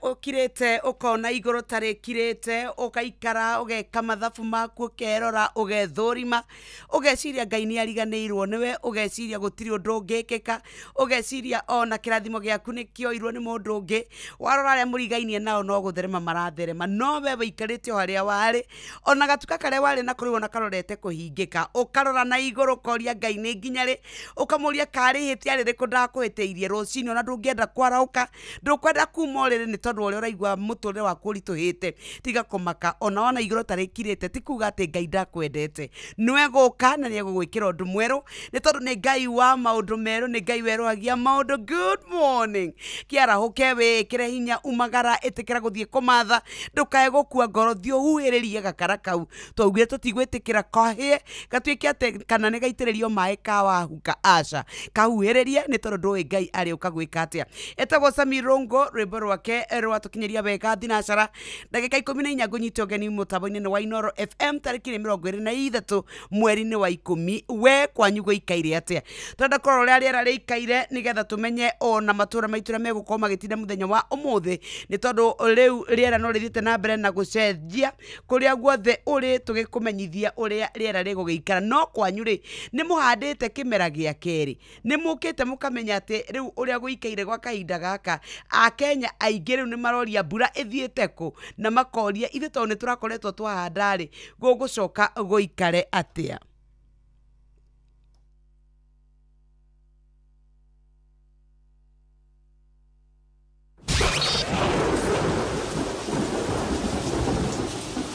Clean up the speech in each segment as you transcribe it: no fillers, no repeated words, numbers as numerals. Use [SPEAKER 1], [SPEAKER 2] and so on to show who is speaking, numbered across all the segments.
[SPEAKER 1] Ũkirĩte ũkona igũrũ ta rĩkirĩte, ũgaikara ũgeka mathabu maku, ũkerora, ũgethũrima, ũgeciria Ngai nĩ ariganĩirwo nĩwe, ũgeciria gũtirĩ ũndũ ũngĩkĩka, ũgeciria ona kĩrathimo gĩaku nĩ kĩoirwo nĩ mũndũ ũngĩ. Warora arĩa mũrigainie nao no gũtherema maratherema, no we wĩikarĩte o harĩa warĩ, ona gatuka karĩa warĩ nako rĩu ona karorete kũhingĩka. Ũkarora na igũrũ ũkoria Ngai nĩ nginya rĩ, ũkamũria karĩ ihĩtia rĩrĩkũ ndakũhĩtĩirie rũcinĩ, ona ndũngĩenda kwarahũka, ndũkwenda kuma ũrĩrĩ nĩ tondũ ũrĩa ũraigua mũtũrĩre waku ũritũhĩte. Tiga kũmaka, ona wona igũrũ ta rĩkirĩte ti kuga atĩ Ngai ndakwendete. Nĩwe gũka na nĩegũgwĩkĩra ũndũ mwerũ, nĩ tondũ nĩ Ngai wa maũndũ merũ, nĩ Ngai werũhagia maũndũ. Good morning, kĩarahũke, wĩkĩre hinya, umagara, ĩtĩkĩra gũthiĩ kũmatha, ndũkae gũkua ngoro, thiĩ ũhuhĩrĩrie gakara kau. Twaugire tũtigwĩtĩkĩra kahĩe gatuĩke atĩ kana nĩ gaitĩrĩrio maĩ kawahuka, aca, kahuhĩrĩrie nĩ tondũ ndũĩ Ngai arĩũka gwĩka atĩa. Etagwo Sami Rongo, rwĩmbo rwake rwatũkinyĩria wega thinacara ndagĩka 14. Ngũnyite ũgeni mũtambo-inĩ nĩ wa Inoro FM, tarĩki nĩ 23 mweri-inĩ wa 10. We kwanyu gũikaire atĩa? Tũrenda kũrora ũrĩa rĩera rĩikaire nĩgetha tũmenye ona matũra maitũ ũrĩa megũkorwo magĩtinda mũthenya wa ũmũthĩ, nĩ tondũ rĩu rĩera no rĩthiĩte na mbere na gũcenjia kũrĩa guothe ũrĩ, tũgĩkũmenyithia ũrĩa rĩera rĩgũgĩikara. No kwanyu rĩ, nĩ mũhandĩte kĩmera gĩa kerĩ? Nĩ mũkĩte mũkamenya atĩ rĩu ũrĩa gũikaire gwa kahinda gaka, Akenya aingĩ rĩu nĩ maroria mbura ĩthiĩte kũ, na makoria ithuĩ tondũ nĩ tũrakoretwo twahanda rĩ, gũgũcoka gũikare atĩa?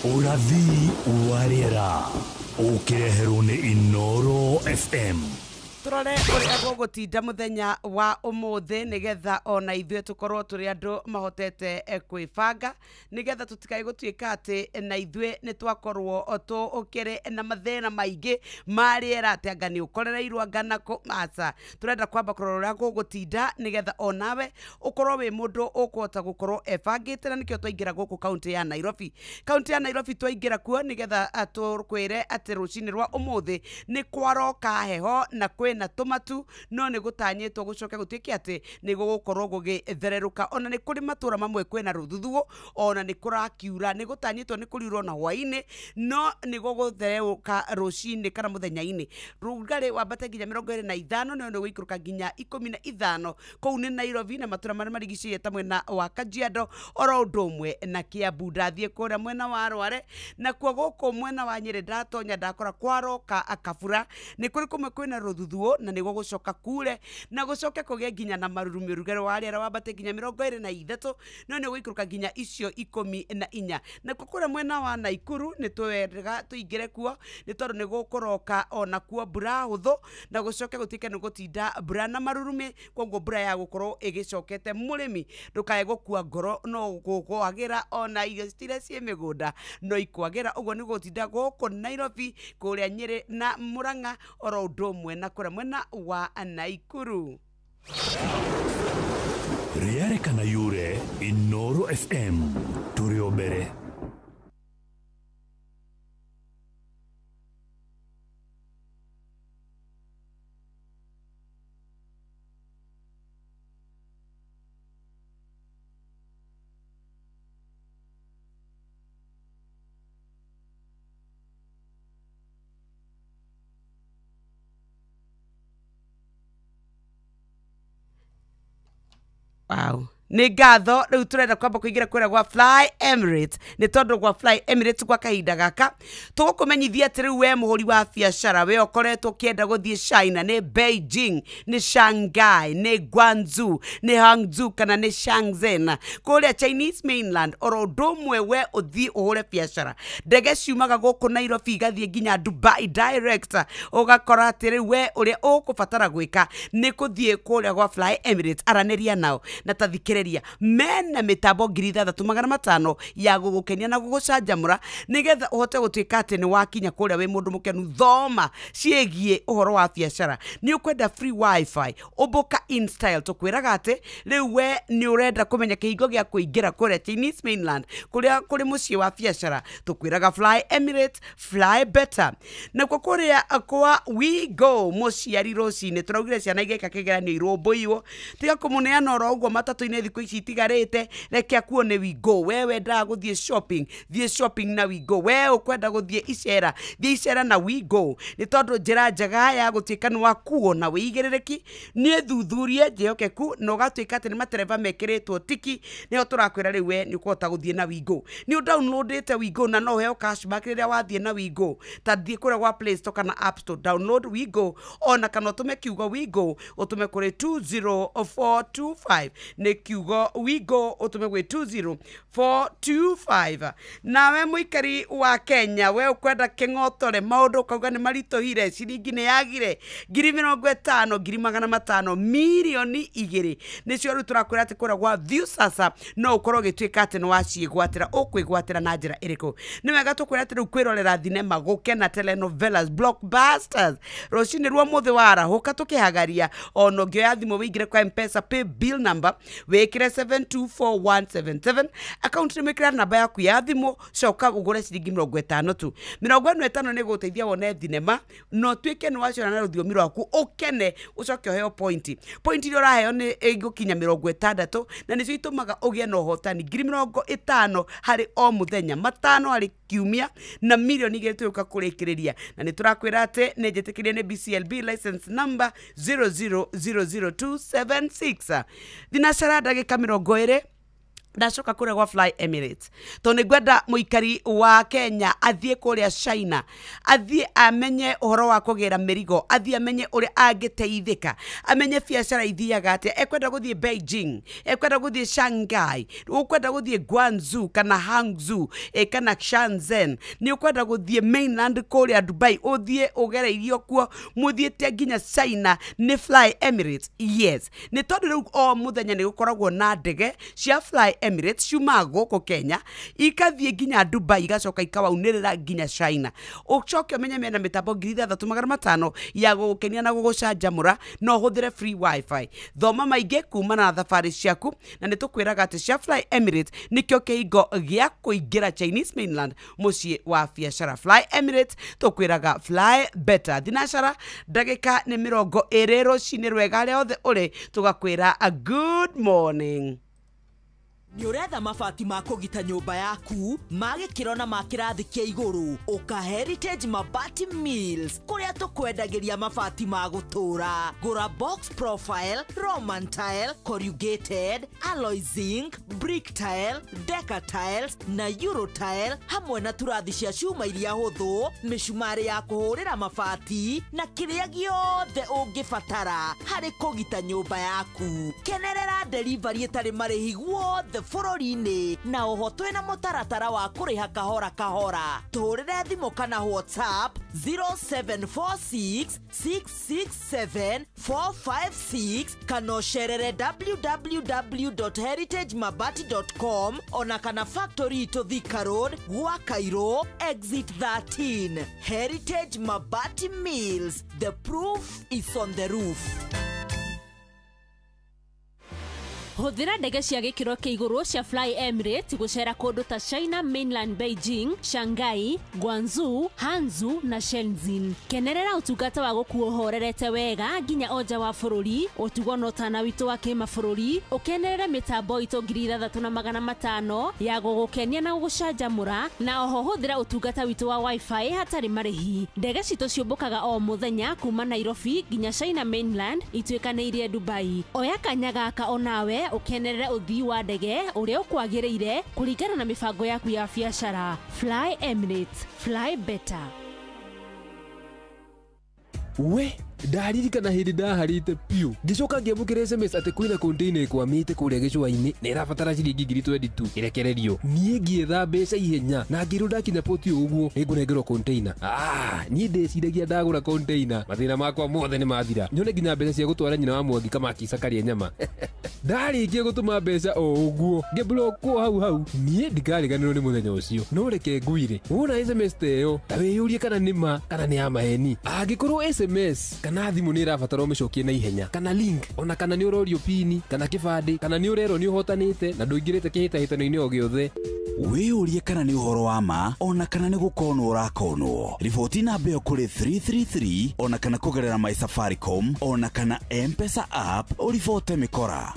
[SPEAKER 2] Ũrathi wa rĩera ũkĩreherwo nĩ Inoro FM.
[SPEAKER 1] Tũrore ũrĩa gũgũtinda mũthenya wa ũmũthĩ, nĩgetha ona ithuĩ tũkorwo tũrĩ andũ mahotete kwĩbanga, nĩgetha tũtikae gũtuĩka atĩ na ithuĩ nĩ twakorwo tũkĩrĩ na mathĩna maingĩ ma rĩera, atĩ anga nĩ ũkorereirwo anga nakũ. Aca, tũrenda kwamba kũrora ũrĩa gũgũtinda, nĩgetha onawe ũkorwo wĩ mũndũ ũkũhota gũkorwo ebangĩte. Na nĩkĩo twaingĩra gũkũ kaunti ya Nairobi. Kaunti ya Nairobi twaingĩra kuo nĩgetha tũkwĩre atĩ rũcinĩ rwa ũmũthĩ nĩ kwaroka heho na kwĩna tũmatu, no nĩ gũtanyĩtwo gũcoke gũtuĩke atĩ nĩ gũgũkorwo gũgĩthererũka. Ona nĩ kũrĩ matũra mamwe kwĩna rũthuthuũ, ona nĩ kũrakiura, nĩ gũtanyĩtwo nĩ kũriura ona hwaĩ-inĩ, no nĩ gũgũthererũka rũcinĩ kana mũthenya-inĩ. Rugarĩ wambate nginya 25, no nĩ gũikũrũka nginya 15. Kũu nĩ Nairobi na matũra marĩa marigicĩirie ta mwena wa Kajiado oro ũndũ ũmwe na Kiambu. Ndathiĩ kũrĩa mwena wa Rware, nakuo gũkũ mwena wa Nyĩrĩ ndatonya ndakora kwaroka akabura, nĩ kũrĩ kũmwe kwĩna rũthuthuũ na nĩ gũgũcoka kure na gũcoke kũgĩe nginya na marurumĩ. Ũrugarĩ wa rĩera wambate nginya 23, no nĩ ũgũikũrũka nginya icio 14. Nakuo kũrĩa mwena wa Naikuru nĩ twega tũingĩre kuo, nĩ tondũ nĩ gũkũroka onakuo mbura hũthũ na gũcoke gũtuĩke nĩ gũtinda mbura na marurumĩ, koguo mbura ya gũkorwo ĩgĩcokete. Mũrĩmi ndũkae gũkua ngoro, no gũkwagĩra ona irio iria ciĩ mĩgũnda no ikwagĩra. Ũguo nĩ gũtinda gũkũ Nairobi, kũrĩa Nyĩrĩ na Mũrang'a oro ũndũ ũmwe na kũrĩa mwena wa Naikuru.
[SPEAKER 2] Rĩarĩ kana yure, Inoro FM tũrĩ o mbere.
[SPEAKER 1] Wow, nĩ ngatho. Rĩu tũrenda kwamba kũingĩra kũrĩa gwa Fly Emirates, nĩ tondũ gwa Fly Emirates gwa kahinda gaka tũgũkũmenyithia atĩ rĩu we mũhũri wa biacara, we ũkoretwo ũkĩenda gũthiĩ China, nĩ Beijing, nĩ Shanghai, nĩ Guangzhou, nĩ Hangzhou kana nĩ Shenzhen kũrĩa Chinese mainland, oro ũndũ ũmwe we ũthiĩ ũhũre biacara, ndege ciumaga gũkũ Nairobi igathiĩ nginya Dubai direct. Ũgakora atĩ rĩu we ũrĩa ũkũbatara gwĩka nĩ kũthiĩ kũrĩa gwa Fly Emirates, aranĩria nao na tathikĩrĩria, mena mĩtambo 6500 ya gũgũkenia na gũgũcanjamũra, nĩgetha ũhote gũtuĩka atĩ nĩ wakinya kũrĩa wĩ mũndũ mũkenu. Thoma ciĩgiĩ ũhoro wa biacara, nĩ ũkwenda free wifi, ũmbũka in style. Tũkwĩraga atĩ rĩu we nĩ ũrenda kũmenya kĩhingo gĩa kũingĩra kũrĩa Chinese mainland, kũrĩa kũrĩ mũciĩ wa biacara, tũkwĩraga Fly Emirates, fly better. Nakuo kũrĩa kwa We Go, mũciari rũcinĩ tũraugire ciana igĩka kĩgeranio irũmbũiyo, tiga kũmũneana oro ũguo matatũ-inĩ. thikũ ici itigarĩte, reke akuo nĩ Wigo. We wendaga gũthiĩ shopping, thiĩ shopping na Wigo. We ũkwenda gũthiĩ icera, thiĩ icera na Wigo, nĩ tondũ njĩra njega ya gũtuĩka nĩ wakuo na wĩigĩrĩrĩki nĩ thuthurie njĩhokeku na ũgatuĩka atĩ nĩ matereba mekĩrĩtwo tiki. Nĩho tũrakwĩra rĩu we nĩ ũkũhota gũthiĩ na Wigo. Nĩ ũdownloadĩte Wigo na no ũheo cashback rĩrĩa wathiĩ na Wigo. Ta thiĩ kũrĩa gwa Play Store kana App Store, download Wigo, ona kana ũtũme kiugo Wigo ũtũme kũrĩ 20425. Nĩ kiugo Wigo ũtũme gwĩ 20425. Nawe mũikari wa Kenya, we ũkwenda kĩng'otore maũndũ ũkauga nĩ maritũhire, ciringi nĩ yagire, 50,000, 500,000, 2 million, nĩcio rĩu tũrakwĩra atĩ kũrĩa gwa Viusasa no ũkorwo ũgĩtuĩka atĩ nĩ waciĩgwatĩra. Ũkwĩgwatĩra na njĩra ĩrĩkũ? Nĩ wega tũkwĩra atĩ rĩu kwĩrorera thinema, gũkena, telenovelas, blockbusters, rũcinĩ rwa mũthĩ warahũka tũkĩhagaria, ona ũngĩoya thimũ wĩingĩre kwa M-Pesa pay bill number, wĩkĩre 724177, akaunti nĩ mwĩkĩra namba yaku ya thimũ, coka ũgũre ciringi 50 tu. 55 nĩ gũteithia wone thinema na ũtuĩke nĩ waciona na rũthiomi rwaku, ũkene, ũcoke ũheo point. Point iria ũraheo nĩ ĩgũkinya 60, na nĩcio itũmaga ũgĩe na ũhotani 50,000 harĩ o mũthenya, 5 harĩ kiumia, na 2 million tũgũka kũrĩkĩrĩria. Na nĩ tũrakwĩra atĩ nĩ njĩtĩkĩrie nĩ BCLB license number 0000276. Thinacara ndagĩka 20, ndacoka kũrĩa gwa Fly Emirates, tondũ nĩ ngwenda mũikari wa Kenya athiĩ kũrĩa China, athiĩ amenye ũhoro wa kũgĩra mĩrigo, athiĩ amenye ũrĩa angĩteithĩka, amenye biacara ithiaga atĩa. Ekwenda gũthiĩ Beijing, ekwenda gũthiĩ Shanghai, ũkwenda gũthiĩ Guangzhou kana Hangzhou, kana Shenzhen, nĩ ũkwenda gũthiĩ mainland kũrĩa Dubai, ũthiĩ ũgereirio kuo, mũthiĩte nginya China nĩ Fly Emirates. Yes, nĩ tondũ rĩu o mũthenya nĩ gũkoragwo na ndege cia Fly Emirates ciumaga gũkũ Kenya ikathiĩ nginya Dubai, igacoka ikawaunĩrĩra nginya China. Ũcoke ũmenye mena mĩtambo 6500 ya gũgũkenia na gũgũcanjamũra, no ũhũthĩre free wifi. Thoma maingĩ kumana na thabarĩ ciaku, na nĩ tũkwĩraga atĩ cia Fly Emirates nĩkĩo kĩhingo gĩa kũingĩra Chinese mainland, mũciĩ wa biacara. Fly Emirates, tũkwĩraga fly better. Thinacara ndagĩka nĩ 20 rũcinĩ rwega, arĩa othe ũrĩ tũgakwĩra a good morning.
[SPEAKER 3] Nĩ ũretha mabati ma kũgita nyũmba yaku ma gĩkĩro na ma kĩrathi kĩa igũrũ? Ũka Heritage Mabati Mills, kũrĩa tũkwendagĩria mabati ma gũtũũra. Gũra box profile, roman tile, corrugated, alloy zinc, brick tile, deca tiles na euro tile, hamwe na turathi cia cuma iria hũthũ, mĩcumarĩ ya kũhũrĩra mabati na kĩrĩa gĩothe ũngĩbatara harĩ kũgita nyũmba yaku. Kenerera delivery ĩtarĩ marĩhi guothe bũrũri-inĩ, na oho twĩna mũtaratara wa kũrĩha kahora kahora. Tũhũrĩre thimũ kana WhatsApp 0746 667 456, kana ũcerere www.heritagemabati.com, ona kana factory itũ Thika Road, gwa Cairo exit 13. Heritage Mabati Mills, the proof is on the roof.
[SPEAKER 4] Hũthĩra ndege cia gĩkĩro kĩa igũrũ cia Fly Emirates gũcera kũndũ ta China Mainland, Beijing, Shanghai, Guangzhou, Hangzhou na Shenzhen. Kenerera ũtungata wa gũkuo ũhorerete wega nginya o nja wa bũrũri, ũtugo na ũtana witũ wa kĩmabũrũri, ũkenerere mĩtambo itũ 6500 ya gũgũkenia na gũgũcanjamũra, na oho hũthĩra ũtungata witũ wa wifi hatarĩ marĩhi. Ndege citũ ciũmbũkaga o mũthenya kuma Nairobi nginya China Mainland ituĩkanĩirie Dubai. Oya kanya gaka onawe ũkenerere ũthii wa ndege ũrĩa ũkwagĩrĩire kũringana na mĩbango yaku ya biacara. Fly Emirates, fly better.
[SPEAKER 5] We ndaririkana hĩndĩ ndaharĩte piũ, ngĩcoka ngĩamũkĩra SMS atĩ kwĩna container ĩkwamĩte kũrĩa gĩcũa-inĩ na ĩrabatara ciringi 22,000 ĩrekererio. Niĩ ngĩetha mbeca ihenya na ngĩrwo ndakinya poti ũguo nĩngũnengerwo container. Ah, niĩ ndĩciragia ndagũra container mathĩna makwa mothe nĩ mathira, nyone nginya mbeca cia gũtwara nyina wa Mwangi Kamakisa karĩe nyama. Ndarĩkia gũtũma mbeca o ũguo ngĩblockwo hau hau. Niĩ ndikariganĩrwo nĩ mũthenya ũcio. No reke ngwire, wona SMS ta ĩyo, ta wĩyũrie kana nĩ ma kana nĩ ya maheni. Angĩkorwo SMS kana thimũ nĩ ĩrabatara ũmĩcokie na ihenya, kana link, ona kana nĩ ũrorio pini kana kĩbandĩ, kana nĩ ũrerwo nĩ ũhotanĩte na ndũingĩrĩte kĩhĩtahĩtano-inĩ o gĩothe,
[SPEAKER 6] Wĩyũrie kana nĩ ũhoro wa ma, ona kana nĩ gũkonwo ũrakonwo. Riboti namba ĩyo kũrĩ 333, ona kana kũgerera My Safaricom ona kana M-Pesa app, ũribote mĩkora.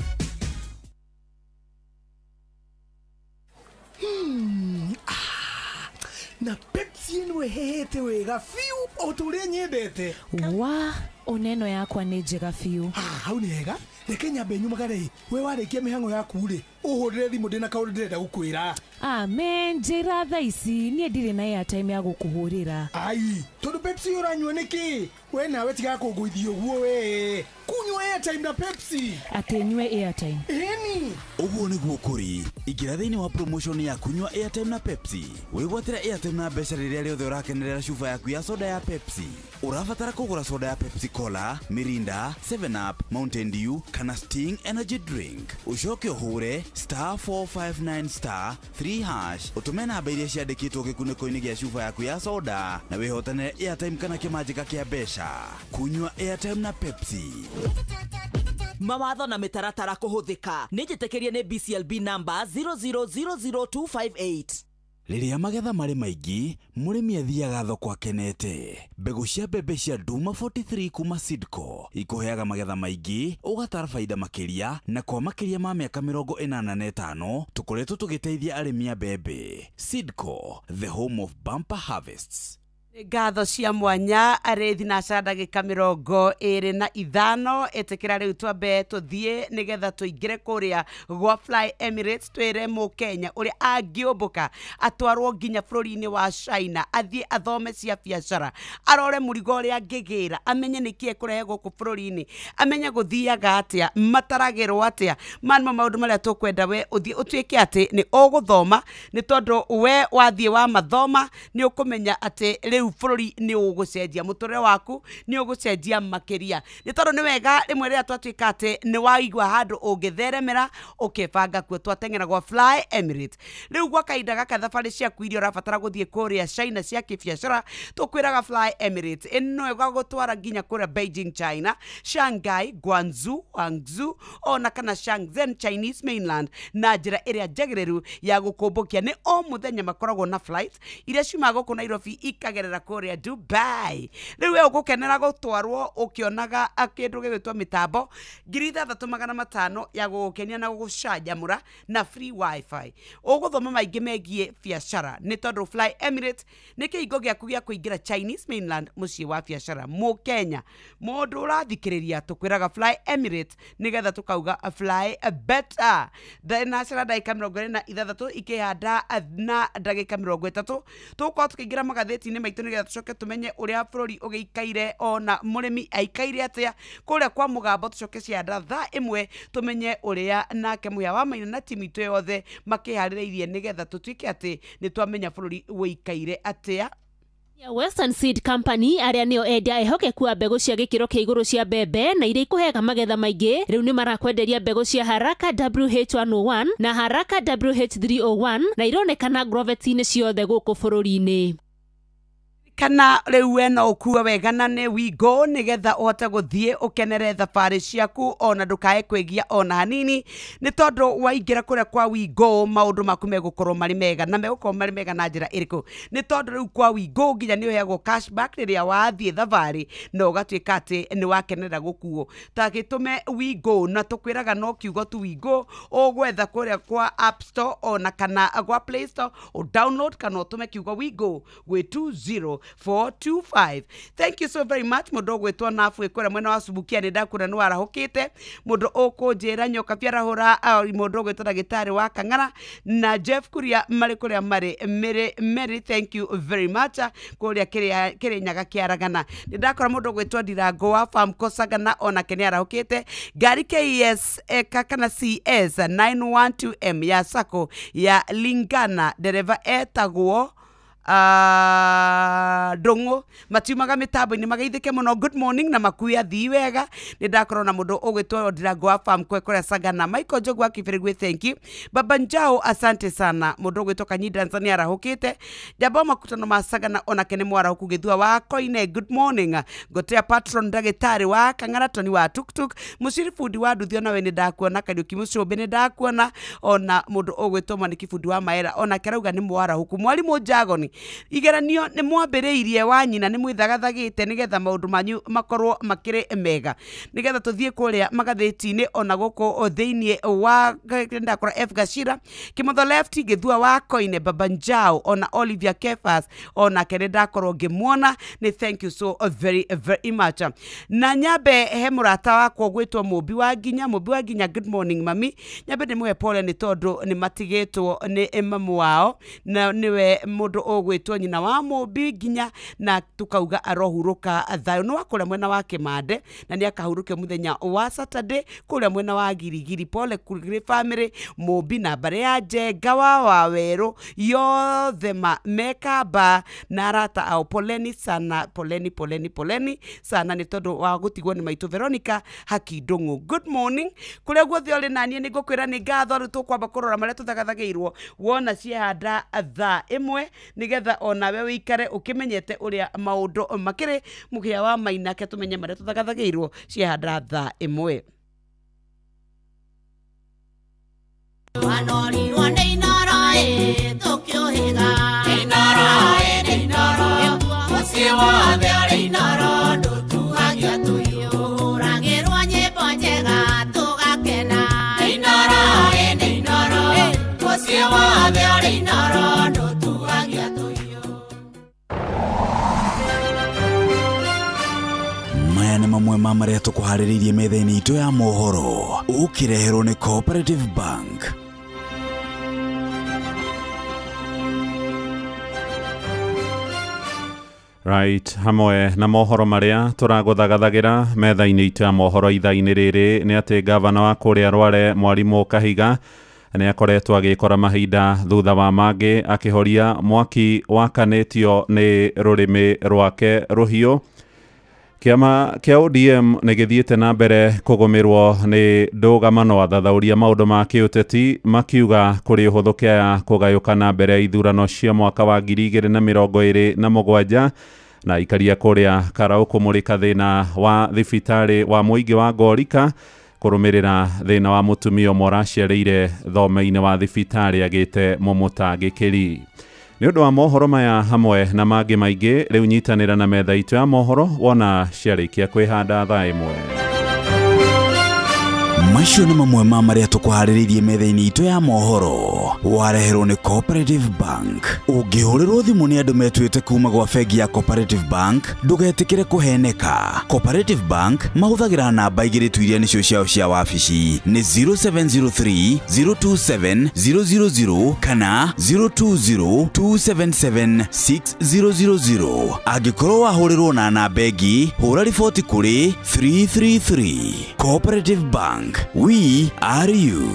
[SPEAKER 7] Na Pepsi ĩno ĩhĩhĩte wega biũ o ta ũrĩa nyendete.
[SPEAKER 8] Wa ona ĩno yakwa nĩ njega biũ.
[SPEAKER 7] Hau nĩ hega. Reke nyambe nyumagare. We warĩkia mĩhang'o yaku rĩ, ũhũrĩre thimũ ndĩna kaũndũ ndĩrenda gũkwĩra.
[SPEAKER 8] Amen, njĩra thaa ici niĩ ndirĩ na airtime ya gũkũhũrĩra.
[SPEAKER 7] Ai, tondũ Pepsi ũranyua nĩkĩ? We nawe tiga kũngũithia ũguo we. Kunyua airtime na Pepsi.
[SPEAKER 8] Atĩ nyue airtime.
[SPEAKER 7] Ĩni.
[SPEAKER 6] Ũguo nĩguo kũrĩ. Ingĩra thĩinĩ wa promotion ya kunyua airtime na Pepsi. Wĩgwatĩre airtime na mbeca rĩrĩa rĩothe ũrakenerera cuba yaku ya soda ya Pepsi. Ũrabatara kũgũra soda ya Pepsi Cola, Mirinda, 7up, Mountain Dew kana Sting Energy Drink. Ũcoke ũhũre *459 *3# ũtũme namba iria ciandĩkĩtwo gĩkunĩko-inĩ gĩa cuba yaku ya soda na wĩhotanĩre airtime kana kĩmanjĩka kĩa mbeca. Kunyua airtime na Pepsi.
[SPEAKER 3] Mawatho na mĩtaratara kũhũthĩka. Nĩ njĩtĩkĩrie nĩ BCLB number 0000258.
[SPEAKER 6] Rĩrĩa magetha marĩ maingĩ, mũrĩmi athiaga thoko akenete. Mbegũ cia mbembe cia Duma 43 kuma Sidco ikũheaga magetha maingĩ, ũgatara baida makĩria, na kwa makĩria ma mĩaka 85 tũkoretwo tũgĩteithia arĩmi a mbembe. Sidco, the home of bumper harvests.
[SPEAKER 1] Ngatho cia mwanya arĩ thinacara ndagĩka 25. Ĩtĩkĩra rĩu twambe tũthiĩ nĩgetha tũingĩre kũrĩa gwa Fly Emirates, twĩre mũkenya ũrĩa angĩũmbũka atwarwo nginya bũrũri-inĩ wa China, athiĩ athome cia biacara, arore mũrigo ũrĩa angĩgĩra, amenye nĩkĩ ekũrehe gũkũ bũrũri-inĩ, amenye gũthiaga atĩa, mataragĩrwo atĩa. Maya nĩmo maũndũ marĩa tũkwenda we ũthiĩ ũtuĩke atĩ nĩ ũgũthoma, nĩ tondũ we wathiĩ wa mathoma nĩ ũkũmenya atĩ rĩu bũrũri nĩ ũgũcenjia, mũtũrĩre waku nĩ ũgũcenjia makĩria. Nĩ tondũ nĩ wega rĩmwe rĩrĩa twatuĩka atĩ nĩ waigua handũ ũngĩtheremera ũkĩbanga kuo. Twateng'era gwa Fly Emirates rĩu gwa kahinda gaka, thabarĩ ciaku iria ũrabatara gũthiĩ kũrĩa China cia kĩbiacara, tũkwĩraga Fly Emirates ĩno ĩgagũtwara nginya kũrĩa Beijing China, Shanghai, Guangzhou, Hangzhou ona kana Shenzhen Chinese mainland na njĩra ĩrĩa njagĩrĩru ya gũkũmbũkia. Nĩ o mũthenya makoragwo na flight iria ciumaga gũkũ Nairobi ikagerera kũrĩa Dubai. Rĩu we ũgũkenera gũtwarwo ũkĩonaga kĩndũ gĩgwĩtwo mĩtambo 6500 ya gũgũkenia na gũgũcanjamũra na free wifi. Ũgũthoma maingĩ megiĩ biacara nĩ tondũ Fly Emirates nĩ kĩhingo gĩaku gĩa kũingĩra Chinese mainland, mũciĩ wa biacara. Mũkenya mũndũ ũrathikĩrĩria, tũkwĩraga Fly Emirates nĩgetha tũkauga fly better. Thinacara ndagĩka 26 ikĩhanda na ndagĩka 30 tũgũkorwo tũkĩingĩra magathĩti-inĩ maitũ nĩgetha tũcoke tũmenye ũrĩa bũrũri ũgĩikaire ona mũrĩmi aikaire atĩa kũrĩa kwa mũgambo. Tũcoke cianda thaa 1 tũmenye ũrĩa nake Mũhĩa wa Maina na timu itũ yothe makĩharĩrĩirie nĩgetha tũtuĩke atĩ nĩ twamenya bũrũri ũikaire atĩa.
[SPEAKER 4] Western Seed Company arĩa nĩo endia ehokeku a mbegũ cia gĩkĩro kĩa igũrũ cia mbembe na iria ikũheaga magetha maingĩ, rĩu nĩ marakwenderia mbegũ cia Haraka WH101 na Haraka WH301 na ironekana groveti-inĩ ciothe gũkũ bũrũri-inĩ.
[SPEAKER 1] Kana rĩu we no ũkue wega na nĩ wingo nĩgetha ũhote gũthiĩ ũkenere thabarĩ ciaku ona ndũkae kwĩgia ona hanini, nĩ tondũ waingĩra kũrĩa kwa wingo maũndũ maku megũkorwo marĩ mega. Na megũkorwo marĩ mega na njĩra ĩrĩkũ? Nĩ tondũ rĩu kwa wingo nginya nĩ ũheagwo cashback rĩrĩa wathiĩ thabarĩ na ũgatuĩka atĩ nĩ wakenera gũkuo. Ta gĩtũme wingo, na tũkwĩraga no kiugo tu wingo, ũgwetha kũrĩa kwa App Store ona kana kwa Play Store, ũ download kana ũtũme kiugo wingo gwĩ 20425. Thank you so very much. Mũndũ ũgwĩtwo Nabu kũrĩa mwena wa Subukia nĩ ndakuona nĩ warahũkĩte. Mũndũ ũkũnjĩra nyoka biarahũra, mũndũ ũgwĩtwo ndagĩtarĩ wa Kang'ara na Jeff Kuria marĩ kũrĩa marĩ Mary, Mary, thank you very much. Kũrĩa Kĩrĩnyaga kĩaragana nĩ ndakora mũndũ ũgwĩtwo Ndirango wa Farm Kosagana onake nĩ arahũkĩte. Ngari KS kana CS 912M ya Sacco ya Lingana, ndereba etagwo Ndũng'ũ, matiumaga mĩtambo-inĩ, mageithĩke mũno. Good morning na makui athii wega. Nĩ ndakorwo na mũndũ ũgwĩtwo Ndirango wa Farm kũrĩa Sagana. Michael Njogu wa Kibirigwi, thank you. Baba Njao, asante sana. Mũndũ ũgwĩtwo Kanyinda nĩ arahũkĩte. Njamba makutano ma Sagana onake nĩ mwarahuku. Gĩthua wa Koine, good morning. Ngotea patron ndagĩtarĩ wa Kang'ara Tony wa Tuktuk, Mũciri bundi wa nduthi onawe nĩ ndakuona. Kariũki Mũcũmbĩ nĩ ndakuona, ona mũndũ ũgwĩtwo Mwaniki bundi wa Maera onake arauga nĩ mwarahuku. Mwarimũ Njagoni Igeranio nĩ mwambĩrĩirie wa nyina nĩ mwĩthagathagĩte nĩgetha maũndũ manyu makorwo makĩrĩ mega, nĩgetha tũthiĩ kũrĩa magathĩti-inĩ ona gũkũ thĩinĩ wa ndakora F Gashira Kimotho Left Gĩthua wa Koine Baba Njao ona Olivia Kefas onake nĩ ndakorwo ngĩmuona. Nĩ thank you so very very much. Na nyambe he mũrata wakwa gwĩtwo Mũmbi wa Nginya. Mũmbi wa Nginya, good morning mami. Nyambe ndĩmũhe pole nĩ tondũ nĩ matigĩtwo nĩ mamu wao, na nĩwe mũndũ ũgwĩtwo nyina wa Mũmbi Nginya, na tukauga arohurũka thayũ. Nĩ wa kũrĩa mwena wa Kĩmande na nĩ akahurũkio mũthenya wa Saturday kũrĩa mwena wa Girigiri. Pole kũrĩ family Mũmbi na mbarĩ ya Njenga wa Wawerũ yothe mekamba na arata ao. Poleni sana, poleni poleni poleni sana nĩ tondũ wa gũtigwo nĩ maitũ Veronica Hakindũng'ũ. Good morning kũrĩa guothe ũrĩ, naniĩ nĩ ngũkwĩra nĩ ngatho. Rĩu tũkwamba kũrora marĩa tũthagathagĩirwo wona ciehanda thaa 1 nĩgetha onawe wĩikare ũkĩmenyete ũrĩa maũndũ makĩrĩ. Mũhĩa wa Mainake tũmenye marĩa tũthagathagĩirwo ciehanda thaa 1.
[SPEAKER 9] Wanorirwo nĩ inoro ĩ tũkĩũhĩga inoro ĩ inoro mũciĩ wothe ũrĩ inoro ndũtuhagia tũhiũ ũhũragĩrwo nyĩmbo njega tũgakena inoro ĩ inoro mũciĩ wothe ũrĩ inoro ndũtuhagia tũhiũ.
[SPEAKER 6] Maya nĩ mamwe ma marĩa tũkũharĩrĩirie metha-inĩ itũ ya mohoro ũkĩreherwo nĩ Cooperative Bank.
[SPEAKER 10] Right, hamwe na mohoro maria tũragũthagathagira metha-inĩ itũ ya mohoro ithaa-inĩ rĩrĩ nĩ atĩ gavana wa kũrĩa Rware Mwarimũ Kahiga nĩ akoretwo agĩkora mahinda thutha wa mangĩ akĩhoria mwaki wakanĩtio nĩ rũrĩmĩ rwake rũhiũ. Kĩama kĩa ODM nĩ gĩthiĩte na mbere kũgũmĩrwo nĩ ndũgamano athathaũria maũndũ ma kĩũteti makiuga kũrĩ ũhũthũ kĩa kũgayũkana mbere ya ithurano cia mwaka wa 2027 na ikaria kũrĩa Karau kũmũrĩka thĩna wa thibitarĩ wa mũingĩ wa Ngorika kũrũmĩrĩra thĩna wa mũtumia ũmwe ũraciarĩire thome-inĩ wa thibitarĩ agĩte mũmũtangĩkĩri. Nĩ ũndũ wa mohoro maya hamwe na mangĩ maingĩ, rĩu nyitanĩra na metha itũ ya mohoro wona ciarĩkia kwĩhanda thaa 1.
[SPEAKER 6] Macio nĩ mamwe ma marĩa tũkũharĩrĩirie metha-inĩ itũ ya mohoro wareherwo nĩ Cooperative Bank. Ũngĩhũrĩrwo thimũ nĩ andũ metuĩte kuma gwa bengi ya Cooperative Bank, ndũgetĩkĩre kũheneka. Cooperative Bank mahũthagĩra namba 2 tu iria nĩcio ciao cia wabici, nĩ 0703 027 000 kana 020 277 6000. Angĩkorwo wahũrĩrwo na namba ĩngĩ, hũra riboti kũrĩ 333. Cooperative Bank, we are you.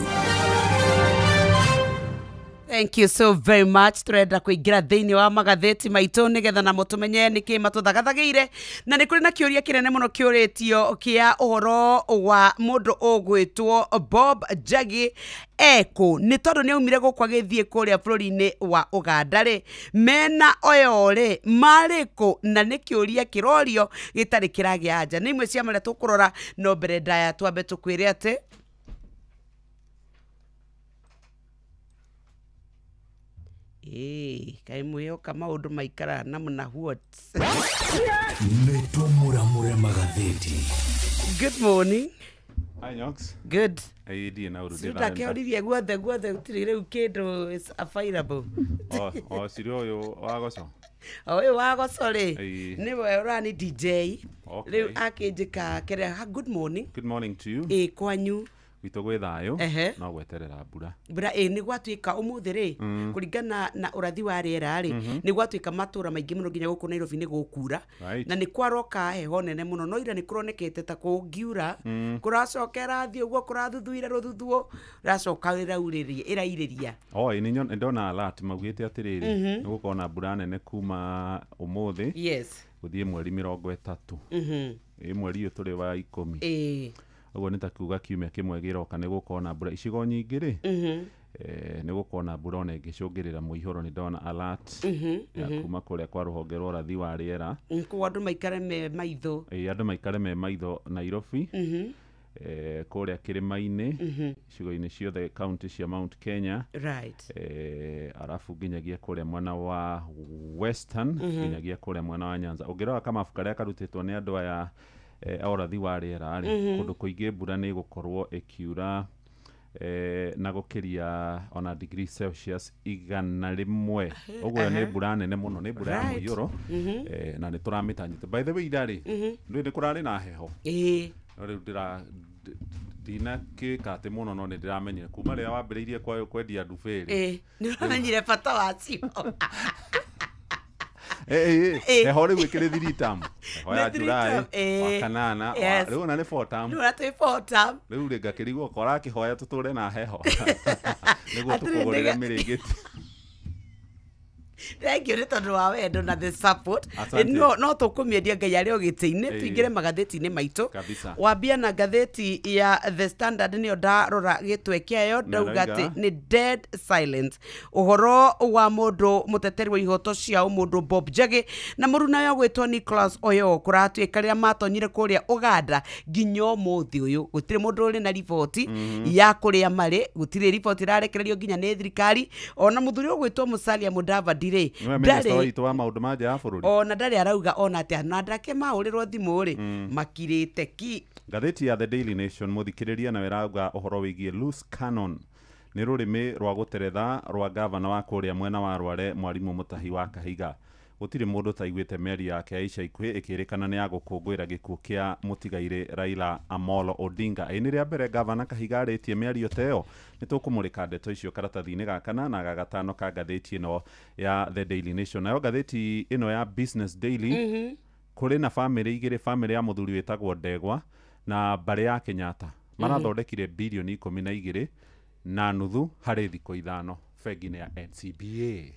[SPEAKER 1] Thank you so very much. Turenda kuingira thiini wa magatheti maitu nigetha namo tumenye niki matuthagathagiire, na ni kuri na kiuria kinene muno kiuritio kia uhoro wa mundu ugwitwo Bob Njagi eko ni tondu ni aumire guku agithie kuria bururi-ini wa Uganda ri mena oyo ri mariku, na ni kiuria kirorio gitari kiragia anja. Ni imwe cia maria tukurora, no mbere ndaya twambe tukwire ati kai mwiyoka maundu maikara namna what.
[SPEAKER 2] Nĩtũmũramũre magathĩti.
[SPEAKER 1] Good morning.
[SPEAKER 10] Hi Nyox.
[SPEAKER 1] Good.
[SPEAKER 10] Ai na uru
[SPEAKER 1] ndakĩoririe guothe guothe gũtirĩ rĩu kĩndũ is available.
[SPEAKER 10] O ciri ũyũ wa goco.
[SPEAKER 1] O ũyũ wa goco rĩ nĩwe ũrani DJ. Rĩu akĩnjĩka kĩrĩa. Good morning.
[SPEAKER 10] Good morning to you.
[SPEAKER 1] Ĩ kwanyu
[SPEAKER 10] gwitũ gwĩ thayũ no gweterera mbura.
[SPEAKER 1] Mbura ĩ nĩ gwatuĩka ũmũthĩ rĩ kũringana na ũrathi wa rĩera rĩ nĩ gwatuĩka matũra maingĩ mũno nginya gũkũ Nairobi nĩ gũkura na nĩ kwaroka heho nene mũno, no ira nĩ kũronekete ta kũngiura kũracoka ĩrathiĩ ũguo kũrathuthuire rũthuthuo racoka ĩrairĩria.
[SPEAKER 10] O ĩ nĩ ndona alert maugĩte atĩrĩrĩ nĩ gũkorwo na mbura nene kuma ũmũthĩ gũthiĩ mweri 30. Ĩ mweri ũyũ tũrĩ wa 10. Ũguo nĩ ta kuga kiumia kĩmwe gĩroka nĩ gũkorwo na mbura icigo nyingĩ rĩ nĩ gũkorwo na mbura ona ĩngĩcũngĩrĩra mũihũro. Nĩ ndona alert ya kuma kũrĩa kwa rũhonge rwa ũrathi wa rĩera
[SPEAKER 1] koguo andũ maikare me maitho.
[SPEAKER 10] Ĩ andũ maikare me maitho Nairobi. Kũrĩa kĩrĩma-inĩ, icigo-inĩ ciothe kaunti cia Mount Kenya, arabu nginyagia kũrĩa mwena wa Western, nginyagia kũrĩa mwena wa Nyanza. Ũngĩrora kamabu karĩa karutĩtwo nĩ andũ aya a ũrathi wa rĩera rĩ, kũndũ kũingĩ mbura nĩ ĩgũkorwo ĩkiura na gũkĩria ona degree Celsius 100. Ũguo ĩyo nĩ mbura nene mũno, nĩ mbura ya mũiyũro, na nĩ tũramĩtanyĩte. By the way, ira rĩ, ndũĩ nĩ kũrarĩ na heho, no rĩu ndĩra ndinakĩka atĩ mũno, no nĩ ndĩramenyire kuma rĩrĩa wambĩrĩirie kwendia ndubĩ rĩ.
[SPEAKER 1] Nĩ ũramenyire bata wacio.
[SPEAKER 10] Heho rĩu ĩkĩrĩ 3 term, heho ya
[SPEAKER 1] Nĩ three
[SPEAKER 10] July,
[SPEAKER 1] term,
[SPEAKER 10] wa kanana, rĩu ona nĩ 4 term.
[SPEAKER 1] Rĩu ona twĩ four term.
[SPEAKER 10] Rĩu rĩ ngakĩrigwo korwo akĩhoya tũtũre na heho nĩguo
[SPEAKER 1] Atĩrĩ,
[SPEAKER 10] tũkũgũrĩre mĩrĩngĩti.
[SPEAKER 1] Thank you nĩ tondũ wa wendo na the support.
[SPEAKER 10] Asante.
[SPEAKER 1] No tũkũmĩendia Ngai arĩ o gĩtĩ-inĩ. Tũingĩre magathĩti-inĩ maitũ.
[SPEAKER 10] Kabisa.
[SPEAKER 1] Wambia na ngathĩti ya The Standard, nĩyo ndarora gĩtwe kĩayo, ndauga
[SPEAKER 10] Nĩrauga?
[SPEAKER 1] atĩ nĩ dead silent ũhoro wa mũndũ mũteteri wa ihoto cia ũmũndũ Bob Njagi na mũrunawe ũgwĩtwo Nicholas Oyo. Kũratuĩka rĩrĩa matonyire kũrĩa Ũganda, nginya ũmũthĩ ũyũ gũtirĩ mũndũ ũrĩ na riboti ya kũrĩa marĩ, gũtirĩ riboti ĩrarekererio nginya nĩ thirikari. Ona mũthuri ũgwĩtwo Musalia Mudavadi rĩ,
[SPEAKER 10] Nĩwe minista
[SPEAKER 1] ndarĩ
[SPEAKER 10] witũ wa maũndũ ma nja ya bũrũri.
[SPEAKER 1] Ona ndarĩ arauga ona atĩa, na ndake mahũrĩrwo thimũ rĩ, makirĩte ki.
[SPEAKER 10] Ngathĩti ya The Daily Nation, mũthikĩrĩria, nayo ĩrauga ũhoro wĩgiĩ loose cannon, nĩ rũrĩmĩ rwa gũteretha rwa gavana wa kũrĩa mwena wa Rware, mwarimũ Mũtahi wa Kahiga. Gũtirĩ mũndũ ũtaiguĩte mĩario yake ya ica ikuhĩ ĩkĩrĩkana nĩ ya gũkũngũĩra gĩkuũ kĩa mũtigairĩ Raila Amolo Odinga. Ĩ nĩ rĩa mbere gavana Kahiga arĩtie mĩario ta ĩyo? Nĩ tũkũmũrĩka ndeto icio karatathi-inĩ ga kana na ga gatano ka ngathĩti ĩno ya The Daily Nation. Nayo ngathĩti ĩno ya Business Daily, kũrĩ na bamĩrĩ igĩrĩ, bamĩrĩ ya mũthuri wĩtagwo Ndegwa na mbarĩ ya Kenyatta, marathondekire birioni 12.5 harĩ thikũ 5 bengi-inĩ ya NCBA.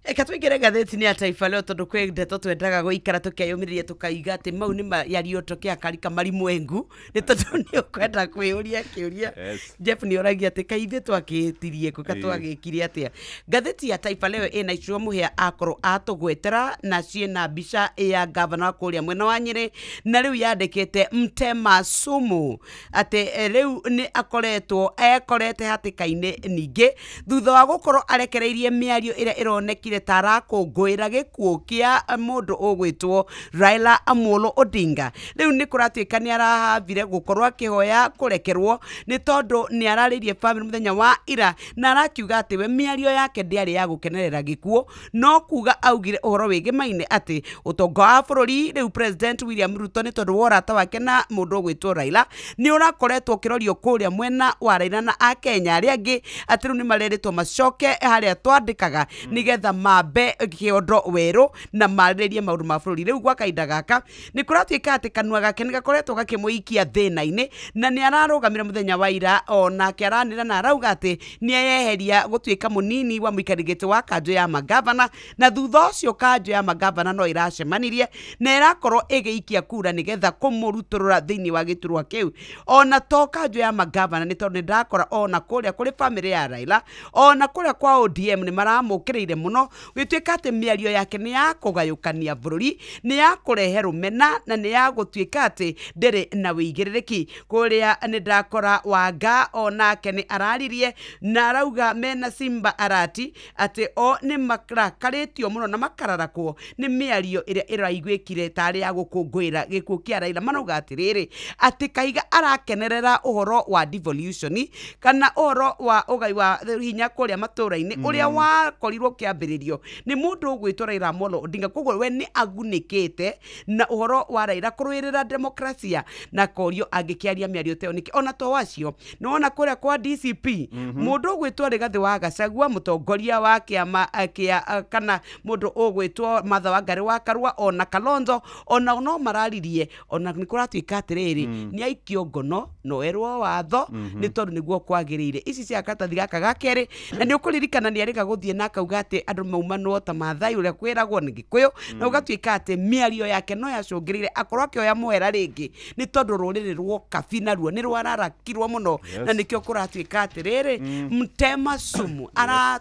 [SPEAKER 1] Eka tũingĩre ngathĩti-inĩ ya Taifa Leo, tondũ kwĩ ndeto twendaga gũikara tũkeyũmĩrĩria, tũkaiga atĩ mau nĩ yaliyotokea katika malimwengu, nĩ tondũ nĩ ũkwenda kwĩyũria kĩũria. Jeff nĩ oragia atĩ kaĩ ithuĩ twakĩtirie kũ, ka twagĩkire atĩa. Ngathĩti ya Taifa Leo ĩna icua mũhĩa akorwo atũgwetera na ciĩna mbica ya gavana wa kũrĩa mwena wa Nyĩrĩ, na rĩu yandĩkĩte mtema sumu, atĩ rĩu nĩ akoretwo ekorete hatĩka-inĩ ningĩ thutha wa gũkorwo arekereirie mĩario ĩrĩa ĩronekire ta arakũngũĩra gĩkuũ kĩa mũndũ ũgwĩtwo Raila Amolo Odinga. Rĩu nĩ kũratuĩka nĩ arahavire gũkorwo akĩhoya kũrekerwo, nĩ tondũ nĩ ararĩirie bamĩrĩ mũthenya wa ira na arakiuga atĩ we mĩario yake ndĩarĩ ya gũkenerera gĩkuũ, no kuga augire ũhoro wĩgĩmaine atĩ ũtonga wa bũrũri rĩu President William Ruto, nĩ tondũ wa ũrata wake na mũndũ ũgwĩtwo Raila, nĩ ũrakoretwo ũkĩrorio kũrĩa mwena wa Raila na akenya arĩa angĩ, atĩ rĩu nĩ marerĩtwo macoke harĩa twandĩkaga nĩgetha mambe kĩondo werũ na marĩrĩrie maũndũ ma bũrũri. Rĩu gwa kahinda gaka nĩ kũratuĩka atĩ kanua gake nĩ gakoretwo gakĩmũikia thĩna-inĩ, na nĩ ararũgamire mũthenya wa ira onake aranĩra na arauga atĩ nĩ eyeheria gũtuĩka mũnini wa mũikarĩri gĩtĩ wa kanjũ ya magavana. Na thutha ũcio kanjũ ya magavana no ĩracemanirie na ĩrakorwo ĩgĩikia kura nĩgetha kũmũrutũrũra thĩinĩ wa gĩturwa kĩu. Ona to kanjũ ya magavana, nĩ tondũ nĩ ndakora ona kũrĩa kũrĩ bamĩrĩ ya Raila, ona kũrĩa kwa ODM nĩ maramũkĩrĩire mũno, gũtuĩka atĩ mĩario yake nĩ ya kũgayũkania bũrũri, nĩ ya kũrehe rũmena, na nĩ ya gũtuĩka atĩ ndĩrĩ na wĩigĩrĩrĩki. Kũrĩa nĩ ndakora Wanga onake nĩ araririe na arauga mena Simba Arati atĩ o nĩ marakarĩtio mũno na makararakwo nĩ mĩario ĩrĩa ĩraiguĩkire tarĩ ya gũkũngũĩra gĩkuũ kĩa Raila. Marauga atĩrĩrĩ, atĩ Kahiga arakenerera ũhoro wa devolution kana ũhoro wa ũgai wa hinya kũrĩa matũra-inĩ, ũrĩa wakorirwo ũkĩambĩrĩrio nĩ mũndũ ũgwĩtwo Raila Amolo Odinga. Koguo we nĩ agunĩkĩte na ũhoro wa Raila kũrũĩrĩra demokrasia, na korio angĩkĩaria mĩario ta ĩyo nĩkĩ. Ona to acio, nĩwona kũrĩa kwa DCP, mũndũ ũgwĩtwo Rigathĩ wa Gachagua, mũtongoria wa kĩama kĩa kana mũndũ ũgwĩtwo Martha Wangari wa Karua, ona Kalonzo ona no mararirie, ona nĩ kũratuĩka atĩrĩrĩ, nĩ aikio ngono no erwo watho, nĩ tondũ nĩguo kwagĩrĩire. Ici cia karatathi gaka ga kerĩ, na nĩ ũkũririkana nĩ arĩga gũthiĩ na akauga atĩ andũ maumanwo ta Mathai ũrĩa kwĩragwo nĩ Gĩkũyũ, na ũgatuĩka atĩ mĩario yake no yacũngĩrĩire akorwo akĩoya mũhera rĩngĩ, nĩ tondũ rũrĩrĩ rwokabi naruo nĩ rwararakirwo mũno. Na nĩkĩo kũratuĩka atĩrĩrĩ, mtema sumu ara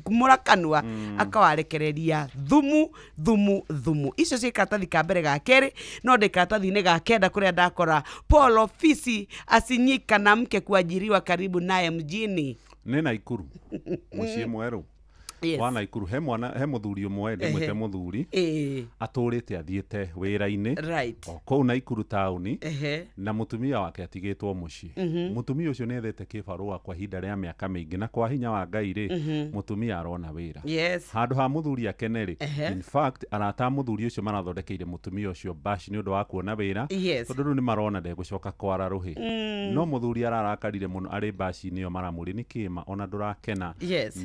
[SPEAKER 1] Kumura kanua akawarekereria thumu thumu thumu. Icio ciĩ karatathi ka mbere ga kerĩ, no ndĩ karatathi-inĩ ga kenda kũrĩa ndakora Paul Ofisi asinyika na mke kuajiriwa karibu naye mjini.
[SPEAKER 10] Nĩ Naikuru mũciĩ mwerũ.
[SPEAKER 1] Yes.
[SPEAKER 10] Wa Naikuru he mwana he mũthuri ũmwe ndĩmwĩte mũthuri atũrĩte athiĩte wĩra-inĩ o kũu Naikuru taũni na mũtumia wake atigĩtwo mũciĩ. Mũtumia ũcio nĩ ethete kĩbarũa kwa ihinda rĩa mĩaka mĩingĩ na kwa hinya wa Ngai rĩ, mũtumia arona wĩra. Handũ ha mũthuri akene rĩ, in fact arata a mũthuri ũcio marathondekeire mũtumia ũcio bash nĩ ũndũ wa kuona wĩra, tondũ rĩu nĩ marona ndegũcoka kwara rũhĩ. No mũthuri ararakarire mũno arĩ baci-inĩ ĩyo, maramũria nĩ kĩma ona ndũrakena,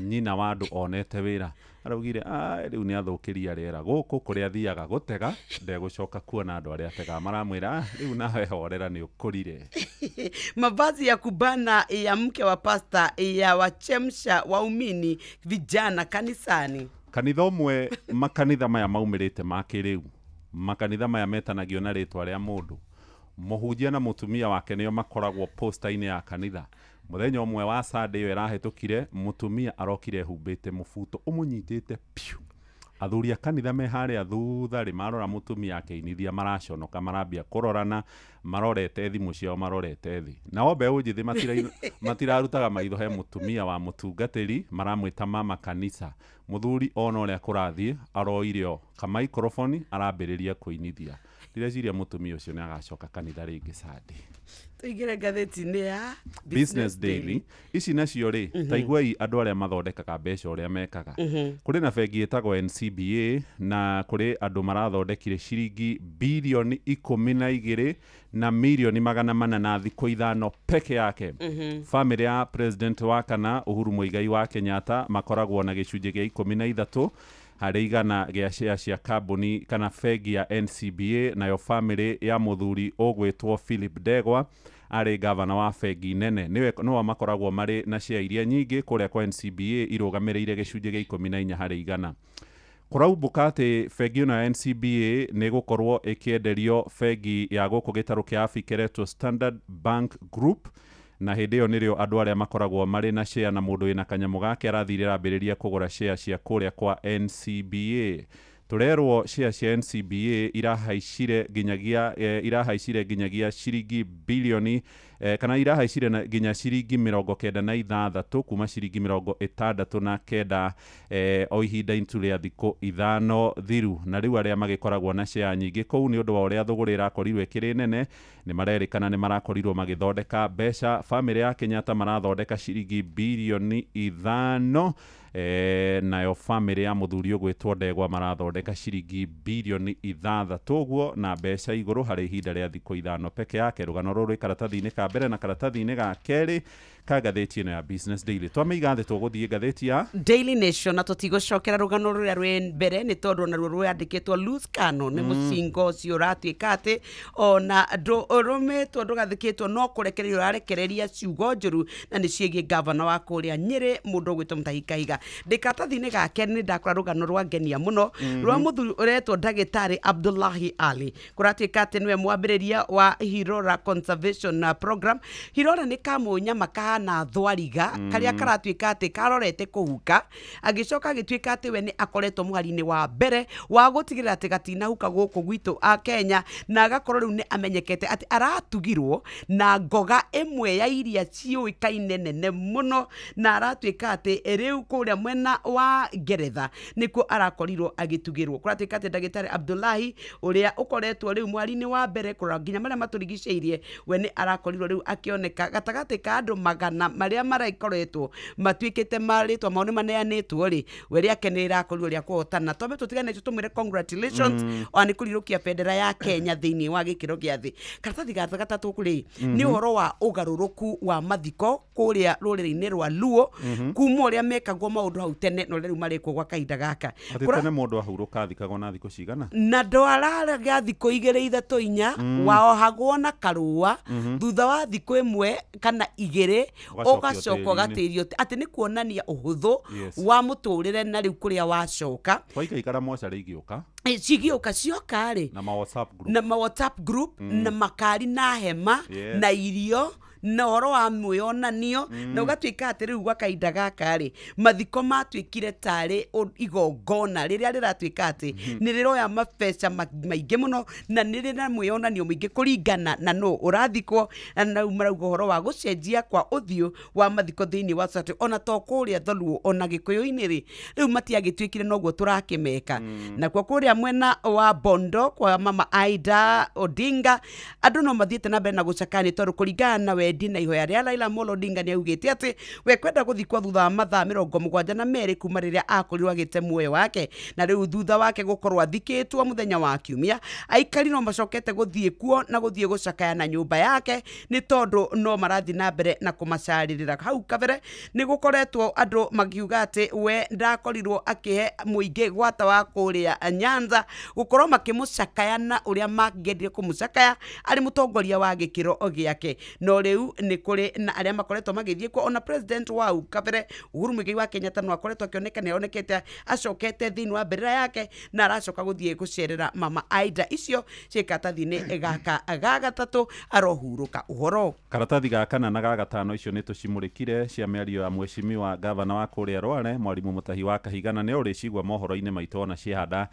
[SPEAKER 10] nyina wa andũ onete wĩra. Araugire rĩu nĩ athũkĩria rĩera gũkũ kũrĩa athiaga gũtega ndegũcoka kuona andũ arĩa ategaga. Maramwĩra rĩu nawe horera nĩ ũkũrire.
[SPEAKER 1] Mavazi ya kubana ya mke wa pasta ya wachemsha waumini vijana kanisani.
[SPEAKER 10] Kanitha ũmwe makanitha maya maumĩrĩte ma kĩrĩu, makanitha maya metanagio na rĩtwa rĩa mũndũ, mũhunjia na mũtumia wake nĩo makoragwo posta-inĩ ya kanitha. Mũthenya ũmwe wa Sunday ĩyo ĩrahĩtũkire, mũtumia arokire ehumbĩte mũbuto ũmũnyitĩte piũ. Athuri a kanitha me harĩa thutha rĩ, marora mũtumia akĩinithia maraconoka, marambia kũrorana, marorete thimũ ciao, marorete thĩ. Nao mbeũ njĩthĩ matirarutaga maitho he mũtumia wa mũtungatĩri, maramwĩta mama kanisa. Mũthuri ona ũrĩa kũrathiĩ aroire o kamaikroboni arambĩrĩria kũinithia. Ndireciria mũtumia ũcio nĩ agacoka kanitha rĩngĩ Sunday.
[SPEAKER 1] Tũingĩre ngathĩti-inĩ ya
[SPEAKER 10] Business Daily. Ici nacio rĩ, ta iguai andũ arĩa mathondekaga mbeca ũrĩa mekaga. Kũrĩ na bengi ĩtagwo NCBA na kũrĩ andũ marathondekire ciringi bilioni 12 na milioni 400 na thikũ 5 peke yake. Famĩlĩ ya president wa kana Uhuru Muigai wa Kenyatta makoragwo na gĩcunjĩ gĩa 13 harĩ igana gĩa share cia kambuni kana bengi ya NCBA. Nayo famĩlĩ ya mũthuri ũgwĩtwo Philip Ndegwa arĩ gavana wa bengi nene nĩwe makoragwo marĩ na share iria nyingĩ kũrĩa kwa NCBA irũgamĩrĩire gĩcunjĩ gĩa 14 harĩ igana. Kũraumbũka atĩ bengi ĩno ya NCBA nĩ ĩgũkorwo ĩkĩenderio bengi ya gũkũ gĩtarũ kĩa Afrika ĩretwo Standard Bank Group, na hĩndĩ ĩyo nĩrĩo andũ arĩa makoragwo marĩ na share na mũndũ wĩna kanyamũ gake arathire arambĩrĩria kũgũra share cia kũrĩa kwa NCBA. Tũrerwo share cia NCBA irahaicire nginyagia ciringi bilioni kana irahaicire nginya ciringi 96 kuma ciringi 69 o ihinda itu rĩa thikũ 5 thiru. Na rĩu arĩa magĩkoragwo na share nyingĩ kũu nĩ ũndũ wa ũrĩa thũgũrĩ ĩrakorirwo ĩkĩrĩ nene nĩ marerĩkana nĩ marakorirwo magĩthondeka mbeca. Famĩlĩ ya Kenyatta marathondeka ciringi bilioni 5, nayo famĩlĩ ya mũthuri ũgwĩtwo Ndegwa marathondeka ciringi bilioni 6 ũguo na mbeca igũrũ harĩ ihinda rĩa thikũ 5 peke yake. Rũgano rũrũ rwĩ karatathi-inĩ ka mbere na karatathi-inĩ ga kerĩ ka ngathĩti ĩno ya Business Daily. Twamĩiga thĩ tũgũthiĩ ngathĩti ya
[SPEAKER 1] Daily Nation na tũtigũcokera rũgano rũrĩa rwĩ mbere nĩ tondũ naruo rwandĩkĩtwo loose cannon nĩ mũcinga ũcio ũratuĩka atĩ ona ndũrũmĩtwo ndũgathĩkĩtwo no kũrekereria ũrarekereria ciugo njũru na nĩ ciĩgiĩ gavana wa kũrĩa Nyĩrĩ mũndũ ũgwĩtwo Mutahi Kahiga. Ndĩ karatathi-inĩ ga kerĩ nĩ ndakora rũgano rwa ngenia mũno rwa mũthuri ũretwo ndagĩtarĩ Abdullahi Ali. Kũratuĩka atĩ nĩwe mwambĩrĩria wa Hirora Conservation Program. Hirora nĩ kamũnyama kahana thwariga karĩa karatuĩka atĩ karorete kũhuka, agĩcoka agĩtuĩka atĩ we nĩ akoretwo mũhari-inĩ wa mbere wa gũtigĩrĩra atĩ gatinahuka gũkũ gwitũ a Kenya, na agakorwo rĩu nĩ amenyekete atĩ aratugirwo na ngoga ĩmwe ya iria ciũĩkaine nene mũno, na aratuĩka atĩ rĩu kũrĩa mwena wa Ngeretha nĩkuo arakorirwo agĩtugĩrwo. Kũratuĩka atĩ ndagĩtarĩ Abdullahi ũrĩa ũkoretwo rĩu mwari-inĩ wa mbere kũrora nginya marĩa matũrigicĩirie, we nĩ arakorirwo rĩu akĩoneka gatagatĩ ka andũ magana marĩa marakoretwo matuĩkĩte marĩtwa mao nĩ maneanĩtwo rĩ, we rĩake nĩ rĩrakorirwo rĩa kũhotana. Twambe tũtigane tũmwĩre congratulations ona nĩ kũrirũkia bendera ya Kenya thĩinĩ wa gĩkĩro gĩa thĩ. Karatathi ga gatatũ rĩ nĩ ũhoro wa ũgarũrũku wa mathiko kũrĩa rũrĩrĩ-inĩ rwa Luo kuma ũrĩa mekagwo maũndũ hau tene na ũrĩa rĩu marĩkwo gwa kahinda gaka.
[SPEAKER 10] Atĩ tene mũndũ ahurũka athikagwo na thikũ cigana?
[SPEAKER 1] Na ndwararaga thikũ 2 3 4, waohagwo na karũa thutha wa thikũ 1 kana 2 ũgacoka ũgatĩrio atĩ nĩ kuonania ũhũthũ wa mũtũrĩre na rĩu kũrĩa wacoka.
[SPEAKER 10] Twaikaikara mocarĩ igĩũka
[SPEAKER 1] cigĩũka cioka rĩ
[SPEAKER 10] na ma WhatsApp group
[SPEAKER 1] na ma WhatsApp group na makari na hema na irio Na ũhoro wa mwĩonanio na ũgatuĩka atĩ rĩu gwa kahinda gaka rĩ, mathiko matuĩkire tarĩ igongona rĩrĩa rĩratuĩka atĩ nĩ rĩroya mabeca maingĩ mũno na nĩ rĩ na mwĩonanio mũingĩ kũringana na nũ ũrathikwo. Na rĩu marauga ũhoro wa gũcenjia kwa ũthiũ wa mathiko thĩinĩ wa society, ona to kũrĩa Dholuo, ona Gĩkũyũ-inĩ rĩ, rĩu matiagĩtuĩkire noguo tũrakĩmeka. Nakuo kũrĩa mwena wa Bondo kwa mama Aida Odinga, andũ no mathiĩte na mbere na gũcakaya nĩ tondũ kũringana na wendi na ihoya rĩa Raila Amolo Odinga, nĩ augĩte atĩ we kwenda gũthikwo thutha wa mathaa 72 kuma rĩrĩa akorirwo agĩte muoyo wake. Na rĩu thutha wake gũkorwo athikĩtwo mũthenya wa kiumia, aikari no macokete gũthiĩ kuo na gũthiĩ gũcakaya na nyũmba yake nĩ tondũ no marathiĩ na mbere na kũmacarĩrĩra. Hau kabere nĩ gũkoretwo andũ makiuga atĩ we ndakorirwo akĩhe mũingĩ gwata wa kũrĩa Nyanza gũkorwo makĩmũcakaya na ũrĩa mangĩendire kũmũcakaya arĩ mũtongoria wa gĩkĩro gĩake. No rĩu nĩ kũrĩ na arĩa makoretwo magĩthiĩ kuo, ona president wa hau kabere Uhuru Muigai wa Kenyatta no akoretwo akĩoneka, nĩ onekete acokete thĩinĩ wa mbĩrĩra yake na aracoka gũthiĩ gũcerera mama Aida. Icio ciĩ karatathi-inĩ gaka ga gatatũ, arohurũka ũhoro.
[SPEAKER 10] Karatathi ga kana na ga gatano icio nĩ tũcimũrĩkire cia mĩario ya mheshimiwa gavana wa kũrĩa Rware, mwarimũ Mũtahi wa Kahiga, na nĩ ũrĩcigua mohoro-inĩ maitũ ona ciehanda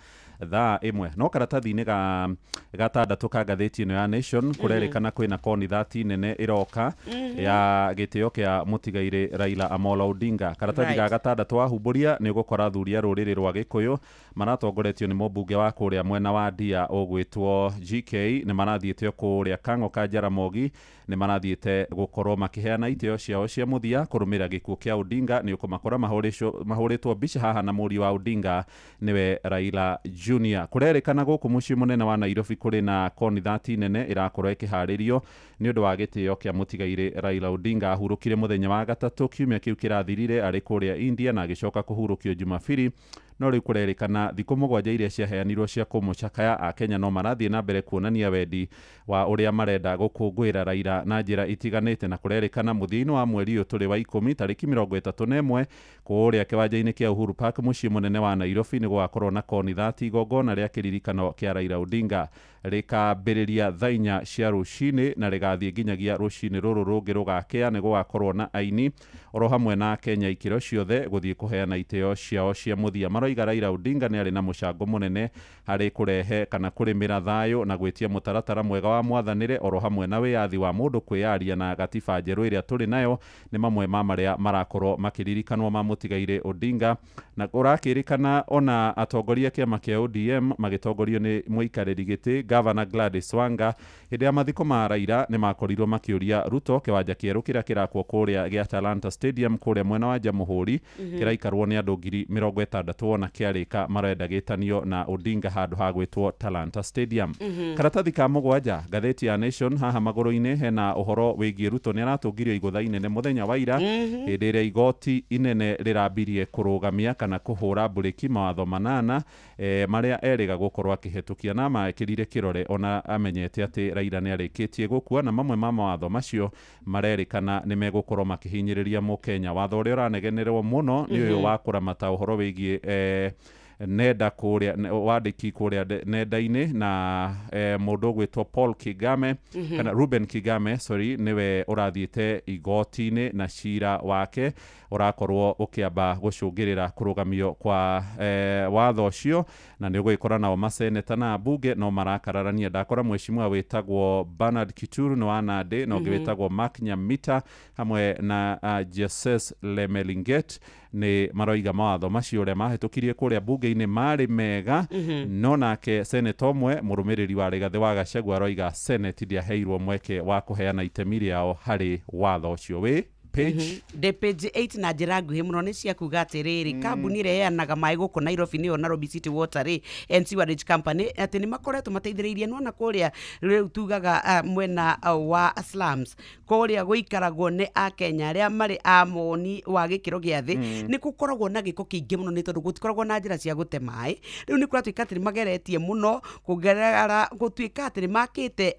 [SPEAKER 10] thaa 1. No karatathi-inĩ ga gatandatũ ka ngathĩti ĩno ya Nation, kũrerĩkana kwĩna konithati nene ĩroka ya gĩtĩo kĩa mũtigairĩ Raila Amolo Odinga. Karatathi ga gatandatũ wahumbũria nĩ ũgũkora athuri a rũrĩrĩ rwa Gĩkũyũ maratongoretio nĩ mũmbunge wa kũrĩa mwena wa Ndia ũgwĩtwo GK nĩ marathiĩte kũrĩa Kang'o ka Jaramogi, nĩ marathiĩte gũkorwo makĩheana itĩo ciao cia mũthia kũrũmĩrĩra gĩkuũ kĩa Odinga. Nĩ ũkũmakora mahũrĩtwo mbica haha na mũriũ wa Odinga nĩwe Raila Junior. Kũrerĩkana gũkũ mũciĩ mũnene wa Nairobi kũrĩ na konithati nene ĩrakorwo ĩkĩharĩrio nĩ ũndũ wa gĩtĩo kĩa mũtigairĩ Raila Odinga. Ahurũkire mũthenya wa gatatũ kiumia kĩu kĩrathirire arĩ kũrĩa India na agĩcoka kũhurũkio Jumabiri. No rĩu kũrerĩkana thikũ 7 iria ciaheanirwo cia kũmũcakaya, Akenya no marathiĩ na mbere kuonania wendi wa ũrĩa marenda gũkũngũĩra Raila na njĩra itiganĩte. Na kũrerĩkana mũthia-inĩ wa mweri ũyũ tũrĩ wa 10 tarĩki 31 kũrĩa kĩwanja-inĩ kĩa Uhuru Park mũciĩ mũnene wa Nairobi nĩ gũgakorwo na konithati igongona rĩa kĩririkano kĩa Raila Odinga rĩkambĩrĩria thaa 4 cia rũcinĩ na rĩgathiĩ nginyagia rũcinĩ rũrũ rũngĩ rũgakĩa. Nĩ gũgakorwo na aini oro hamwe na Akenya ikĩro ciothe gũthiĩ kũheana itĩo ciao cia mũthia. Maroiga Raila Odinga nĩ arĩ na mũcango mũnene harĩ kũrehe kana kũrĩmĩra thayũ na gwĩtia mũtaratara mwega wa mwathanĩre oro hamwe na wĩyathi wa mũndũ kwĩyaria, na gatiba njerũ ĩrĩa tũrĩ nayo nĩ mamwe ma marĩa marakorwo makĩririkanwo ma mũtigairĩ Odinga. Na kũrakĩrĩkana ona atongoria kĩama kĩa ODM magĩtongorio nĩ mũikarĩri gĩtĩ Gavana Gladys Wanga hĩndĩ ya mathiko ma Raila nĩ makorirwo makĩũria Ruto kĩwanja kĩerũ kĩrĩa kĩrakwo kũrĩa gĩa Talanta Stadium kũrĩa mwena wa Jamhuri kĩraikarwo nĩ andũ 60,000 ona kĩarĩka marenda gĩtanio na Odinga handũ ha gwĩtwo Talanta Stadium. Karatathi ka 7 ngathĩti ya Nation haha magũrũ-inĩ hena ũhoro wĩgiĩ Ruto nĩ aratũngirio igũtha inene mũthenya wa ira hĩndĩ ĩrĩa igoti inene rĩrambirie kũrũgamia kana kũhũra mburĩki mawatho 8 marĩa erĩga gũkorwo akĩhetũkia na maekĩrire kĩrore ona amenyete atĩ Raila nĩ arĩkĩtie gũkua, na mamwe ma mawatho macio marerĩkana nĩ megũkorwo makĩhinyĩrĩria mũkenya. Watho ũrĩa ũranegenerwo mũno nĩ ũyũ wa kũramata ũhoro wĩgiĩ nenda kũrĩa wandĩki kũrĩa nenda-inĩ na mũndũ ũgwĩtwo Paul Kigame kana Ruben Kigame sorry, nĩwe ũrathiĩte igoti-inĩ na cira wake ũrakorwo ũkĩamba gũcũngĩrĩra kũrũgamio kwa watho ũcio, na nĩ ũgũgĩkora nao maseneta na mbunge no marakararania. Ndakora mheshimiwa wĩtagwo Bernard Kituru nĩ wa Nandi na ũngĩ wĩtagwo Mark Nyamita hamwe na Jesus Lemelinget nĩ maroiga mawatho macio ũrĩa mahĩtũkirie kũrĩa bunge-inĩ marĩ mega. No nake seneta ũmwe mũrũmĩrĩri wa Rigathĩ wa Gachagua aroiga senate ndĩaheirwo mweke wa kũheana itemi rĩao harĩ watho ũcio. Wĩ page
[SPEAKER 1] the page 8 na njĩra nguhĩ mũno nĩ cia kuga atĩrĩrĩ, kambuni ĩrĩa ĩheanaga maĩ gũkũ Nairobi nĩyo Nairobi City Water rĩ, and Sewerage Company, atĩ nĩ makoretwo mateithĩrĩirie nona kũrĩa rĩu tugaga mwena wa slums kũrĩa gũikaragwo nĩ Akenya arĩa marĩ a moni wa gĩkĩro gĩa thĩ, nĩ gũkoragwo na gĩko kĩingĩ mũno nĩ tondũ gũtikoragwo na njĩra cia gũte maĩ. Rĩu nĩ kũratuĩka atĩ nĩ mageretie mũno kũgerera gũtuĩka atĩ nĩ makĩte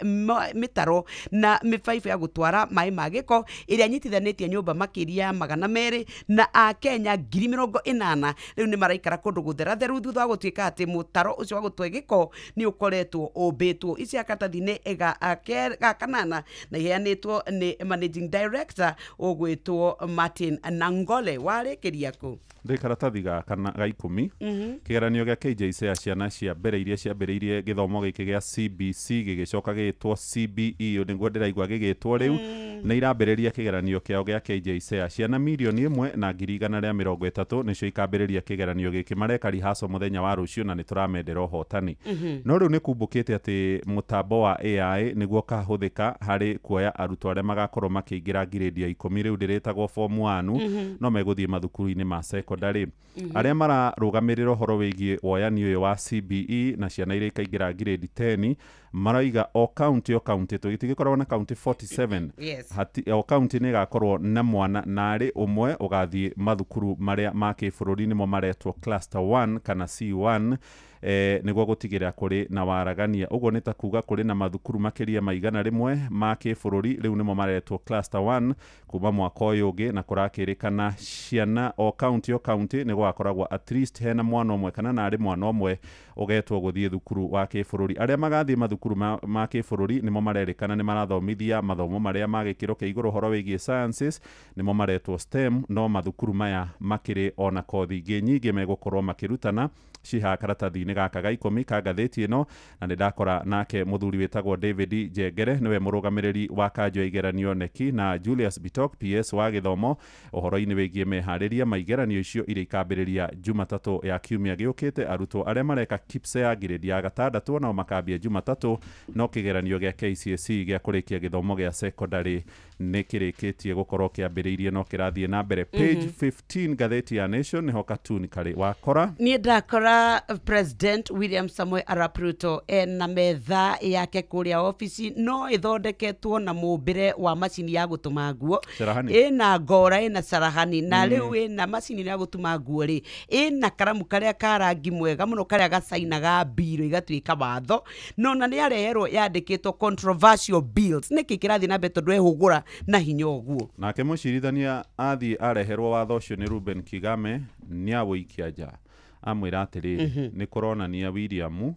[SPEAKER 1] mĩtaro na mĩbaibũ ya gũtwara maĩ ma gĩko ĩrĩa nyitithanĩtie ũhĩtie nyũmba makĩria ya 200 na akenya 80,000 rĩu nĩ maraikara kũndũ gũtheratheru thutha wa gũtuĩka atĩ mũtaro ũcio wa gũtwe gĩko nĩ ũkoretwo ũmbĩtwo. Ici karatathi-inĩ ga kanana na iheanĩtwo nĩ managing director ũgwĩtwo Martin Nangole. Warĩkĩria kũ?
[SPEAKER 10] Ndĩ karatathi ga kana ga 10. Kĩgeranio gĩa KJSEA ya ciana cia mbere iria ciambĩrĩirie gĩthomo gĩkĩ gĩa CBC gĩgĩcoka gĩgĩtwo CBE, nĩguo ndĩraigua gĩgĩtwo rĩu, nĩ irambĩrĩria kĩgeranio kĩao gĩa KJSEA. Ciana 1,130,000 nĩcio ikambĩrĩria kĩgeranio gĩkĩ. Mareka rihaco mũthenya wa rũciũ na nĩ tũramendera ũhotani. No rĩu nĩ kumbũkĩte atĩ mũtambo wa AI nĩguo ũkahũthĩka harĩ kuoya arutwo arĩa magakorwo makĩingĩra ngirĩndi ya 10, rĩu ndĩrĩtagwo form 1, no megũthiĩ mathukuru-inĩ ma secondary. Arĩa mararũgamĩrĩra ũhoro wĩgiĩ woyani ũyũ wa CBE na ciana iria ikaingĩra grade 10 maraiga o county tũgĩtigĩkoragwo na county 47.
[SPEAKER 1] Yes.
[SPEAKER 10] O county nĩ ĩgakorwo na mwana narĩ ũmwe ũgathiĩ mathukuru marĩa ma kĩbũrũri nĩmo maretwo cluster 1 kana C1, nĩguo gũtigĩrĩra kũrĩ na waragania. Ũguo nĩ ta kuga kũrĩ na mathukuru makĩria ma 100 ma kĩbũrũri rĩu nĩmo maretwo cluster 1 kuma mwaka ũyũ ũngĩ, na kũrakĩrĩkana ciana o county nĩ gũgakoragwo at least hena mwana ũmwe kana narĩ mwana ũmwe ũgetwo gũthiĩ thukuru wa kĩbũrũri. Arĩa magathiĩ mathukuru ma kĩbũrũri nĩmo marerĩkana nĩ marathomithia mathomo marĩa ma gĩkĩro kĩa igũrũ ũhoro wĩgiĩ sciences, nĩmo maretwo STEM, no mathukuru maya makĩrĩ ona kothi ingĩ nyingĩ megũkorwo makĩrutana ciha karatathi-inĩ gaka ga 10 ka ngathĩti ĩno. Na nĩ ndakora nake mũthuri wĩtagwo David Njengere nĩwe mũrũgamĩrĩri wa kanjũ ya igeranio neki, na Julius Bitok PS wa gĩthomo ũhoro-inĩ wĩgiĩ meharĩria ma igeranio icio iria ikambĩrĩria Jumatatũ ya kiumia gĩũkĩte. Arutwo arĩa mareka KPSEA grade ya 6 nao makambia Jumatatũ, no kĩgeranio gĩa KCSE gĩa kũrĩkia gĩthomo gĩa secondary nĩ kĩrĩkĩtie gũkorwo kĩambĩrĩirie no kĩrathiĩ na mbere. Page 15 ngathĩti ya Nation nĩho katuni karĩ wakora.
[SPEAKER 1] Niĩ ndakora President William Samoei Arap Ruto ena metha yake kũrĩa ofici no ĩthondeketwo na mũmbĩre wa macini ya gũtuma nguo, ĩna ngora, ĩna carahani, na rĩu ĩna macini ya gũtuma nguo rĩ, ĩna karamu karĩa ka rangi mwega mũno karĩa gacainaga mbiro igatuĩka watho, no na nĩ areherwo yandĩkĩtwo controversial bills. Nĩkĩ kĩrathiĩ na mbere tondũ ehũgũra na hinya ũguo?
[SPEAKER 10] Nake mũcirithania athiĩ areherwo watho ũcio nĩ Ruben Kigame nĩ awũikia nja, amwĩra atĩrĩrĩ, nĩ kũronania William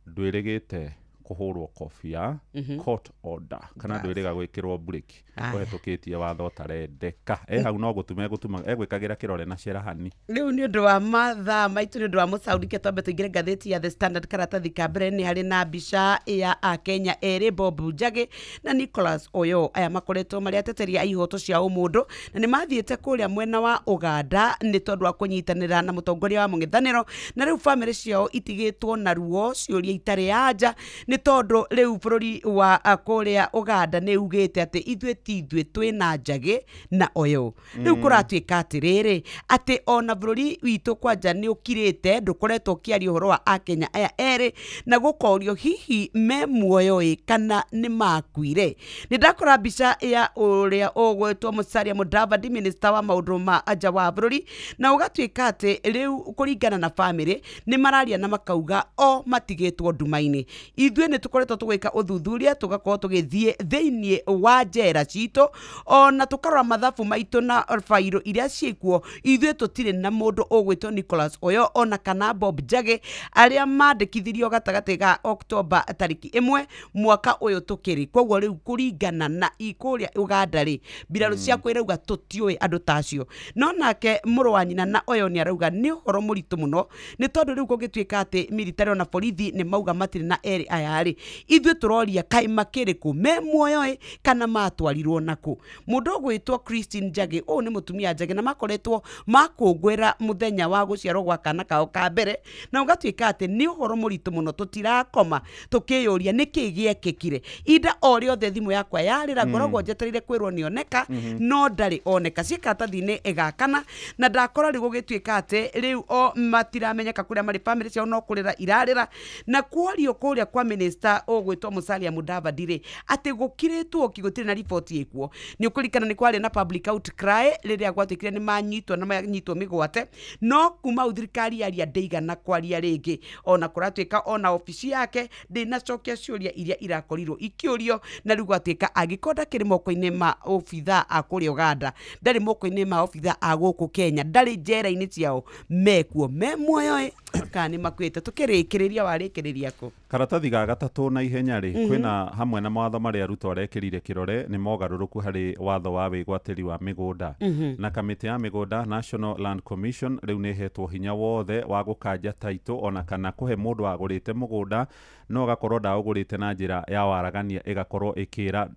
[SPEAKER 10] ndwĩrĩgĩte kũhũrwo kobi ya court order kana ndwĩrĩga gwĩkĩrwo breki ũhetũkĩtie watho ũtarendeka. Hau no gũtuma egwĩkagĩra kĩrore na cerahani.
[SPEAKER 1] Rĩu nĩ ũndũ wa mathaa maitũ, nĩ ũndũ wa mũcaũrike, twambe tũingĩre ngathĩti ya The Standard karatathi ka mbere. Nĩ harĩ na mbica ya akenya erĩ Bob Njagi na Nicholas Oyo. Aya makoretwo marĩ ateteri a ihoto cia ũmũndũ na nĩ mathiĩte kũrĩa mwena wa Ũganda nĩ tondũ wa kũnyitanĩra na mũtongoria wa mũng'ethanĩro, na rĩu bamĩrĩ ciao itigĩtwo na ruo, ciũria itarĩ anja, nĩ tondũ rĩu bũrũri wa kũrĩa Ũganda nĩ ugĩte atĩ ithuĩ ti ithuĩ twĩna Njagi na Oyo. Rĩu kũratuĩka atĩrĩrĩ atĩ ona bũrũri witũ kwanja nĩ ũkirĩte, ndũkoretwo ũkĩaria ũhoro wa akenya aya erĩ, na gũkorio hihi me muoyo ĩ kana nĩ makuire. Nĩ ndakora mbica ya ũrĩa ũgwĩtwo Musalia Mudavadi, minister wa maũndũ ma nja wa bũrũri, na ũgatuĩka atĩ rĩu kũringana na bamĩrĩ nĩ mararia na makauga o matigĩtwo nduma-inĩ. Ithuĩ nĩ tũkoretwo tũgĩka ũthuthuria, tũgakorwo tũgĩthiĩ thĩinĩ wa njera citũ ona tũkarora mathabu maitũ na bairo iria ciĩkuo. Ithuĩ tũtirĩ na mũndũ ũgwĩtwo Nicholas Oyo ona kana Bob Njagi arĩa mandĩkithirio gatagatĩ ga Oktoba tarĩki 1 mwaka ũyũ tũkĩrĩ. Koguo rĩu kũringana na kũrĩa Ũganda rĩ, mbirarũ ciakwa irauga tũtiũĩ andũ ta acio. No nake mũrũ wa nyina na Oyo nĩ arauga nĩ ũhoro mũritũ mũno, nĩ tondũ rĩu kũngĩtuĩka atĩ military ona borithi nĩ mauga matirĩ na erĩ aya rĩ, ithuĩ tũroria kaĩ makĩrĩ kũ, me muoyo ĩ kana matwarirwo nakũ. Mũndũ ũgwĩtwo Christine Njagi, ũyũ nĩ mũtumia Njagi, na makoretwo makũngũĩra mũthenya wa gũciarwo gwa kana kao ka mbere, na ũgatuĩka atĩ nĩ ũhoro mũritũ mũno, tũtirakoma tũkĩyũria nĩkĩ gĩekĩkire. Inda o rĩothe thimũ yakwa yarĩra, ngoragwo njetereire kwĩrwo nĩoneka, no ndarĩ oneka. Ciĩ karatathi-inĩ ĩgakana, na ndakora rĩu gũgĩtuĩka atĩ rĩu o matiramenyeka kũrĩa marĩ, bamĩrĩ ciao no kũrĩra irarĩra, na kwario kũrĩa kwa minister ũgwĩtwo Musalia Mudavadi rĩ atĩ gũkirĩtwo ki gũtirĩ na riboti ĩkuo. Nĩ ũkũririkana nĩ kwarĩ na public outcry rĩrĩa gwatuĩkire nĩ manyitwo na manyitwo mĩgwate, no kuma hau thirikari yaria ndĩigana kwaria rĩngĩ, ona kũratuĩka ona obici yake ndĩnacokia ciũria iria irakorirwo ikĩũrio, na rĩu gwatuĩka angĩkorwo ndakĩrĩ moko-inĩ ma obithaa a kũrĩa Uganda, ndarĩ moko-inĩ ma obithaa a gũkũ Kenya, ndarĩ njera-inĩ ciao, mekuo me muoyo ĩ kana nĩ makuĩte. Tũkĩrĩkĩrĩria warĩkĩrĩria kũ?
[SPEAKER 10] Karatathi ga gatatũ na ihenya rĩ, kwĩna hamwe na mawatho marĩa Ruto arekĩrire kĩrore nĩ mogarũrũku harĩ watho wa wĩgwatĩri wa mĩgũnda. Na kamĩtĩ ya mĩgũnda National Land Commission rĩu nĩ ĩhetwo hinya wothe wa gũkanja taitũ ona kana kũhe mũndũ wagũrĩte mũgũnda no agakorwo ndaũgũrĩte na njĩra ya waragania, ĩgakorwo ĩkĩra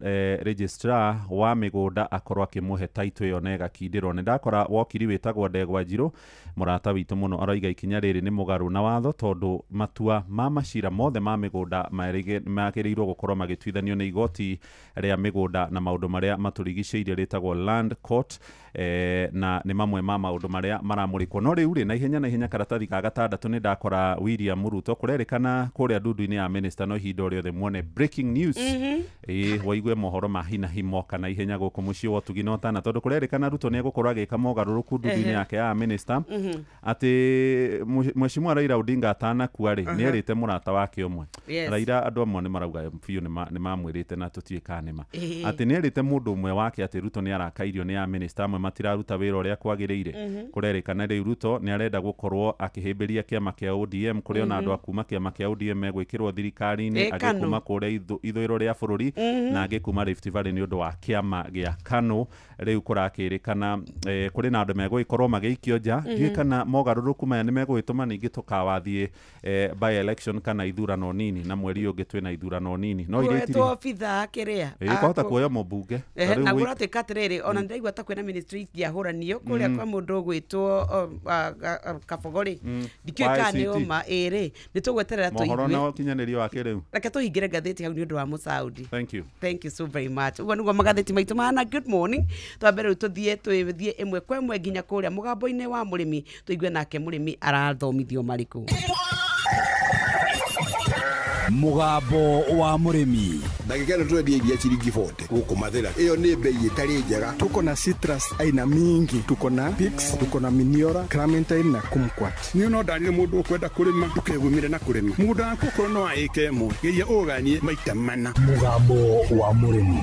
[SPEAKER 10] registrar wa mĩgũnda akorwo akĩmũhe taitũ ĩyo na ĩgakindĩrwo. Nĩ ndakora wokiri wĩtagwo Ndegwa Njirũ, mũrata witũ mũno, aroiga ikinya rĩrĩ nĩ mũgarũ na watho tondũ matua ma macira mothe ma mĩgũnda magĩrĩirwo gũkorwo magĩtuithanio nĩ igoti rĩa mĩgũnda na maũndũ marĩa matũrigicĩirie rĩtagwo Land Court, na nĩ mamwe ma maũndũ marĩa maramũrĩkwo. No rĩu rĩ, na ihenya karatathi ga gatandatũ nĩ ndakora William Ruto kũrerĩkana kũrĩa ndundu-inĩ ya minister no ihinda o rĩothe muone breaking news, waigue mohoro ma hi na hi moka na ihenya gũkũ mũciĩ wa ũtugi na ũtana, tondũ kũrerĩkana Ruto nĩ egũkorwo agĩka mogarũrũku ndundu-inĩ yake ya minister, atĩ Mheshimiwa Raila Odinga atanakua rĩ, nĩ erĩte mũrata wake ũmwe. Raila andũ amwe nĩ marauga biũ nĩ mamwĩrĩte na tũtiũĩ kana nĩ ma, atĩ nĩ erĩte mũndũ ũmwe wake atĩ Ruto nĩ arakairio nĩ a minister amwe matiraruta wĩra ũrĩa kwagĩrĩire. Kũrerĩkana rĩu Ruto nĩ arenda gũkorwo akĩhĩmbĩria kĩama kĩa ODM, kũrĩa ona andũ a kuma kĩama kĩa ODM megwĩkĩrwo thirikari-inĩ, angĩ kuma kũrĩa ithũĩro rĩa bũrũri na angĩ kuma Rift Valley nĩ ũndũ wa kĩama gĩa KANU. Rĩu kũrakĩrĩkana kũrĩ na andũ megũgĩkorwo magĩikio nja. Ndiũĩ kana mogarũrũku maya nĩ megũgĩtũma ningĩ tũkawathiĩ by election kana ithurano nini, na mweri ũngĩ twĩna ithurano nini no iria itirĩ
[SPEAKER 1] obithaa kĩrĩa
[SPEAKER 10] kwahota kuoya mũmbunge
[SPEAKER 1] na gũratuĩka atĩrĩrĩ, ona ndĩraigua ta kwĩna ministry ingĩahũranio kũrĩa kwa mũndũ ũgwĩtwo Kabogorĩ, ndikĩũĩ kana nĩ ũma ĩrĩ, nĩ tũgweterera tũigue
[SPEAKER 10] mohoro na ũkinyanĩrio wa kĩrĩu.
[SPEAKER 1] Reke tũhingĩre ngathĩti hau nĩ ũndũ wa Mũsaudi.
[SPEAKER 10] Thank you.
[SPEAKER 1] Thank you so very much. Ũguo nĩguo magathĩti maitũ mahana. Good morning. Twambere rĩu tũthiĩ ĩmwe kwa ĩmwe nginya kũrĩa mũgambo-inĩ wa mũrĩmi, tũigue nake mũrĩmi arathomithio marĩkũ.
[SPEAKER 6] Mũgambo wa mũrĩmi.
[SPEAKER 11] Ndagĩka ĩno tũrendia iria ciringi 40 gũkũ Mathĩra. Ĩyo nĩ bei ĩtarĩ njega.
[SPEAKER 7] Tuko na citrus aina mingi, tuko na Pix, tuko na Miniora, Clementine na Kumquat.
[SPEAKER 12] Niĩ no ndarire mũndũ ũkwenda kũrĩma ndũkegũmĩre na kũrĩma. Mũgũnda waku okorwo no wa ĩka ĩmwe, geria ũganie maita mana.
[SPEAKER 2] Mũgambo wa mũrĩmi.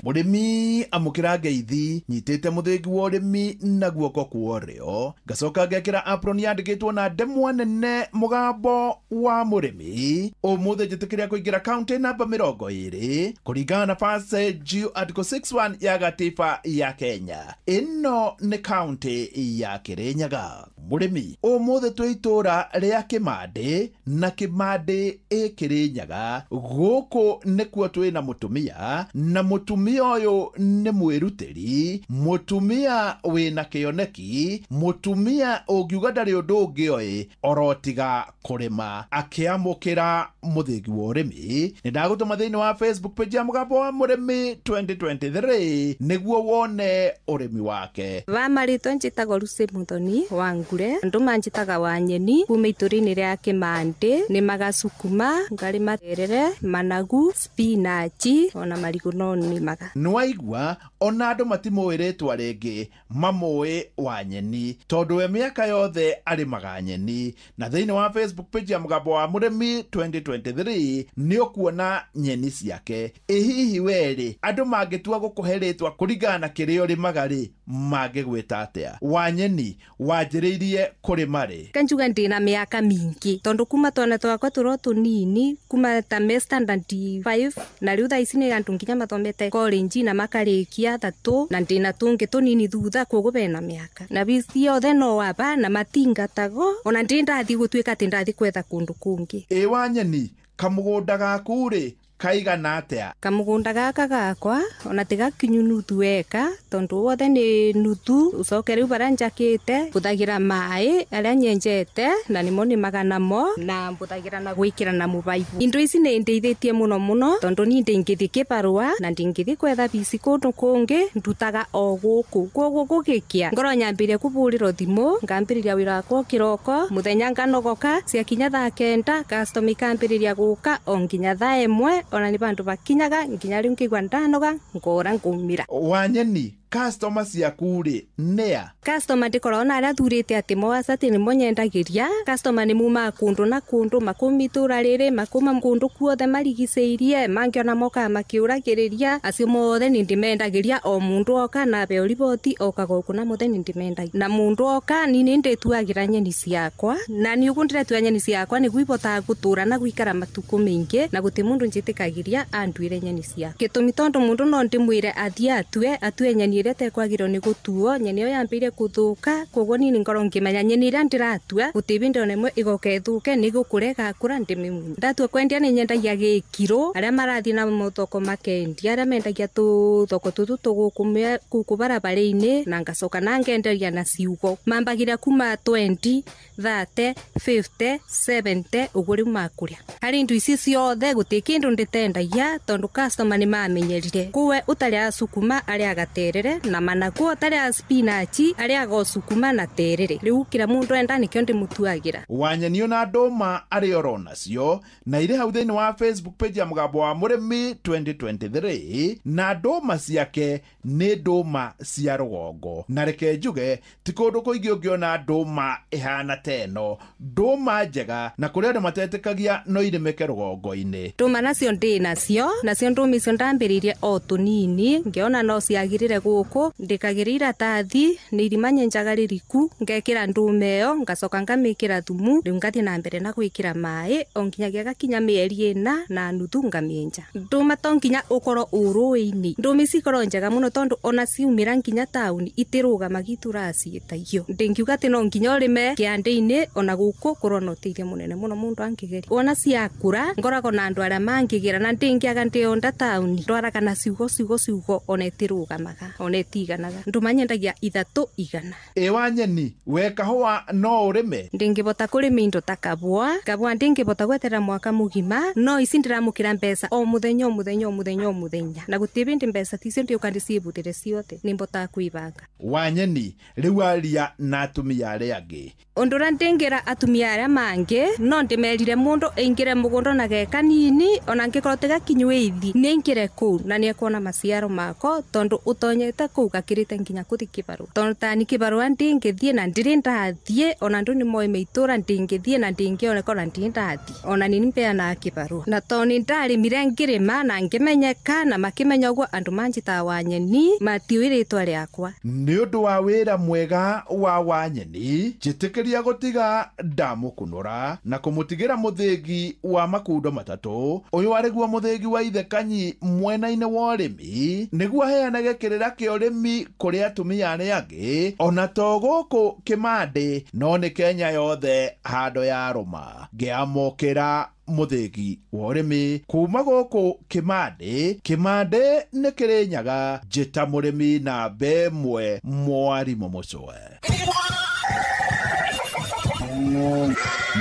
[SPEAKER 13] Mũrĩmi amũkĩra ngeithi nyitĩte mũthĩgi wa ũrĩmi na guoko kwa ũrĩo, ngacoka ngekĩra apron yandĩkĩtwo na ndemwa nene mũgambo wa mũrĩmi. Ũmũthĩ njĩtĩkĩria kũingĩra kaunti namba 20 kũringana na passage article 61 ya gatiba ya Kenya. Ĩno nĩ kaunti ya Kĩrĩnyaga. Mũrĩmi ũmũthĩ twĩ itũra rĩa Kĩmandĩ na Kĩmandĩ ĩ Kĩrĩnyaga. Gũkũ nĩkuo twĩna mũtumia, na mũtumia ũyũ nĩ mwĩrutĩri, mũtumia wĩna kĩoneki, mũtumia ũngiuga ndarĩ ũndũ ũngĩ oĩ orotiga kũrĩma, akĩamũkĩra mũthĩgi wa ũrĩmi. Nĩ ndagũtũma thĩinĩ wa Facebook page ya mũgambo wa mũrĩmi 2023 nĩguo wone ũrĩmi wake.
[SPEAKER 14] Wa marĩtwa njĩtagwo Lucy Muthoni wa Ngure, andũ manjĩtaga wa Nyeni, kuma itũra-inĩ rĩa Kĩmandĩ. Nĩmaga sukuma, ngarĩma terere, managu, spinach ona marigũ no nĩmaga.
[SPEAKER 13] Nĩwaigua ona andũ matimũĩ rĩtwa rĩngĩ, mamũĩ wa Nyeni tondũ we mĩaka yothe arĩmaga nyeni. Na thĩinĩ wa Facebook page ya mũgambo wa mũrĩmi 2023 nĩ ũkuona nyeni ciake. Ĩ hihi werĩ andũ mangĩtua gũkũhe rĩtwa kũringana na kĩrĩa ũrĩmaga rĩ, mangĩgwĩta atĩa? Wa Nyeni wanjĩrĩirie kũrĩma rĩ?
[SPEAKER 14] Kanjuga ndĩna mĩaka mĩingĩ tondũ kuma twana twakwa tũrĩ o tũnini, kuma ta me standard 5 na rĩu thaa ici nĩ andũ nginya mathomete college na makarĩkia 3 na ndĩna tũngĩ tũnini thutha, koguo bena mĩaka na bici yothe no waba na matingatago ona ndĩ ndathiĩ gũtuĩka atĩ ndathiĩ gwetha kũndũ kũngĩ.
[SPEAKER 13] Ĩ wa Nyeni kamũgũnda gaku rĩ Kaigana atĩa?
[SPEAKER 14] Kamũgũnda gaka gakwa ona tigakinyu nuthu eka tondu wothe nĩ nuthu ucoke rĩu bara njakĩte mbũthagĩra maĩ arĩa nyenjete na nĩmo nĩmaga namo na mbũthagĩra na gwĩkĩra na mũbaibũ. Indo ici nĩ indeithĩtie mũno mũno tondu niĩ ndingĩthiĩ kĩbarũa na ndingĩthiĩ gwetha bici kũndũ kũngĩ, ndutaga o gũkũ. Koguo gũgĩkĩa ngorwo nyambĩrĩria kũbũrĩrwo thimũ ngambĩrĩria wĩra wakwa kĩroko mũthenya nganogoka ciakinya thaa 9 customer ikambĩrĩria gũka o nginya thaa 1 ona nĩ bandu bakinyaga nginya rĩu ngĩigua ndanoga ngora ngumira.
[SPEAKER 13] Wanyeni, customer ciaku rĩ nĩa?
[SPEAKER 14] Customer ndikoragwo na arĩa thurĩte atĩ moaca atĩ nĩmo nyendagĩria. Customer nĩ mumaga kũndũ na kũndũ, makuma itũra rĩrĩ, makuma kũndũ kuothe marigicĩirie, mangĩona mokaga makĩũragĩrĩria, acio mothe nĩ ndĩmendagĩria. O mũndũ oka na abeo riboti okaga gũkũ na mothe nĩ ndĩmendagia. Na mũndũ oka niĩ nĩ ndĩtuagĩra nyeni ciakwa, na niĩ ũguo ndĩretua nyeni ciakwa nĩguo ibotaga gũtũra na gũikara matukũ maingĩ, na gũtirĩ mũndũ njĩtĩkagĩria anduĩre nyeni ciakwa. Gĩtũmi tondũ mũndũ no ndĩmwĩre athiĩ atue nyeni ĩrĩa ĩtekwagĩrĩirwo nĩ gũtuo, nyeni ĩyo yambĩrĩrie gũthũka, koguo niĩ ngorwo ngĩmenya nyeni ĩrĩa ndĩratua gũtirĩ hĩndĩ ona ĩmwe ĩgoka ĩthũke, nĩ gũkũra ĩgakũra ndĩmĩmunye. Ndatua kwendia nĩ nyendagia gĩkiro, arĩa marathiĩ na mathoko makendia, arĩa mendagia tũthoko tũtũ tũgũkũ barabara-inĩ, na ngacoka na ngenderia na ciugo. Mambagĩria kuma 20, 30, 50, 70 ũguo rĩu makũrĩa. Harĩ indo ici ciothe gũtirĩ kĩndũ ndĩtendagia tondũ customer nĩ mamenyerire. Kũwe ũtarĩaga sukuma arĩaga terere na managu, ũtarĩaga spinach arĩaga o sukuma na terere. Rĩu kĩrĩa mũndũ enda nĩkĩo ndĩmũtuagĩra.
[SPEAKER 13] Wanyeni ona ndũma arĩ oro nacio na irĩ hau thĩinĩ wa Facebook page ya Mũgambo wa Mũrĩmi 2023, na ndũma ciake nĩ ndũma cia rũgongo. Na reke njuge ti kũndũ kũingĩ ũngĩona ndũma ĩhana ta ĩno, ndũma njega na kũrĩ andũ matetĩkagia no irĩmĩke rũgongo-inĩ.
[SPEAKER 14] Ndũma nacio ndĩ nacio, nacio ndũma icio ndambĩrĩirie o tũnini ngĩona no ciagĩrĩre gũkũ, ndĩkagĩra iratathi nĩ irima nyenjaga rĩriku ngekĩra ndũma ĩyo ngacoka ngamĩkĩra thumu, rĩu ngathiĩ na mbere na gwĩkĩra maĩ o nginyagia gakinya mĩeri 4 na nuthu ngamĩenja. Ndũma to nginya ũkorwo ũrũĩ-inĩ, ndũma ici ikorwo njega mũno tondũ ona ciumĩra nginya taũni itirũgamaga itũraga ciĩtagio. Ndingiuga atĩ no nginya ũrĩme kĩanda-inĩ, ona gũkũ kũrwo na ũteithio mũnene mũno mũndũ angĩgeria. Wona ciakũra ngoragwo na andũ arĩa mangĩgĩra na ndĩngĩaga ndĩonda taũni, ndwaraga na ciugo ciugo ciugo ona ĩtirũgamaga ona ĩtiganaga. Ndũma nyendagia 300.
[SPEAKER 13] Ĩ Wanyeni, we kahũa no ũrĩme?
[SPEAKER 14] Ndingĩbota kũrĩma indo ta kabũa, kabũa ndingĩbota gweterera mwaka mũgima, no ici ndĩramũkĩra mbeca o mũthenya o mũthenya o mũthenya o mũthenya, na gũtirĩ hĩndĩ mbeca ticio ndĩũka ndĩciĩbutĩre ciothe, nĩmbotaga kwĩbanga.
[SPEAKER 13] Wanyeni, rĩu aria na atumia arĩa angĩ.
[SPEAKER 14] Ũndũ ũrĩa ndĩngĩra atumia arĩa mangĩ no ndĩmerire mũndũ aingĩre mũgũnda na ge kanini ona angĩkorwo ti gakinyu ĩithi nĩ aingĩre kũu na nĩ ekuona maciaro mako tondũ ũtonyete kũu gakĩrĩte nginya kũthi kĩbarũa. Tondũ tani kĩbarũa ndingĩthiĩ na ndirĩ ndathiĩ, ona andũ nĩ moĩ itũra ndingĩthiĩ na ndingĩoneka ona ndirĩ ndathiĩ, ona nĩ mbeanaga kĩbarũa. Na tondũ nĩ ndarĩmire ngĩrĩma na ngĩmenyeka na makĩmenya ũguo andũ manjĩtaga Wanyeni matiũĩ rĩtwa rĩakwa.
[SPEAKER 13] Nĩ ũndũ wa wĩra mwega wa Wanyeni njĩtĩkĩria gũtiga ndamũkunũra na kũmũtigĩra mũthĩgi wa makundo 3. Ũyũ arĩguo mũthĩgi wa ithe Kanyi mwena-inĩ wa ũrĩmi nĩguo aheanage kĩrĩra kĩa ũrĩmi kũrĩ atumia arĩa angĩ ona to gũkũ Kĩmandĩ no nĩ Kenya yothe handũ ya rũma. Ngĩamũkĩra mũthĩgi wa ũrĩmi kuma gũkũ Kĩmandĩ. Kĩmandĩ nĩ Kĩrĩnyaga, njĩta mũrĩmi namba 1 mwarimũ Mũcwe.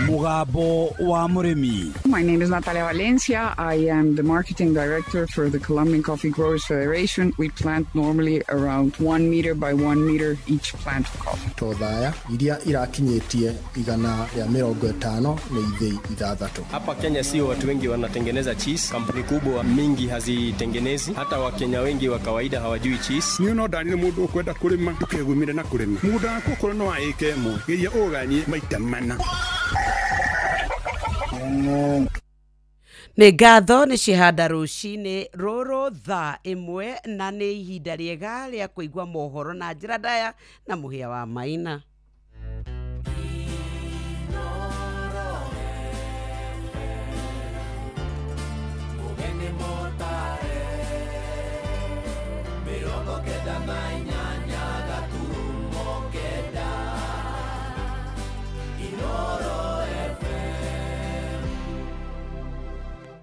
[SPEAKER 6] Mũgambo wa Mũrĩmi.
[SPEAKER 15] My name is Natalia Valencia. I am the marketing director for the Colombian Coffee Growers Federation. We plant normally around 1 meter by 1 meter each plant of coffee.
[SPEAKER 11] Tothaya iria irakinyĩtie 150 nĩ ithĩi 6.
[SPEAKER 16] Hapa Kenya sio watu wengi wanatengeneza cheese. Kampuni kubwa mingi hazitengenezi. Hata Wakenya wengi wa kawaida hawajui cheese.
[SPEAKER 12] Niĩ no ndarire mũndũ ũkwenda kũrĩma ndũkegumire na kũrĩma. Mũgũnda waku okorwo no wa ĩka 1 geria ũganie maita 4.
[SPEAKER 1] Nĩ ngatho nĩ cihanda rũcinĩ rũrũ thaa 1 na nĩ ihinda rĩega rĩa kũigua mohoro na njĩra ndaya na mũhĩa wa Maina.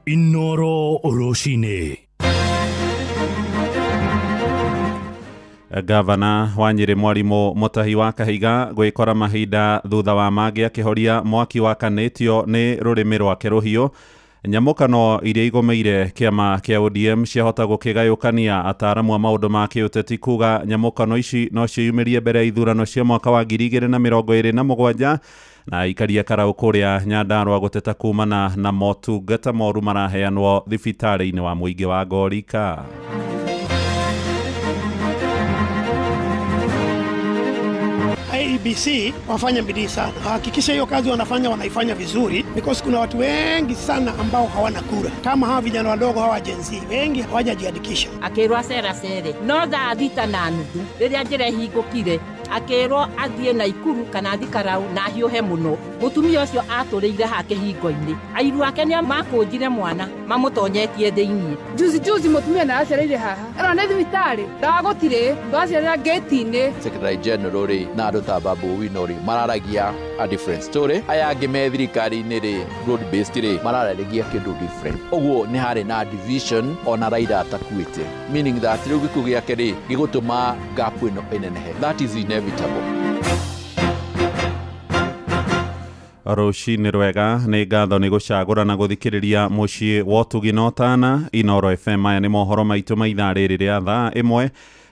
[SPEAKER 2] Inoro rũcinĩ.
[SPEAKER 10] Gavana wa Nyĩrĩ Mwarimũ Mũtahi wa Kahiga gwĩkora mahinda thutha wa mangĩ akĩhoria mwaki wakanĩtio nĩ rũrĩmĩ rwake rũhiũ. Nyamũkano iria igũmĩire kĩama kĩa ODM ciahota gũkĩgayũkania ataaramu a maũndũ ma kĩũteti kuga nyamũkano ici no ciĩyumĩrie mbere ya ithurano cia mwaka wa 2027 na aikaria karau kũrĩa Nyandarua gũteta kumana na motungata moru maraheanwo thibitarĩ-inĩ wa mũingĩ wa Ngorika.
[SPEAKER 17] IEBC wafanye bidii sana, hakikisha hiyo kazi wanafanya wanaifanya vizuri, because kuna watu wengi sana ambao hawana kura, kama hawa vijana wadogo hawa Gen Z wengi hawajajiandikisha.
[SPEAKER 18] Akĩrwo cera cere no thaa 6:30 rĩrĩa njĩra ĩhingũkire akĩrwo athiĩ Naikuru kana athiĩ Karau na ahiũhe mũno. Mũtumia ũcio atũrĩire haha kĩhingo-inĩ, airu ake nĩ makũnjire mwana mamũtonyetie thĩiniĩ.
[SPEAKER 19] Juzi juzi mũtumia na acereire haha ĩno nĩ thibitarĩ ndawa gũtirĩ twacerera ngĩti-inĩ.
[SPEAKER 20] Secretary General rĩ na andũ ta Babu Owino rĩ mararagia a different story, aya angĩ me thirikari-inĩ rĩ broad based rĩ mararagia kĩndũ different. Ũguo nĩ harĩ na division ona Raila atakuĩte, meaning that rĩu gĩkuũ gĩake rĩ gĩgũtũma gap ĩno ĩnenehe. That is inevitable.
[SPEAKER 10] Rũcinĩ rwega, nĩ ngatho nĩ gũcagũra na gũthikĩrĩria mũciĩ wa ũtugi na ũtana. Inoro FM, maya nĩ mohoro maitũ ma ithaa rĩrĩ rĩa thaa 1.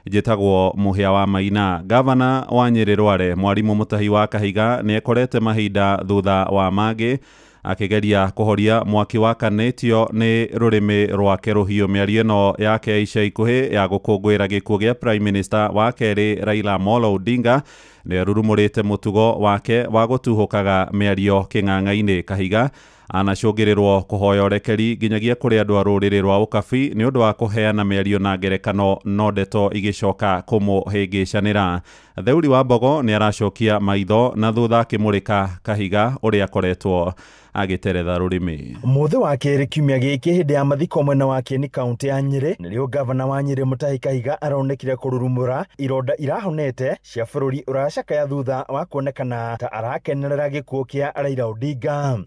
[SPEAKER 10] Njĩtagwo Mũhĩa wa Maina. Gavana wa Nyĩrĩ Rware Mwarimũ Mũtahi wa Kahiga nĩ ekorete mahinda thutha wa mangĩ akĩgeria kũhoria mwaki wakanĩtio nĩ rũrĩmĩ rwake rũhiũ. Mĩario ĩno yake ica ikuhĩ ya gũkũngũĩra gĩkuũ gĩa Prime Minister wa kerĩ Raila Amolo Odinga nĩ arurumũrĩte mũtugo wake wa gũtuhũkaga mĩario kĩng'ang'a-inĩ. Kahiga anacũngĩrĩrwo kũhoya ũrekeri nginyagia kũrĩ andũ a rũrĩrĩ rwa ũkabi nĩ ũndũ wa kũheana mĩario na ngerekano no ndeto igĩcoka kũmũhĩngĩcanĩra. Theuri wa Mbogo nĩ aracokia maitho na thutha akĩmũrĩka Kahiga ũrĩa akoretwo agĩteretha rũrĩmĩ.
[SPEAKER 21] Mũthĩ wa kerĩ kiumia gĩkĩ hĩndĩ ya mathiko mwena wa Kieni kaunti ya Nyĩrĩ nĩrĩo gavana wa Nyĩrĩ Mũtahi Kahiga aronekire kũrurumũra ironda irahonete cia bũrũri ũracakaya thutha wa kuonekana ta arakenerera gĩkuũ kĩa Raila Odinga.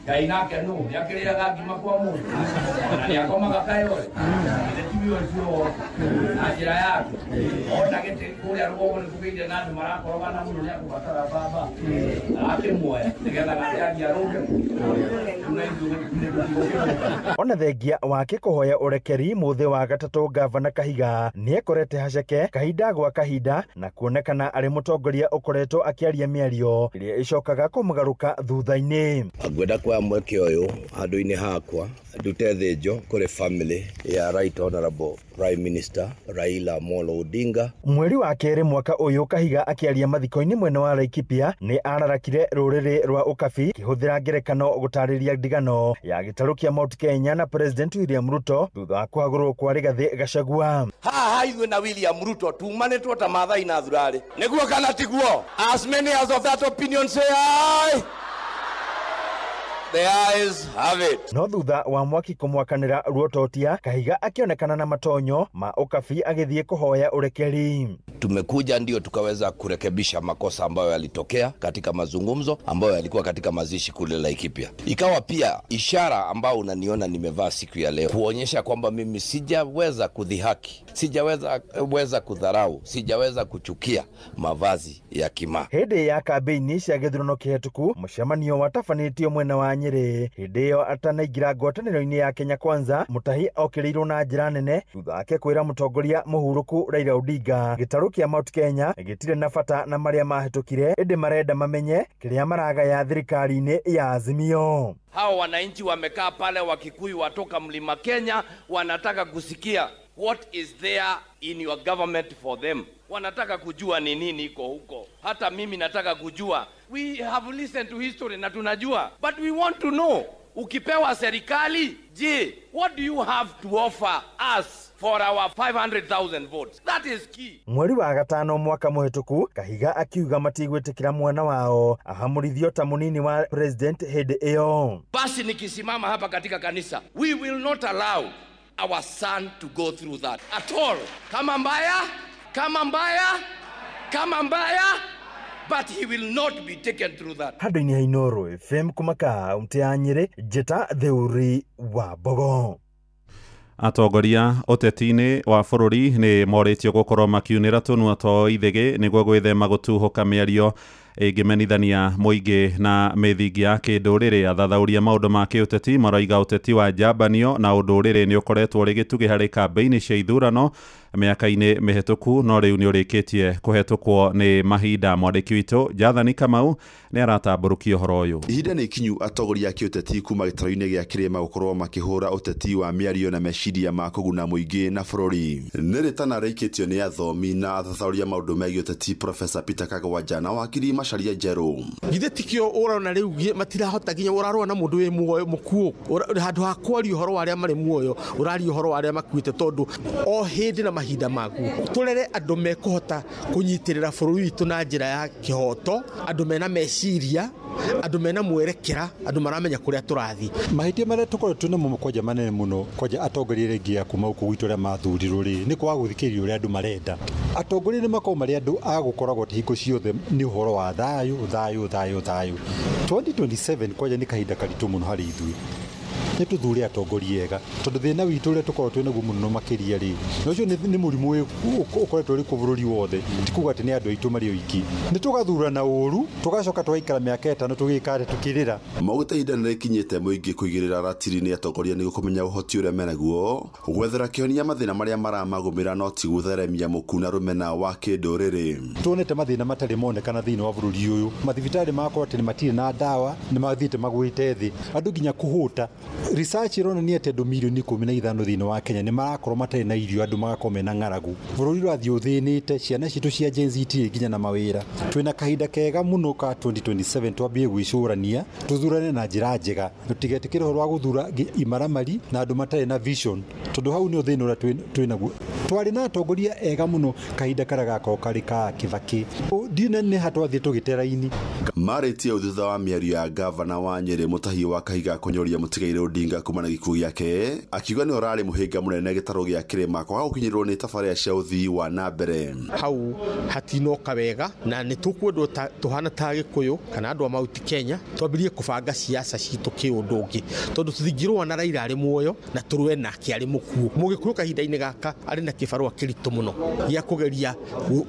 [SPEAKER 22] Ngai nake nũ nĩakĩrĩaga ngima kwa mũndũ na nĩakomaga kayore ithe tiwe ũcio na njĩra yake ona gĩtĩ kũrĩa rũgongo nĩkũgĩire na andũ marakorogana mũno nĩakũbatara baba arakĩmuoya nĩgetha gatiagia rũke.
[SPEAKER 21] Ona thengia wake kũhoya ũrekeri mũthĩ wa gatatũ, gavana Kahiga nĩekorete haceke kahinda gwa kahinda na kuonekana arĩ mũtongoria ũkoretwo akĩaria mĩario ĩrĩa ĩcokaga kũmũgarũka thutha-inĩ.
[SPEAKER 23] Ngwenda kuoya mweke ũyũ handũ-inĩ hakwa ndute thĩnjo kũrĩ family ya Right Honorable Prime Minister Raila Amolo Odinga.
[SPEAKER 21] Mweri wa kerĩ mwaka ũyũ Kahiga akĩaria mathiko-inĩ mwena wa Laikipia nĩ ararakire rũrĩrĩ rwa ũkabi kĩhũthĩra ngerekano gũtarĩria ndigano ya gĩtarũ kĩa Mount Kenya na President William Ruto thutha wa kũhagũrwo kwa Rigathĩ Gachagua.
[SPEAKER 22] Haha ithuĩ na William Ruto tumanĩtwo ta Maathai na Thurarĩ, nĩguo kana tiguo? As many as of that opinion say aye. The eyes have it.
[SPEAKER 21] No thutha wa mwaki kũmwakanĩra ruototia, Kahiga akĩonekana na matonyo ma ũkabi agĩthiĩ kũhoya ũrekeri.
[SPEAKER 23] Tumekuja ndio tukaweza kurekebisha makosa ambayo yalitokea katika mazungumzo ambayo yalikuwa katika mazishi kule Laikipia. Ikawa pia ishara ambayo unaniona nimevaa siku ya leo kuonyesha kwamba mimi sijaweza kudhihaki, sijaweza kudharau, sijaweza kuchukia mavazi ya kima.
[SPEAKER 21] Hĩndĩ ya kambĩini cia gĩthurano kĩhetũku, mũcemanio watabanĩtio mwena wa Nyĩrĩ hĩndĩ ĩyo atanaingĩra ngwatanĩro-inĩ ya Kenya Kwanza, Mũtahi okĩrĩirwo na njĩra nene thutha wake kwĩra mũtongoria mũhurũku Raila Odinga gĩtarũ kĩa Mount Kenya gĩtirĩ na bata na marĩa mahĩtũkire, ĩndĩ marenda mamenye kĩrĩa maragaya thirikari-inĩ ya Azimio.
[SPEAKER 22] Hawa wananchi wamekaa pale, Wakikuyu watoka Mlima Kenya, wanataka kusikia what is there in your government for them. Wanataka kujua ni nini iko huko. Hata mimi nataka kujua. We have listened to history na tunajua, but we want to know. Ukipewa serikali, je, what do you have to offer us for our 500,000 votes? That is key.
[SPEAKER 21] Mweri wa gatano mwaka mũhĩtũku, Kahiga akiuga matigwĩtĩkĩra mwana wao ahamũrithio ta mũnini wa president hĩndĩ ĩyo.
[SPEAKER 22] Basi nikisimama hapa katika kanisa, we will not allow our son to go through that at all. Kama mbaya, kama mbaya, kama mbaya, But he will not be taken through that.
[SPEAKER 21] Handũ-inĩ ha Inooro FM kuma kaũntĩ ya Nyĩrĩ, Njĩta Theuri wa Mbogo.
[SPEAKER 10] Atongoria ũteti-inĩ wa bũrũri nĩ morĩtio gũkorwo makiunĩra tũnua twao ithĩgĩ nĩguo gwĩthema gũtuhũka mĩario ĩngĩmenithania mũingĩ na mĩthingi ya kĩndũrĩrĩ. Athathaũria maũndũ ma kĩũteti maroiga ũteti wa njambanio na ũndũrĩrĩ nĩ ũkoretwo ũrĩ gĩtugĩ harĩ kambĩini cia ithurano mĩaka-inĩ mĩhĩtũku, no rĩu nĩ ũrĩkĩtie kũhetũkwo nĩ mahinda. Mwandĩki witũ Jathani Kamau nĩ aratambũrũkia ũhoro ũyũ.
[SPEAKER 3] Ihinda nĩ ikinyu atongoria a kĩũteti kuma gĩtarũ-inĩ gĩa kĩrĩma gũkorwo makĩhũra ũteti wa mĩario na meciria ma kũguna mũingĩ na bũrũri. Nĩ rĩtana rĩikĩtio nĩ athomi na athathaũria maũndũ megiĩ ũteti Professor Peter Kagwanja na wakiri Macharia Njerũ.
[SPEAKER 5] Githĩ tikĩo ũrona rĩu matirahota nginya ũrarũa na mũndũ wĩ muoyo mũkuũ, handũ ha kwaria ũhoro wa arĩa marĩ muoyo ũraria ũhoro wa arĩa makuĩte, tondũ o hĩndĩ na mahinda maguo tũrere andũ mekũhota kũnyitĩrĩra bũrũri witũ na njĩra ya kĩhoto, andũ mena meciria, andũ mena mwerekera, andũ maramenya kũrĩa tũrathiĩ.
[SPEAKER 8] Mahĩtia marĩa tũkoretwo namo kwanja manene mũno kwanja atongoria rĩngĩ a kuma gũkũ gwitũ arĩa mathurirwo rĩ, nĩ kwaga gũthikĩrĩria ũrĩa andũ marenda. Atongoria nĩ makoragwo marĩ andũ a gũkoragwo atĩ hingo ciothe nĩ ũhoro wa thayũ thayũ thayũ thayũ. 2027 kwanja nĩ kahinda karitũ mũno harĩ ithuĩ. Nĩ tũthure atongoria ega tondũ thĩna witũ ũrĩa tũkoragwo twĩ naguo mũno makĩria rĩ, na ũcio nĩ mũrimũ ũkoretwo ũrĩ kuo bũrũri wothe, ti kuga atĩ nĩ andũ aitũ marĩ oiki. Nĩ tũgathurana ũru tũgacoka tũgaikara mĩaka ĩtano tũgĩka atĩ tũkĩrĩra.
[SPEAKER 3] Maugĩte ihinda nĩ rĩkinyĩte mũingĩ kũigĩrĩra ratiri nĩ atongoria nĩguo kũmenya ũhoti ũrĩa menaguo, gwethera kĩhonia mathĩna marĩa maramagũmĩra no ti gũtheremia mũku na rũmena wa kĩndũrĩrĩ.
[SPEAKER 8] Tuonete mathĩna matarĩ monekana thĩinĩ wa bũrũri ũyũ, mathibitarĩ magakorwo atĩ matirĩ na ndawa, nĩ mathiĩte magũĩte thĩ, andũ nginya kũhũta. Research ironania atĩ andũ mirioni 15 thĩinĩ wa Kenya nĩ marakorwo matarĩ na irio, andũ magakorwo mena ng'aragu. Bũrũri ũrathiĩ ũthĩnĩte, ciana citũ cia Gen Z itirĩ nginya na mawĩra. Twĩna kahinda kega mũno ka 2027 twambie gwĩcũrania, tũthurane na njĩra njega, tũtigetĩkĩre ũhoro wa gũthura imaramari na andũ matarĩ na vision, tondũ hau nĩ thĩna ũrĩa twĩnaguo. Twarĩ na atongoria ega mũno kahinda karĩa gakorwo karĩ ka Kibaki. Ndiũĩ nĩ ha twathiĩ tũgĩte raini.
[SPEAKER 3] Marĩtie thutha wa mĩario ya gavana wa Nyĩrĩ Mũtahi wa Kahiga kũnyũria mũtigairĩ Odinga kumana na gĩkuũ gĩake, akiuga nĩ ũrarĩ mũhĩnga mũnene gĩtarũ gĩa kĩrĩma kwaga gũkinyĩrwo nĩ tabarĩra cia ũthii wa na mbere.
[SPEAKER 5] Hau hatinoka wega na nĩ tũkwendwo tũhana ta Gĩkũyũ kana andũ a Mount Kenya twambĩrĩrie kũbanga siasa citũ kĩũndũ ũngĩ, tondũ tũtingĩrũa na Raila arĩ muoyo na tũrũe nake arĩ mũkuũ. Mũgĩkũyũ kahinda-inĩ gaka arĩ na kĩbarũa kĩritũ mũno gĩa kũgeria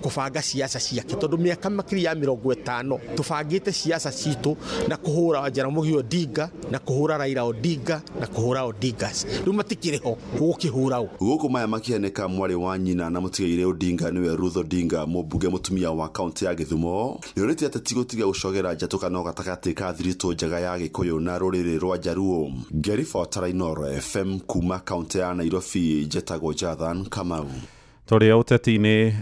[SPEAKER 5] kũbanga siasa ciake, tondũ mĩaka makĩria ya 50 tũbangĩte siasa citũ na kũhũra Jaramogi Odinga na kũhũra Raila Odinga na kũhũra Odingas. Rĩu matikĩrĩ ho gũkĩhũra ũ.
[SPEAKER 3] Gũkũ maya makĩhanĩka, mwarĩ wa nyina na mũtigairĩ Odinga nĩwe Ruth Odinga, mũmbunge mũtumia wa kaũntĩ ya Gĩthumo, nĩorĩtie ateti gũtiga gũcogera njatũkano gatagatĩ ka thiritũ njega ya Gĩkũyũ na rũrĩrĩ rwa Jaruo. Ngĩribotera Inooro FM kuma kaũntĩ ya Nairobi, njetagwo Jathan Kamau.
[SPEAKER 10] Tũrĩ ũteti-inĩ,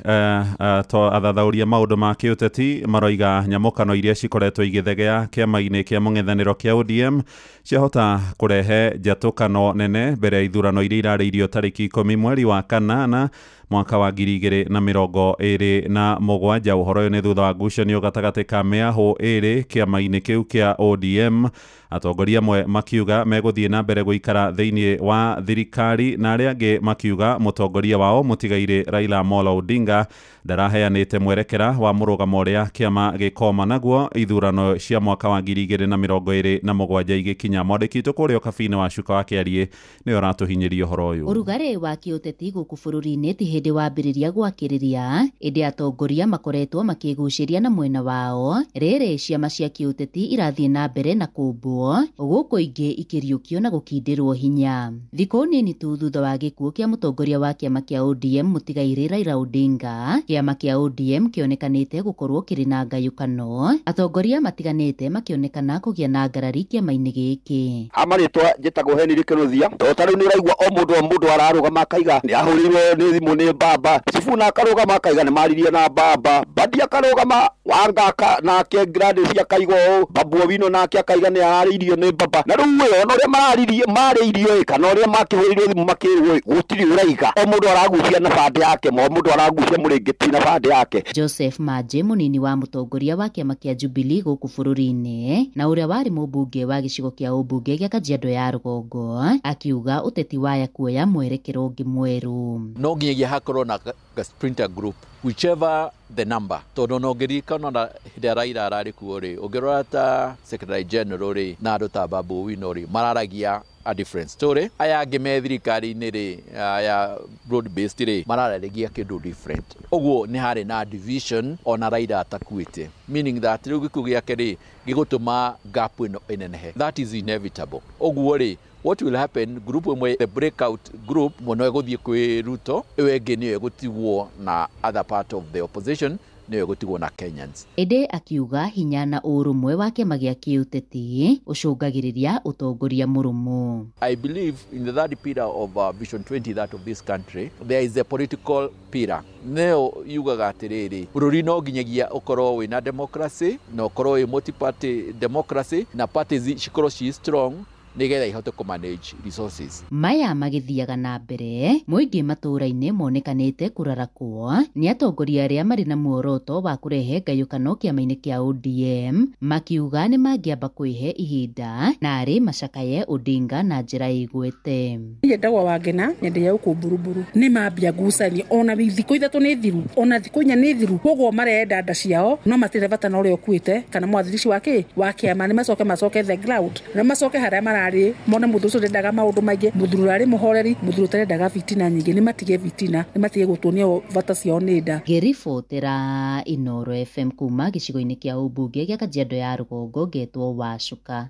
[SPEAKER 10] athathaũria maũndũ ma kĩũteti maroiga nyamũkano iria cikoretwo igĩthegea kĩama-inĩ kĩa mũng'ethanĩro kĩa ODM ciahota kũrehe njatũkano nene mbere ya ithurano iria irarĩirio tarĩki 10 mweri wa kanana mwaka wa 2027. Ũhoro ũyũ nĩ thutha wa ngucanio gatagatĩ ka mĩahũ ĩrĩ kĩama-inĩ kĩu kĩa ODM, atongoria amwe makiuga megũthiĩ na mbere gũikara thĩinĩ wa thirikari na arĩa angĩ makiuga mũtongoria wao mũtigairĩ Raila Amolo Odinga ndaraheanĩte mwerekera wa mũrũgamo ũrĩa kĩama gĩkoma naguo ithurano cia mwaka wa 2027 igĩkinya. Mwandĩki witũ kũrĩa Ũkabi-inĩ wa Cuka wa Kĩariĩ nĩwe ũratũhinyĩria ũhoro ũyũ.
[SPEAKER 24] Ũrugarĩ wa kĩũteti gũkũ bũrũri-inĩ ti hĩndĩ wambĩrĩria gwakĩrĩria, ĩndĩ atongoria makoretwo makĩgucĩria na mwena wao. Rĩrĩ ciama cia kĩũteti irathiĩ na mbere na kũmbwo, gũkũ ingĩ ikĩriũkio na gũkindĩrwo hinya. Thikũ nini tu thutha wa gĩkuũ kĩa mũtongoria wa kĩama kĩa ODM mũtigairĩ Raila Odinga, kĩama kĩa ODM kĩonekanĩte gũkorwo kĩrĩ na ngayũkano, atongoria matiganĩte makĩonekana kũgĩa na ngarari kĩama-inĩ gĩkĩ.
[SPEAKER 25] Amarĩtwa njĩtagwo Henry Kĩnuthia, to ta rĩu nĩ ũraigua o mũndũ ararũgama akaiga nĩ ahũrĩirwo nĩ thimũ nĩ baba, Sifuna akarũgama akaiga nĩ maririe na baba, Badi akarũgama Wangaka nake Gladys akaiga ũũ, Babu Owino nake akaiga nĩ ararĩirio nĩ baba. Na rĩu ĩ ona ũrĩa mararirie marĩirio ĩ kana ũrĩa makĩhũrĩirwo thimũ makĩrwo ĩ gũtirĩ ũraiga, o mũndũ aragucia na bande yake, o mũndũ aragucia mũrĩngĩti na bande yake.
[SPEAKER 24] Joseph Maje, mũnini wa mũtongoria wa kĩama kĩa Jubilee gũkũ bũrũri-inĩ na ũrĩa warĩ mũmbunge wa gĩcigo kĩa ũmbunge gĩa Kajiado ya Rũgongo, akiuga ũteti waya kuoya mwerekero ũngĩ mwerũ.
[SPEAKER 20] No nginyagia hakorwo na ga sprinter group whichever the number tondu no ngirikana na hĩndĩ ĩrĩa Raila ararĩ kuo rĩ, ũngĩrora ta secretary general rĩ na andũ ta Babu Owino rĩ, mararagia a different story. Aya angĩ me thirikari-inĩ rĩ, aya broad based rĩ, mararĩrĩgia kĩndũ different. Ũguo nĩ harĩ na division ona Raila atakuĩte, meaning that rĩu gĩkuũ gĩake rĩ gĩgũtũma gap ĩno ĩnenehe. That is inevitable. Ũguo rĩ, what will happen, group ĩmwe, the breakout group mũno ĩgũthiĩ kwĩ Ruto, ĩyo ĩngĩ nĩyo ĩgũtigwo na other part of the opposition, nĩyo ĩgũtigwo na Kenyans.
[SPEAKER 24] Ĩndĩ akiuga hinya na ũrũmwe wa kĩama gĩa kĩũteti ũcũngagĩrĩria ũtongoria mũrũmu.
[SPEAKER 20] I believe in the third pillar of Vision 20, that of this country, there is a political pillar. Nĩyo yugaga atĩrĩrĩ, bũrũri no nginyagia ũkorwo wĩna democracy na ũkorwo wĩ multi-party democracy na parties cikorwo ci strong nĩgetha ihote kũ manage resources.
[SPEAKER 24] Maya magĩthiaga na mbere, mũingĩ matũũra-inĩ monekanĩte kũrarakwo nĩ atongoria arĩa marĩ na muoroto wa kũrehe ngayũkano kĩama-inĩ kĩa ODM, makiuga nĩ mangĩamba kwĩhe ihinda na arĩ macakaye Odinga na njĩra ĩgwete.
[SPEAKER 4] Nyendagwo Wangena, nyendeia gũkũ Mburuburu, nĩ mambia ngucanio ona thikũ 3 nĩ thiru, ona thikũ 4 nĩ thiru, koguo marenda nda ciao no matirĩ bata na ũrĩa ũkuĩte kana mwathirici wa kĩ wa kĩama, nĩ macoke the ground na macoke harĩa mararĩ mone mũthuri ũcio ndendaga maũndũ maingĩ, mũthuri ũrarĩ mũhoreri, mũthuri ũtarendaga bitina nyingĩ, nĩ matige bitina, nĩ matige gũtuonia bata ciao nĩ nda.
[SPEAKER 24] Ngĩribotera Inooro FM kuma gĩcigo-inĩ kĩa ũmbunge gĩa Kajiado ya rũgongo, ngetwo Wacuka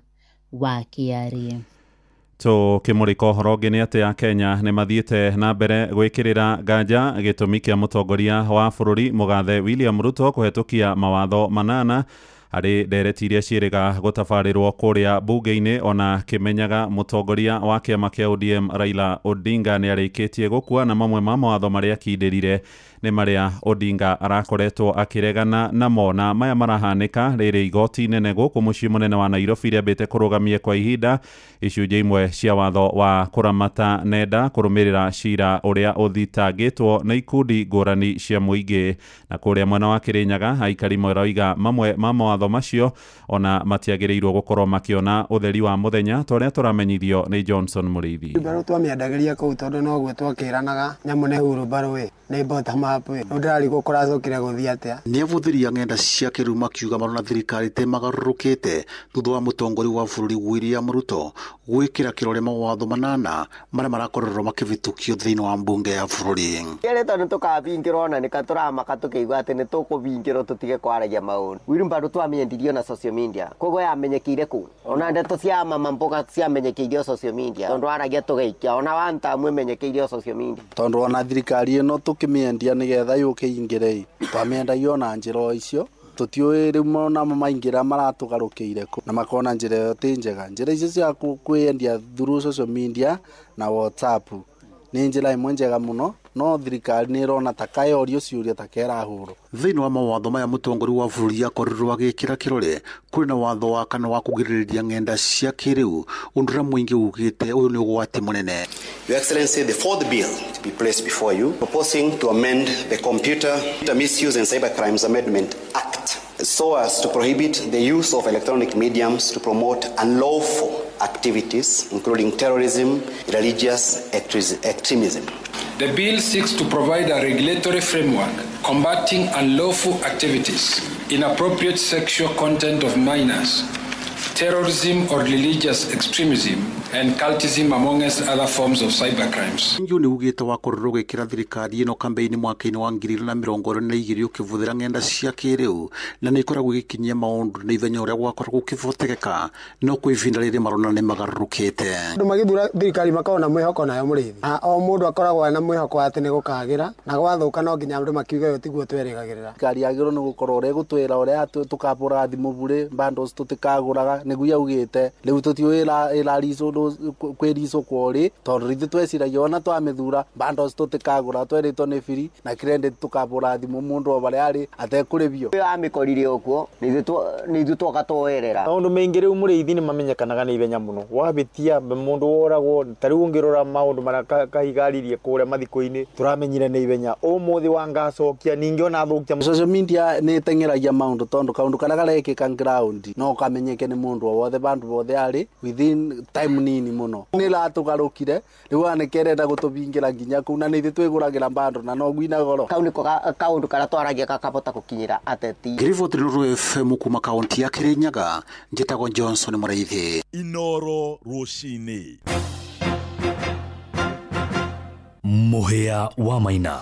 [SPEAKER 24] wa Kĩarĩ.
[SPEAKER 10] Tũkĩmũrĩka ũhoro ũngĩ nĩ atĩ Akenya nĩ mathiĩte na mbere gwĩkĩrĩra nganja gĩtũmi kĩa mũtongoria wa bũrũri mũgathe William Ruto kũhetũkia mawatho 8 harĩ ndereti iria ciĩrĩga gũtabarĩrwo kũrĩa bunge-inĩ, ona kĩmenyaga mũtongoria wa kĩama kĩa ODM Raila Odinga nĩ arĩkĩtie gũkua, na mamwe ma mawatho marĩa akindĩrire nĩ marĩa Odinga arakoretwo akĩregana namo. Na maya marahanĩka rĩrĩ igoti inene gũkũ mũciĩ mũnene wa Nairobi rĩambĩte kũrũgamie kwa ihinda icunjĩ imwe cia watho wa kũramata nenda kũrũmĩrĩra cira ũrĩa ũthitangĩtwo nĩ ikundi ngũrani cia mũingĩ. Na kũrĩa mwena wa Kĩrĩnyaga aikari maroiga mamwe ma mawatho macio ona matiagĩrĩirwo gũkorwo makĩona ũtheri wa mũthenya, ta ũrĩa tũramenyithio nĩ Johnson Mũrĩithi.
[SPEAKER 7] Mbarũ twamĩendagĩria kũu tondũ noguo twakĩranaga nyamũ nĩ hurumbarũ ĩ nĩ bottom up ĩ rĩu ndĩrarigwo kũracokire gũthiĩ atĩa.
[SPEAKER 9] Nĩ avũthĩri a ng'enda cia kĩrĩu makiuga marona thirikari te magarũrũkĩte thutha wa mũtongoria wa bũrũri William Ruto gwĩkĩra kĩrore mawatho 8 marĩa marakoretwo makĩhĩtũkio thĩinĩ wa mbunge ya bũrũri.
[SPEAKER 13] Kĩrĩ tondũ tũkabingĩrwo ona nĩka tũramaka tũkĩigua atĩ nĩ tũkũbingĩrwo tũtige kwaragia maũndũ. Wheelbarrow twamĩendirio na social media koguo yamenyekire kũ ona ndeto cia mama mboga ciamenyekeirio social media tondũ aragia tũgaikia ona wantamu ĩmenyekeirio social media
[SPEAKER 14] tondũ ona thirikari ĩno tũkĩmĩendia nĩgetha yũke ingĩre twamĩendagia ona njĩra o icio tũtiũĩ rĩu monamo maingĩra maratũgarũkĩire kũ na makona njĩra ĩyo ti njega. Njĩra icio cia kwĩendia through social media na WhatsApp nĩ njĩra ĩmwe njega mũno, no thirikari nĩ ĩrona ta kayorio ciũria ta kerahũrwo.
[SPEAKER 9] Thĩinĩ wa mawatho maya mũtongoria wa bũrũri akorirwo agĩkĩra kĩrore kũrĩ na watho wa kana wa kũgirĩrĩria ng'enda cia kĩrĩu, ũndũ ũrĩa mũingĩ ugĩte ũyũ nĩ ũgwati mũnene.
[SPEAKER 26] Your Excellency, the fourth bill to be placed before you, proposing to amend the Computer Misuse and Cybercrimes Amendment Act so as to prohibit the use of electronic mediums to promote unlawful activities, including terrorism, religious extremism.
[SPEAKER 27] The bill seeks to provide a regulatory framework combating unlawful activities, inappropriate sexual content of minors, terrorism or religious extremism, and cultism, amongst other forms of cybercrimes.
[SPEAKER 9] Nju nĩ ugĩte wakorirwo ũgĩkĩra thirikari ĩno kambeini mwaka-inĩ wa 2022 ũkĩvũthĩra ng'enda cia kĩrĩu na nĩ ikoragwo igĩkinyia maũndũ na ithenya ũrĩa gwakoragwo gũkĩvotekeka, no kwa ihinda rĩrĩ marona nĩ magarũrũkĩte.
[SPEAKER 7] Andũ magĩthura thirikari makoragwo na mwĩhoko nayo Mũrĩithi, na o mũndũ akoragwo na mwĩhoko atĩ nĩ gũkagĩra na gwathũka no nginya andũ makiuge ũyũ tiguo twerĩgagĩrĩra.
[SPEAKER 14] Thirikari yagĩrĩirwo nĩ gũkorwo ũrĩa ĩgũtwĩra ũrĩa tũkabũraga thimũ burĩ bundles tũtikagũraga nĩguo yaugĩte rĩu tũtiũĩ ĩraricũ kwĩricũ kworĩ tondũ ithuĩ tweciragia ona twamĩthura bundles tũtikagũra twerĩtwo nĩ free na credit tũkabũra thimũ mũndũ o harĩa arĩ atekũrĩbio.
[SPEAKER 13] Amĩkorire ũguo nĩ ithuĩ twoka twoerera.
[SPEAKER 21] Maũndũ maingĩ rĩu Mũrĩithi nĩ mamenyekanaga na ihenya mũno, wabĩtia mũndũ woragwo ta rĩu ũngĩrora maũndũ marĩa Kahiga aririe kũrĩa mathiko-inĩ tũramenyire na ihenya ũmũthĩ wangacokia ningĩ ona thũkia.
[SPEAKER 14] Social media nĩ ĩteng'eragia maũndũ tondũ kaũndũ karĩa karekĩka ground no kamenyeke nĩ mũndũ o wothe bandũ bothe arĩ within time nini muno nĩ ratũgarũkire rĩu anake renda gũtũbingĩra nginya kũu na nĩ ithuĩ twĩgũragĩra bando na no gwina goro
[SPEAKER 13] kau nĩko kaũndũ karĩa twaragia gakabota gũkinyĩra ateti.
[SPEAKER 9] Ngĩriboti Nuru FM kuma kaunti ya Kirinyaga, njĩtagwo Johnson Mũraithi.
[SPEAKER 1] Inoro rũcinĩ.
[SPEAKER 2] Mũhĩa wa Maina.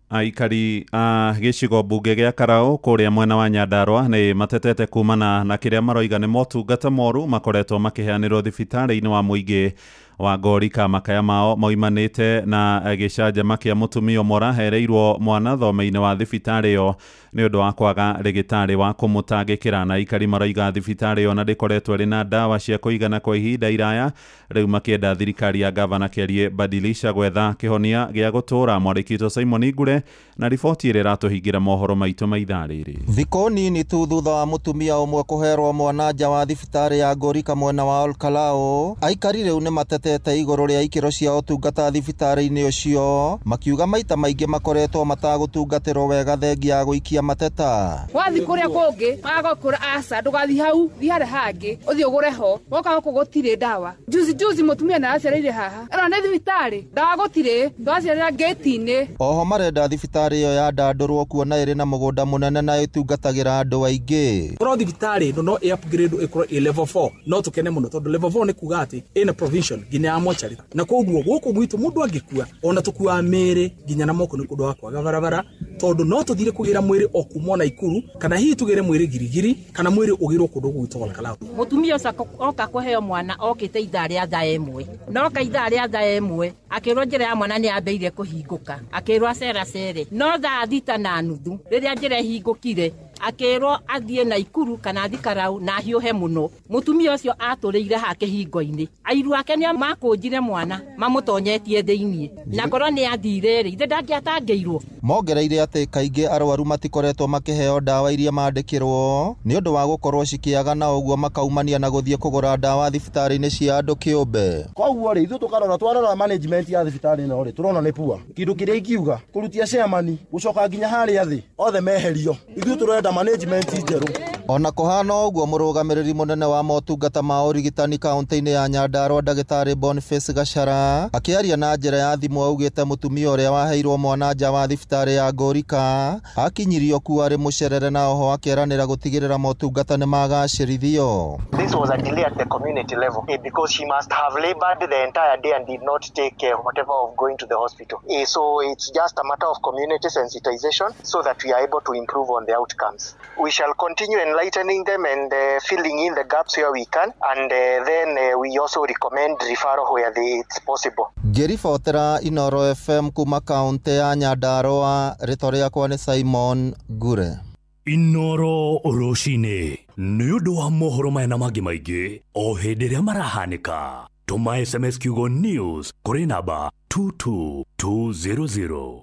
[SPEAKER 10] Aikari a gĩcigo mbunge gĩa Karau kũrĩa mwena wa Nyandarua nĩ matetete kumana na kĩrĩa maroiga nĩ motungata moru makoretwo makĩheanĩrwo thibitarĩ-inĩ wa mũingĩ wa Ngorika. Makaya mao moimanĩte na gĩcanjama kĩa mũtumia ũmwe ũrahereirwo mwana thome-inĩ wa thibitarĩ ĩyo nĩ ũndũ wa kwaga rĩgĩtarĩ wa kũmũtangĩkĩra. Na aikari maroiga thibitarĩ ĩyo na ndĩkoretwo ĩrĩ na ndawa cia kũigana kwa ihinda iraya, rĩu makĩenda thirikari ya gavana Kĩarie Badilisha gwetha kĩhonia gĩa gũtũũra. Mwandĩki Simon Ngure na riboti ĩrĩa ĩratũhingĩra mohoro maitũ ma ithaa rĩrĩ.
[SPEAKER 6] Thikũ nini tu thutha wa mũtumia ũmwe kũherwo mwana nja wa thibitarĩ ya Ngorika mwena wa Olkalou, aikari rĩu nĩ matetete igũrũ rĩa ikĩro cia ũtungata thibitarĩ-inĩ ũcio, makiuga maita maingĩ makoretwo matagũtungatĩrwo wega thengia ya gũikia mateta.
[SPEAKER 19] Wathi kũrĩa kũngĩ magakũra aca ndũgathi hau thi harĩa hangĩ ũthiĩ ũgũre ho woka gũkũ gũtirĩ ndawa. Juzi juzi mũtumia nĩaracereire haha ĩno nĩ thibitarĩ ndawa gũtirĩ twacerera ngĩti-inĩ.
[SPEAKER 6] Oho marenda thibitarĩ ĩyo yandandũrwo kuona ĩrĩ na mũgũnda mũnene na ĩtungatagĩra andũ aingĩ.
[SPEAKER 11] Korwo thibitarĩ ĩno no ĩ upgrade ĩkorwo ĩ level 4 no tũkene mũno tondũ level 4 nĩ kuga atĩ ĩna provision nginya ya mochari, na koguo gũkũ gwitũ mũndũ angĩkua ona tũkuaga mĩĩrĩ nginya na moko nĩ kũndũ wa kwaga barabara, tondũ no tũthire kũgĩra mwĩrĩ o kuma Naikuru kana hihi tũgĩre mwĩrĩ Girigiri kana mwĩrĩ ũgĩrwo kũndũ gwitũ Olkalou.
[SPEAKER 18] Mũtumia ũcio oka kũheo mwana okĩte ithaa rĩa thaa ĩmwe, noka ithaa rĩa thaa ĩmwe akĩrwo njĩra ya mwana nĩ yambĩire kũhingũka, akĩrwo aceracere, no thaa 6:30 rĩrĩa njĩra ĩhingũkire akĩrwo athiĩ Naikuru kana athiĩ Karau na ahiũhe mũno. Mũtumia ũcio atũrĩire haha kĩhingo-inĩ, airu ake nĩ makũnjire mwana mamũtonyetie thĩiniĩ, na korwo nĩ athire rĩ ithe ndangĩatangĩirwo.
[SPEAKER 6] Mongereire atĩ kaingĩ arwaru matikoretwo makĩheo ndawa iria mandĩkĩrwo nĩ ũndũ wa gũkorwo cikĩaga, na ũguo makaumania na gũthiĩ kũgũra ndawa thibitarĩ-inĩ cia andũ kĩũmbe.
[SPEAKER 12] Koguo rĩ ithuĩ tũkarora twarora management ya thibitarĩ ĩno rĩ tũrona nĩ pua kĩndũ kĩrĩa ikiuga kũrutia chairman gũcoka nginya harĩa thĩ othe meherio, ithuĩ tũrenda management njerũ.
[SPEAKER 6] Ona kũhana ũguo, mũrũgamĩrĩri mũnene wa motungata ma ũrigitani kaunti-inĩ ya Nyandarua ndagĩtarĩ Boniface Gachara akĩaria na njĩra ya thimũ augĩte mũtumia ũrĩa waheirwo mwana nja wa thibitarĩ ya Ngorika akinyirio kuo arĩ mũcerere, na oho akeranĩra gũtigĩrĩra motungata nĩ magacĩrithio.
[SPEAKER 15] This was a delay at the community level because she must have labored the entire day and did not take whatever of going to the hospital. So it's just a matter of community sensitization so that we are able to improve on the outcomes. We shall continue enlightening them and filling in the gaps where we can, and then we also recommend referral where it's possible.
[SPEAKER 6] Ngĩribotera Inoro FM kuma kaunti ya Nyandarua, rĩtwa rĩakwa nĩ Simon Ngure.
[SPEAKER 2] Inoro rũcinĩ nĩ ũndũ wa mohoro maya na mangĩ maingĩ o hĩndĩ ĩrĩa marahanĩka. Tũma SMS kiugo news kũrĩ namba 22200.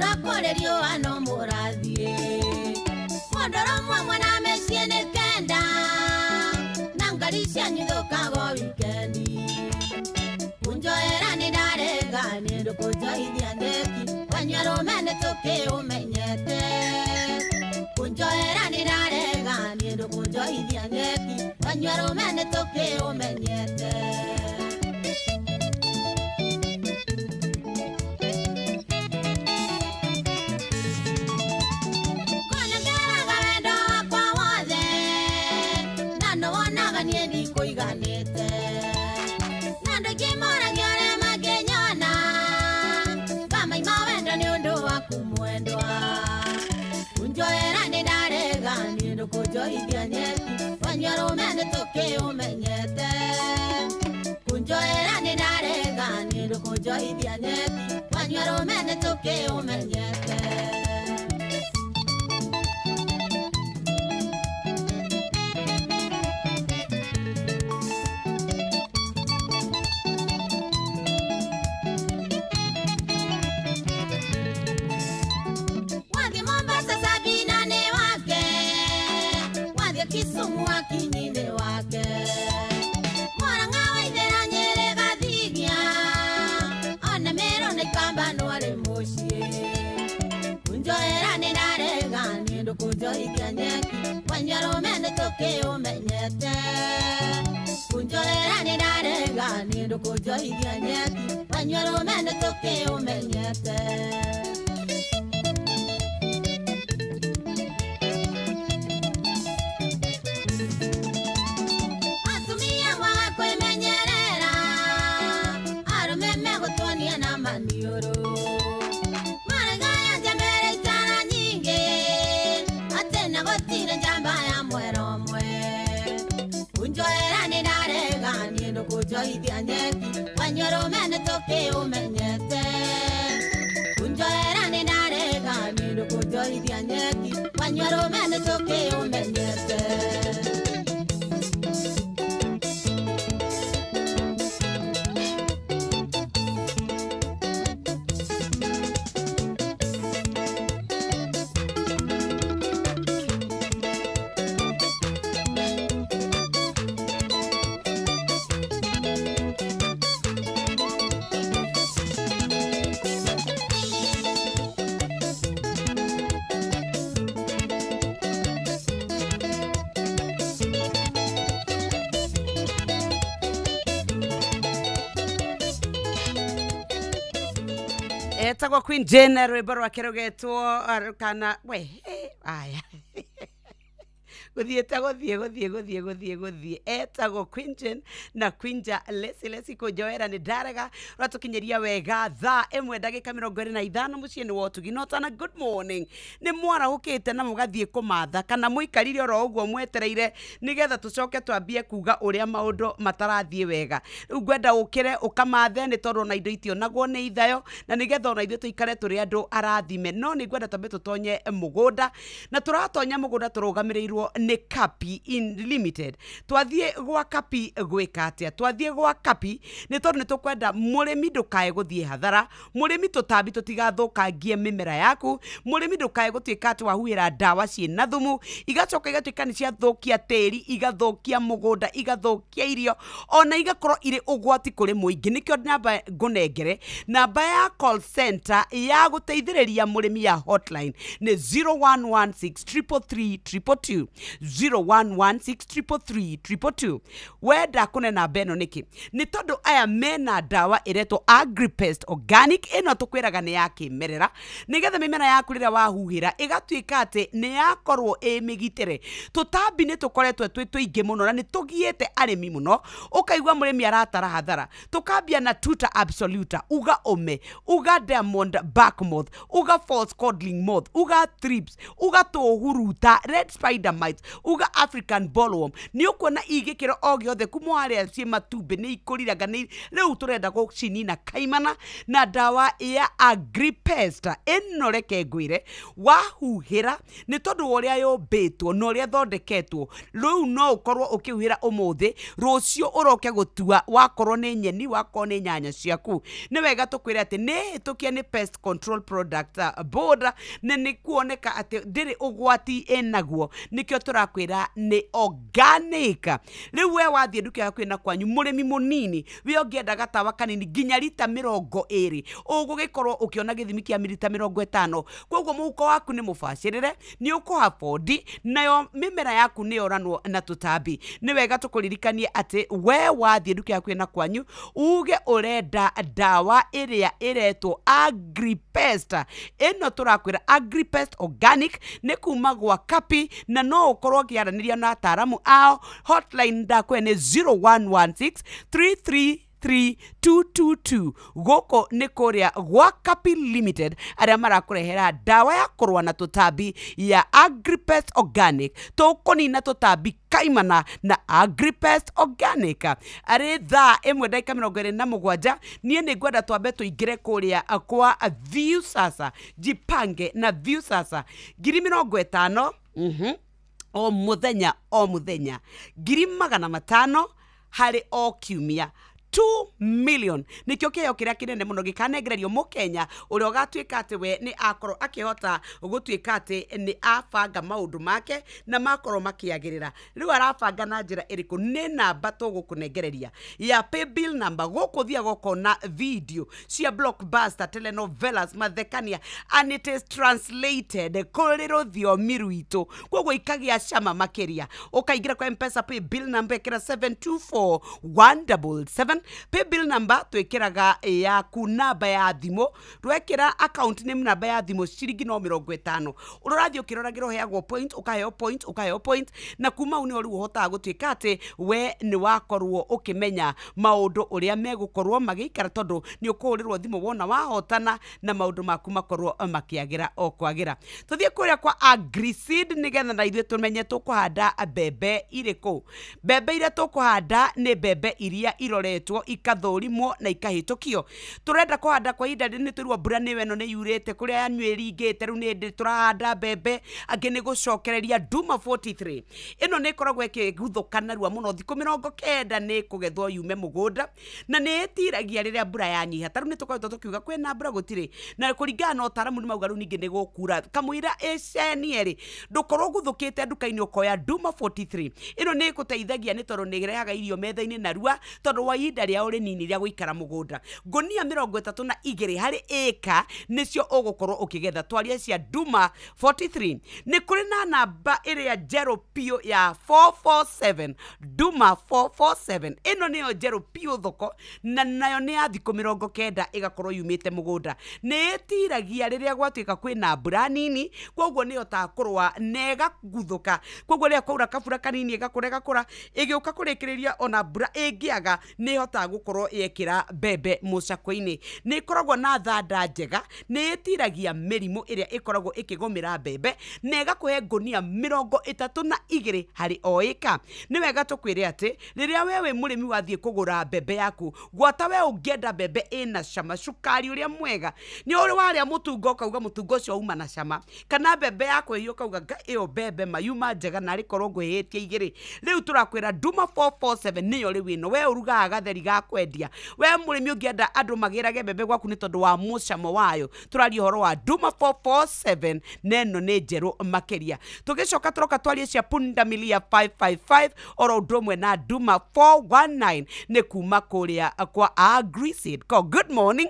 [SPEAKER 3] Mbura kũrĩ riũa no mũrathiĩ. Mũndũrũmwe ũmwe na mĩciĩ nĩ kenda, na ngari cianyu ithũkaga o wikendi. Kunjoera nĩ ndarega nĩ ndũkũnjohithia nyeki, wanyua rũme nĩ tũkĩũmenyete. Kunjoera nĩ ndarega nĩ ndũkũnjohithia nyeki, wanyua rũme nĩ tũkĩũmenyete. Kũnengeraga wendo wakwa wothe, na nĩwonaga niĩ ndikũiganĩte. Na andũ aingĩ moragia ũrĩa mangĩnyona, ngamaima wendo nĩ ũndũ waku mwendwa. Kunjoera nĩ ndarega nĩ ndũkũnjohithia nyeki, wanyua rũme nĩ tũkĩũmenyete. Kunjoera nĩ ndarega nĩ ndũkũnjohithia nyeki, wanyua rũme nĩ tũkĩũmenyete. Wathiĩ Mombasa Sabina nĩ wake, wathiĩ Kisumu Akinyi nĩ wake. Murang'a Waithera Nyĩrĩ Gathigia, ona Meru na Ikamba no arĩ mũciĩ. Kunjoera nĩ ndarega nĩ ndũkũnjohithia nyeki, wanyua rũme nĩ tũkĩũmenyete. Kunjoera nĩ ndarega nĩ ndũkũnjohithia nyeki, wanyua rũme nĩ tũkĩũmenyete. Atumia mwaga kwĩmenyerera, arũme megũtuonia na maniũrũ. Maragaya njambere itara nyingĩ, atĩ na gũtirĩ njamba ya mwera ũmwe. Kunjoera nĩ ndarega niĩ ndũkũnjohithia nyeki, wanyua rũme nĩ tũkĩũmenyete. Kunjoera nĩ ndarega niĩ ndũkũnjohithia nyeki, wanyua rũme nĩ tũkĩũmenyete.
[SPEAKER 5] Etagwo Queen Jane, rwĩmbo rwake rũgetwo kana we aya gũthiĩte gũthiĩ gũthiĩ gũthiĩ gũthiĩ gũthiĩ. Etagwo Queen Jane na Queen Lesi Lesi kũnjoera nĩ ndarega ũratũkinyĩria wega thaa 1 ndagĩka 25 mũciĩ nĩ wa ũtugi notana. Good morning. Nĩ mwarahũkĩte na mũgathiĩ kũmatha kana mũikarire oro ũguo mwetereire nĩgetha tũcoke twambie kuga ũrĩa maũndũ matarathiĩ wega. Rĩu ngwenda ũkĩre ũkamathe nĩ tondũ ona indo itionagwo nĩ ithayo, na nĩgetha ona ithuĩ tũikare tũrĩ andũ arathime. No nĩ ngwenda twambe tũtonye mũgũnda, na tũratonya mũgũnda tũrũgamĩrĩirwo nĩ Kapi in Limited. Twathiĩ gwa Kapi gwĩka atĩa? Twathiĩ gwa Kapi nĩ tondũ nĩ tũkwenda mũrĩmi ndũkae gũthiĩ hathara, mũrĩmi tũtambi tũtigathũkangie mĩmera yaku, mũrĩmi ndũkae gũtuĩka atĩ wahuhĩra ndawa ciĩna thumu igacoka igatuĩka nĩ ciathũkia tĩri, igathũkia mũgũnda, igathũkia irio, ona igakorwo irĩ ũgwati kũrĩ mũingĩ. Nĩkĩo namba ngũnengere, namba ya call center ya gũteithĩrĩria mũrĩmi ya hotline nĩ 0116 333 222, 0116 333 222. Wenda kũne namba ĩno nĩkĩ? Nĩ tondũ aya mena ndawa ĩretwo Agripest Organic, ĩno tũkwĩraga nĩ ya kĩmerera, nĩgetha mĩmera yaku rĩrĩa wahuhĩra ĩgatuĩka atĩ nĩ yakorwo ĩ mĩgitĩre. Tũtambi nĩ tũkoretwo twĩ tũingĩ mũno na nĩ tũgiĩte arĩmi mũno, ũkaigua mũrĩmi aratara hathara. Tũkambia na Tuta Absoluta, uga ũme, uga Diamond Backmoth, uga False Codling Moth, uga Thrips, uga tũhuruta, Red Spider Mites, Uga African bollworm nĩ ũkuona igĩkĩro o gĩothe kuma harĩa ciĩ matumbĩ nĩ ikũriraga nĩ rĩu tũrenda gũcinina kaimana na ndawa ya Agripest. Ĩno reke ngwĩre, wahuhĩra nĩ tondũ wa ũrĩa yũmbĩtwo na ũrĩa ĩthondeketwo, rĩu no ũkorwo ũkĩhuhĩra ũmũthĩ, rũciũ ũroke gũtua wakorwo nĩ nyeni, wakorwo nĩ nyanya ciaku. Nĩ wega tũkwĩre atĩ nĩ hĩtũkie nĩ Pest Control Product Board, na nĩ kuoneka atĩ ndĩrĩ ũgwati ĩnaguo, nĩkĩo tũrakwĩra nĩ organic. Rĩu we wathiĩ nduka yaku ĩna kwanyu, mũrĩmi mũnini we ũngĩenda gatawa kanini nginya rita 20, ũgũgĩkorwo ũkĩona gĩthimi kĩa rita 50. Koguo mũhuko waku nĩ mũbacĩrĩre, nĩ ũkũha bondi, nayo mĩmera yaku nĩ yoranwo na tũtambi. Nĩ wega tũkũririkanie atĩ we wathiĩ nduka yaku ĩna kwanyu uge ũrenda ndawa ĩrĩa ĩretwo Agripest. Ĩno tũrakwĩra Agripest organic nĩ kuma gwa Kapi, na no ũkorwo ũkĩaranĩria na ataaramu ao. Hotline ndakwe nĩ 0116 33 3222. Gũkũ nĩ kũrĩa gwa Kapi Limited, arĩa marakũrehera ndawa ya kũrũa na tũtambi ya Agripest organic. Tũkũnina tũtambi kaimana na Agripest organic. Arĩ thaa 1:27, niĩ nĩ ngwenda twambe tũingĩre kũrĩa kwa Viusasa. Jipange na Viusasa 50,000 o mũthenya o mũthenya, 500,000 harĩ o kiumia. 2 million nikio kĩheo kĩrĩa kĩnene mũno gĩkanengererio mũkenya ũrĩa ũgatuĩka atĩ we nĩ akorwo akĩhota gũtuĩka atĩ nĩ abanga maũndũ make na makorwo makĩagĩrĩra. Rĩu arabanga na njĩra ĩrĩkũ? Nĩ namba tũgũkũnengereria ya paybill number. Gũkũ thiaga ũkona video cia blockbuster, telenovelas, mathekania, and it is translated kũrĩ rũthiomi rwitũ, koguo ikagĩa cama makĩria. Ũkaingĩra kwa M-Pesa paybill number, ĩkĩra 724177. Paybill number twĩkĩraga yaku namba ya thimũ, twekĩra account name namba ya thimũ, ciringi no 50. Ũrathiĩ ũkĩroragĩra, ũheagwo point, ũkaheo point, ũkaheo point, na kuma hau nĩho rĩu ũhotaga gũtuĩka atĩ we nĩ wakorwo ũkĩmenya maũndũ ũrĩa megũkorwo magĩikara, tondũ nĩ ũkũhũrĩrwo thimũ wona wahotana na maũndũ maku makorwo makĩagĩra o kwagĩra. Tũthiĩ kũrĩa kwa Agriseed nĩgetha na ithuĩ tũmenye tũkũhanda mbembe irĩkũ. Mbembe iria tũkũhanda nĩ mbembe iria iroretwo, ikathũrimwo na ikahĩtũkio. Tũrenda kũhanda kwa ihinda rĩrĩ, nĩ tũrua mbura nĩyo ĩno nĩ yurĩte, kũrĩa yanyu ĩringĩte, rĩu nĩ hĩndĩ tũrahanda mbembe, angĩ nĩ gũcokereria. Duma 43 ĩno nĩ ĩkoragwo ĩkĩguthũka narua mũno, thikũ 90 nĩ kũgethwo yume mũgũnda, na nĩ ĩtiragia rĩrĩa mbura yanyiha. Ta rĩu nĩ tũkoretwo tũkiuga kwĩna mbura gũtirĩ, na kũringana na ũtaaramu nĩ mauga rĩu ningĩ nĩ gũkura kamũira ĩcenie rĩ, ndũkorwo ũguthũkĩte nduka-inĩ ũkoya Duma 43. Ĩno nĩ ĩgũteithagia nĩ tondũ nĩ ĩrehaga irio metha-inĩ narua, tondũ wa ihinda rĩao rĩnini rĩa gũikara mũgũnda. Ngũnia 32 harĩ ĩka nĩcio ũgũkorwo ũkĩgetha. Twaria cia Duma 43. Nĩ kũrĩ na namba ĩrĩa njerũ biũ ya 447, Duma 447. Ĩno nĩyo njerũ biũ thoko, na nayo nĩ ya thikũ 90 ĩgakorwo yumĩte mũgũnda. Nĩ ĩtiragia rĩrĩa gwatuĩka kwĩna mbura nini, koguo nĩ ĩhotaga kũrũa na ĩgaguthũka. Koguo rĩrĩa kwaura kabura kanini ĩgakũra ĩgakũra, ĩgĩũka kũrĩkĩrĩria ona mbura ĩngĩaga nĩ ĩhotaga gũkorwo yekĩra mbembe mũcakwe-inĩ. Nĩ ĩkoragwo na thanda njega, nĩ ĩtiragia mĩrimũ ĩrĩa ĩkoragwo ĩkĩgũmĩra mbembe, na ĩgakũhe ngũnia 32 harĩ o ĩka. Nĩ wega tũkwĩre atĩ rĩrĩa we wĩ mũrĩmi wathiĩ kũgũra mbembe yaku, gwata we ũngĩenda mbembe ĩna cama, cukari ũrĩa mwega, nĩ ũrĩ warĩa mũtungo ũkauga mũtungo ũcio uma na cama, kana mbembe yakwa ĩhiũ ũkauga nga ĩyo mbembe mayuma njega narĩ korwo ngwĩhĩtie igĩrĩ. Rĩu tũrakwĩra Duma 447 nĩyo rĩu ĩno we ũrugaga gatheri ga kwendia. We mũrĩmi ũngĩenda andũ magĩrage mbembe gwaku nĩ tondũ wa mũcamo wayo, tũraria ũhoro wa Duma 447 na ĩno nĩ njerũ makĩria. Tũgĩcoka tũroka twarie cia Pundamilia 555 oro ũndũ ũmwe na Duma 419 nĩ kuma kũrĩa kwa Agriseed. Ko good morning.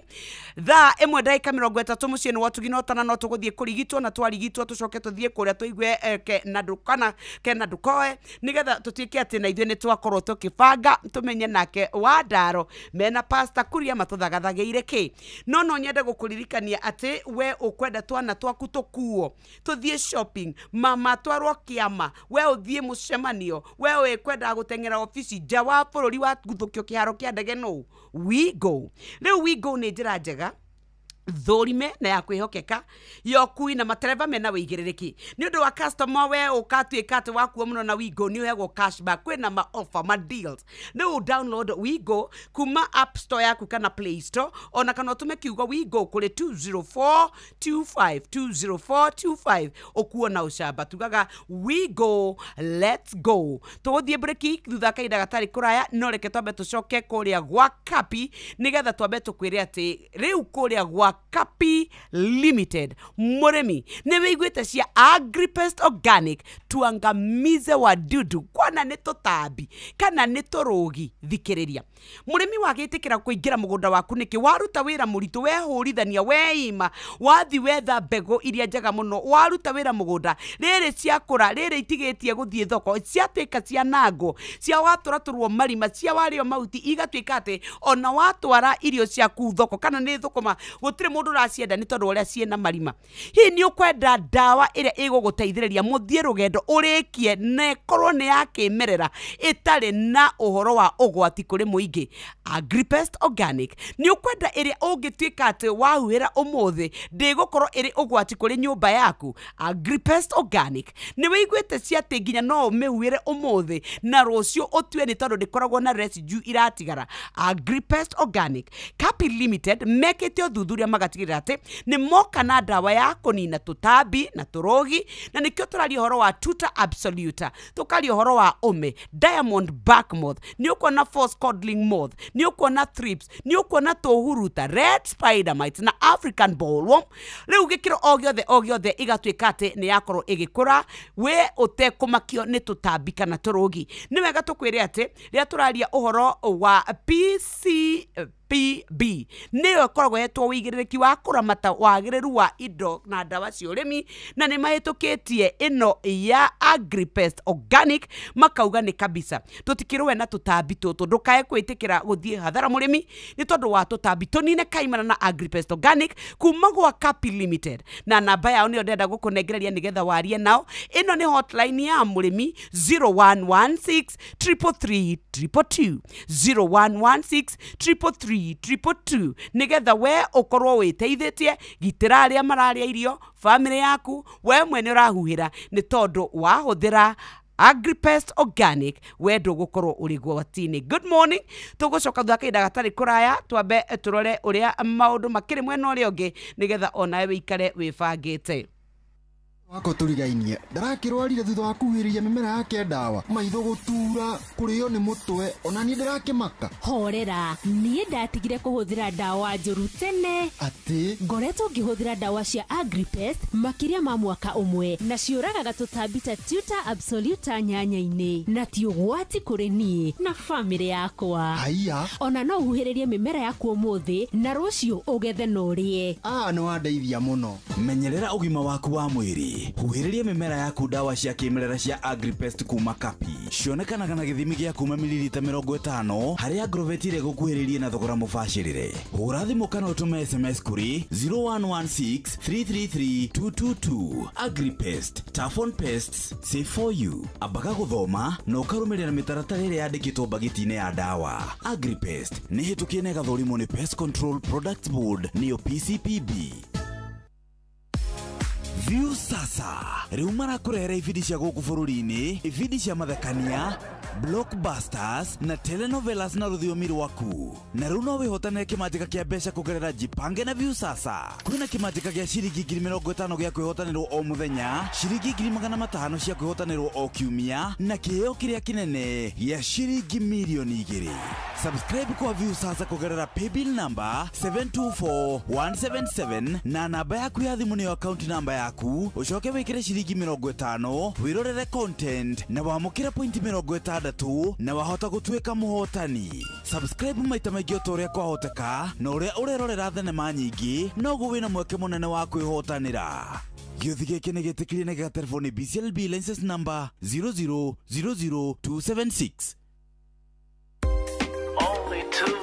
[SPEAKER 5] Thaa 1:30 mũciĩ nĩ watugi no tana no tũgũthiĩ kũrigitwo, na twarigitwo tũcoke tũthiĩ kũrĩa tũigue ke na ndũkana ke na ndũkoe, nĩgetha tũtuĩke atĩ na ithuĩ nĩ twakorwo tũkĩbanga tũmenye nake wa ndaro mena pasta kuria matũthagathagĩire kĩ. No nyende gũkũririkania atĩ we ũkwenda twana twaku tũkuo tũthiĩ shopping, mama twarwo kĩama, we ũthiĩ mũcemanio, we wĩkwendaga gũteng'era obici nja wa bũrũri wa guthũkio kĩharo kĩa ndege, no WeGo. Rĩu WeGo nĩ njĩra njega Thũrime na ya kwĩhokeka ya ũkui na matereba mena wĩigĩrĩrĩki. Nĩ ũndũ wa customer, we ũkatuĩka atĩ wakuo mũno na Wigo nĩ ũheagwo cashback, kwĩna ma offer, ma deals. Rĩu download Wigo kuma App Store yaku kana Play Store, ona kana ũtũme kiugo Wigo kũrĩ 20425 20425, ũkuo na ũcamba. Tugaga Wigo, let's go. Tũgũthiĩ breki thutha wa kahinda gatarĩ kũraya, no reke twambe tũcoke kũrĩa gwa Kapi nĩgetha twambe tũkwĩre atĩ rĩu kũrĩa gwa Kapi Limited, mũrĩmi, nĩ wĩiguĩte cia Agripest Organic, tuangamize wadudu, kwana nĩ tũtambi kana nĩ tũrũgi. Thikĩrĩria mũrĩmi, wagĩtĩkĩra kũingĩra mũgũnda waku nĩkĩ? Waruta wĩra mũritũ, wehũrithania, weima, wathi wetha mbegũ iria njega mũno, waruta wĩra mũgũnda, rĩrĩ ciakũra, rĩrĩ itigĩtie gũthiĩ thoko, ciatuĩka cianangwo, cia watũratũrwo marima, cia warĩo mahuti, igatuĩka atĩ ona watwara irio ciaku thoko kana nĩ thũkũma, gũtirĩ mũndũ ũracienda nĩ tondũ wa ũrĩa ciĩna marima. Hihi nĩ ũkwenda ndawa ĩrĩa ĩgũgũteithĩrĩria mũthiĩ rũgendo ũrĩkie na ĩkorwo nĩ ya kĩmerera, ĩtarĩ na ũhoro wa ũgwati kũrĩ mũingĩ? Agripest Organic. Nĩ ũkwenda ĩrĩa ũngĩtuĩka atĩ wahuhĩra ũmũthĩ ndĩgũkorwo ĩrĩ ũgwati kũrĩ nyũmba yaku? Agripest Organic. Nĩ wĩiguĩte cia atĩ nginya no ũmĩhuhĩre ũmũthĩ na rũciũ ũtue, nĩ tondũ ndĩkoragwo na residue iratigara? Agripest Organic. Kapi Limited mekĩte ũthuthuria magatigĩrĩra atĩ nĩ moka na ndawa ya kũnina tũtambi na tũrũgi, na nĩkĩo tũraria ũhoro wa Tuta Absoluta, tũkaria ũhoro wa ũme, diamond back moth, nĩ ũkuona false codling moth, nĩ ũkuona thrips, nĩ ũkuona tũhuruta, red spider mites na African bollworm. Rĩu gĩkĩro o gĩothe o gĩothe ĩgatuĩka atĩ nĩ yakorwo ĩgĩkũra we ũtekũmakio nĩ tũtambi kana tũrũgi. Nĩ wega tũkwĩre atĩ rĩrĩa tũraria ũhoro wa PCPB, nĩyo ĩkoragwo hetwo wĩigĩrĩrĩki wa kũramata wagĩrĩru wa indo na ndawa cia ũrĩmi, na nĩ mahĩtũkĩtie ĩno ya Agripest Organic, makauga nĩ kabisa tũtikĩrũe na tũtambi tũtũ. Ndũkae kwĩtĩkĩra gũthiĩ hathara, mũrĩmi, nĩ tondũ wa tũtambi. Tũnine kaimana na Agripest Organic kuma gwa Kapi Limited, na namba yao nĩyo ndĩrenda gũkũnengereria nĩgetha warie nao. Ĩno nĩ hotline ya mũrĩmi, 0116 333 222, 0116 333 222, nĩgetha we ũkorwo wĩteithĩtie. Gitĩra arĩa mararĩa irio, bamĩrĩ yaku, we mwene ũrahuhĩra, nĩ tondũ wahũthĩra Agripest Organic we ndũgũkorwo ũrĩ gwati-inĩ. Good morning. Tũgũcoka thutha kahinda gatarĩ kũraya, twambe tũrore ũrĩa maũndũ makĩrĩ mwena ũrĩa ũngĩ, nĩgetha onawe wĩikare wĩbangĩte.
[SPEAKER 8] Wako tũrigainie ndarakĩrwarire thutha wa kuhĩrĩria mĩmera yake ndawa, maitho gũtura, kũrĩo nĩ mũtwe, ona niĩ ndĩrakĩmaka.
[SPEAKER 16] Horera, niĩ ndatigire kũhũthĩra ndawa njũru tene.
[SPEAKER 8] Atĩ?
[SPEAKER 16] Ngoretwo ngĩhũthĩra ndawa cia Agripest makĩria ma mwaka ũmwe, na ciũragaga tũtambi ta Tuta Absoluta nyanya-inĩ, na ti ũgwati kũrĩ niĩ na bamĩrĩ yakwa.
[SPEAKER 8] Haiya.
[SPEAKER 16] Ona no ũhuhĩrĩrie mĩmera yaku ũmũthĩ na rũciũ ũgethe na ũrĩe.
[SPEAKER 8] Aa, nĩ wandeithia mũno.
[SPEAKER 17] Menyerera ũgima waku wa mwĩrĩ. Huhĩrĩria mĩmera yaku ndawa cia kĩmerera cia Agripest kuma Kapi. Cionekanaga na gĩthimi gĩa kuma mililita 50 harĩa Agrovet ĩrĩa ĩgũkuhĩrĩirie na thogora mũbacĩrĩre. Hũra thimũ kana ũtũme SMS kũrĩ 0116 333 222. Agripest, tough on pests, safe for you. Ambaga gũthoma na ũkarũmĩrĩra mĩtaratara ĩrĩa yandĩkĩtwo mbagiti-inĩ ya ndawa. Agripest nĩ hĩtũkie na ĩgathũrimwo nĩ Pest Control Products Board, nĩyo PCPB. View Sasa rĩu marakũrehera ibindi cia gũkũ bũrũri-inĩ, ibindi cia mathekania, blockbusters na telenovelas na rũthiomi rwaku. Na rĩu no wĩhotanĩre kĩmanjĩka kĩa mbeca kũgerera Jipange na View Sasa. Kwĩna kĩmanjĩka gĩa ciringi 50,000 gĩa kwĩhotanĩrwo o mũthenya, ciringi 500,000 cia kwĩhotanĩrwo o kiumia, na kĩheo kĩrĩa kĩnene gĩa ciringi 2 million. Subscribe kwa View Sasa kũgerera paybill number 724177 na namba yaku ya thimũ nĩyo account number yaku, ũcoke wĩkĩre ciringi 50, wĩrorere content na wamũkĩre pointi 60 na wahota gũtuĩka mũhotani. Subscribe maita maingĩ o ta ũrĩa kwahoteka, na ũrĩa ũrerorera thenema nyingĩ noguo wĩna mweke mũnene wa kwĩhotanĩra. Gĩũthi gĩkĩ nĩ gĩtĩkĩrie na gĩgaterwo nĩ BCLB license number 0000276.
[SPEAKER 20] Only two,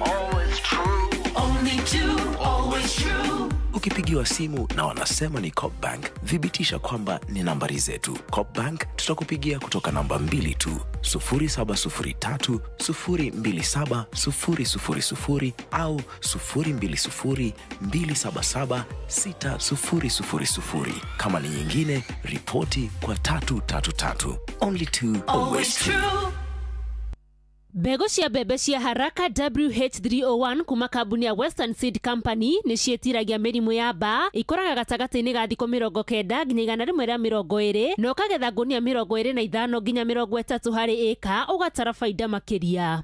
[SPEAKER 20] always true. Only two, always true.
[SPEAKER 4] Ukipigiwa simu na wanasema ni Coop Bank, thibitisha kwamba ni nambari zetu. Coop Bank tutakupigia kutoka namba 2 tu, 0703 027 000 au 020 277 6000. Kama ni nyingine, ripoti kwa 333. Only two, always true.
[SPEAKER 16] Mbegũ cia mbembe cia haraka WH301 kuma kambuni ya Western Seed Company nĩ ciĩtiragia mĩrimũ ya mbaa, ikũraga gatagatĩ-inĩ ga thikũ 90 nginya 120 na ũkagetha ngũnia 25 nginya 30 harĩ ĩka, ũgatara baida makĩria.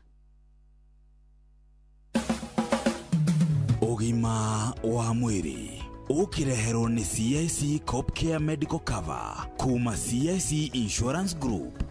[SPEAKER 17] Ũgima wa mwĩrĩ ũkĩreherwo nĩ CIC Copcare Medical Cover kuma CIC Insurance Group.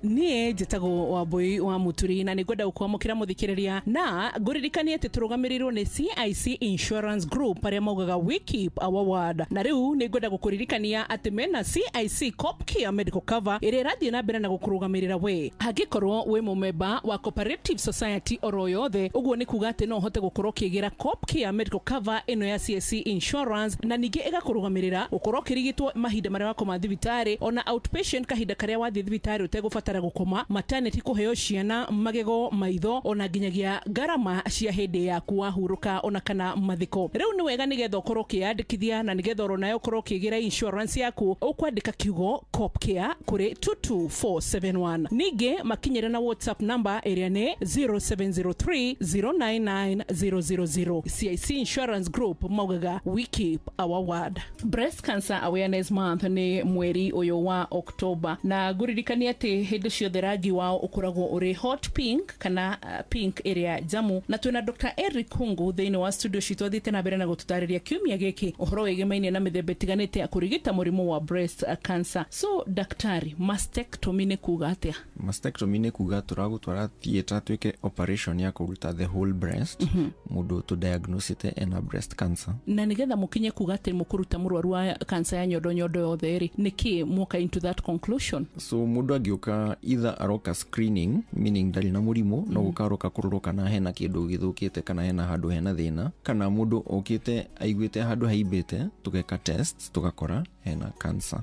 [SPEAKER 20] Niĩ njĩtagwo Wambui wa Mũturi na nĩngwenda gũkwamũkĩra mũthikĩrĩria na ngũririkanie atĩ tũrũgamĩrĩirwo nĩ CIC Insurance Group arĩa maugaga we keep our word. Na rĩu nĩngwenda gũkũririkania atĩ mena CIC Copcare Medical Cover ĩrĩa ĩrathiĩ na mbere na gũkũrũgamĩrĩra we angĩkorwo wĩ mũmemba wa Cooperative Society oro yothe. Ũguo nĩ kuga atĩ no ũhote gũkorwo ũkĩgĩra Copcare Medical Cover ĩno ya CIC Insurance, na ningĩ ĩgakũrũgamĩrĩra gũkorwo ũkĩrigitwo mahinda marĩa wakoma thibitarĩ, ona outpatient kahinda karĩa wathiĩ thibitarĩ ũtegũbatara gũkoma, maternity kũheo ciana, magego, maitho, ona nginyagia ngarama cia hĩndĩ yaku wahurũka ona kana mathiko. Rĩu nĩ wega nĩgetha ũkorwo ũkĩyandĩkithia na nĩgetha oro nayo ũkorwo ũkĩgĩra insurance yaku, ũkwandĩka kiugo Copcare kũrĩ 22471. Ningĩ makinyĩre na WhatsApp number ĩrĩa nĩ 0703 099 000. CIC Insurance Group maugaga we keep our word. Breast Cancer Awareness Month nĩ mweri ũyũ wa October, na ngũririkania atĩ hĩndĩ ciothe rangi wao ũkoragwo ũrĩ hot pink kana pink ĩrĩa njamu. Na twĩna Dr. Eric Hungu thĩinĩ wa studio citũ athiĩte na mbere na gũtũtarĩria kiumia gĩkĩ ũhoro wĩgĩmainie na mĩthemba ĩtiganĩte ya kũrigita mũrimũ wa breast cancer. So daktari, mastectomy nĩ kuga atĩa?
[SPEAKER 22] Mastectomy nĩ kuga tũragũtwara theatre twĩke operation ya kũruta the whole breast, mũndũ tũdiagnosĩte ena breast cancer.
[SPEAKER 20] Na nĩgetha mũkinye kuga atĩ mũkũruta mũrwaru wa cancer ya nyondo nyondo yothe rĩ, nĩkĩ mwoka into that conclusion?
[SPEAKER 22] So mũndũ angĩũka either aroka screening, meaning ndarĩ na mũrimũ, no gũka aroka kũrorwo kana hena kĩndũ gĩthũkĩte kana hena handũ hena thĩna, kana mũndũ okĩte aiguĩte handũ haimbĩte, tũgeka tests tũgakora hena cancer.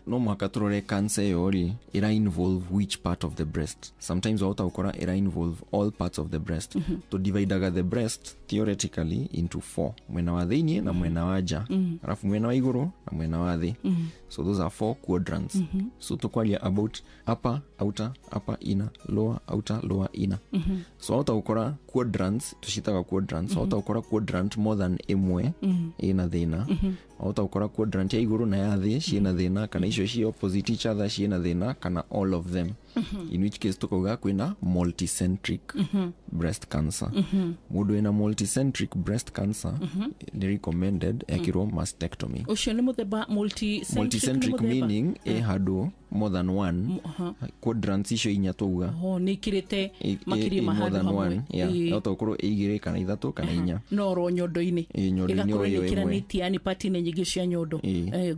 [SPEAKER 22] No mũhaka tũrore cancer ĩyo rĩ ĩra involve which part of the breast. Sometimes wahota gũkora ĩra involve all parts of the breast. Tũdividaga the breast theoretically into 4, mwena wa thĩiniĩ na mwena wa nja, alafu mwena wa igũrũ na mwena wa thĩ. So those are 4 quadrants. So tũkwaria about upper, outer, upper, inner, lower, outer, lower, inner. So wahota gũkora quadrants, tũciĩtaga quadrants, wahota gũkora quadrant more than ĩmwe ĩna thĩna, wahota gũkora quadrant ya igũrũ na ya thĩ ciĩna thĩna, kana icio ci opposite each other ciĩna thĩna, kana all of them. In which case tũkauga kwĩna multicentric breast cancer. Mũndũ wĩna multicentric breast cancer nĩ recommended ekĩrwo mastectomy.
[SPEAKER 20] Ũcio nĩ mũthemba multicentric?
[SPEAKER 22] Multicentric meaning ĩ handũ more than one. Quadrants icio inya twauga
[SPEAKER 20] nĩ ikĩrĩte makĩria ma handũ hamwe.
[SPEAKER 22] Yahota gũkorwo ĩ igĩrĩ kana ithatũ kana inya,
[SPEAKER 20] no oro nyondo-inĩ ĩgakorwo ĩkĩranĩtie, yani part-inĩ nyingĩ cia nyondo.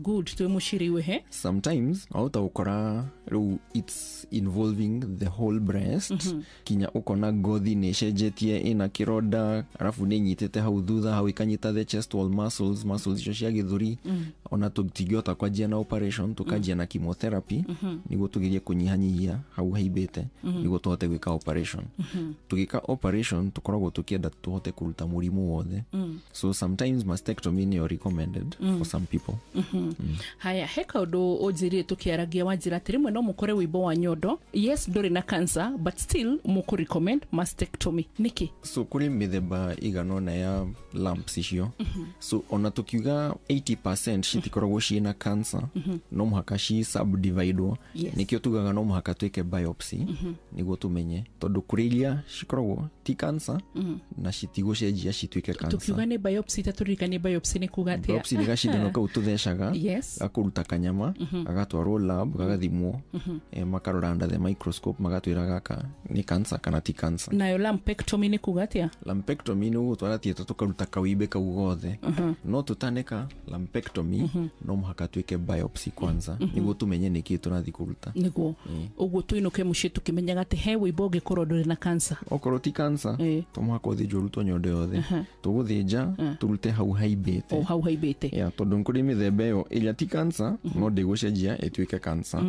[SPEAKER 20] Good, twĩ mũciri wĩhe.
[SPEAKER 22] Sometimes wahota gũkora rĩu it's involving the whole breast, kinya ũkona ngothi nĩ ĩcenjetie ĩna kĩronda, arabu nĩ ĩnyitĩte hau thutha, hau ĩkanyita the chest wall muscles, muscles icio cia gĩthũri. Ona tũtingĩhota kwanjia na operation, tũkanjia na chemotherapy nĩguo tũgerie kũnyihanyihia hau haimbĩte, nĩguo tũhote gwĩka operation. Tũgĩka operation tũkoragwo tũkĩenda tũhote kũruta mũrimũ wothe. So sometimes mastectomy nĩyo recommended for some people.
[SPEAKER 20] Haya, he kaũndũ ũnjĩrire tũkĩaragia wanjĩra atĩ rĩmwe no mũkore wĩimbo wa nyondo, yes ndũrĩ na cancer but still mũkũ recommend mastectomy, nĩkĩ?
[SPEAKER 22] So kũrĩ mĩthemba ĩigana ũna ya lumps icio. So ona tũkiuga 80% citikoragwo ciĩna cancer, no mũhaka ci subdividwo. Nĩkĩo tugaga no mũhaka twĩke biopsy nĩguo tũmenye, tondũ kũrĩ iria cikoragwo ti cancer na citigũcenjia cituĩke cancer.
[SPEAKER 20] Tũkiuga nĩ biopsy, ta tũririkanie biopsy nĩ kuga atĩa?
[SPEAKER 22] Biopsy nĩ gacindano kau tũthecaga, gakũruta kanyama, gagatwarwo lab, gagathimwo, makarora under the microscope, magatwĩra gaka nĩ cancer kana ti cancer.
[SPEAKER 20] Nayo lumpectomy nĩ kuga atĩa?
[SPEAKER 22] Lumpectomy nĩ gũtwara theatre tũkaruta kawimbe kau gothe. No tũtaneka lumpectomy no mũhaka twĩke biopsy kwanza nĩguo tũmenye nĩkĩ tũrathiĩ kũruta.
[SPEAKER 20] Nĩguo ũguo tũinũke mũciĩ tũkĩmenyaga atĩ he wĩimbo ũngĩkorwo ndũrĩ na cancer.
[SPEAKER 22] Okorwo ti cancer to mũhaka ũthĩnjwo ũrutwo nyondo yothe. Tũgũthĩnja tũrute hau haimbĩte.
[SPEAKER 20] O hau haimbĩte.
[SPEAKER 22] Yeah, tondũ nĩ kũrĩ mĩthemba ĩyo ĩrĩa ti cancer no ndĩgũcenjia ĩtuĩke cancer.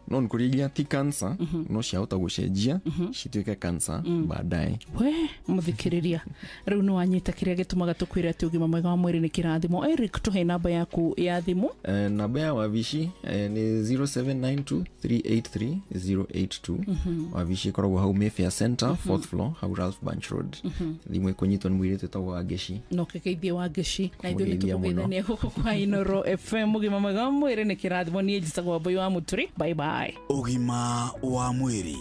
[SPEAKER 22] No nĩ kũrĩ iria ti cancer no ciahota gũcenjia cituĩke cancer baadaye.
[SPEAKER 20] We mũthikĩrĩria rĩu nĩ wanyita kĩrĩa gĩtũmaga tũkwĩre atĩ ũgima mwega wa mwĩrĩ nĩ kĩrathimo. Eric, tũhe namba yaku ya thimũ.
[SPEAKER 22] Namba ya wabici nĩ 0792 383 082. Wabici ĩkoragwo hau Mayfair Center, 4th floor, hau Ralph Bunche Road. Thimũ ĩkũnyitwo nĩ mũirĩtu wĩtagwo Wangeci.
[SPEAKER 20] No kĩgeithie Wangeci na ithuĩ nĩ
[SPEAKER 22] Kũmũgeithia mũno.
[SPEAKER 20] tũkũgeithania gũkũ kwa Inooro FM. Ũgima mwega wa mwĩrĩ nĩ kĩrathimo. Niĩ njĩtagwo Wambui wa Mũturi. Bye bye.
[SPEAKER 17] Ũgima wa mwĩrĩ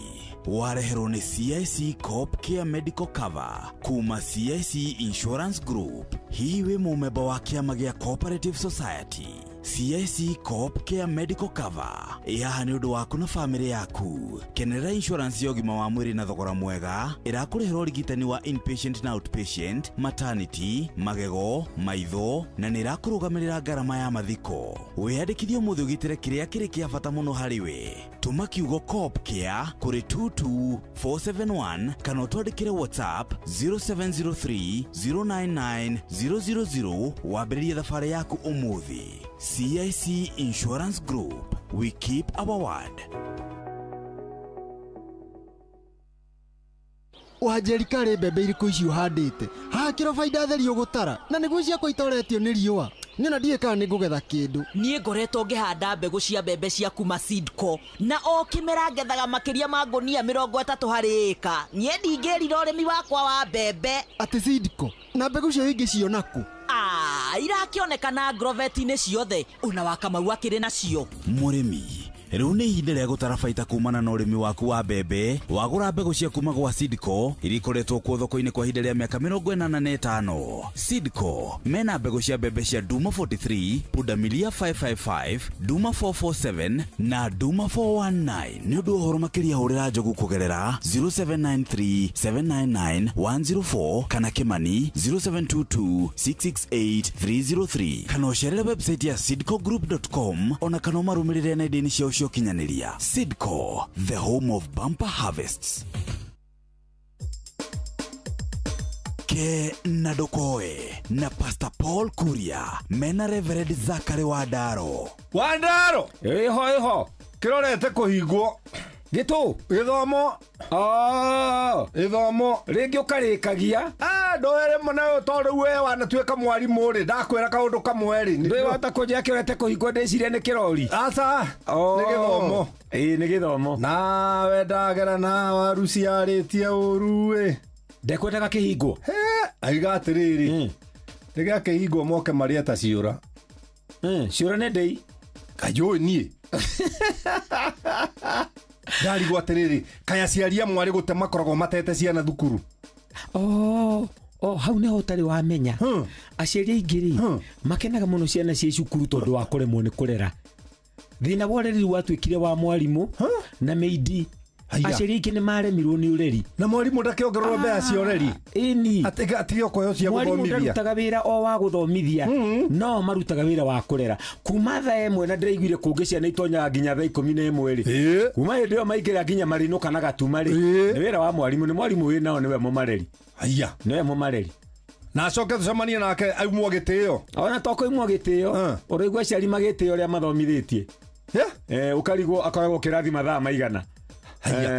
[SPEAKER 17] wareherwo nĩ CIC Coop Care Medical Cover kuma CIC Insurance Group. Hihi wĩ mũmemba wa kĩama gĩa Cooperative Society? CIC Coop Care Medical Cover ĩ haha nĩ ũndũ waku na bamĩrĩ yaku. Kenerera insurance ya ũgima wa mwĩrĩ na thogora mwega ĩrakũrĩhĩra ũrigitani wa inpatient na outpatient, maternity, magego, maitho na nĩ ĩrakũrũgamĩrĩra ngarama ya mathiko. Wĩyandĩkithie ũmũthĩ ũgitĩre kĩrĩa kĩrĩ kĩa bata mũno harĩ we. Tũma kiugo Coop Care kũrĩ 22471 kana ũtwandĩkĩre WhatsApp 0703 099 000 wambĩrĩrie thabarĩ yaku ũmũthĩ. CIC Insurance Group, we keep our word.
[SPEAKER 8] Wanjeri karĩ mbembe irĩkũ ici ũhandĩte haha kĩro baida theri ũgũtara na nĩguo ciakwa itoretio nĩ riũa niĩ na ndiũĩ kana nĩ ngũgetha kĩndũ.
[SPEAKER 7] Niĩ ngoretwo ngĩhanda mbegũ cia mbembe cia kuma Seedco na o kĩmera ngethaga makĩria ma ngũnia 30 harĩ ĩka. Niĩ ndingĩrira ũrĩmi wakwa wa mbembe.
[SPEAKER 8] Atĩ Seedco na mbegũ cio ingĩciona kũ?
[SPEAKER 7] Irakĩonekana agroveti-inĩ ciothe ona wa Kamau akĩrĩ nacio.
[SPEAKER 17] Mũrĩmi rĩu nĩ ihinda rĩa gũtara baita kumana na ũrĩmi waku wa mbembe. Wagũra mbegũ cia kuma gwa Seedco iria ikoretwo kuo thoko-inĩ kwa ihinda rĩa mĩaka 85. Seedco mena mbegũ cia mbembe cia Duma 43, Pundamilia 555, Duma 447 na Duma 419. Nĩ ũndũ wa ũhoro makĩria hũrĩra Njogu kũgerera 0793 799 104 kana Kĩmani 0722 668 303 kana ũcerere website ya seedcogroup.com ona kana ũmarũmĩrĩre nenda-inĩ ciao cia ũkinyanĩria. Seedco, the home of bumper harvests. Ke na Ndokoe na Pastor Paul Kuria mena Reverend Zachary Wandaro.
[SPEAKER 21] Wandaro ĩho ĩho kĩrorete kũhingwo gĩtũ gĩthomo gĩthomo rĩngĩ ũkarĩkagia ndũere mũno tondũ rĩu we wanatuĩka mwarimũ rĩ ndakwĩra kaũndũ kamwe rĩ ndũĩ wahota kũnjĩra kĩrorete kũhingwo ndĩciria nĩ kĩrori. Aca nĩ gĩthomo. Ĩĩ nĩ gĩthomo. Nawe ndagera na waru ciarĩtie ũru ĩ ndekwendaga kĩhingwo. Aiga atĩrĩrĩ nĩ gĩakĩhingwo moke marĩe ta ciũra. Ciũra nĩ ndĩi kajũĩ niĩ ndarigwo atĩrĩrĩ kaya aciari amwe arĩ gũte makoragwo matete ciana thukuru.
[SPEAKER 23] Hau nĩho ũtarĩ wamenya. Aciari aingĩ rĩ makenaga mũno ciana ciĩ cukuru tondũ wa kũremwo nĩ kũrera. Thĩna wa ũreri watuĩkire wa mwarimũ na mĩindi. Aciari aingĩ nĩ maremirwo nĩ ũreri
[SPEAKER 21] na mwarimũ ndakĩongererwo mbeca cia ũreri.
[SPEAKER 23] Ĩni
[SPEAKER 21] atige kũheo cia
[SPEAKER 23] mwarimũ
[SPEAKER 21] gũthomithia.
[SPEAKER 23] Ndarutaga wĩra o wa gũthomithia no marutaga wĩra wa kũrera kuma thaa 1 na ndĩraiguire kũngĩ ciana itonyaga nginya thaa 11 rĩ kuma hĩndĩ ĩyo maingĩra nginya marĩinũka na gatuma rĩ nĩ wĩra wa mwarimũ. Nĩ mwarimũ wĩ nao nĩwe mũmareri.
[SPEAKER 21] Haiya
[SPEAKER 23] nĩwe mũmareri
[SPEAKER 21] na acoke tũcemanie nake aumwo gĩtĩo.
[SPEAKER 23] Ona to kũimwo gĩtĩo ũraigua aciari magĩtĩo ũrĩa mathomithĩtie ũkarigwo akoragwo kĩrathi mathaa maigana.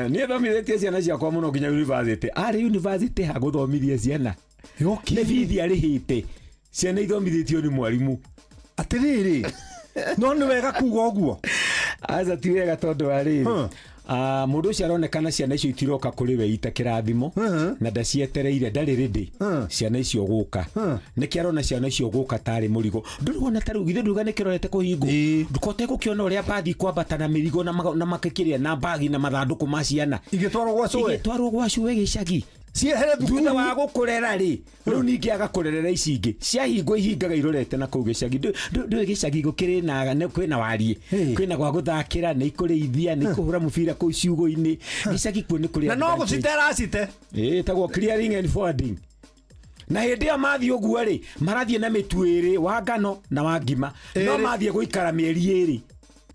[SPEAKER 23] Niĩ thomithĩtie ciana ciakwa mũno nginya university. Arĩ university ha gũthomithia ciana nĩ bithi arĩhĩte ciana ithomithĩtio nĩ mwarimũ.
[SPEAKER 21] Atĩrĩrĩ no nĩ wega kuga ũguo?
[SPEAKER 23] Aca ti wega tondũ wa rĩrĩ mũndũ ũcio aronekana ciana icio itiroka kũrĩ we ita kĩrathimo na ndacietereire ndarĩ rĩndĩ ciana icio gũka nĩkĩ arona ciana icio gũka tarĩ mũrigo. Ndũrĩ wona ta rĩu githĩ nduga nĩ kĩrorete kũhingwo ndũkote gũkĩona ũrĩa bathi kwambata na mĩrigo na makĩkĩrĩa na mbagi na mathandũkũ ma ciana
[SPEAKER 21] igĩtwarwo gwa cũwe
[SPEAKER 23] igĩtwarwo gwa cũwe gĩcagi
[SPEAKER 21] ciehere thukuru
[SPEAKER 23] thutha wa gũkũrera rĩ rĩu ningĩ agakũrerera ici ingĩ ciahingwo ihingaga irorete na kũu gĩcagi. Ndũĩ gĩcagi gũkĩrĩ na kwĩna wariĩ kwĩna gwa gũthakĩra nĩ ikũrĩithia nĩ ikũhũra mũbira kũu ciugũ-inĩ gĩcagi kuo nĩ kũrĩ
[SPEAKER 21] na no gũcitera acite
[SPEAKER 23] ĩtagwo clearing and forwarding. Na hĩndĩ ĩyo mathiĩ ũguo rĩ marathiĩ na mĩtu ĩrĩ wa ngano na wa ngima no mathiĩ gũikara mĩeri ĩrĩ.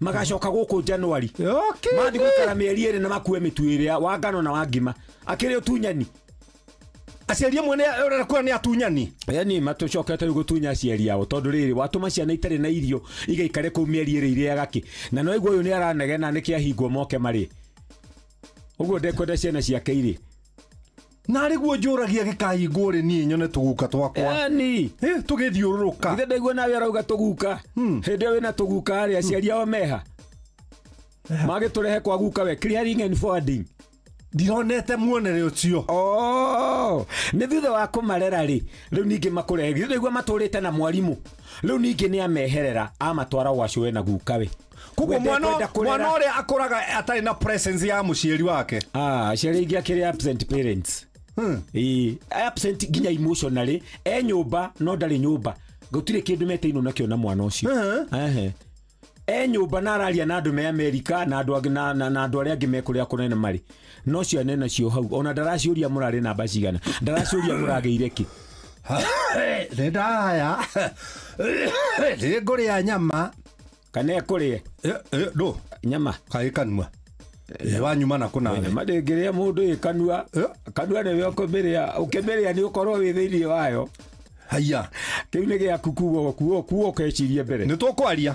[SPEAKER 23] Magacoka gũkũ January. Mathiĩ gũikara mĩeri 2 na makue mĩtu ĩrĩa wa ngano na wa ngima. Akĩrĩ ũtunyani.
[SPEAKER 21] Aciari amwe ũrenda kuona nĩ atunyani.
[SPEAKER 23] Yani matũcokete rĩu gũtunya aciari ao tondũ rĩrĩ watũma ciana itarĩ na irio igaikare kũu mĩeri 2 irĩaga kĩ. Na no igua ũyũ nĩ aranegena nĩkĩ ahingwo moke marĩ. Ũguo ndekwenda ciana ciake irĩ.
[SPEAKER 21] Na rĩguo njũragia gĩkahingwo rĩ niĩ nyone tũguka twakwa.
[SPEAKER 23] Yani
[SPEAKER 21] tũgĩthiũrũrũka.
[SPEAKER 23] Ithe ndaigua nawe arauga tũguka. Hĩndĩ ĩyo wĩna tũguka rĩ aciari ao meha. Magĩtũrehe kwa guka we clearing and forwarding.
[SPEAKER 21] Ndironete muonere ũcio.
[SPEAKER 23] Oh, nĩ thutha wa kũmarera rĩ rĩu ningĩ makũrehe. Githĩ ndaigua matũrĩte na mwarimũ. Rĩu ningĩ nĩ ameherera amatwara gwa cũwe na guka we.
[SPEAKER 21] Koguo mwana ũrĩa akũraga atarĩ na presence ya mũciari wake.
[SPEAKER 23] Aciari aingĩ akĩrĩ absent parents. Absent nginya emotionally, e nyũmba no ndarĩ nyũmba. Gũtirĩ kĩndũ metĩinwo nakĩo na mwana ũcio. E nyũmba na araria na andũ me Amerika na andũ angĩ na andũ arĩa angĩ me kũrĩa kũnene marĩ. No ciana nacio hau ona ndaraciũria mũrarĩ namba cigana. Ndaraciũria mũragĩire kĩ.
[SPEAKER 21] Nĩ ndaya. Nĩ ngũrĩa nyama.
[SPEAKER 23] Kana ekũrĩe?
[SPEAKER 21] Ndũ.
[SPEAKER 23] Nyama.
[SPEAKER 21] Kaĩ kanua. Wanyuma na kũna.
[SPEAKER 23] Nyama ndĩngĩrĩa mũndũ ĩ kanua. Kanua nĩwe ũkũmĩrĩa. Ũkĩmĩrĩa nĩ ũkorwo wĩ thĩinĩ wayo.
[SPEAKER 21] Haiya.
[SPEAKER 23] Kĩu nĩ gĩaku kuo ũkecirie mbere.
[SPEAKER 21] Nĩ tũkwaria.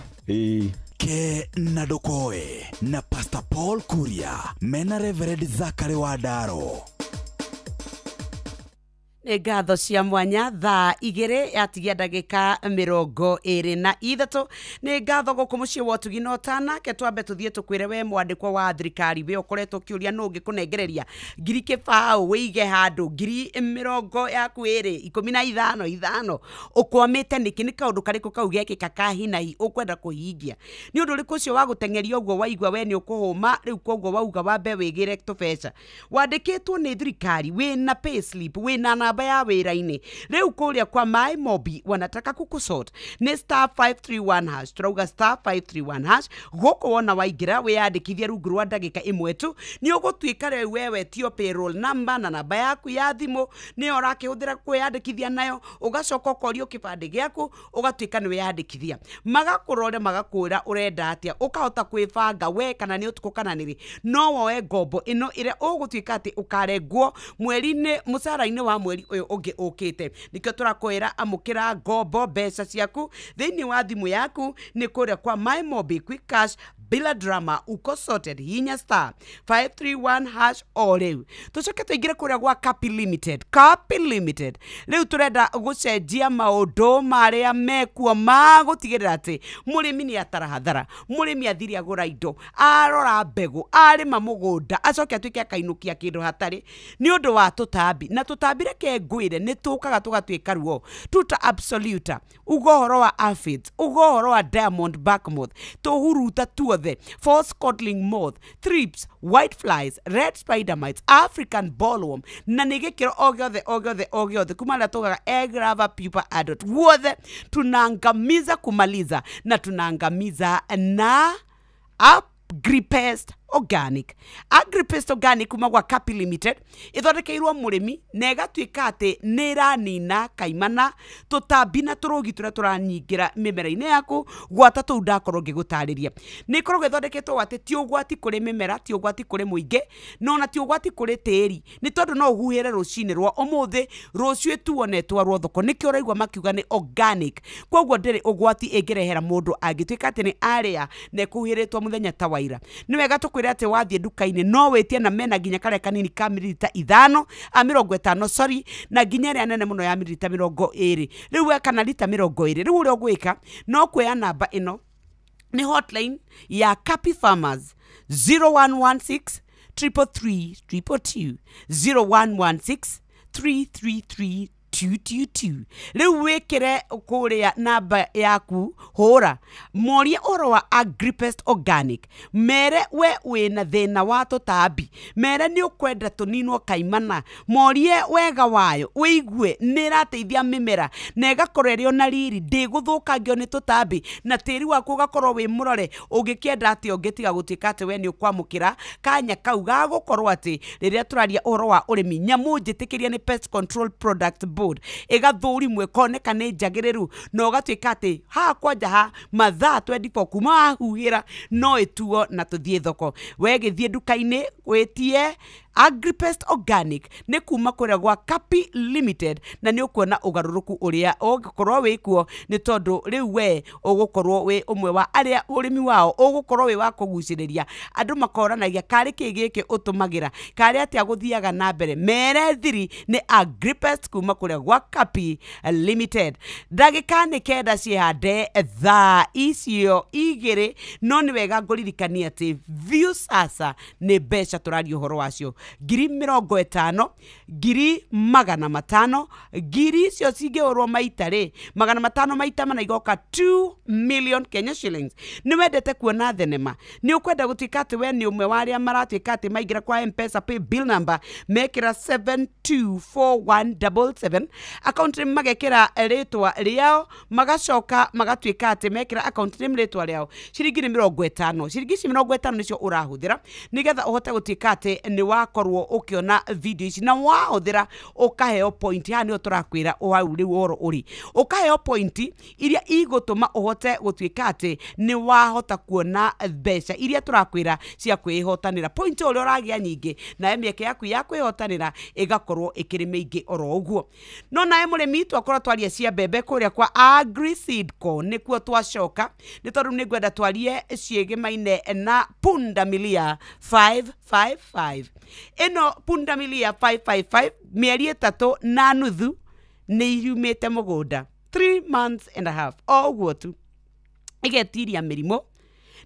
[SPEAKER 17] Ke na Ndokoe na Pastor Paul Kuria mena Reverend Zachary Wandaro.
[SPEAKER 5] Nĩ ngatho cia mwanya thaa 2 yatigia ndagĩka 23. Nĩ ngatho gũkũ mũciĩ wa ũtugi na ũtana. Ke twambe tũthiĩ tũkwĩre we mwandĩkwo wa thirikari we ũkoretwo ũkĩũria nũ ũngĩkũnengereria ngiri kĩbaũ wĩige handũ ngiri mĩrongo yaku 2 15 5 ũkwamĩte nĩkĩ? Nĩ kaũndũ karĩkũ kau gekĩka ka hinahi ũkwenda kũhingia? Nĩ ũndũ ũrĩkũ ũcio wa gũteng'eria ũguo waigua we nĩ ũkũhũma rĩu koguo wauga wambe wĩgĩre tũbeca? Wandĩkĩtwo nĩ thirikari wĩna payslip wĩna namba ya wĩra-inĩ rĩu kũrĩa kwa My Mobi wanataka kukusort nĩ star 531 hash. Turauga star 531 hash gũkũ wona waingĩra wĩyandĩkithie rungu rwa ndagĩka 1 tu nĩ ũgũtuĩka rĩu wewe tio payroll number na namba yaku ya thimũ nĩyo ũrakĩhũthĩra kwĩyandĩkithia nayo, ũgacoka ũkorio kĩbandĩ gĩaku ũgatuĩka nĩ wĩyandĩkithia. Magakũrore magakwĩra ũrenda atĩa, ũkahota kwĩbanga we kana nĩ ũtukũ kana nĩ rĩ. No woe ngombo ĩno ĩrĩa ũgũtuĩka atĩ ũkarengwo mweri-inĩ mũcara-inĩ wa mweri ũyũ ũngĩ ũkĩte. Nĩkĩo tũrakwĩra amũkĩra ngombo mbeca ciaku thĩinĩ wa thimũ yaku nĩ kũrĩa kwa My Mobi Quick Cash bila drama, uko sorted. Hinya star 531 hash o rĩu. Tũcoke tũingĩre kũrĩa gwa Kapi Limited. Kapi Limited rĩu tũrenda gũcenjia maũndũ marĩa mekuo ma gũtigĩrĩra atĩ mũrĩmi nĩ atara hathara, mũrĩmi athire agũra indo, arora mbegũ, arĩma mũgũnda, acoke atuĩke akainũkia kĩndũ hatarĩ nĩ ũndũ wa tũtambi. Na tũtambi reke ngwĩre nĩ tũkaga tũgatuĩka ruo. Tuta absoluta, uga ũhoro wa aphids, uga ũhoro wa diamond back moth, tũhuruta tuothe, false codling moth, thrips, white flies, red spider mites, African bollworm, na nĩ gĩkĩro o gĩothe o gĩothe o gĩothe kuma rĩrĩa tugaga egg larva pupa adult guothe tunaangamiza kumaliza na tunaangamiza na Agripest Organic. Agripest Organic kuma gwa Kapi Limited ithondekeirwo mũrĩmi na ĩgatuĩka atĩ nĩ ĩranina kaimana tũtambi na tũrũgi tũrĩa tũranyingĩra mĩmera-inĩ yaku gwata tũu ndakorwo ngĩgũtarĩria. Nĩ ĩkoragwo ĩthondeketwo atĩ ti ũgwati kũrĩ mĩmera, ti ũgwati kũrĩ mũingĩ, no ona ti ũgwati kũrĩ tĩri, nĩ tondũ no ũhuhĩre rũcinĩ rwa ũmũthĩ rũciũ ĩtuo na ĩtwarwo thoko. Nĩkĩo ũraigua makiuga nĩ organic, koguo ndĩrĩ ũgwati ĩngĩrehera mũndũ angĩtuĩka atĩ nĩ arĩa na ĩkũhuhĩrĩtwo mũthenya ta wa ira. Nĩ wega tũkwĩre atĩ wathiĩ nduka-inĩ no wĩtie na mena nginya karĩa kanini ka mililita 5 50 sorry, na nginya ĩrĩa nene mũno ya mililita 20 rĩu we kana lita 20. Rĩu ũrĩa ũgwĩka no kuoya namba ĩno nĩ hotline ya Kapi Farmers 0116 333 222 0116 333 222. Rĩu wĩkĩre kũrĩa namba yaku, hũra morie ũhoro wa Agripest Organic, mere we wĩna thĩna wa tũtambi, mere nĩ ũkwenda tũninwo kaimana, morie wega wayo, wĩigue nĩ ĩrateithia mĩmera na ĩgakorwo ĩrĩ ona riri, ndĩgũthũkangio nĩ tũtambi na tĩri waku ũgakorwo wĩ mũrore. Ũngĩkĩenda atĩa ũngĩtiga gũtuĩka atĩ we nĩ ũkwamũkĩra kanya kau ga gũkorwo atĩ rĩrĩa tũraria ũhoro wa ũrĩmi, nyamũ njĩtĩkĩrie nĩ Pest Control Product Board ĩgathũrimwo ĩkoneka nĩ njagĩrĩru na ũgatuĩka atĩ haha kwanja ha mathaa 24 kuma wahuhĩra no ĩtuo na tũthiĩ thoko. We gĩthiĩ nduka-inĩ wĩtie Agripest Organic nĩ kuma kũrĩa gwa Kapi Limited na nĩ ũkuona ũgarũrũku ũrĩa ũngĩkorwo wĩkuo nĩ tondũ rĩu we ũgũkorwo wĩ ũmwe wa arĩa ũrĩmi wao ũgũkorwo wĩ wa kũgucĩrĩria andũ makoranagia karĩ kĩ gĩkĩ ũtũmagĩra karĩ atĩa gũthiaga na mbere mere thiri nĩ Agripest kuma kũrĩa gwa Kapi Limited. Ndagĩka nĩ 9 ciĩhande thaa icio 2 no nĩ wega ngũririkania atĩ Viusasa nĩ mbeca tũraria ũhoro wacio 50,000 500,000 ngiri icio cingĩhũrwo maita rĩ 500 maita mana igoka 2 million Kenya shillings. Nĩ wendete kuona thenema, nĩ ũkwenda gũtuĩka atĩ we nĩ ũmwe wa arĩa maratuĩka atĩ maingĩra kwa M-Pesa pay bill number mekĩra 724177 account name magekĩra rĩtwa rĩao magacoka magatuĩka atĩ mekĩra account name rĩtwa rĩao ciringi nĩ 50. Ciringi ici 50 nĩcio ũrahũthĩra nĩgetha ũhote gũtuĩka atĩ nĩ wakorwo ũkĩona video ici na wahũthĩra ũkaheo point. Haha nĩho tũrakwĩra hau rĩu ũhoro ũrĩ ũkaheo point iria igũtũma ũhote gũtuĩka atĩ nĩ wahota kuona mbeca iria tũrakwĩra cia kwĩhotanĩra. Point ũrĩa ũragĩa nyingĩ nawe mĩeke yaku ya kwĩhotanĩra ĩgakorwo ĩkĩrĩ mĩingĩ oro ũguo. No nawe mũrĩmi twakorwo twaria cia mbembe kũrĩa kwa AgriSeedco nĩkuo twacoka nĩ tondũ nĩ ngwenda twarie ciĩgĩmaine na pundamilia 555. Ĩno pundamilia 555 mĩeri 3.5 nĩ yumĩte mũgũnda 3 months and a half o ũguo tu ĩgetiria mĩrimũ.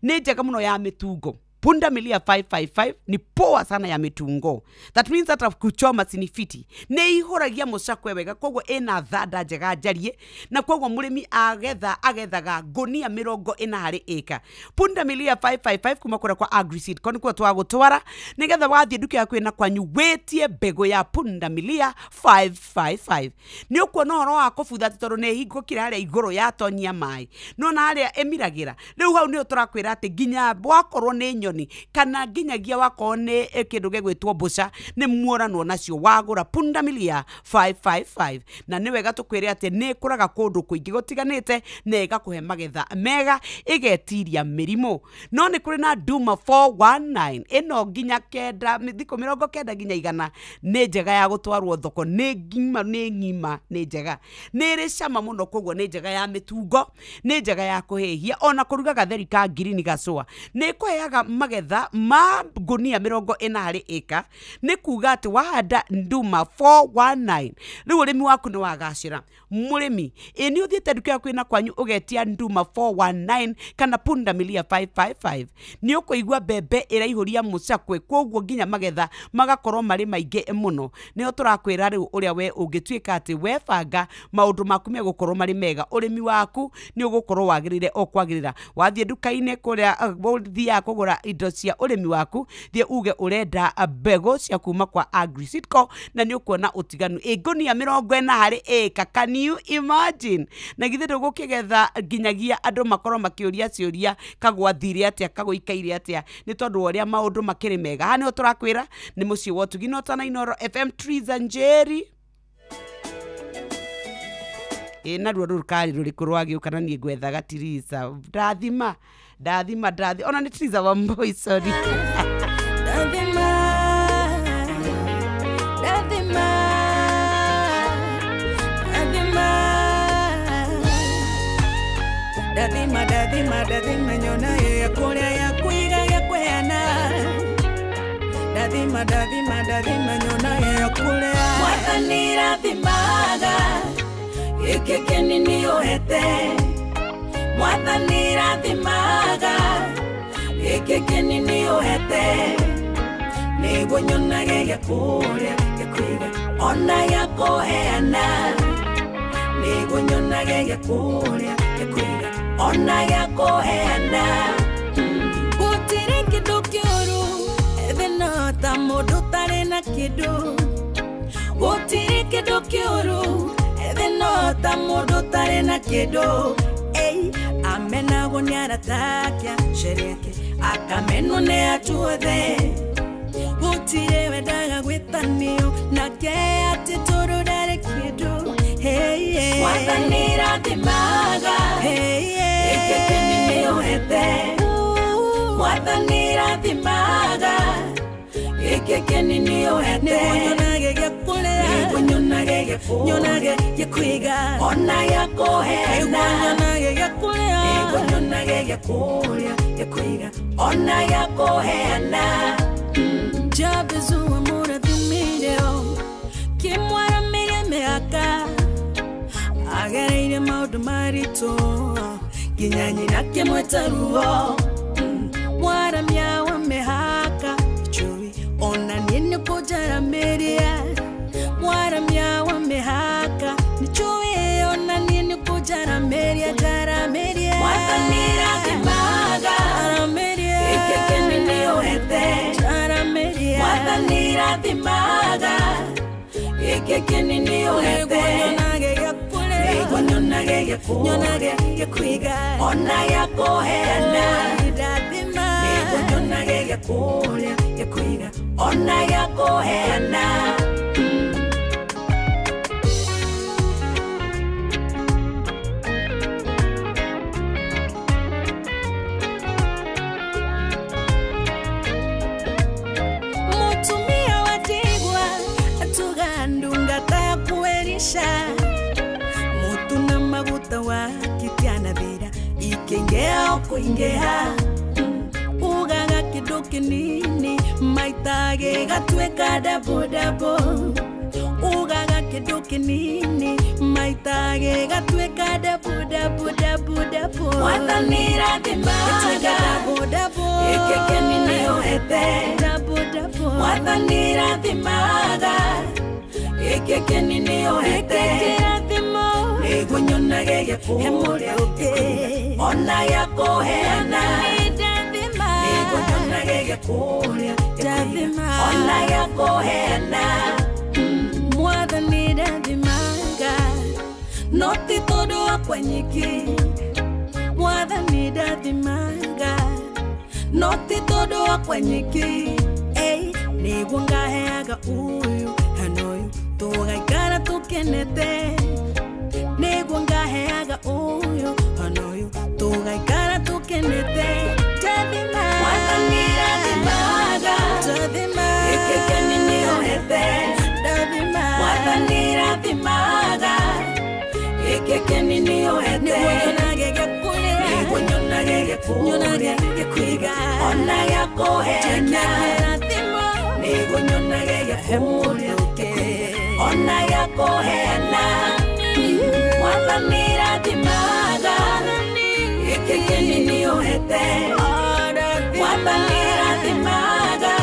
[SPEAKER 5] Nĩ njega mũno ya mĩtungo. Pundamilia 555 ni poa sana ya mitungo. That means that kuchoma sinifiti. Nĩ ihũragia mũcakwe wega koguo ĩna thanda njega njarie na koguo mũrĩmi agetha agethaga ngũnia 40 harĩ ĩka. Pundamilia 555 kuma kũrĩa kwa AgriSeed ko nĩkuo twagũtwara nĩgetha wathiĩ nduka yaku ĩna kwanyu wĩtie mbegũ ya Pundamilia 555. Nĩ ũkuona ũhoro wa kũbutha atĩ tondũ nĩ ĩhingũkire harĩa igũrũ yatonyia maĩ nona harĩa ĩmiragĩra. Rĩu hau nĩho tũrakwĩra atĩ nginya wakorwo nĩ nyoni kana nginyagia wakorwo nĩ kĩndũ gĩgwĩtwo mbũca nĩ muoranwo nacio wagũra Pundamilia 555. Na nĩ wega tũkwĩre atĩ nĩ ĩkũraga kũndũ kũingĩ gũtiganĩte na ĩgakũhe magetha mega ĩgetiria mĩrimũ. No nĩ kũrĩ na Duma 419 ĩno nginya 9 thikũ 90 nginya 100 nĩ njega ya gũtwarwo thoko, nĩ ngima nĩ ng'ima nĩ njega nĩ ĩrĩ cama mũno koguo nĩ njega ya mĩtungo nĩ njega ya kũhĩhia ona kũruga gatheri ka ngirini gacũa. Nĩ ĩkũheaga magetha ma ngũnia 40 harĩ ĩka. Nĩ kuga atĩ wahanda Duma 419 rĩu ũrĩmi waku nĩ wagacĩra. Mũrĩmi ĩ nĩ ũthiĩte nduka yaku ĩna kwanyu ũgetia Duma 419 kana Pundamilia 555 nĩ ũkũigua mbembe ĩraihũria mũcakwe koguo nginya magetha magakorwo marĩ maingĩ mũno. Nĩho tũrakwĩra rĩu ũrĩa we ũngĩtuĩka atĩ webanga maũndũ maku megũkorwo marĩ mega, ũrĩmi waku nĩ ũgũkorwo wagĩrĩire o kwagĩrĩra. Wathiĩ nduka-inĩ kũrĩa ũthiaga kũgũra indo cia ũrĩmi waku thiĩ uge ũrenda mbegũ cia kuma kwa AgriSeedco na nĩ ũkuona ũtiganu. Ĩ ngũnia 40 harĩ ĩka, can you imagine? Na githĩ ndũgũkĩgetha nginyagia andũ makorwo makĩũria ciũria kagwathire atĩa kagũikaire atĩa nĩ tondũ wa ũrĩa maũndũ makĩrĩ mega. Haha nĩho tũrakwĩra nĩ mũciĩ wa ũtugi no tana Inooro FM Triza Njeri. Ĩ naruo rũrũ karĩ rũrĩkũ rwagĩũka na niĩ ngwethaga Tiriza ndathima ndathima ndathi ona nĩ Tiriza wa Mboi sorry.
[SPEAKER 9] Ndathima, ndathima, ndathima, ndathima, ndathima, ndathima nyona ya kũrĩa ya kũiga ya kũheana. Ndathima, ndathima, ndathima nyona ya kũrĩa. Mwathani rathimaga gĩkĩ kĩnini ũhete. Mwathani rathimaga gĩkĩ kĩnini ũhete. Nĩguo nyonage gĩa kũrĩa gĩa kũiga ona gĩa kũheana. Nĩguo nyonage gĩa kũrĩa gĩa kũiga ona gĩa kũheana. Gũtirĩ kĩndũ kĩũru thĩ no ta mũndũ ũtarĩ na kĩndũ. Gũtirĩ kĩndũ kĩũru thĩ no ta mũndũ ũtarĩ na kĩndũ. Ei, amenagwo nĩ arata ake acere ake akamenwo nĩ andũ othe. Gũtirĩ wendaga gwĩtanio nake atĩ tondũ ndarĩ kĩndũ. Mwathani rathimaga gĩkĩ kĩnini ũhete. Mwathani rathimaga gĩkĩ kĩnini ũhete. Nĩguo nyonage gĩa kũrĩa, nĩguo nyonage gĩa kũrĩa, nyonage gĩa kũiga, ona gĩa kũheana. Nĩguo nyonage gĩa kũrĩa, nĩguo nyonage gĩa kũrĩa, gĩa kũiga, ona gĩa kũheana. Jabezu amũrathimire kĩmwaramĩrie mĩaka agereire maũndũ maritũ nginya nyina kĩmwĩta ruo. Mwaramia wa mĩhaka icũi ona niĩ nĩkũnjaramĩria. Mwaramia wa mĩhaka icũi ona niĩ nĩkũnjaramĩria, njaramĩria. Mwathani rathimaga gĩkĩ kĩnini ũhete. Mwathani rathimaga gĩkĩ kĩnini ũhete. Nĩguo nyonage gĩa kũrĩa, nyonage gĩa kũiga, ona gĩa kũheana. Nĩguo nyonage gĩa kũrĩa, gĩa kũiga, ona gĩa kũheana. Mutumia wa ndigwa atuga ndungata ya kuerisha mutu na maguta wa kitiana thira ikĩingĩha o kũingĩha. Ugaga kĩndũ kĩnini maita gĩgatuĩka ndabondabo. Ugaga kĩndũ kĩnini maita gĩgatuĩka ndabondabondabondabo. Mwathani rathimaga gĩkĩ kĩnini ũhete. Mwathani rathimaga gĩkĩ kĩnini ũhete. Nĩguo nyonage gĩa kũrĩa, ona gĩa kũheana. Nĩguo nyonage gĩa kũrĩa, ona gĩa kũheana. Mwathani rathimaga no ti tondũ wakwa nyiki. Mwathani rathimaga no ti tondũ wakwa nyiki. Nĩguo ngaheaga ũyũ hana ũyũ tũgaikara tũkenete. Nĩguo ngaheaga ũyũ hana ũyũ tũgaikara tũkenete. Mwathani rathimaga gĩkĩ kĩnini ũhete. Mwathani rathimaga gĩkĩ kĩnini ũhete. Nĩguo nyonage gĩa kũrĩa, nĩguo nyonage gĩa kũrĩa, nyonage gĩa kũiga, ona gĩa kũheana. Nĩguo nyonage gĩa kũrĩa, ona gĩa kũheana. Mwathani rathimaga gĩkĩ kĩnini ũhete. Mwathani rathimaga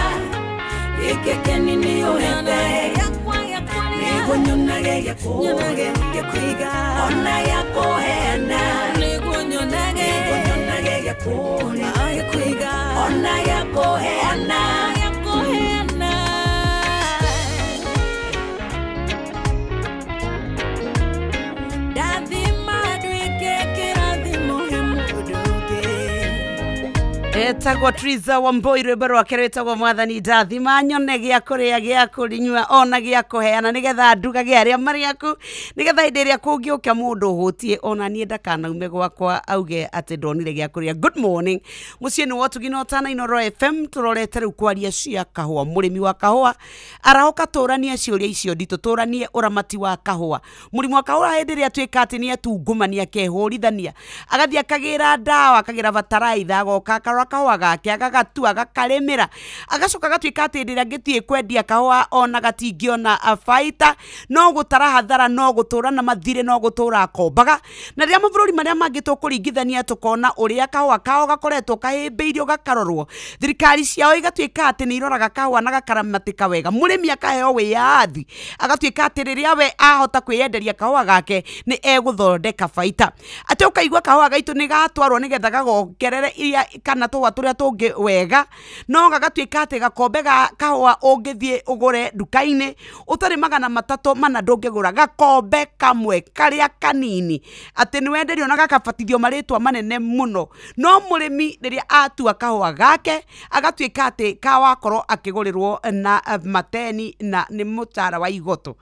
[SPEAKER 9] gĩkĩ kĩnini ũhete. Nĩguo nyonage gĩa kũrĩa, gĩa kũiga, ona gĩa kũheana. Nĩguo nyonage gĩa kũrĩa, gĩa kũiga, ona gĩa kũheana.
[SPEAKER 5] Etagwo Triza Wambui rwĩmbo rwake rwĩtagwo Mwathani ndathima nyone gĩa kũrĩa gĩa kũnyua ona gĩa kũheana nĩgetha ndugage arĩa marĩ aku nĩgetha hĩndĩ ĩrĩa kũngĩũka mũndũ ũhũtiĩ ona niĩ ndakanaume gwakwa auge atĩ ndonire gĩa kũrĩa. Good morning mũciĩ nĩ wotugi na ũtana Inooro FM tũrorete rĩu kwaria cia kahũa. Mũrĩmi wa kahũa arahũka tũranie ciũria icio nditũ, tũranie ũramati wa kahũa. Mũrĩmi wa kahũa hĩndĩ ĩrĩa atuĩka atĩ nĩ atungumania akehũrithania agathiĩ akagĩra ndawa akagĩra bataraitha agoka akarora kahũa gake agagatua agakarĩmĩra agacoka agatuĩka atĩ hĩndĩ ĩrĩa angĩthiĩ kwendia kahũa ona gatingĩona baita, no gũtara hathara, no gũtũra na mathirĩ, no gũtũra akombaga. Na rĩrĩa mabũrũri marĩa mangĩ tũkũringithania tũkona ũrĩa kahũa kao gakoretwo kahĩmbĩirio gakarorwo, thirikari ciao igatuĩka atĩ nĩ iroraga kahũa na gakaramatĩka wega, mũrĩmi akaheo wĩyathi agatuĩka atĩ rĩrĩa we ahota kwĩyenderia kahũa gake nĩ egũthondeka baita. Atĩ ũkaigua kahũa gaitũ nĩ gatwarwo nĩgetha gagongerere iria kana tũhũa tũrĩa tũngĩ wega, no gagatuĩka atĩ gakombe ga kahũa ũngĩthiĩ ũgũre nduka-inĩ ũtarĩ 304 ndũngĩgũra gakombe kamwe karĩa kanini, atĩ nĩ wenderio na gakabatithio marĩtwa manene mũno. No mũrĩmi rĩrĩa atua kahũa gake agatuĩka atĩ kawakorwo akĩgũrĩrwo na mateni na nĩ mũcara wa igoto,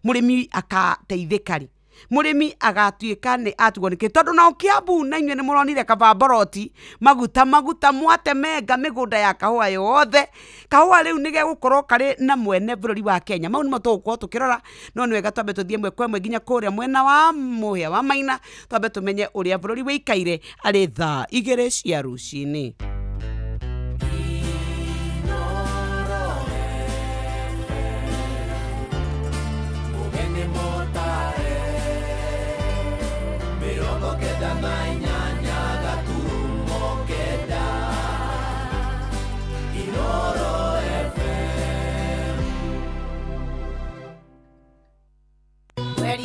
[SPEAKER 5] mũrĩmi akateithĩka rĩ. Mũrĩmi agatuĩka nĩ atigwo nĩkĩ tondũ nao Kiambu na inyuĩ nĩ mũronire kaba mboroti maguta maguta mwatemenga mĩgũnda ya kahũa yothe. Kahũa rĩu nĩ gegũkorwo karĩ na mwene bũrũri wa Kenya. Mau nĩmo tũgũkorwo tũkĩrora, no nĩ wega twambe tũthiĩ ĩmwe kwa ĩmwe nginya kũrĩa mwena wa Mũhĩa wa Maina, twambe tũmenye ũrĩa bũrũri wĩikaire arĩ thaa 2 cia rũcinĩ.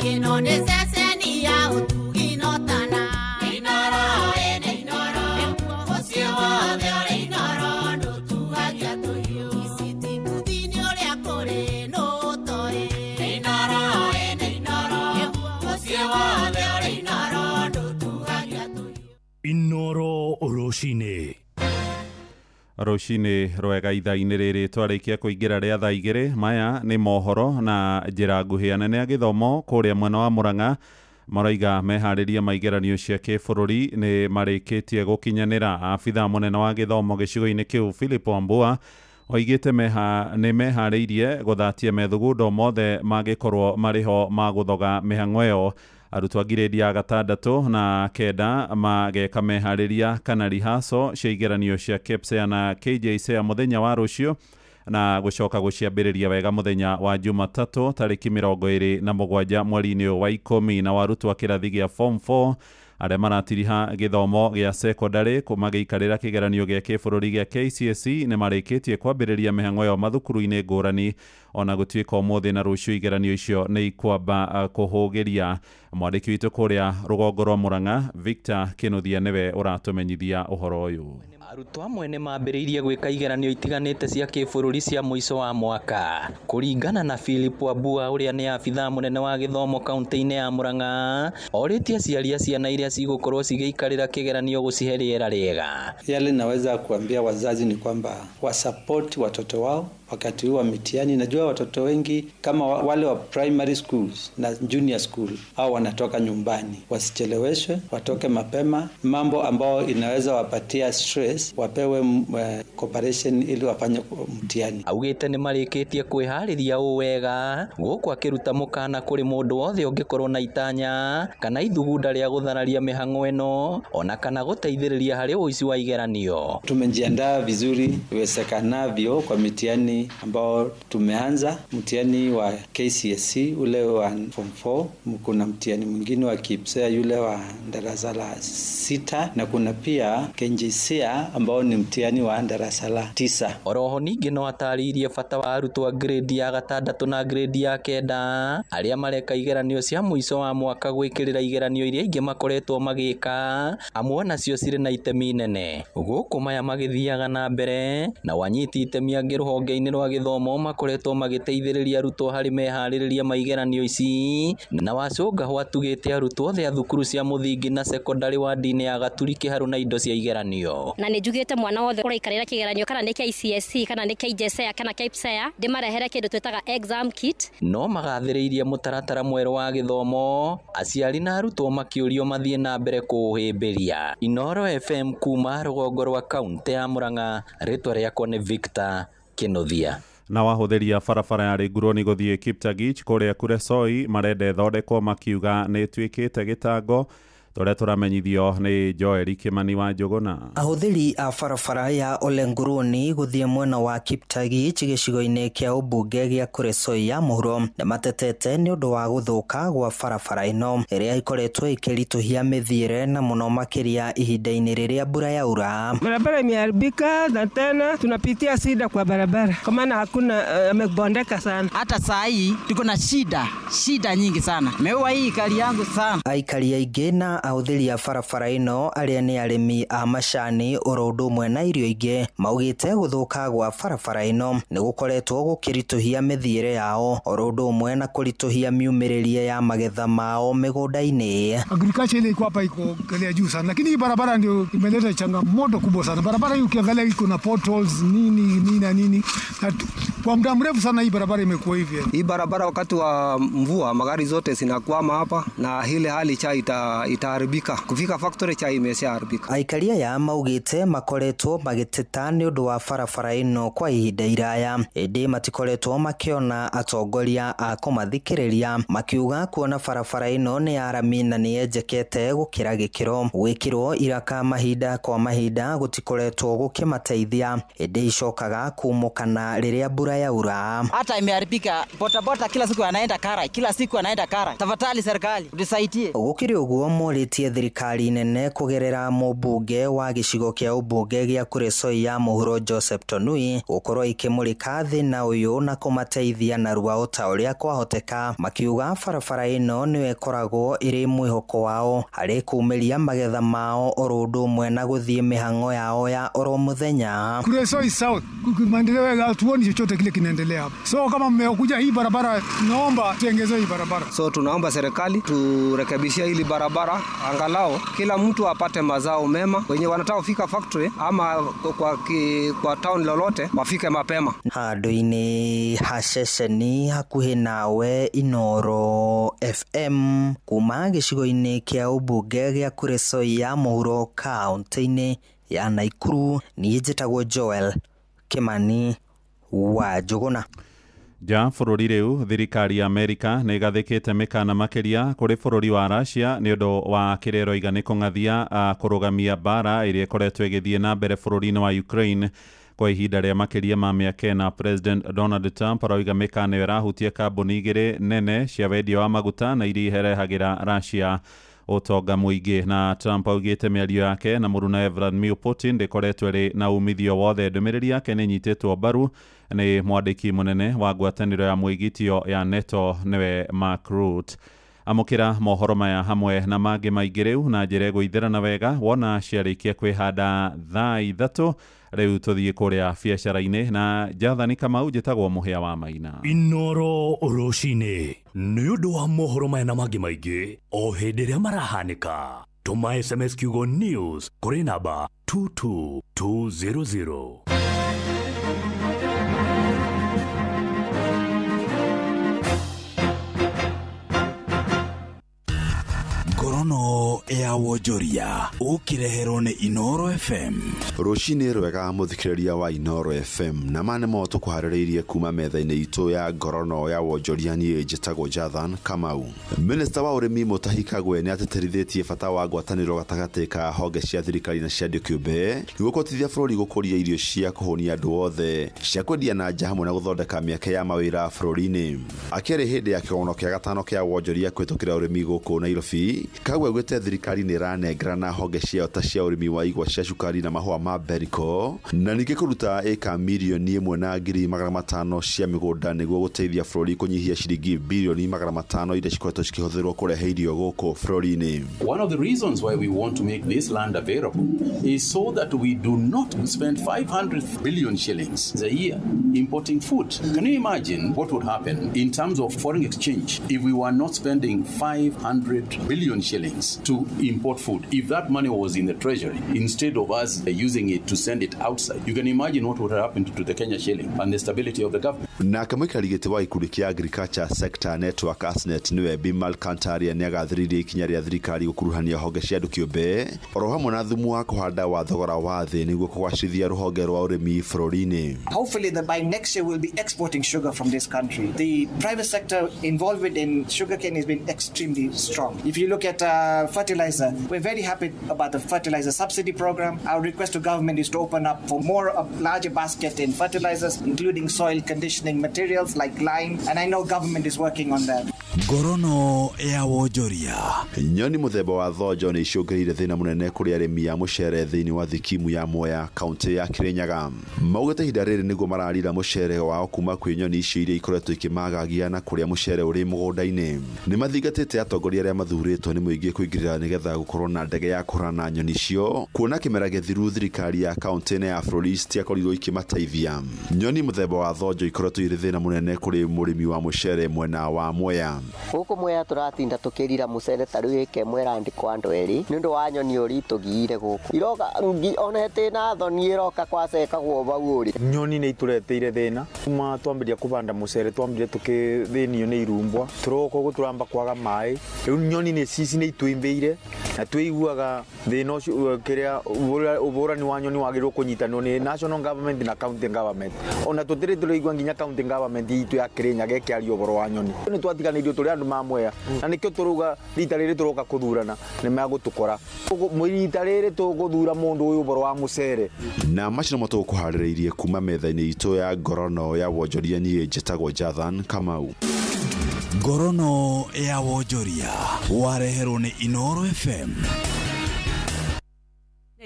[SPEAKER 3] Ino necessary ya utugi no tana inoro ene inoro ucio wothe uri inoro ndutuhagia tuhiu isiti kuthini uria kuri no toi inoro ene inoro ucio wothe uri inoro ndutuhagia tuhiu.
[SPEAKER 2] Inoro rũcinĩ.
[SPEAKER 10] Rũcinĩ rwega ithaa-inĩ rĩrĩ twarĩkia kũingĩra rĩa thaa 2. Maya nĩ mohoro na njĩra nguhĩ. Anene a gĩthomo kũrĩa mwena wa Murang'a maroiga meharĩria ma igeranio cia kĩbũrũri nĩ marĩkĩtie gũkinyanĩra. Abithaa mũnene wa gĩthomo gĩcigo-inĩ kĩu Philip Wambua oigĩte nĩ meharĩirie gũthatia methugundo mothe mangĩkorwo marĩho ma gũthoga mĩhang'o ĩyo. Arutwo a ngirĩndi ya 6 na 9 mageka meharĩria kana rihaco cia igeranio cia KPSEA na KJSEA mũthenya wa rũciũ na gũcoka gũciambĩrĩria wega mũthenya wa Jumatatũ tarĩki 27 mweri-inĩ wa 10. Na arutwo a kĩrathi gĩa form 4 arĩa maratiriha gĩthomo gĩa secondary magĩikarĩra kĩgeranio gĩa kĩbũrũri gĩa KCSE nĩ marĩkĩtie kwambĩrĩria mĩhang'o yao mathukuru-inĩ ngũrani, ona gũtuĩka ũmũthĩ na rũciũ igeranio icio nĩ ikwamba kũhũgĩria. Mwandĩki witũ kũrĩa rũgongo rwa Murang'a Victor Kĩnuthia nĩwe ũratũmenyithia ũhoro ũyũ.
[SPEAKER 1] Arutwo amwe nĩ mambĩrĩirie gwĩka igeranio itiganĩte cia kĩbũrũri cia mũico wa mwaka. Kũringana na Philip Wambua ũrĩa nĩ abithaa mũnene wa gĩthomo kaunti-inĩ ya Murang'a, orĩtie aciari a ciana iria cigũkorwo cigĩikarĩra kĩgeranio gũcihe rĩera rĩega.
[SPEAKER 13] Yale naweza kuambia wazazi ni kwamba wasupport watoto wao wakati huu wa mitihani. Najua watoto wengi kama wale wa primary schools na junior school au wanatoka nyumbani, wasicheleweshwe, watoke mapema. Mambo ambao inaweza wapatia stress wapewe cooperation ili wafanye mtihani.
[SPEAKER 1] Augite nĩ marĩkĩtie kwĩharĩria ũũ wega gũkũ akĩruta mũkana kũrĩ mũndũ wothe ũngĩkorwo na itanya kana ithugunda rĩa gũthararia mĩhang'o ĩno ona kana gũteithĩrĩria harĩ ũici wa igeranio.
[SPEAKER 13] Tumejiandaa vizuri iwezekanavyo kwa mitihani ambao tumeanza, mtihani wa KCSE ule wa form 4, kuna mtihani mwingine wa KPSEA yule wa darasa la 6 na kuna pia KJSEA ambao ni mtihani wa darasa la 9.
[SPEAKER 1] Oroho ningĩ no atarĩirie bata wa arutwo a grade ya 6 na grade ya 9 arĩa mareka igeranio cia mũico wa mwaka gwĩkĩrĩra igeranio iria ingĩ makoretwo magĩka amwe nacio cirĩ na itemi nene. Gũkũ maya magĩthiaga na mbere na wanyiti itemi angĩ rũhonge-inĩ rwa gĩthomo makoretwo magĩteithĩrĩria arutwo harĩ meharĩrĩria ma igeranio ici na wacũnga hwatugĩte arutwo othe a thukuru cia mũthingi na secondary wadi-inĩ ya Gaturi Kĩharũ na indo cia igeranio.
[SPEAKER 14] Na nĩ njugĩte mwana wothe ũraikarĩra kĩgeranio kana nĩ KCSE kana nĩ KJSEA kana KPSEA ndĩmarehere kĩndũ twĩtaga exam kit.
[SPEAKER 1] No magathĩrĩirie mũtaratara mwerũ wa gĩthomo aciari na arutwo makĩũrio mathiĩ na mbere kũũhĩmbĩria. Inoro FM kuma rũgongo rwa kaunti ya Murang'a, rĩtwa rĩakwa nĩ Victor Kĩnuthia.
[SPEAKER 10] Na wahũthĩri a barabara ya Rĩngurũni gũthiĩ Kiptagich kũrĩa Kuresoi marenda ĩthondekwo makiuga nĩ ĩtuĩkĩte gĩtango. Tũrĩa tũramenyithio nĩ Joel Kimani wa Njũgũna.
[SPEAKER 24] Ahũthĩri a barabara ya Olenguruni gũthiĩ mwena wa Kiptagich gĩcigo-inĩ kĩa ũmbunge gĩa Kuresoi ya mũhuro nĩ matetete nĩ ũndũ wa gũthũka gwa barabara ĩno ĩrĩa ĩkoretwo ĩkĩritũhia mĩthiĩre na mũno makĩria ihinda-inĩ rĩrĩa mbura yaura.
[SPEAKER 25] Barabara imeharibika na tena tunapitia shida kwa barabara kwa maana hakuna amebondeka sana.
[SPEAKER 7] Hata saa hii tuko na shida nyingi sana. Meua hii kali yangu sana.
[SPEAKER 24] Aikari aingĩ na ahũthĩri a barabara ĩno arĩa nĩ arĩmi a macani oro ũndũ ũmwe na irio ingĩ maugĩte gũthũka gwa barabara ĩno nĩ gũkoretwo gũkĩritũhia mĩthiĩre yao oro ũndũ ũmwe na kũritũhia miumĩrĩrie ya magetha mao mĩgũnda-inĩ.
[SPEAKER 26] Agriculture ile iko hapa iko ya juu sana, lakini hii barabara ndio imeleta changamoto kubwa sana. Barabara hii ukiangalia iko na potholes nini nini na nini, na Kwa muda mrefu sana hii barabara imekuwa hivi.
[SPEAKER 6] Hii barabara wakati wa mvua magari zote zinakwama hapa na ile hali chai itaharibika. Kufika factory chai imeshaharibika.
[SPEAKER 24] Aikaria ya maugite makoretwo magiteta ni undu wa barabara ino kwa ihinda iraya indi matikoretwo makiona atongoria a kumathikiriria makiuga kuona barabara ino ni ya rami na ni yenjekete gukira gikiro gwikirwo iraka mahinda kwa mahinda gutikoretwo gukimateithia indi icokaga kumukana riria mbura yaura.
[SPEAKER 7] Hata imeharibika boda kila siku anaenda Kara, kila siku anaenda Kara. Tafadhali serikali tusaidie.
[SPEAKER 24] Gukiri uguo moritie thirikari nene kugerera mubunge wa gicigo kia ubunge gia Kuresoi ya muhuro Joseph Tonui gukorwo ikimurika thina uyu na kumateithia narua ota uria kwahoteka makiuga barabara ino niyo ikoragwo iri mwihoko wao hari kumiria magetha mao oro undu umwe na guthie mihango yao ya oro muthenya.
[SPEAKER 26] Kuresoi South maendeleo hatuoni chochote kile kinaendelea hapa. So kama mmekuja hii barabara, naomba tuongezee hii barabara.
[SPEAKER 6] So tunaomba serikali turekebishie hili barabara angalau kila mtu apate mazao mema. Wenye wanataka kufika factory ama kwa town lolote wafike mapema.
[SPEAKER 24] Handu-ini ha ceceni hakuhi nawe Inoro FM kuma gicigo-ini kia ubunge gia Kuresoi ya muhuro kaunti-ini ya Nakuru niĩ njĩtagwo Joel Kimani wa Njuguna.
[SPEAKER 10] Ja bũrũri rĩu thirikari ya Amerika nĩ ĩgathĩkĩte mĩkana makĩria kũrĩ bũrũri wa Russia nĩ ũndũ wa kĩrĩa ĩroiga nĩ kũng'athia kũrũgamia mbara ĩrĩa ĩkoretwo ĩgĩthiĩ na mbere bũrũri-inĩ wa Ukraine kwa ihinda rĩa makĩria ma mĩaka ĩna. President Donald Trump aroiga mĩkana ĩyo ĩrahutia kambuni igĩrĩ nene cia wendia wa maguta na iria iherehagĩra Russia ũtonga mũingĩ. Na Trump augĩte mĩario yake na mũrunawe Vladimir Putin ndĩkoretwo ĩrĩ na umithio wothe. Ndũmĩrĩri yake nĩ ĩnyitĩtwo mbaru nĩ mwandĩki mũnene wa ngwatanĩro ya mwĩgitio ya NATO nĩwe Mark Rutte. Amũkĩra mohoro maya hamwe na mangĩ maingĩ rĩu na njĩra ĩgũithĩrana wega wona ciarĩkia kwĩhanda thaa 3. Rĩu tũthiĩ kũrĩa biacara-inĩ na Jathani Kamau. Njĩtagwo Mũhĩa wa Maina.
[SPEAKER 2] Inoro rũcinĩ nĩ ũndũ wa mohoro maya na mangĩ maingĩ o hĩndĩ ĩrĩa marahanĩka tũma SMS kiugo news kũrĩ namba 22200.
[SPEAKER 17] Ngorono ya wonjoria ũkĩreherwo nĩ Inoro FM.
[SPEAKER 11] Rũcinĩ rwega mũthikĩrĩria wa Inoro FM na ma nĩmo tũkũharĩrĩirie kuma metha-inĩ itũ ya ngorono ya wonjoria. Niĩ njĩtagwo Jathan Kamau. Minista wa ũrĩmi Mutahi Kagwe nĩ atĩtĩrithĩtie bata wa ngwatanĩro gatagatĩ ka honge cia thirikari na cia andũ kĩũmbe nĩguo kũhotithia bũrũri gũkũria irio cia kũhũnia andũ othe cia kwendia na nja hamwe na gũthondeka mĩeke ya mawĩra bũrũri-inĩ. Akĩarĩ hĩndĩ ya kĩgongona kĩa gatano kĩa wonjoria kũhĩtũkĩra ũrĩmi gũkũ Nairobi, Kagwe augĩte thirikari nĩ ĩranengerana honge ciayo ta cia ũrĩmi wa igwa cia cukari na mahũa ma beriko na ningĩ kũruta ĩka mirioni 1,500 cia mĩgũnda nĩguo gũteithia bũrũri kũnyihia ciringi birioni 500 iria cikoretwo cikĩhũthĩrwo kũrehe irio gũkũ bũrũri-inĩ.
[SPEAKER 12] One of the reasons why we want to make this land available is so that we do not spend 500 billion shillings a year importing food. Can you imagine what would happen in terms of foreign exchange if we were not spending 500 billion shillings to import food? If that money was in the treasury instead of us using it to send it outside, you can imagine what would happen to the Kenya shilling and the stability of the government.
[SPEAKER 11] Nake mũikari gĩtĩ wa gĩkundi kĩa Agriculture Sector Network ASNET nĩwe Bimal Kantaria nĩagathĩrĩirie ikinya rĩa thirikari gũkuruhania honge cia andũ kĩũmbe oro hamwe na thumu wa kũhanda wa thogora wa thĩ nĩguo kũgacĩrithia rũhonge rwa ũrĩmi bũrũri-inĩ.
[SPEAKER 15] Hopefully that by next year we'll be exporting sugar from this country. The private sector involvement in sugarcane has been extremely strong. If you look at fertilizer, we're very happy about the fertilizer subsidy program. Our request to government is to open up for more a larger basket in fertilizers, including soil conditioning materials like lime, and I know government is working on that.
[SPEAKER 17] Ngorono ya wonjoria.
[SPEAKER 11] Nyoni mũthemba wa thonjo nĩ icũngĩrĩire thĩna mũnene kũrĩ arĩmi a mũcere thĩinĩ wa thikimu ya Mwea kaunti ya Kirinyaga. Maugĩte ihinda rĩrĩ nĩguo mararira mũcere wao kuma kwĩ nyoni icio iria ikoretwo ikĩmagagia na kũrĩa mũcere ũrĩ mũgũnda-inĩ. Nĩ mathingatĩte atongoria arĩa mathurĩtwo nĩ mũingĩ kũingĩrĩra nĩgetha gũkorwo na ndege ya kũhũrana na nyoni icio kuona kĩmera gĩthiru thirikari ya kaunti na ya bũrũri citiakorirwo ikĩmateithia. Nyoni mũthemba wa thonjo ikoretwo irĩ thĩna mũnene kũrĩ mũrĩmi wa mũcere mwena wa Mwea.
[SPEAKER 4] Gũkũ Mwea tũratinda tũkĩrira mũcere ta rĩu ĩka ĩmwe ĩrandĩkwo andũ erĩ nĩ ũndũ wa nyoni ũrĩa itũgiire gũkũ iroka ona ĩtĩ na thoni ĩroka kwacekagwo bau ũrĩ.
[SPEAKER 16] Nyoni nĩ itũreteire thĩna kuma twambĩrĩria kũbanda mũcere, twambire tũkĩthĩnio nĩ irumbwa, tũroka ũguo tũramba kwaga maĩ, rĩu nyoni nĩ cici nĩ itũimbĩire na twĩiguaga thĩna ũcio kĩrĩa ũbũrani wa nyoni wagĩrĩirwo kũnyitanwo nĩ national government na county government, ona tũtirĩ tũraigua nginya county government itũ ya Kirinyaga ĩkĩaria ũhoro wa nyoni. Nĩ twatiganĩirio tũrĩ andũ ma Mwea na nĩkĩo tũrauga rita rĩrĩ tũroka kũthurana nĩ megũtũkora rita rĩrĩ tũgũthura mũndũ ũyũ ũhoro wa mũcere.
[SPEAKER 11] Na macio nĩmo tũgũkũharĩrĩirie kuma metha-inĩ itũ ya ngorono ya wonjoria. Niĩ njĩtagwo Jathan Kamau.
[SPEAKER 17] Ngorono ya wonjoria wareherwo nĩ Inoro FM.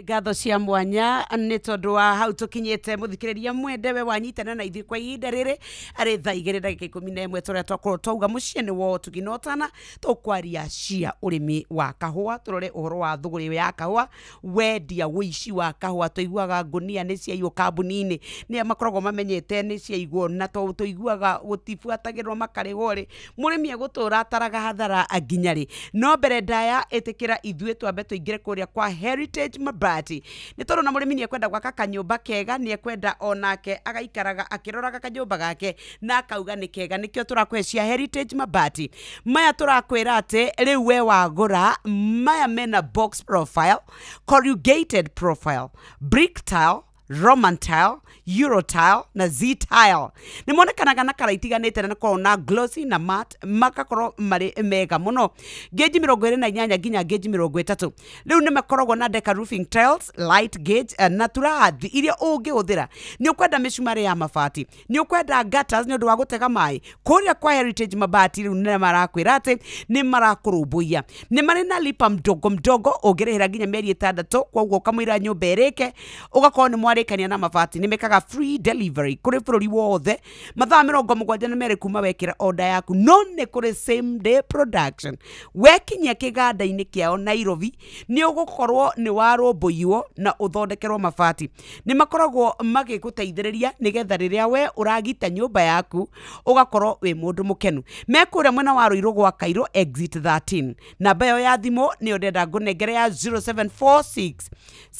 [SPEAKER 5] Ngatho cia mwanya nĩ tondũ wa hau tũkinyĩte mũthikĩrĩria mwende we wanyitana na ithuĩ kwa ihinda rĩrĩ arĩ thaa 2:11 tũrĩa twakorwo twauga mũciĩ nĩ wo tũginotana tũkwaria cia ũrĩmi wa kahũa, tũrore ũhoro wa thũgũrĩ ya kahũa, wendia wũici wa kahũa. Tũiguaga ngũnia nĩ ciaiywo kambuni-inĩ, nĩ makoragwo mamenyete nĩ ciaigwo na to tũiguaga gũtibuatagĩrwo makarĩhwo rĩ, mũrĩmi egũtũra ataraga hathara nginya rĩ. No mbere ndaya ĩtĩkĩra ithuĩ twambe tũingĩre kũrĩa kwa Heritage Mabati nĩ tondũ na mũrĩmi nĩ ekwenda gwaka kanyũmba kega, nĩ ekwenda onake agaikaraga akĩroraga kanyũmba gake na akauga nĩ kega. Nĩkĩo tũrakũhe cia Heritage Mabati maya, tũrakwĩra atĩ rĩu we wagũra maya mena box profile, corrugated profile, brick tile, Roman tile, Euro tile na Z tile. Nĩ monekanaga na kara itiganĩte na korwo na glossy na matte, makakorwo marĩ mega mũno, gauge 28 nginya gauge 30. Rĩu nĩ makoragwo na deca roofing tiles, light gauge na turathi iria ũngĩhũthĩra. Nĩ ũkwenda mĩcumarĩ ya mabati, nĩ ũkwenda gutters nĩ ũndũ wa gũtega maĩ. Kũrĩa kwa Heritage Mabati rĩu nĩ marakwĩra atĩ nĩ marakũrũmbũiya, nĩ marĩ na lipa mdogo mdogo ũngĩrĩhĩra nginya mĩeri 6, koguo ũkamũira nyũmba ĩrĩke ũgakorwo nĩ mwarĩkania na mabati. Nĩ mekaga free delivery kũrĩ bũrũri wothe mathaa 72 kuma wekĩra order yaku, no nĩ kũrĩ same day production. Wekinyia kĩganda-inĩ kĩao Nairobi nĩ ũgũkorwo nĩ warũmbũiywo na ũthondekerwo mabati. Nĩ makoragwo magĩgũteithĩrĩria nĩgetha rĩrĩa we ũragita nyũmba yaku ũgakorwo wĩ mũndũ mũkenu. Me kũrĩa mwena wa Ruiru gwa Kairo exit 13. Namba ĩyo ya thimũ nĩyo ndĩrenda ngũnengere ya 0746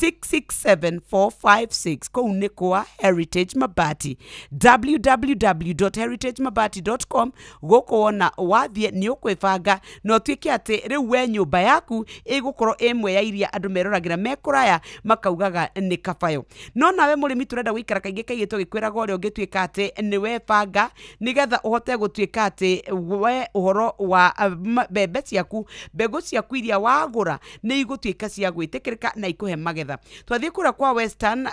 [SPEAKER 5] 667 456. Kũu nĩ kwa Heritage Mabati, www.heritagemabati.com. Gũkũ wona wathiĩ nĩ ũkwĩbanga na ũtuĩke atĩ rĩu we nyũmba yaku ĩgũkorwo ĩmwe ya iria andũ meroragĩra me kũraya makaugaga nĩ kabayo. No nawe mũrĩmi tũrenda gũikara kaingĩ kaingĩ tũgĩkwĩraga ũrĩa ũngĩtuĩka atĩ nĩ webanga nĩgetha ũhote gũtuĩka atĩ we ũhoro wa mbembe ciaku, mbegũ ciaku iria wagũra nĩ igũtuĩka cia gwĩtĩkĩrĩka na ikũhe magetha. Twathiĩ kũrĩa kwa Western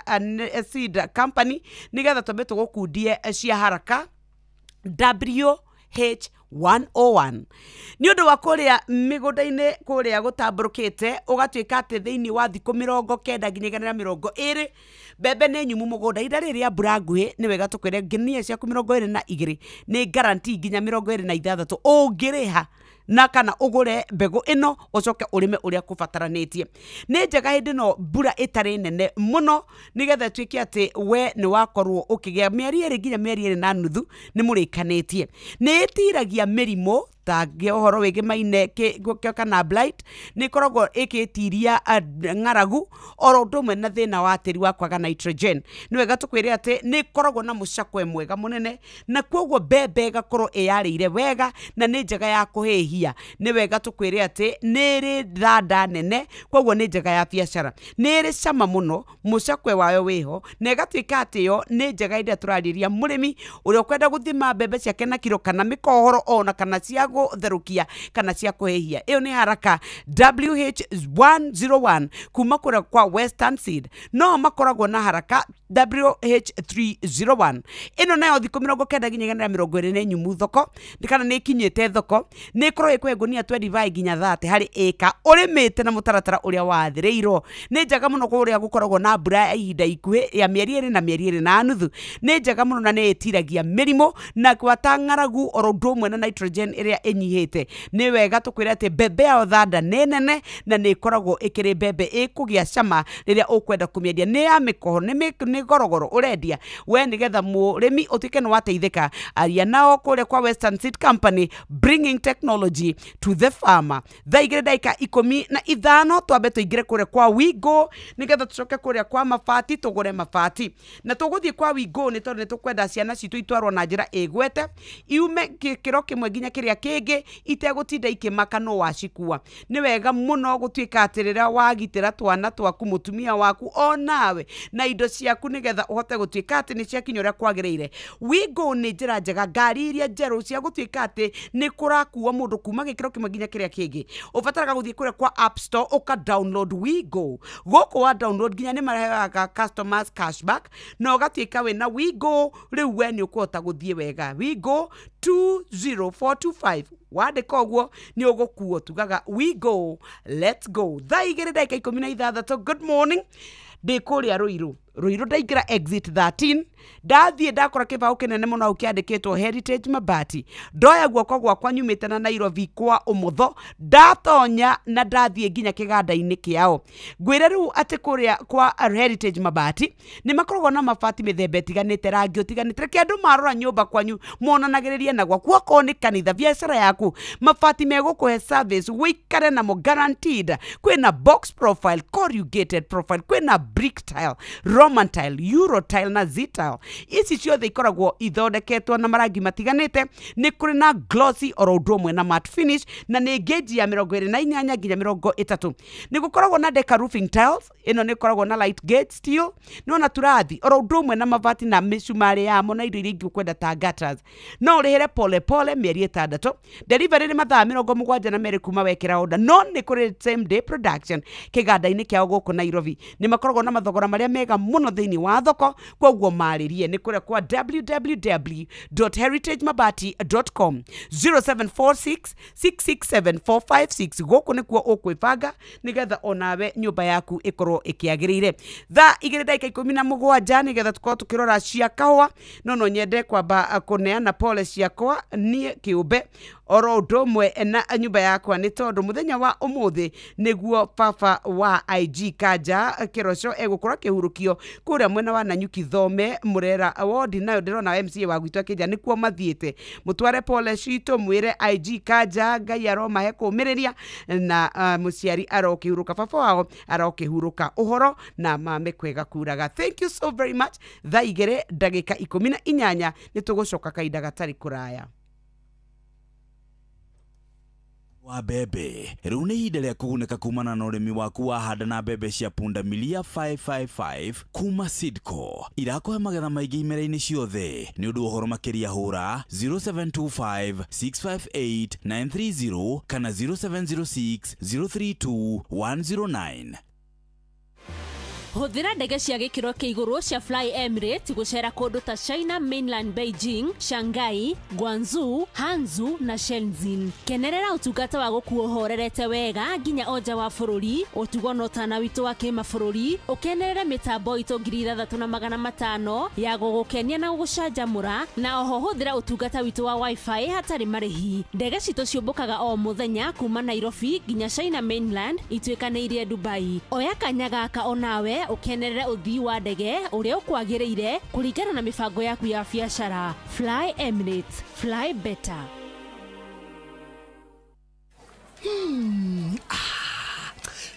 [SPEAKER 5] Seed Company nĩgetha twambe tũgũkundie cia haraka WH101 nĩ ũndũ wa kũrĩa mĩgũnda-inĩ kũrĩa gũtambũrũkĩte ũgatuĩka atĩ thĩinĩ wa thikũ 90 nginya 120 mbembe nĩ nyumu mũgũnda. Ihinda rĩrĩ rĩa mbura nguhĩ nĩ wega tũkwĩre nginia ciaku 22 nĩ guarantee nginya 26 ũngĩrĩha na kana ũgũre mbegũ ĩno ũcoke ũrĩme ũrĩa kũbataranĩtie. Nĩ njega hĩndĩ ĩno mbura ĩtarĩ nene mũno nĩgetha ĩtuĩke atĩ we nĩ wakorwo ũkĩgĩa mĩeri 2 nginya mĩeri 2.5 nĩ mũrĩkanĩtie. Nĩ ĩtiragia mĩrimũ ta ũhoro wĩgĩmaine kana blight, nĩ ĩkoragwo ĩgĩtiria ng'aragu oro ũndũ ũmwe na thĩna wa tĩri wa kwaga nitrogen. Nĩ wega tũkwĩre atĩ nĩ ĩkoragwo na mũcakwe mwega mũnene na koguo mbembe ĩgakorwo ĩyarĩire wega na nĩ njega ya kũhĩhia. Nĩ wega tũkwĩre atĩ nĩ ĩrĩ thanda nene koguo nĩ njega ya biacara, nĩ ĩrĩ cama mũno, mũcakwe wayo wĩho na ĩgatuĩka atĩ yo nĩ njega ĩrĩa tũrarĩria mũrĩmi ũrĩa ũkwenda gũthima mbembe ciake na kiro kana mĩkohoro ona kana cia gũtherũkia kana cia kũhĩhia. Ĩyo nĩ haraka WH101 kuma kũrĩa kwa Western Seed. No makoragwo na haraka WH301 ĩno nayo thikũ 90 nginya 120 nĩ nyumu thoko kana nĩ ikinyĩte thoko, nĩ ĩkorwo ĩkũhe ngũnia 25 nginya 30 harĩ ĩka ũrĩmĩte na mũtaratara ũrĩa wathĩrĩirwo. Nĩ njega mũno kũrĩa gũkoragwo na mbura ya ihinda ikuhĩ ya mĩeri 2 na mĩeri 2.5. Nĩ njega mũno na nĩ ĩtiragia mĩrimũ na gwata ng'aragu oro ũndũ ũmwe na nitrogen ĩrĩa ĩnyihĩte. Nĩ wega tũkwĩre atĩ mbembe ya Othanda nĩ nene na nĩ ĩkoragwo ĩkĩrĩ mbembe ĩkũgĩa cama rĩrĩa ũkwenda kũmĩendia. Nĩ ya mĩkoho, nĩ gorogoro ũrendia we, nĩgetha mũrĩmi ũtuĩke nĩ wateithĩka. Aria nao kũrĩa kwa Western Seed Company, bringing technology to the farmer. Thaa 2:15 twambe tũingĩre kũrĩa kwa Wigo nĩgetha tũcoke kũrĩa kwa mabati tũgũre mabati. Na tũgũthiĩ kwa Wigo nĩ tondũ nĩ tũkwenda ciana citũ itwarwo na njĩra ĩgwete, iume gĩkĩro kĩmwe nginya kĩrĩa kĩngĩ itegũtinda ikĩmaka no wacikua. Nĩ wega mũno gũtuĩka atĩ rĩrĩa wagitĩra twana twaku, mũtumia waku onawe na indo ciaku nĩgetha ũhote gũtuĩka atĩ nĩ ciakinya ũrĩa kwagĩrĩire. Wigo nĩ njĩra njega, ngari iria njerũ cia gũtuĩka atĩ nĩ kũrakuo mũndũ kuma gĩkĩro kĩmwe nginya kĩrĩa kĩngĩ. Ũbataraga gũthiĩ kũrĩa kwa App Store ũka download Wigo. Gũkũ wa download nginya nĩ marehaga customers cashback na ũgatuĩka wĩna Wigo rĩu we nĩ ũkũhota gũthiĩ wega. Wigo 20425 wandĩka ũguo nĩ ũgũkuo. Tugaga Wigo, let's go. Thaa 2:16. Good morning. Ndĩ kũrĩa Ruiru. Ruiru ndaingĩra exit 13 ndathiĩ ndakora kĩbaũ kĩnene mũno hau kĩandĩkĩtwo Heritage Mabati. Ndoya guoko gwakwa nyumĩte na Nairobi kwa ũmotho, ndatonya na ndathiĩ nginya kĩganda-inĩ kĩao. Ngwĩre rĩu atĩ kũrĩa kwa Heritage Mabati nĩ makoragwo na mabati mĩthemba ĩtiganĩte, rangi ũtiganĩte. Reke andũ marora nyũmba kwanyu monanagĩrĩrie na gwaku, okorwo nĩ kanitha, biacara yaku, mabati megũkũhe service wĩikare namo guaranteed. Kwĩna box profile, corrugated profile, kwĩna brick tile, Roman tile, Euro tile na Z tile. Ici ciothe ikoragwo ithondeketwo na marangi matiganĩte. Nĩ kũrĩ na glossy oro ũndũ ũmwe na matte finish, na nĩ gauge ya 28 nginya 30. Nĩ gũkoragwo na deca roofing tiles, ĩno nĩ ĩkoragwo na light gauge steel, nĩ ona turathi oro ũndũ ũmwe na mabati na mĩcumarĩ yamo na indo iria ingĩ ũkwenda ta gutters. No ũrĩhĩre pole pole mĩeri 6. Delivery nĩ mathaa 72 kuma wekĩra order, no nĩ kũrĩ same day production kĩganda-inĩ kĩao gũkũ Nairobi. Nĩ makoragwo na mathogora marĩa mega mũno thĩinĩ wa thoko, koguo marĩrie nĩ kũrĩa kwa www.heritagemabati.com 0746 667 456. Gũkũ nĩkuo ũkwĩbanga nĩgetha onawe nyũmba yaku ĩkorwo ĩkĩagĩrĩire. Thaa 2:17 nĩgetha tũkorwo tũkĩrora cia kahũa. No nyende kwamba kũneana pole ciakwa niĩ kĩũmbe oro ũndũ ũmwe na nyũmba yakwa, nĩ tondũ mũthenya wa ũmũthĩ nĩguo baba wa IG Kanja Kĩroco egũkorwo akĩhurũkio kũrĩa mwena wa Nanyuki Thome Murera ward. Nayo ndĩrona MCA wa gwitũ akĩnja nĩkuo mathiĩte. Mũtware pole citũ, mwĩre IG Kanja Ngai aromahe kũmĩrĩria na mũciari arokĩhurũka, baba wao arokĩhurũka ũhoro na mame kwega kuraga. Thank you so very much. Thaa 2:18 nĩ tũgũcoka kahinda gatarĩ kũraya.
[SPEAKER 17] Wa mbembe rĩu nĩ ihinda rĩa kũgunĩka kumana na ũrĩmi waku wa handa na mbembe cia punda milia 555 kuma Sidco. Irakũhe magetha maingĩ imera-inĩ ciothe. Nĩ ũndũ wa ũhoro makĩria hũra 0725 658 930 kana 0706 032 109.
[SPEAKER 8] Hũthĩra ndege cia gĩkĩro kĩa igũrũ cia Fly Emirates gũcera kũndũ ta China Mainland, Beijing, Shanghai, Guangzhou, Hangzhou na Shenzhen. Kenerera ũtungata wa gũkuo ũhorerete wega nginya onja wa bũrũri, ũtugo na ũtana witũ wa kĩmabũrũri, ũkenerere mĩtambo itũ 6500 ya gũgũkenia na gũgũcanjamũra, na oho hũthĩra ũtungata witũ wa wifi hatarĩ marĩhi. Ndege citũ ciũmbũkaga o mũthenya kuma Nairobi nginya China Mainland ituĩkanĩirie Dubai. Oya kanya gaka onawe ũkenerere ũthii wa ndege ũrĩa ũkwagĩrĩire kũringana na mĩbango yaku ya biacara. Fly Emirates, fly better.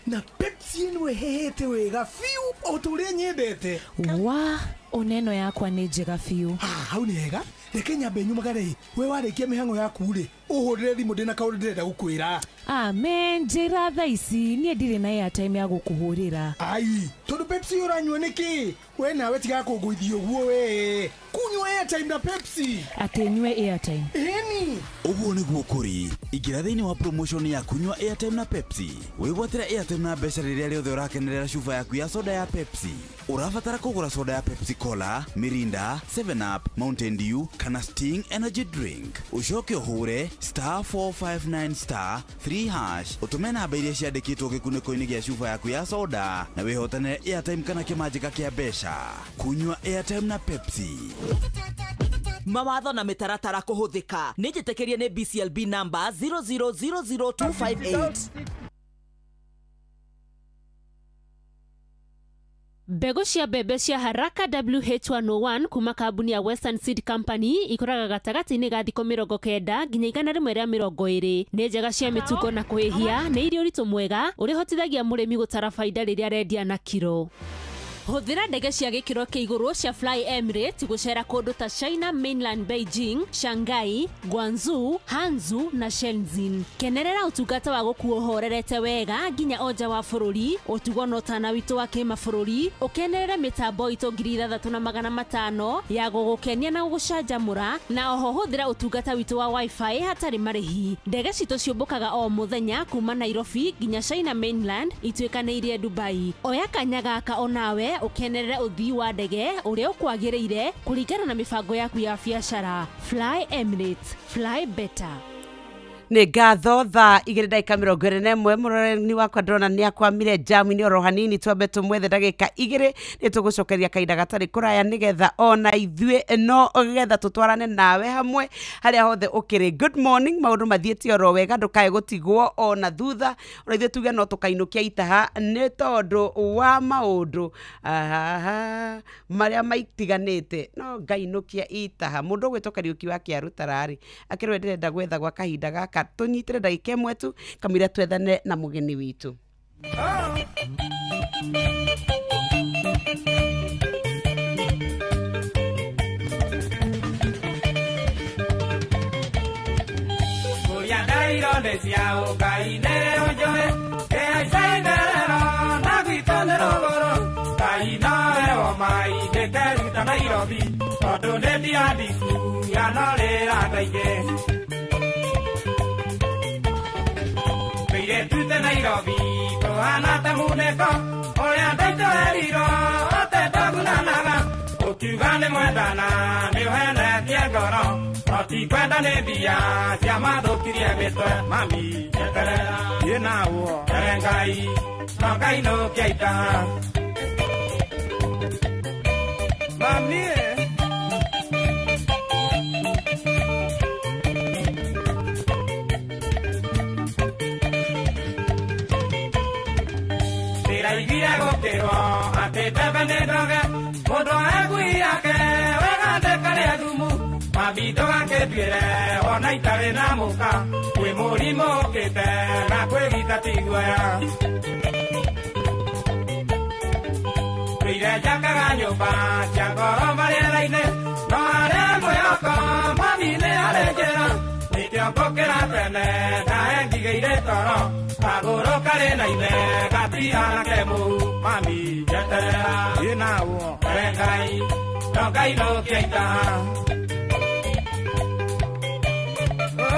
[SPEAKER 18] Na Pepsi ĩno ĩhĩhĩte wega biũ o ta ũrĩa nyendete.
[SPEAKER 19] Wa oneno yakwa nĩ njega biũ.
[SPEAKER 18] Hau nĩ hega. Reke nyambe nyumagare. We warĩkia mĩhang'o yaku rĩ, ũhũrĩre thimũ ndĩna kaũndũ ndĩrenda gũkwĩra.
[SPEAKER 19] Amen, njĩra thaa ici niĩ ndirĩ na airtime ya gũkũhũrĩra.
[SPEAKER 18] Ai, tondũ Pepsi ũranyua nĩkĩ? We nawe tiga kũngũithia ũguo we. Kunyua airtime na Pepsi.
[SPEAKER 19] Atĩ nyue airtime.
[SPEAKER 18] Ĩni.
[SPEAKER 17] Ũguo nĩguo kũrĩ. Ingĩra thĩinĩ wa promotion ya kunyua airtime na Pepsi. Wĩgwatĩre airtime na mbeca rĩrĩa rĩothe ũrakenerera cuba yaku ya soda ya Pepsi. Ũrabatara kũgũra soda ya Pepsi Cola, Mirinda, 7 Up, Mountain Dew kana Sting Energy Drink. Ũcoke ũhũre *459 *3# ũtũme namba iria ciandĩkĩtwo gĩkunĩko-inĩ gĩa cuba yaku ya soda na wĩhotanĩre airtime kana kĩmanjĩka kĩa mbeca. Kunyua airtime na Pepsi.
[SPEAKER 7] Mawatho na mĩtaratara kũhũthĩka. Nĩ njĩtĩkĩrie nĩ BCLB number 0000258.
[SPEAKER 8] Mbegũ cia mbembe cia Haraka WH101 kuma kambuni ya Western Seed Company ikũraga gatagatĩ-inĩ ga thikũ 90 nginya 120. Nĩ njega cia mĩtungo na kũhĩhia, nĩ irĩ ũritũ mwega ũrĩa ũhotithagia mũrĩmi gũtara baida rĩrĩa arendia na kiro. Hũthĩra ndege cia gĩkĩro kĩa igũrũ cia Fly Emirates gũcera kũndũ ta China Mainland Beijing, Shanghai, Guangzhou, Hangzhou na Shenzhen. Kenerera ũtungata wa gũkuo ũhorerete wega nginya o nja wa bũrũri, ũtugo na ũtana witũ wa kĩmabũrũri, ũkenerere mĩtambo itũ 6500 ya gũgũkenia na gũgũcanjamũra, na oho hũthĩra ũtungata witũ wa Wi-Fi hatarĩ marĩhi. Ndege citũ ciũmbũkaga o mũthenya kuma Nairobi nginya China Mainland ituĩkanĩirie Dubai. Oya kanya gaka onawe ukenerere ũthii wa ndege ũrĩa ũkwagĩrĩire kũringana na mĩbango yaku ya biacara. Fly Emirates, fly better.
[SPEAKER 5] Nĩ ngatho thaa 2:21 mũroreni wakwa ndĩrona nĩ akwamire jamu-inĩ oro hanini, twambe tũmwethe ndagĩka 2 nĩ tũgũcokeria kahinda gatarĩ kũraya nĩgetha ona ithuĩ no getha tũtwarane nawe hamwe harĩa hothe ũkĩrĩ. Good morning, maũndũ mathiĩte oro wega, ndũkae gũtigwo ona thutha, ona ithuĩ tuge no tũkainũkia itaha nĩ tondũ wa maũndũ marĩa maitiganĩte, no ngainũkia itaha. Mũndũ ũgwĩtwo Kariũki wa Kĩarũtara-rĩ akĩrwo ndĩrenda gwetha gwa kahinda gaka, tũnyitĩre ndagĩka ĩmwe tu kamũira twethane na mũgeni witũ.
[SPEAKER 3] Nairobi, tohana ta muneko, oria ndaitũheriro, ote ndagunanaga, ũkiuga nĩ mwendana, nĩ ũhenetie ngoro, no ti kwenda nĩ mbia, cia mathũkirie mĩtwe, mami, njeterera, thiĩ na ũo, mbere Ngai, no ngainũkia itaha. Mami, ndĩraiguire gũkĩrwo atĩ mbembe nĩ ndoge, mũndũ egui yake wega ndĩkarĩe thumu, mami ndũgakĩnduĩre ona itarĩ na mũka, kwĩ mũrimũ ũkĩte na kwĩgita ti guoya. Tũire njakaga nyũmba cia ngoroba rĩera-inĩ, no harĩa mwĩhoko mami nĩ harĩ njĩra, nĩkĩo ngũkĩra tene ndahe ngigĩire toro, kagũrũ karĩ na ithe gatihana ke mũhu, mami njeterera, thiĩ na ũo, mbere Ngai, no ngainũkia itaha.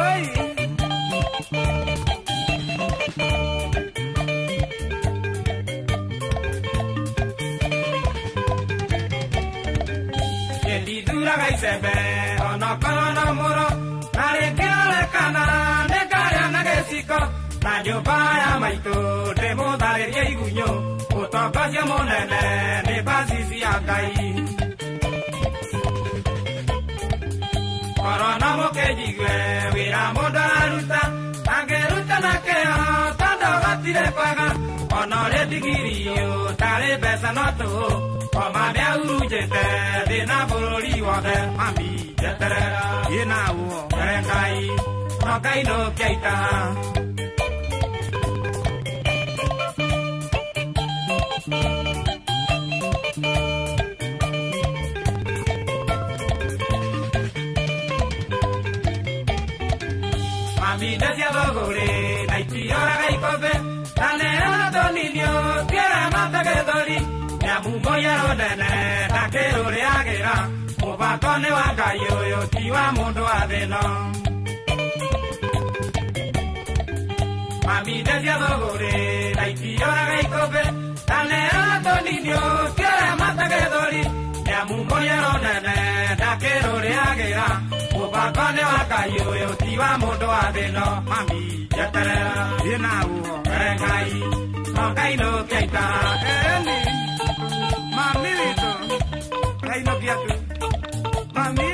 [SPEAKER 3] Oi! Ndithuraga icembe onokorwo no mũro, na rĩngĩrorekana nĩngarĩa na gĩciko, na nyũmba ya maitũ ndĩmũtharĩrie igunyũ, ũtongoria mũnene nĩ bacici ya Ngai. Korwo no mũkĩnjigue wĩra mũndũ araruta, angĩruta na kĩo tondũ gũtirĩ kwaga, ona ũrĩ ndigiri ũtarĩ mbeca no tũhũ, oma nĩahurunjĩte thĩna bũrũri wothe, mami njeterera, thiĩ na ũo, mbere Ngai, no ngainũkia itaha. Mami cia thũgũrĩ na itioraga ikũmbĩ, na nĩrona tũninio tiara matagĩthũri, nĩamu mũiyaro nene ndakĩrũrĩagĩra, mũbango nĩ wa Ngai ũyũ ti wa mũndũ wa thĩno. Mami cia thũgũrĩ na itioraga ikũmbĩ, na nĩrona tũninio tiara matagĩthũri, nĩamu mũiyaro nene ndakĩrũrĩagĩra, mũbango nĩ wa Ngai ũyũ ti wa mũndũ wa thĩno, mami njeterera, thiĩ na ũo, mbere Ngai, no ngainũkia itaha. Ĩni, mami witũ, ngainũkia tu, mami ĩ.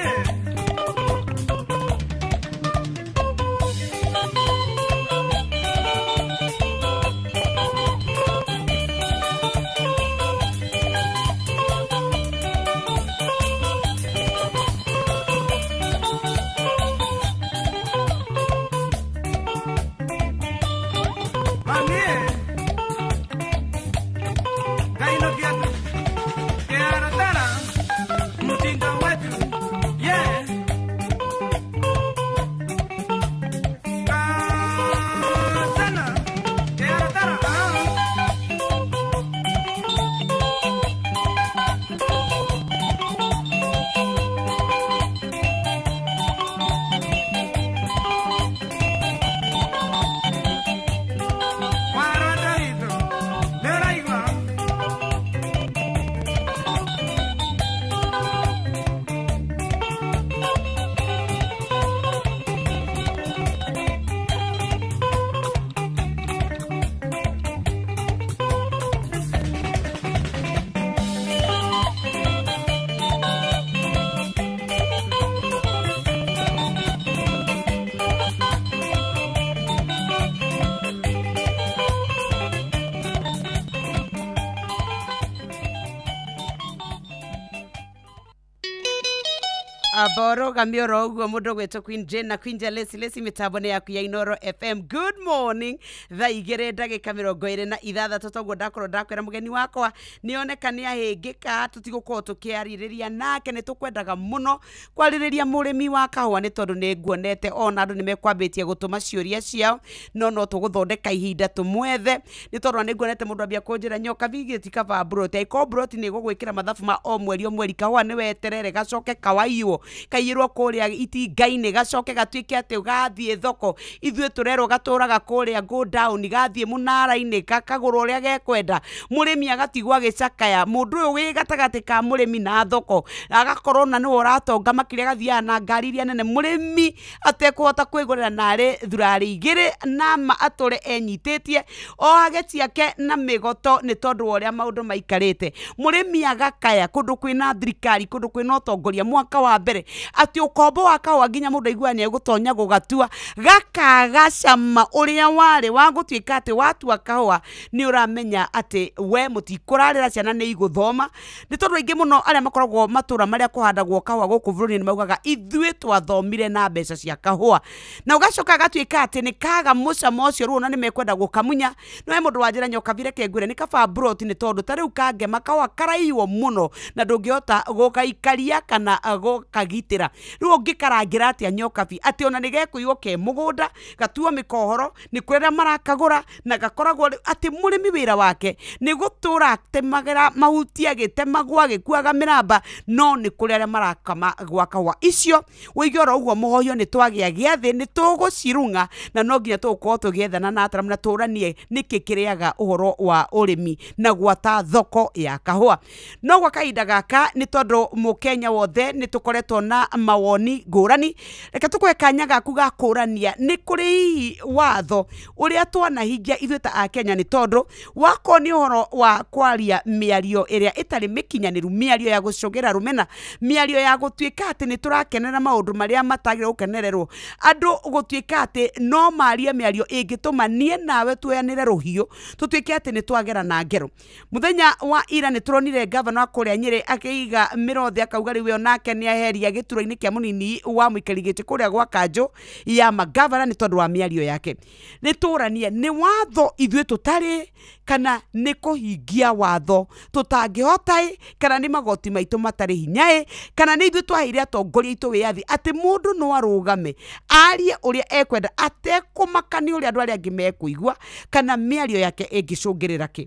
[SPEAKER 5] Amba ũrũgamie oro ũguo mũndũ ũgwĩtwo Queen Jane na Queen Jalesi Lesi mĩtambo-inĩ yaku ya Inoro FM. Good morning, thaa 2:26 toguo ndakorwo ndakwĩra mũgeni wakwa nĩoneka nĩ ahĩngĩka, tũtigũkorwo tũkĩarĩrĩria nake, nĩ tũkwendaga mũno kwarĩrĩria mũrĩmi wa kahũa nĩ tondũ nĩ nguonete ona andũ nĩ mekwambĩtie gũtũma ciũria ciao, no no tũgũthondeka ihinda tũmwethe nĩ tondũ nĩ nguonete mũndũ ambia kũnjĩra nyoka bigĩti kaba mburoti aiko mburoti nĩ gũgwĩkĩra mathabu ma o mweri o mweri, kahũa nĩ weterere gacoke kawaiywo kaiyĩrwo kũrĩa itinga-inĩ gacoke gatuĩke atĩ gathiĩ thoko, ithuĩ tũrerwo gatũraga kũrĩa go down gathiĩ mũnara-inĩ gakagũrwo ũrĩa gekwenda, mũrĩmi agatigwo agĩcakaya, mũndũ ũyũ wĩ gatagatĩ ka mũrĩmi na thoko agakorwo na nĩwe ũratonga makĩria, agathiaga na ngari iria nene, mũrĩmi atekũhota kwĩgũrĩra narĩ thurarĩ igĩrĩ nama atũre enyitĩtie ohage ciake na mĩgoto nĩ tondũ wa ũrĩa maũndũ maikarĩte, mũrĩmi agakaya kũndũ kwĩna thirikari kũndũ kwĩna ũtongoria mwaka wa mbere atĩ ũkombo wa kahũa nginya mũndũ aiguaga nĩ egũtonya gũgatua gakaga cama ũrĩa warĩ wa gũtuĩka atĩ watua kahũa nĩ ũramenya atĩ we mũtikũrarĩra ciana nĩ igũthoma, nĩ tondũ aingĩ mũno arĩa makoragwo matũra marĩa kũhandagwo kahũa gũkũ bũrũri-inĩ nĩ maugaga ithuĩ twathomire na mbeca cia kahũa, na ũgacoka gatuĩka atĩ nĩ kaga mũcamo ũcio rĩu ona nĩ mekwenda gũkamunya. No he mũndũ wanjĩra nyoka reke ngwĩre nĩ kaba mburoti nĩ tondũ ta rĩu kangema kahũa karaiywo mũno na ndũngĩhota gũgaikaria kana gũkagitĩra, rĩu ũngĩkarangĩra atĩa nyokabi atĩ ona nĩ gekũiywo ke mũgũnda gatuo mĩkohoro nĩ kũrĩ arĩa marakagũra na gakoragwo atĩ mũrĩmi wĩra wake nĩ gũtũra atemagĩra mahuti agĩtemagwo agĩkuaga mĩramba, no nĩ kũrĩ arĩa marakama gwa kahũa icio wĩige oro ũguo mũhohio nĩ twagĩa gĩathĩ nĩ tũgũcirung'a na no nginya tũgũkorwo tũgĩethana na ataramu na tũranie nĩkĩ kĩrĩaga ũhoro wa ũrĩmi na gwata thoko ya kahũa. No gwa kahinda gaka nĩ tondũ mũkenya wothe nĩ tũkoretwo na mawoni ngũrani, reke tũkũhe kanya gaku ga kũrania nĩ kũrĩ hihi watho ũrĩa twanahingia ithuĩ ta akenya, nĩ tondũ wakorwo nĩ ũhoro wa kwaria mĩario ĩrĩa ĩtarĩ mĩkinyanĩru, mĩario ya gũcũgĩra rũmena, mĩario ya gũtuĩka atĩ nĩ tũrakenera maũndũ marĩa matagĩrĩire gũkenererwo, andũ gũtuĩka atĩ no marie mĩario ĩngĩtũma niĩ nawe tuoyanĩre rũhiũ tũtuĩke atĩ nĩ twagera na ngero. Mũthenya wa ira nĩ tũronire gavana wa kũrĩa Nyĩrĩ akĩiga mĩrothe akauga rĩu we onake nĩ aheria gĩturwa-inĩ kĩa mũnini wa mũikari gĩtĩ kũrĩa gwa kanjũ ya magavana nĩ tondũ wa mĩario yake. Nĩ tũranie nĩ watho ithuĩ tũtarĩ kana nĩ kũhingia watho tũtangĩhota ĩ, kana nĩ magoti maitũ matarĩ hinya ĩ, kana nĩ ithuĩ twaheire atongoria aitũ wĩyathi atĩ mũndũ no arũgame arie ũrĩa ekwenda atekũmaka nĩ ũrĩa andũ arĩa angĩ mekũigua kana mĩario yake ĩngĩcũngĩrĩra kĩ.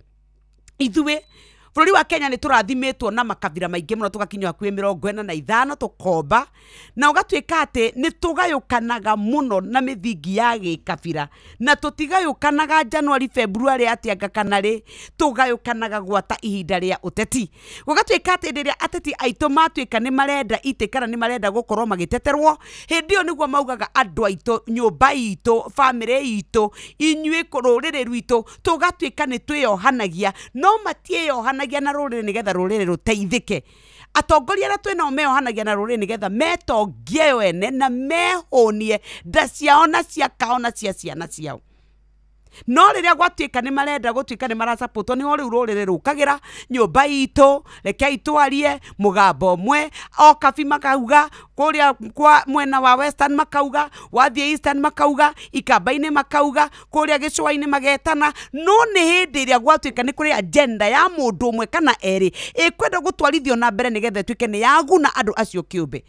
[SPEAKER 5] Ithuĩ bũrũri wa Kenya nĩ tũrathimĩtwo na makabira maingĩ mũno tũgakinya hakuhĩ 45 tũkomba, na ũgatuĩka atĩ nĩ tũgayũkanaga mũno na mĩthingi ya gĩkabira na tũtigayũkanaga January February atĩ kana rĩ, tũgayũkanaga gwata ihinda rĩa ũteti, gũgatuĩka atĩ hĩndĩ ĩrĩa ateti aitũ matuĩka nĩ marenda itĩ kana nĩ marenda gũkorwo magĩteterwo, hĩndĩ ĩyo nĩguo maugaga andũ aitũ, nyũmba itũ, bamĩrĩ itũ, inyuĩ rũrĩrĩ rwitũ, tũgatuĩka nĩ twĩyohanagia, no matiĩyohanagia na rũrĩrĩ nĩgetha rũrĩrĩ rũteithĩke. Atongoria arĩa twĩnao meyohanagia na rũrĩrĩ nĩgetha metongie o ene na mehũnie nda ciao na cia kao na cia ciana ciao. No rĩrĩa gwatuĩka nĩ marenda gũtuĩka nĩ marasapotwo nĩho rĩu rũrĩrĩ rũkagĩra nyũmba itũ, rekei twarie mũgambo ũmwe, o kabi makauga kũrĩa kwa mwena wa Western makauga, wathiĩ Eastern makauga, Ikamba-inĩ makauga, kũrĩa gĩcũa-inĩ magetana, no nĩ hĩndĩ ĩrĩa gwatuĩka nĩ kũrĩ agenda ya mũndũ ũmwe kana erĩ ĩkwenda gũtwarithio na mbere nĩgetha ĩtuĩke nĩ yaguna andũ acio kĩũmbe.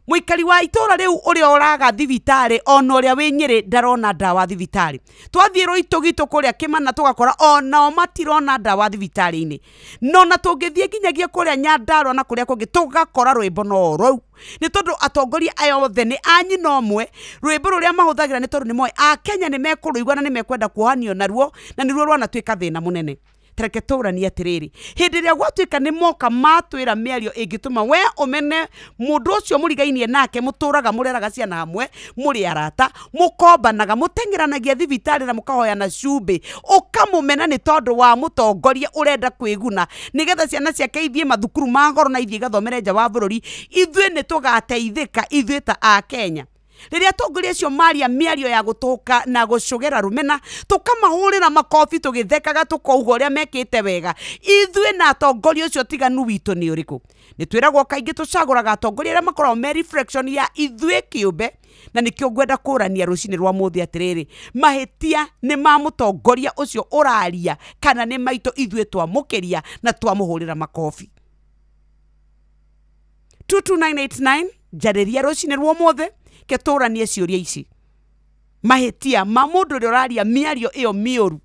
[SPEAKER 5] Mũikari wa itũra rĩu ũrĩa ũraga thibitarĩ ona ũrĩa wĩ Nyĩrĩ ndarona ndawa thibitarĩ, twathiĩ Rũitũ gitũ kũrĩa Kĩmana tũgakora onao matirona ndawa thibitarĩ-inĩ, no na tũngĩthiĩ nginyagia kũrĩa Nyandarua na kũrĩa kũngĩ tũgakora rwĩmbo no rũu, nĩ tondũ atongoria aya othe nĩ a nyina ũmwe, rwĩmbo rũrĩa mahũthagĩra nĩ tondũ nĩ moĩ akenya nĩ mekũrũigua na nĩ mekwenda kuohanio naruo, na nĩruo rwanatuĩka thĩna mũnene. Tareke tũranie atĩrĩrĩ, hĩndĩ ĩrĩa gwatuĩka nĩ moka matwĩra mĩario ĩngĩtũma we ũmene mũndũ ũcio mũrigainie nake, mũtũraga mũreraga ciana hamwe, mũrĩ arata, mũkombanaga, mũteng'eranagia thibitarĩ na mũkahoyana cumbĩ, ũkamũmena nĩ tondũ wa mũtongoria ũrenda kwĩguna nĩgetha ciana ciake ithiĩ mathukuru ma goro na ithiĩ igathomere nja wa bũrũri, ithuĩ nĩ tũgateithĩka ithuĩ ta akenya. Rĩrĩa atongoria acio maria mĩario ya gũtũka na gũcũgĩra rũmena, tũkamahũrĩra makobi tũgĩthekaga tũkauga ũrĩa mekĩte wega, ithuĩ na atongoria ũcio tiganu witũ nĩ ũrĩkũ? Nĩ twĩragwo kaingĩ tũcagũraga atongoria arĩa makoragwo me reflection ya ithuĩ kĩũmbe, na nĩkĩo ngwenda kũrania rũcinĩ rwa mũthĩ atĩrĩrĩ, mahĩtia nĩ ma mũtongoria ũcio ũraria kana nĩ maitũ ithuĩ twamũkĩria na twamũhũrĩra makobi? 22989 njarĩria rũcinĩ rwa ũmũthĩ ketũranie ciũria ici. Mahĩtia ma mũndũ ũrĩa ũraria mĩario ĩyo mĩũru,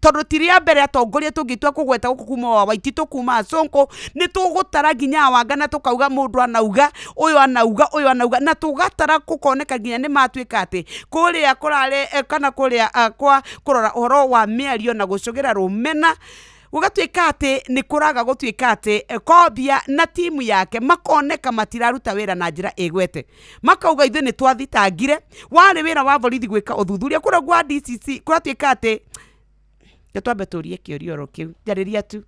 [SPEAKER 5] tondũ ti rĩa mbere atongoria tũngĩtua kũgweta gũkũ kuma wa Waititũ, kuma Sonko, nĩ tũgũtara nginya Wanga na tũkauga mũndũ anauga ũyũ, anauga ũyũ, anauga, na tũgatara gũkoneka nginya nĩ matuĩka atĩ kũrĩa kũrarĩ kana kũrĩa kwa kũrora ũhoro wa mĩario na gũcũgĩra rũmena, gũgatuĩka atĩ nĩ kũraga gũtuĩka atĩ Kobia na timu yake makoneka matiraruta wĩra na njĩra ĩgwete. Makauga ithuĩ nĩ twathitangire, warĩ wĩra wa borithi gwĩka ũthuthuria kũrĩa gwa DCC, kũratuĩka atĩ twambe tũrie kĩũria oro kĩu. Njarĩria tu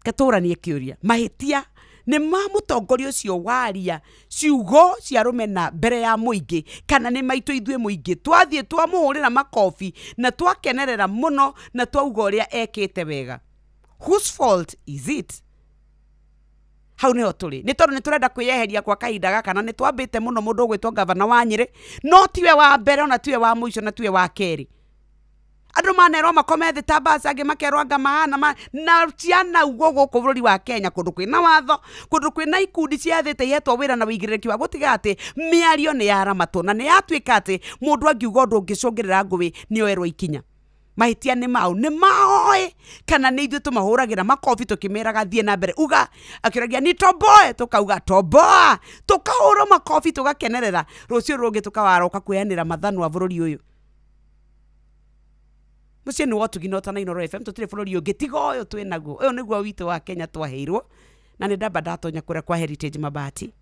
[SPEAKER 5] ketũranie kĩũria, mahĩtia nĩ ma mũtongoria ũcio waria ciugo cia rũmena mbere ya mũingĩ kana nĩ maitũ ithuĩ mũingĩ twathiĩ twamũhũrĩra makobi na twakenerera mũno na twauga ũrĩa ekĩte wega? Whose fault is it? Hau nĩho tũrĩ, nĩ tondũ nĩ tũrenda kwĩyeheria kwa kahinda gaka, na nĩ twambĩte mũno mũndũ ũgwĩtwo gavana wa Nyĩrĩ, no tiwe wa mbere ona tiwe wa mũico na tiwe wa kerĩ. Andũ manerwo makome thĩ ta mbaca, angĩ makerwo anga mahana na ciana uguo gũkũ bũrũri wa Kenya, kũndũ kwĩna watho, kũndũ kwĩna ikundi ciathĩte ihetwo wĩra na wĩigĩrĩrĩki wa gũtiga atĩ mĩario nĩ yaramatwo na nĩ yatuĩka atĩ mũndũ angiuga ũndũ ũngĩcũngĩrĩra ngũĩ nĩ oerwo ikinya. Mahĩtia nĩ mao, nĩ maoĩ kana nĩ ithuĩ tũmahũragĩra makobi tũkĩmeraga thiĩ na mbere, uga akĩragia ni toboe, tũkauga toboa, tũkahũrwo makobi tũgakenerera, rũciũ rũngĩ tũkawaroka kwĩyanĩra mathanwa bũrũri ũyũ. Mũciĩ nĩ wotugi no ta Inooro FM, tũtirĩ bũrũri ũngĩ tiga ũyũ twĩ naguo. Ũyũ nĩguo witũ wa Kenya twaheirwo, na nĩ ndamba ndatonya kũrĩa kwa Heritage Mabati,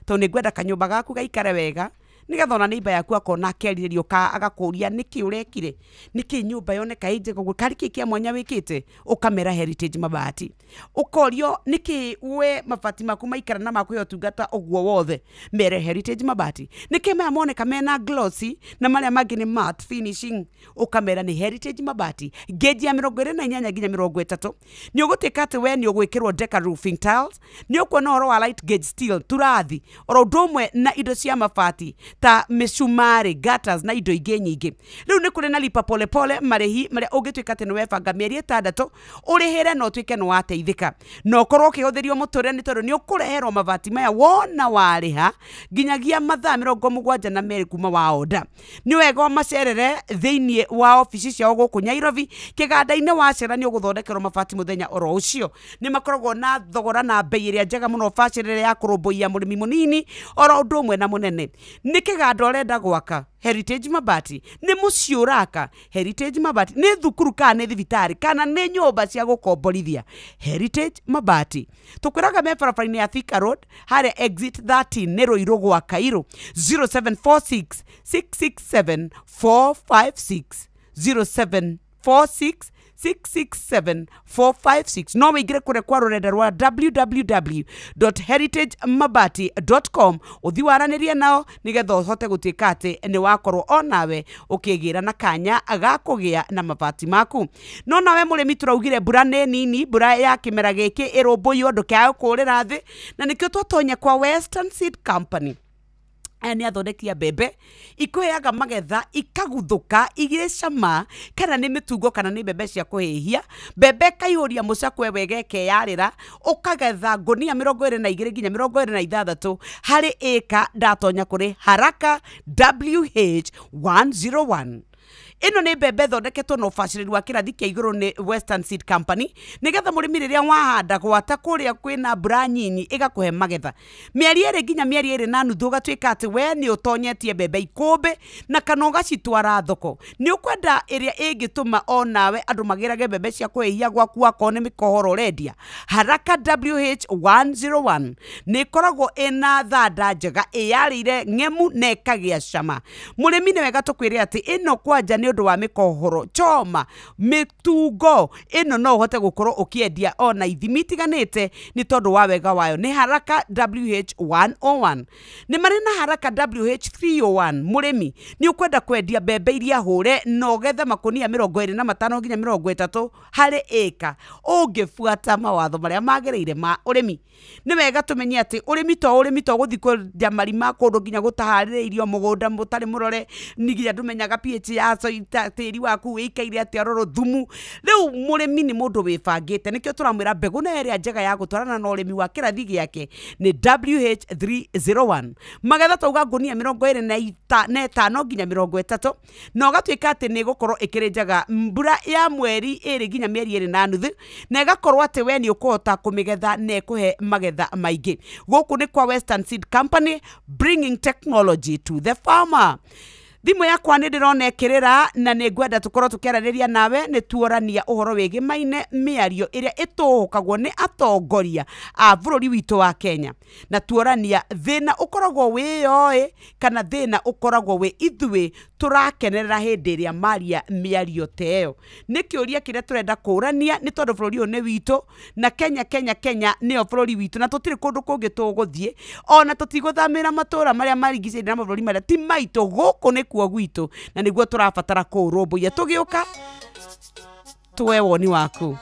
[SPEAKER 5] tondũ nĩ ngwenda kanyũmba gaku gaikare wega, nĩgetha ona neighbor yaku akona akerirĩrio ka agakũria nĩkĩ ũrekire, nĩkĩ nyũmba yoneka ĩ njega ũguo, karĩ kĩ kĩa mwanya wĩkĩte, ũkamera Heritage Mabati. Ũkorio nĩkĩ we mabati maku maikara na makũhe ũtungata ũguo wothe, mere Heritage Mabati. Nĩkĩ maya moneka mena glossy na marĩa mangĩ nĩ matte finishing, ũkamera nĩ Heritage Mabati. Ngeji ya 28 nginya 30 nĩ ũgũtuĩka atĩ we nĩ ũgwĩkĩrwo deca roofing tiles, nĩ ũkuona ũhoro wa light gauge steel turathi, oro ũndũ ũmwe na indo cia mabati ta mĩcumarĩ, gutters na indo ingĩ nyingĩ. Rĩu nĩ kũrĩ na lipa pole pole marĩhi marĩa ũngĩtuĩka atĩ nĩ webanga mĩeri 6 ũrĩhĩre na ũtuĩke nĩ wateithĩka, na ũkorwo ũkĩhũthĩrio mũtũrĩre, nĩ tondũ nĩ ũkũreherwo mabati maya wona warĩha nginyagia mathaa 72 kuma wa order. Nĩ wega ũmacerere thĩinĩ wa obici ciao gũkũ Nairobi kĩganda-inĩ, wacera nĩ ũgũthondekerwo mabati mũthenya oro ũcio. Nĩ makoragwo na thogora na bei ĩrĩa njega mũno bacĩrĩre ya kũrũmbũiya mũrĩmi mũnini oro ũndũ ũmwe na mũnene. Nĩ kĩganda ũrenda gwaka, Heritage Mabati. Nĩ mũciĩ ũraka, Heritage Mabati. Nĩ thukuru kana nĩ thibitarĩ kana nĩ nyũmba cia gũkomborithia, Heritage Mabati. Tũkwĩraga me barabara-inĩ ya Thika Road harĩa exit 13 nĩ Rũirũ gwa Kairũ. 0746 667 456, 0746 667 456. No wĩingĩre kũrĩa kwa rũrenda rwa www.heritagemabati.com ũthiĩ waranĩrie nao nĩgetha ũhote gũtuĩka atĩ nĩ wakorwo onawe ũkĩgĩra na kanya ga kũgĩa na mabati maku. No nawe mũrĩmi, tũraugire mbura nĩ nini, mbura ya kĩmera gĩkĩ ĩrũmbũiywo ndũkae kũũrĩra thĩ, na nĩkĩo twatonya kwa Western Seed Company. Aya nĩ athondeki a mbembe ikũheaga magetha ikaguthũka igĩrĩ cama, kana nĩ mĩtungo kana nĩ mbembe cia kũhĩhia. Mbembe ĩkaihũria mũcakwe wega ĩkeyarĩra, ũkagetha ngũnia 22 nginya 26 harĩ ĩka. Ndatonya kũrĩ Haraka WH101. Ĩno nĩ mbembe ĩthondeketwo na ũbacĩrĩri wa kĩrathi kĩa igũrũ nĩ Western Seed Company, nĩgetha mũrĩmi rĩrĩa wahanda gwata kũrĩa kwĩna mbura nyinyi ĩgakũhe magetha mĩeri 2 nginya mĩeri 2.5, ũgatuĩka atĩ we nĩ ũtonyetie mbembe ikũmbĩ na kana ũgacitwara thoko. Nĩ ũkwenda ĩrĩa ĩngĩtũma onawe andũ magĩrage mbembe cia kũhĩhia gwaku akorwo nĩ mĩkohoro ũrendia. Haraka WH101 nĩ ĩkoragwo ĩna thanda njega ĩyarĩire ng'emu na ĩkagĩa cama. Mũrĩmi nĩ wega tũkwĩre atĩ ĩno kwanja nĩ nĩ ũndũ wa mĩkohoro choma mĩtungo ĩno no ũhote gũkorwo ũkĩendia ona ithimi itiganĩte nĩ tondũ wa wega wayo. Nĩ Haraka WH101. Nĩ marĩ na Haraka WH301. Mũrĩmi nĩ ũkwenda kwendia mbembe iria hũre na ũgethe makonia 25 nginya 30 harĩ ĩka ũngĩbuata mawatho marĩa magĩrĩire ma ũrĩmi. Nĩ wega tũmenye atĩ ũrĩmi to gũthiĩ kwendia marima kũndũ nginya gũtaharĩrĩirio mũgũnda mũtarĩ mũrore nginya ndũmenyaga pH ya tĩri waku wĩikaire atĩa roro thumu. Rĩu mũrĩmi nĩ mũndũ wĩbangĩte, nĩkĩo tũramwĩra mbegũ na ĩrĩa njega ya gũtwarana na ũrĩmi wa kĩrathi gĩake nĩ WH301. Magetha twauga ngunia 25 nginya 30 na ũgatuĩka atĩ nĩ ĩgũkorwo ĩkĩrĩ njega mbura ya mweri 2 nginya mĩeri 2.5 na ĩgakorwo atĩ we nĩ ũkũhota kũmĩgetha na ĩkũhe magetha maingĩ. Gũkũ nĩ kwa Western Seed Company, bringing technology to the farmer. Thimũ yakwa nĩ ndĩrona ĩkĩrĩra na nĩ ngwenda tũkorwo tũkĩaranĩria nawe nĩ tuorania ũhoro wĩgĩmaine mĩario ĩrĩa ĩtũhũkagwo nĩ atongoria a bũrũri witũ wa Kenya, na tuorania thĩna ũkoragwo wĩyoĩ kana thĩna ũkoragwo wĩ ithuĩ tũrakenerera hĩndĩ ĩrĩa maria mĩario ta ĩyo. Nĩ kĩũria kĩrĩa tũrenda kũũrania nĩ tondũ bũrũri ũyũ nĩ witũ na Kenya Kenya Kenya nĩyo bũrũri witũ na tũtirĩ kũndũ kũngĩ tũgũthiĩ ona tũtigũthamĩra matũũra marĩa marigicĩirie na mabũrũri marĩa ti maitũ. Gũkũ nĩ kuo gwitũ na nĩguo tũrabatara kũũrũmbũiya. Tũgĩũka tuwe woni waku.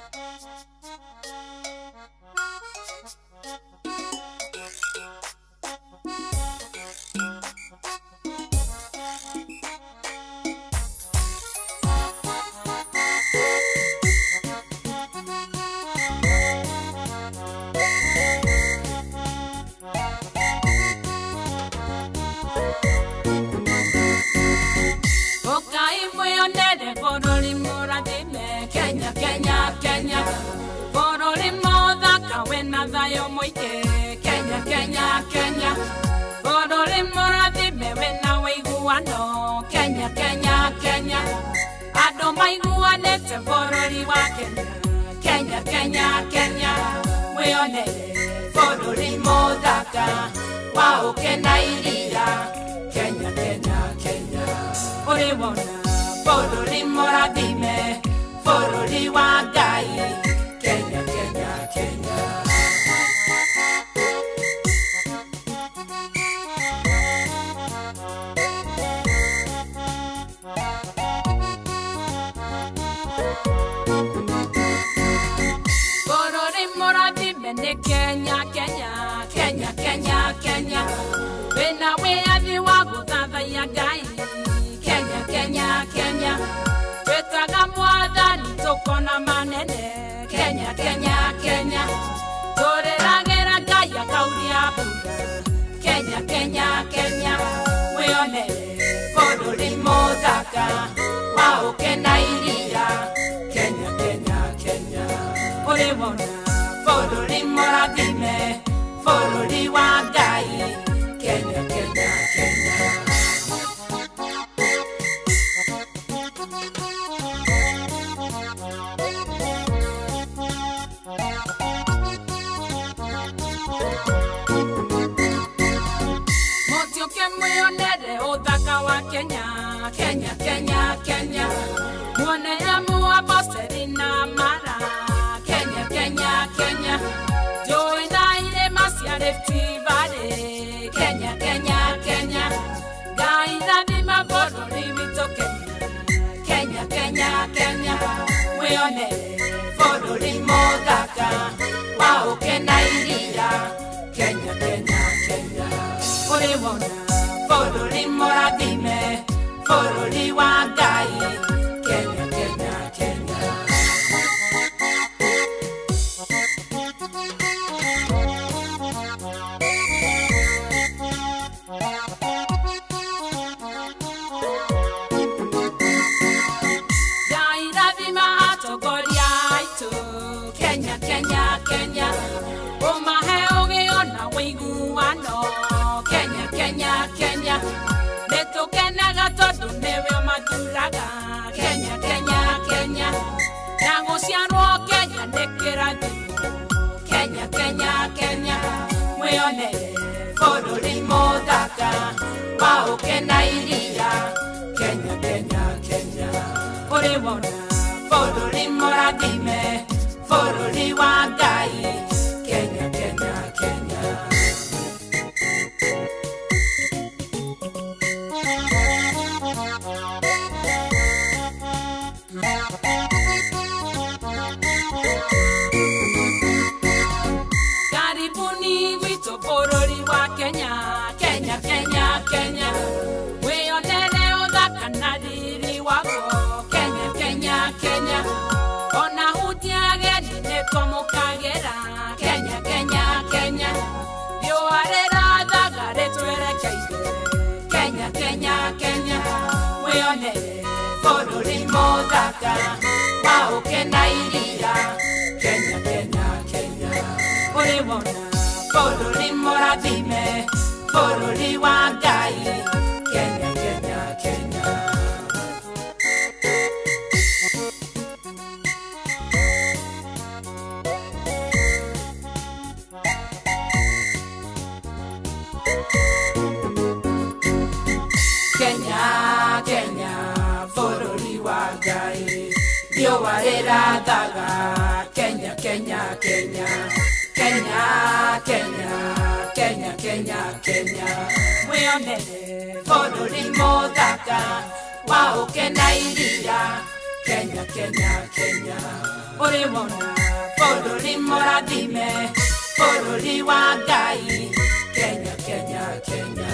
[SPEAKER 9] Kenya, Kenya, Kenya. Bũrũri mũrathime wĩna ũiguano. Kenya, Kenya, Kenya. Andũ maiguanĩte bũrũri wa Kenya. Kenya, Kenya, Kenya. Mwĩonere bũrũri mũthaka wa ũkĩ na iria. Kenya, Kenya, Kenya. Ũrĩ wona bũrũri mũrathime, bũrũri wa Ngai. Kenya, Kenya, Kenya. Kenya, Kenya, Kenya, Kenya, Kenya. Wĩna wĩyathi wa gũthathaiya Ngai. Kenya, Kenya, Kenya. Twĩtaga mwathani tũkona manene. Kenya, Kenya, Kenya. Tũrĩragĩra Ngai akauria mbura. Kenya, Kenya, Kenya. Wĩonere bũrũri mũthaka wa ũkĩ na iria. Kenya, Kenya, Kenya. Ũrĩ wona bũrũri mũrathime, bũrũri wa Ngai. Kenya, Kenya, Kenya. Mũtiũke mwĩonere ũthaka wa Kenya. Kenya, Kenya, Kenya. Muone amu Amboseli na Mara. Kenya, Kenya, Kenya. Njũĩ na irĩma cia Rift Valley. Kenya, Kenya, Kenya. Ngai rathima bũrũri witũ Kenya. Kenya, Kenya, Kenya. Mwĩonere bũrũri mũthaka wa ũkĩ na iria. Kenya, Kenya, Kenya. Ũrĩ wona bũrũri mũrathime, bũrũri wa Ngai. Kenya, Kenya, Kenya. Kenya, Kenya, Kenya. Ũmahe ũgĩ ona ũiguano. Kenya, Kenya, Kenya. Nĩtũkenaga tondũ nĩwe ũmathuraga. Kenya, Kenya, Kenya. Na gũciarwo Kenya nĩ kĩrathimo. Kenya, Kenya, Kenya. Mwĩonere bũrũri mũthaka wa ũkĩ na iria. Kenya Kenya Kenya ũrĩ wona bũrũri mũrathime bũrũri wa Ngai Kenya Kenya Kenya. Karibuni wito bũrũri wa Kenya Kenya Kenya Kenya wĩyonere ũthaka na riri waguo Kenya Kenya Kenya ona hutia ageni nĩtwamũkagĩra Kenya Kenya Kenya riũa rĩrathaga rĩtwerekeire Kenya Kenya Kenya wĩyonere bũrũri mũthaka wa ũkĩ na iria Kenya Kenya Kenya ũrĩ wona bũrũri mũrathime bũrũri wa Ngai Kenya Kenya Kenya. Kenya Kenya bũrũri wa Ngai riũa rĩrathaga Kenya Kenya Kenya Kenya Kenya Kenya Kenya Kenya wĩyonere bũrũri mũthaka wa ũkĩ na iria Kenya Kenya Kenya ũrĩ wona bũrũri mũrathime bũrũri wa Ngai Kenya Kenya Kenya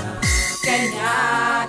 [SPEAKER 9] Kenya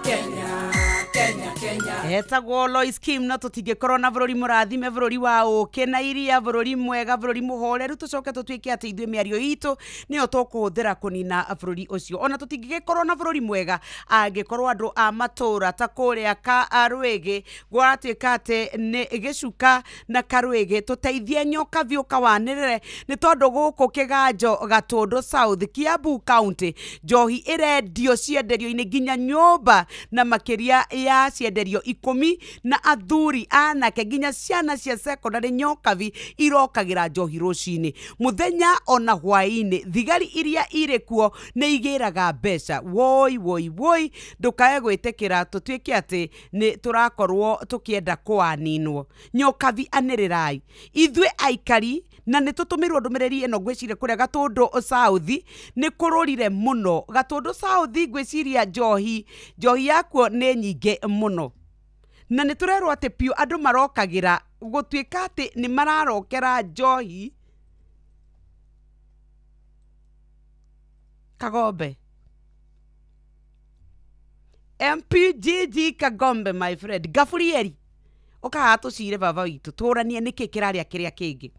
[SPEAKER 9] Kenya Kenya Kenya.
[SPEAKER 5] Etagwo Lois Kim na tũtingĩkorwo na bũrũri mũrathime bũrũri wa ũkĩ na iria bũrũri mwega bũrũri mũhoreru tũcoke tũtuĩke atĩ ithuĩ mĩario itũ nĩyo tũkũhũthĩra kũnina bũrũri ũcio. Ona tũtingĩgĩkorwo na bũrũri mwega angĩkorwo andũ a matũra ta kũrĩa Karwĩgĩ gwatuĩka atĩ nĩ gĩcuka na Karwĩgĩ tũteithie nyoka biũ kawanĩrĩre nĩ tondũ gũkũ Kĩganjo Gatũndũ South Kiambu County njohi ĩrendio cienderio-inĩ nginya nyũmba na makĩria ya cienderio 10 na athuri anake nginya ciana cia secondary nyokabi irokagĩra njohi rũcinĩ mũthenya ona hwaĩ-inĩ. Thigari iria irĩ kuo nĩ igĩraga mbeca. Woi woi woi, ndũkae gwĩtĩkĩra tũtuĩke atĩ nĩ tũrakorwo tũkĩenda kũaninwo. Nyokabi anĩrĩrai ithuĩ aikari na nĩ tũtũmĩrwo ndũmĩrĩri ĩno ngwĩciria kũrĩa Gatũndũ South nĩ kũrũrire mũno. Gatũndũ South ngwĩciria njohi yakuo nĩ nyingĩ mũno na nĩ tũrerwo atĩ piũ andũ marokagĩra gũtuĩka atĩ nĩ mararokera njohi. Kagombe MPGG Kagombe my friend Gaburieri ũkahaha tũcire baba witũ tũranie nĩkĩ kĩrarĩa kĩrĩa kĩngĩ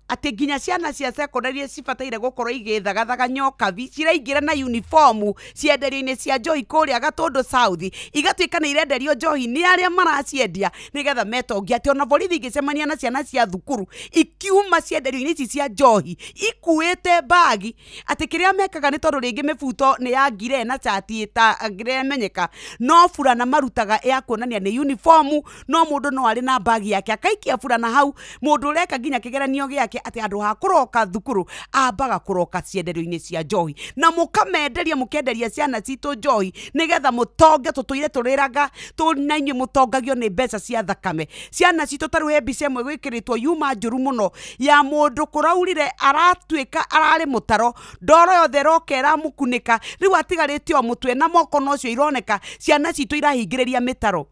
[SPEAKER 5] atĩ nginya ciana cia secondary cibataire gũkorwo igĩthagathaga nyokabi ciraingĩra na uniformu cienderio-inĩ cia njohi kũrĩa Gatũndũ South igatuĩka nĩ irenderio njohi nĩ arĩa maraciendia nĩgetha metongia atĩ ona borithi ingĩcemania na ciana cia thukuru ikiuma cienderio-inĩ ici cia njohi ikuĩte mbagi atĩ kĩrĩa mekaga nĩ tondũ rĩngĩ mĩbuto nĩ ya ngire na cati ĩtangĩmenyeka no burana marutaga ya kuonania nĩ uniformu no mũndũ no arĩ na mbagi yake akaikia burana hau mũndũ ũreka nginya kĩgeranio gĩake atĩ andũ ha kũroka thukuru ambaga kũroka cienderio-inĩ cia njohi na mũkamenderia mũkenderia ciana citũ njohi nĩgetha mũtonge tũtũire tũrĩraga na inyuĩ mũtongagio nĩ mbeca cia thakame ciana citũ. Ta rĩu he mbica ĩmwe gwĩkĩrĩtwo yuma njũru mũno ya mũndũ kũraurire aratuĩka ararĩ mũtaro ndoro yothe ĩroka ĩramũkunĩka rĩu atigarĩte o mũtwe na moko nocio ironeka ciana citũ irahingĩrĩria mĩtaro.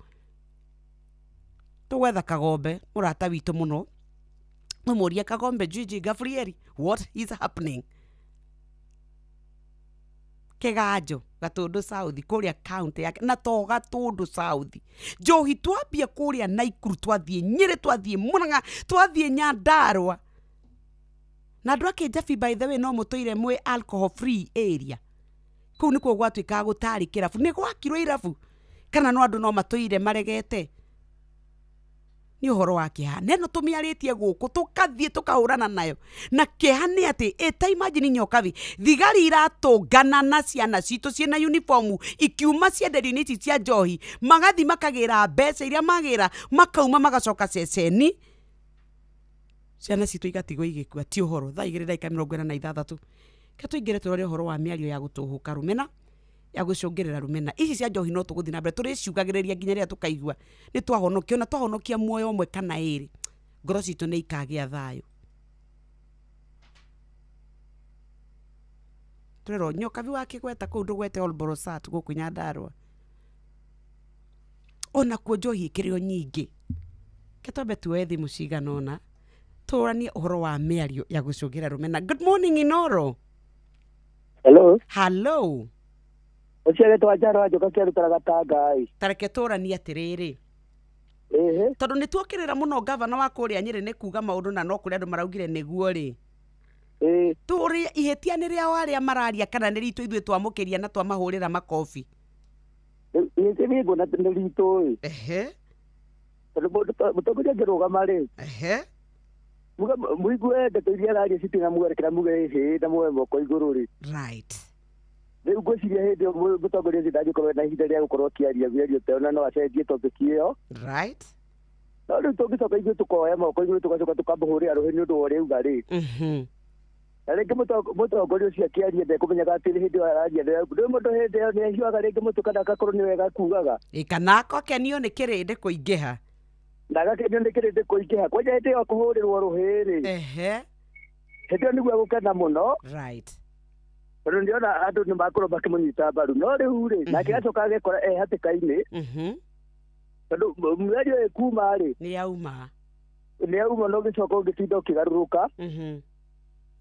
[SPEAKER 5] Tũgwetha Kagombe mũrata witũ mũno Mumoria Kagombe Gigi Gaburieri, what is happening? Kĩganjo Gatũndũ South kũrĩa county yake na to Gatũndũ South njohi twambia kũrĩa Naikuru twathiĩ Nyĩrĩ twathiĩ Murang'a twathiĩ Nyandarua na andũ a Kĩnjabi by the way no mũtũire mwĩ alcohol free area kũu nĩkuo gwatuĩkaga gũtarĩ kĩrabu nĩ gwakirwo irabu kana no andũ no matũire maregete nĩ ũhoro wa kĩeha neno tũmĩarĩtie gũkũ tũkathiĩ tũkahũrana nayo na kĩeha nĩ atĩ ĩta imagine nyokabi thigari iratũngana na ciana citũ ciĩna uniformu ikiuma cienderio-inĩ ici cia njohi magathi makagĩra mbeca iria magĩra makauma magacoka ceceni ciana citũ igatigwo igĩkua. Ti ũhoro. Thaa 2:46 ka tũingĩre tũrore ũhoro wa mĩario ya gũtũhũka rũmena Ya gũcũngĩrĩra rũmena ici cia njohi no tũgũthiĩ na mbere tũrĩciugagĩrĩria nginya rĩrĩa tũkaigua nĩ twahonokio na twahonokia muoyo ũmwe kana ĩrĩ ngoro citũ nĩ ikagĩa thayũ. Tũrerwo nyokabi wa kĩgweta kũu ndũgwete Olborosat gũkũ Nyandarũa ona kuo njohi ĩkĩrĩ o nyingĩ. Ke twambe tuoe thimũ cigana ũna tũranie ũhoro wa mĩario ya gũcũngĩra rũmena. Good morning, Inoro.
[SPEAKER 13] Hello.
[SPEAKER 5] Hello.
[SPEAKER 13] Ũcio wetwo Njaro wa Njoka kĩarutaraga Tanga.
[SPEAKER 5] Tareke tũranie atĩrĩrĩ, tondũ nĩ tuokĩrĩra mũno gavana wa kũrĩa Nyĩrĩ nĩ kuga maũndũ na no kũrĩ andũ maraugire nĩguo rĩ, tũrĩ ihĩtia nĩ rĩao arĩa mararia kana nĩ ritũ ithuĩ twamũkĩria na twamahũrĩra makobi?
[SPEAKER 13] Ihĩtia niĩ nguona nĩ ritũ ĩ. Tondũ mũtongoria angĩrũgama rĩ, mũigue ndeto iria araria citirĩ na mwerekera, muge ĩhĩ na muoe moko igũrũ rĩ.
[SPEAKER 5] Right.
[SPEAKER 13] Rĩu ngwĩciria hĩndĩ ĩyo mũtongoria ũcio ndangĩkorwo na ihinda rĩa gũkorwo akĩaria mĩario ta ĩyo na no acenjie topic ĩyo.
[SPEAKER 5] Right.
[SPEAKER 13] No rĩu tũngĩcoka ithuĩ tũkoya moko igũrũ tũgacoka tũkamũhũrĩra rũhĩ nĩ ũndũ wa ũrĩa auga rĩ. Na rĩngĩ mũtongoria ũcio akĩaria ndekũmenyaga atĩ hĩndĩ ĩyo araria ndĩ mũndũ hĩndĩ ĩyo nĩahiũhaga rĩngĩ mũtwe kana agakorwo nĩ wega kugaga.
[SPEAKER 5] Ĩ kana akenio nĩ kĩrĩndĩ kũingĩha.
[SPEAKER 13] Na agakenio nĩ kĩrĩndĩ kũingĩha kwanja hĩndĩ ĩyo akũhũrĩrwo rũhĩ rĩ. Hĩndĩ ĩyo nĩguo egũkena mũno.
[SPEAKER 5] Right.
[SPEAKER 13] Tondũ nĩona andũ nĩ makorwo makĩmũnyita mbaru no rĩu rĩ nake acoka agekora e hatĩka-inĩ tondũ mĩario ĩkuma rĩ
[SPEAKER 5] nĩ yauma
[SPEAKER 13] na ũgĩcoka ũngĩtinda ũkĩgarũrũka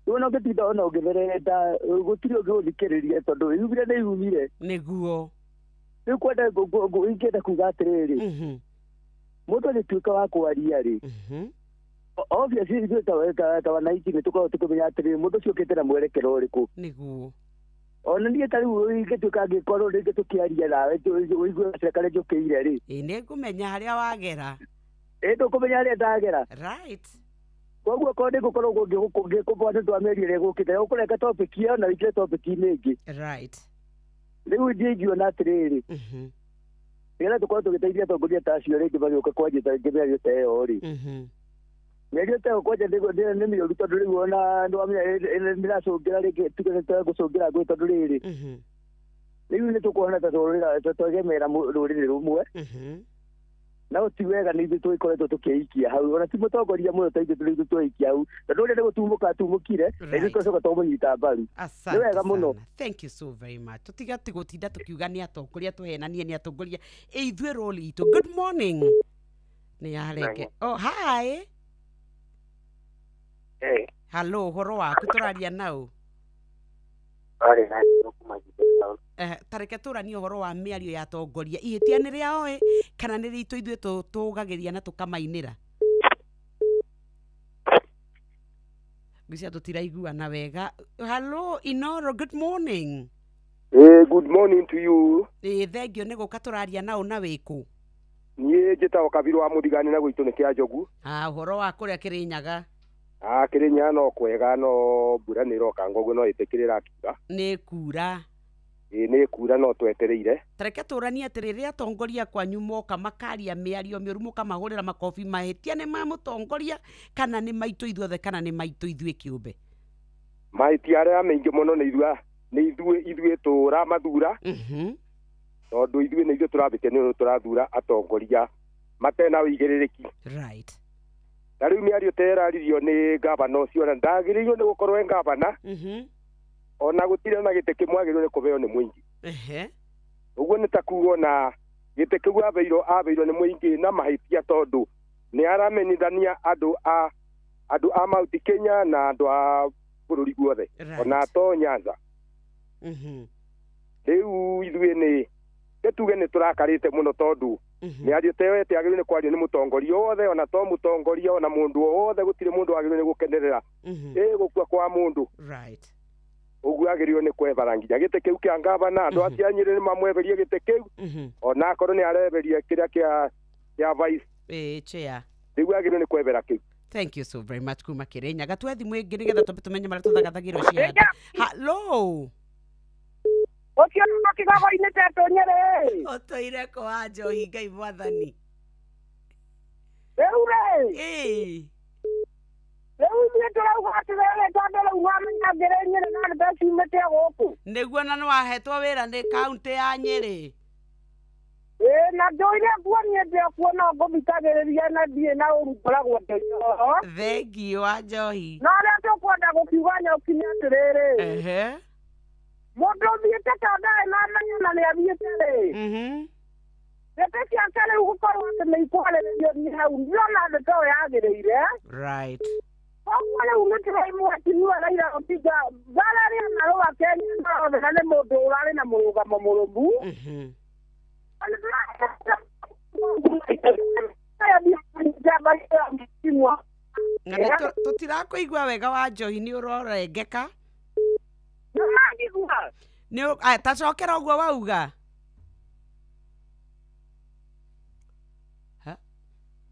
[SPEAKER 13] rĩu ona ũngĩtinda ona ũngĩtherenda gũtirĩ ũngĩgũthikĩrĩria tondũ yumire nĩ yumire.
[SPEAKER 5] Nĩguo.
[SPEAKER 13] Rĩu kwenda ingĩenda kuga atĩrĩrĩ, mũndũ agĩtuĩka wa kwaria rĩ, obviously ithuĩ ta wananchi nĩ tũkoragwo tũkĩmenya atĩrĩrĩ mũndũ ũcio ũkĩte na mwerekero ũrĩkũ.
[SPEAKER 5] Nĩguo.
[SPEAKER 13] Ona niĩ ta rĩu ingĩtuĩka angĩkorwo rĩngĩ tũkĩaria nawe ũigue gacira karĩa njũkĩire rĩ,
[SPEAKER 5] ĩ nĩngũmenya harĩa wagera.
[SPEAKER 13] Ĩ ndũkũmenya harĩa ndagera.
[SPEAKER 5] Right.
[SPEAKER 13] Koguo korwo nĩngũkorwo ngĩkũbwa nĩ ũndũ wa mĩario ĩrĩa ĩgũkĩte ũkũreka topic ĩyo na ũingĩre topic-inĩ ĩngĩ.
[SPEAKER 5] Right.
[SPEAKER 13] Rĩu niĩ ingiona atĩrĩrĩ, nĩgetha tũkorwo tũgĩteithia atongoria ta acio rĩngĩ magĩũka kwanjia ta rĩngĩ mĩario ta ĩyo rĩ, mĩario ta ĩyo kwanja nĩ mĩũru tondũ rĩu ona nĩwamenya nĩracũngĩra rĩngĩ tuge nĩtũgũcũngĩra ngũĩ tondũ rĩrĩ rĩu nĩtũkuona ta twegemera rũrĩrĩ rũmwe no ti wega nĩ ithuĩ tũgĩkoretwo tũkĩikia hau ona ti mũtongoria mũno ta ithuĩ tũrĩ ithuĩ tweikia hau tondũ ũrĩa nĩ gũtumũka atumũkire na ithuĩ twacoka twamũnyita mbaru. Nĩ wega mũno.
[SPEAKER 5] Thank you so very much. Tũtiga ti gũtinda tũkiuga nĩ atongoria tũhenanie nĩ atongoria ĩ ithuĩ role itũ. Good morning. Nĩ yarenge. Oh, hi.
[SPEAKER 14] Hey.
[SPEAKER 5] Hello, ũhoro waku tũraria nau? Tareke tũranie ũhoro wa mĩario ya atongoria ihĩtia nĩ rĩao ĩ kana nĩ ritũ ithuĩ tũgagĩria na tũkamainĩra? Ngwĩciria tũtiraiguana wega. Hello, Inoro, good morning.
[SPEAKER 20] Hey, good morning to you.
[SPEAKER 5] Ĩ thengio nĩ gũka tũraria nao na wĩkũ?
[SPEAKER 20] Niĩ njĩtagwo Kabiru wa Mũthigani na gwitũ nĩ kĩa Njogu.
[SPEAKER 5] Ũhoro wa kũrĩa Kĩrĩnyaga?
[SPEAKER 20] Kĩrĩnyaga no kwega no mbura nĩ ĩroka ngoguo no ĩtĩkĩrĩ ĩrakiura.
[SPEAKER 5] Nĩ kura.
[SPEAKER 20] Ĩ nĩ kura no twetereire.
[SPEAKER 5] Tareke tũranie atĩrĩ rĩrĩa atongoria kwanyu moka makaria mĩario mĩũru mũkamahũrĩra makobi mahĩtia nĩ ma mũtongoria kana nĩ maitũ ithuothe kana nĩ maitũ ithuĩ kĩũmbe?
[SPEAKER 20] Mahĩtia arĩa maingĩ mũno nĩ ithuĩ ithuĩ tũramathura tondũ ithuĩ nĩ ithuĩ tũrambĩtie nĩ tũrathura atongoria matena ũigĩrĩrĩki.
[SPEAKER 5] Right.
[SPEAKER 20] Ta rĩu mĩario ta ĩraririo nĩ gavana ũcio na ndagĩrĩirwo nĩ gũkorwo e gavana ona gũtirĩ ona gĩtĩ kĩmwe agĩrĩirwo nĩ kũheo nĩ mũingĩ. Ũguo nĩ ta kuga ona gĩtĩ kĩu abeirwo nĩ mũingĩ na mahĩtia tondũ nĩ aramenyithania andũ a Mount Kenya na andũ a bũrũri guothe ona to Nyanza. Rĩu ithuĩ nĩ tuge nĩ tũrakarĩte mũno tondũ mĩario ta ĩyo ĩtiagĩrĩirwo nĩ kwario nĩ mũtongoria wothe ona to mũtongoria ona mũndũ o wothe gũtirĩ mũndũ wagĩrĩirwo nĩ gũkenerera ĩ gũkua kwa mũndũ.
[SPEAKER 5] Right.
[SPEAKER 20] Ũguo agĩrĩirwo nĩ kwebara nginya gĩtĩ kĩu kĩa ngavana andũ acio a Nyĩrĩ nĩ mamweberie gĩtĩ kĩu ona akorwo nĩ areberia kĩrĩa kĩa vice
[SPEAKER 5] ĩ chair.
[SPEAKER 20] Rĩu agĩrĩirwo nĩ kwebera kĩu.
[SPEAKER 5] Thank you so very much kuma Kĩrĩnyaga. Tuwe thimũ ĩngĩ nĩgetha twambe tũmenye marĩa tũthagathagĩrwo cianda. Hello.
[SPEAKER 21] Ũcio nĩ kĩgogo-inĩ tetũ Nyĩrĩ.
[SPEAKER 5] Ũtũire kũ wa njohi Ngai mwathani?
[SPEAKER 21] Rĩu rĩ.
[SPEAKER 5] Ĩ.
[SPEAKER 21] Rĩu ithuĩ tũrauga atĩrĩrĩ tondũ rĩu wamenya ngĩrĩ Nyĩrĩ na ndeto ciumĩte gũkũ.
[SPEAKER 5] Nĩguo na nĩwahetwo wĩra nĩ kaunti ya Nyĩrĩ.
[SPEAKER 21] Ĩĩ na njũire kuo niĩ ndĩ kuo no ngũthikagĩrĩria na ndirĩ na ũru ngoragwo ndĩ oho.
[SPEAKER 5] Thengiũ wa Njohi.
[SPEAKER 21] Na ũrĩa tũkwenda gũkiuga Nyoki nĩ atĩrĩrĩ.
[SPEAKER 5] Ehe.
[SPEAKER 21] Mũndũ ũthiĩte ta ndarĩ na amenyo na nĩathiĩte rĩ. Ndeto ciake rĩu gũkorwo atĩ nĩ ikwarĩrĩrio nĩ hau ndirona ndeto ĩyo yagĩrĩire.
[SPEAKER 5] Right.
[SPEAKER 21] Koguo rĩu nĩ tũraimwetiniwa Raila Odinga mbara ĩrĩa anarũa Kenya na othe na nĩ mũndũ ũrarĩ na mũrũgamo mũrũmu.
[SPEAKER 5] Na nĩ tũtirakũigua wega wa Njohi nĩ ũrorengeka. Nĩ ta cokera ũguo wauga.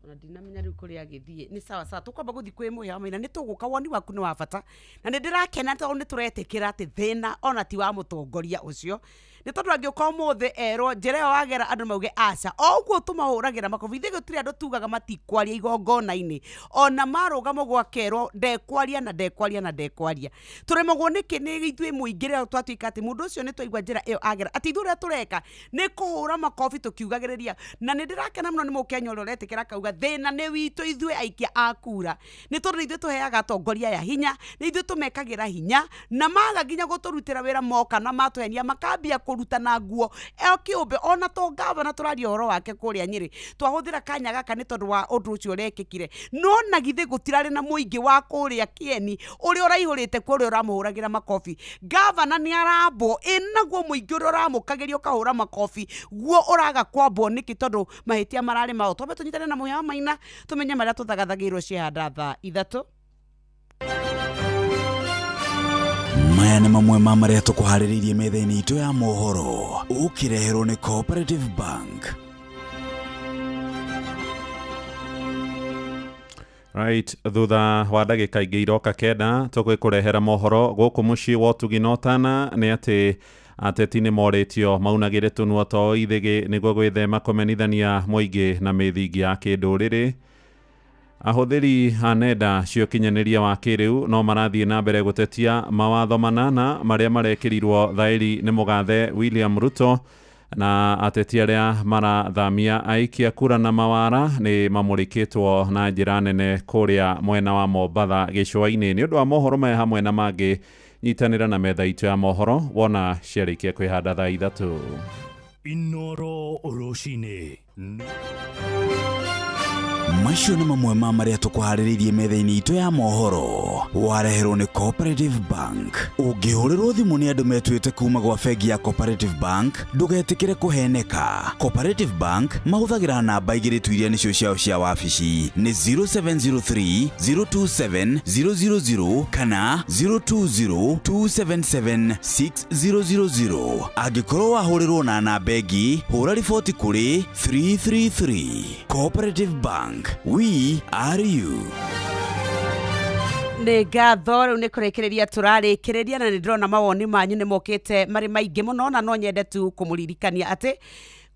[SPEAKER 5] Ona ndinamenya rĩu kũrĩa agĩthiĩ nĩ sawa sawa tũkwamba gũthiĩ kwĩ mũhĩa wa maina nĩ tũgũka woni waku nĩ wa bata na nĩ ndĩrakena tondũ nĩ tũretĩkĩra atĩ thĩna ona ti wa mũtongoria ũcio nĩ tondũ angĩũka ũmũthĩ erwo njĩra ĩyo wagera andũ mauge aca o ũguo tũmahũragĩra makobi ithuĩ gũtirĩ andũ tugaga matikwaria igongona-inĩ ona marũgamo gwakerwo ndekwaria na ndekwaria na ndekwaria tũremagwo nĩkĩ nĩ ithuĩ mũingĩ rĩrĩa twatuĩka atĩ mũndũ ũcio nĩ twaigua njĩra ĩyo agera atĩ ithuĩ ũrĩa tũreka nĩ kũhũra makobi tũkiugagĩrĩria na nĩ ndĩrakena mũno nĩ mũkenya ũrĩa ũretĩkĩra akauga thĩna nĩ witũ ithuĩ aikia a kura nĩ tondũ nĩ ithuĩ tũheaga atongoria aya hinya nĩ ithuĩ tũmekagĩra hinya na maga nginya gũtũrutĩra wĩra moka na matũhenia makambia kũruta na nguo eo kĩũmbe ona to gavana tũraria ũhoro wake kũrĩa Nyĩrĩ twahũthĩra kanya gaka nĩ tondũ wa ũndũ ũcio ũrekĩkire no na githĩ gũtirarĩ na mũingĩ wa kũrĩa Kĩeni ũrĩa ũraihũrĩte kuo ũrĩa ũramũhũragĩra makobi gavana nĩ arambwo ĩ naguo mũingĩ ũrĩa ũramũkagĩria ũkahũra makobi guo ũraga kwambwo nĩkĩ tondũ mahĩtia mararĩ mao twambe tũnyitane na mũhĩa wa maina tũmenye marĩa tũthagathagĩirwo ciehanda thaa 3.
[SPEAKER 17] Maya nĩ mamwe ma marĩa tũkũharĩrĩirie metha-inĩ itũ ya mohoro ũkĩreherwo nĩ Cooperative Bank.
[SPEAKER 10] Right, thutha wa ndagĩka ingĩ iroka 9 tũgĩkũrehera mohoro gũkũ mũciĩ wa Ũtugi na Ũtana nĩ atĩ ateti nĩ morĩtio maunagĩre tũnua to ithĩgĩ nĩguo gwĩthema kũmenithania mũingĩ na mĩthingi ya kĩndũrĩrĩ. Ahũthĩri a nenda cia ũkinyanĩria wa kĩrĩu no marathiĩ na mbere gũtetia mawatho manana marĩa marekĩrirwo thaĩri nĩ mũgathe William Ruto na ateti arĩa marathamia aikia kura na mawara nĩ mamũrĩkĩtwo na njĩra nene kũrĩa mwena wa Mombatha gĩcũa-inĩ. Nĩ ũndũ wa mohoro maya hamwe na mangĩ nyitanĩra na metha itũ ya mohoro wona ciarĩkia kwĩhanda thaa 3.
[SPEAKER 2] Inoro rũcinĩ.
[SPEAKER 17] Macio nĩ mamwe ma marĩa tũkũharĩrĩirie metha-inĩ itũ ya mohoro wareherwo nĩ Cooperative Bank. Ũngĩhũrĩrwo thimũ nĩ andũ metuĩte kuma gwa bengi ya Cooperative Bank ndũgetĩkĩre kũheneka. Cooperative Bank mahũthagĩra namba 2 tu iria nĩcio ciao cia wabici nĩ 0703 027 000 kana 020 277 6000. Angĩkorwo wahũrĩrwo na namba ĩngĩ hũra riboti kũrĩ 333. Cooperative Bank, we are you.
[SPEAKER 5] Nĩ ngatho rĩu nĩ kũrĩkĩrĩria tũrarĩkĩrĩria na nĩ ndĩrona mawoni manyu nĩ mokĩte marĩ maingĩ mũno na no nyende tu kũmũririkania atĩ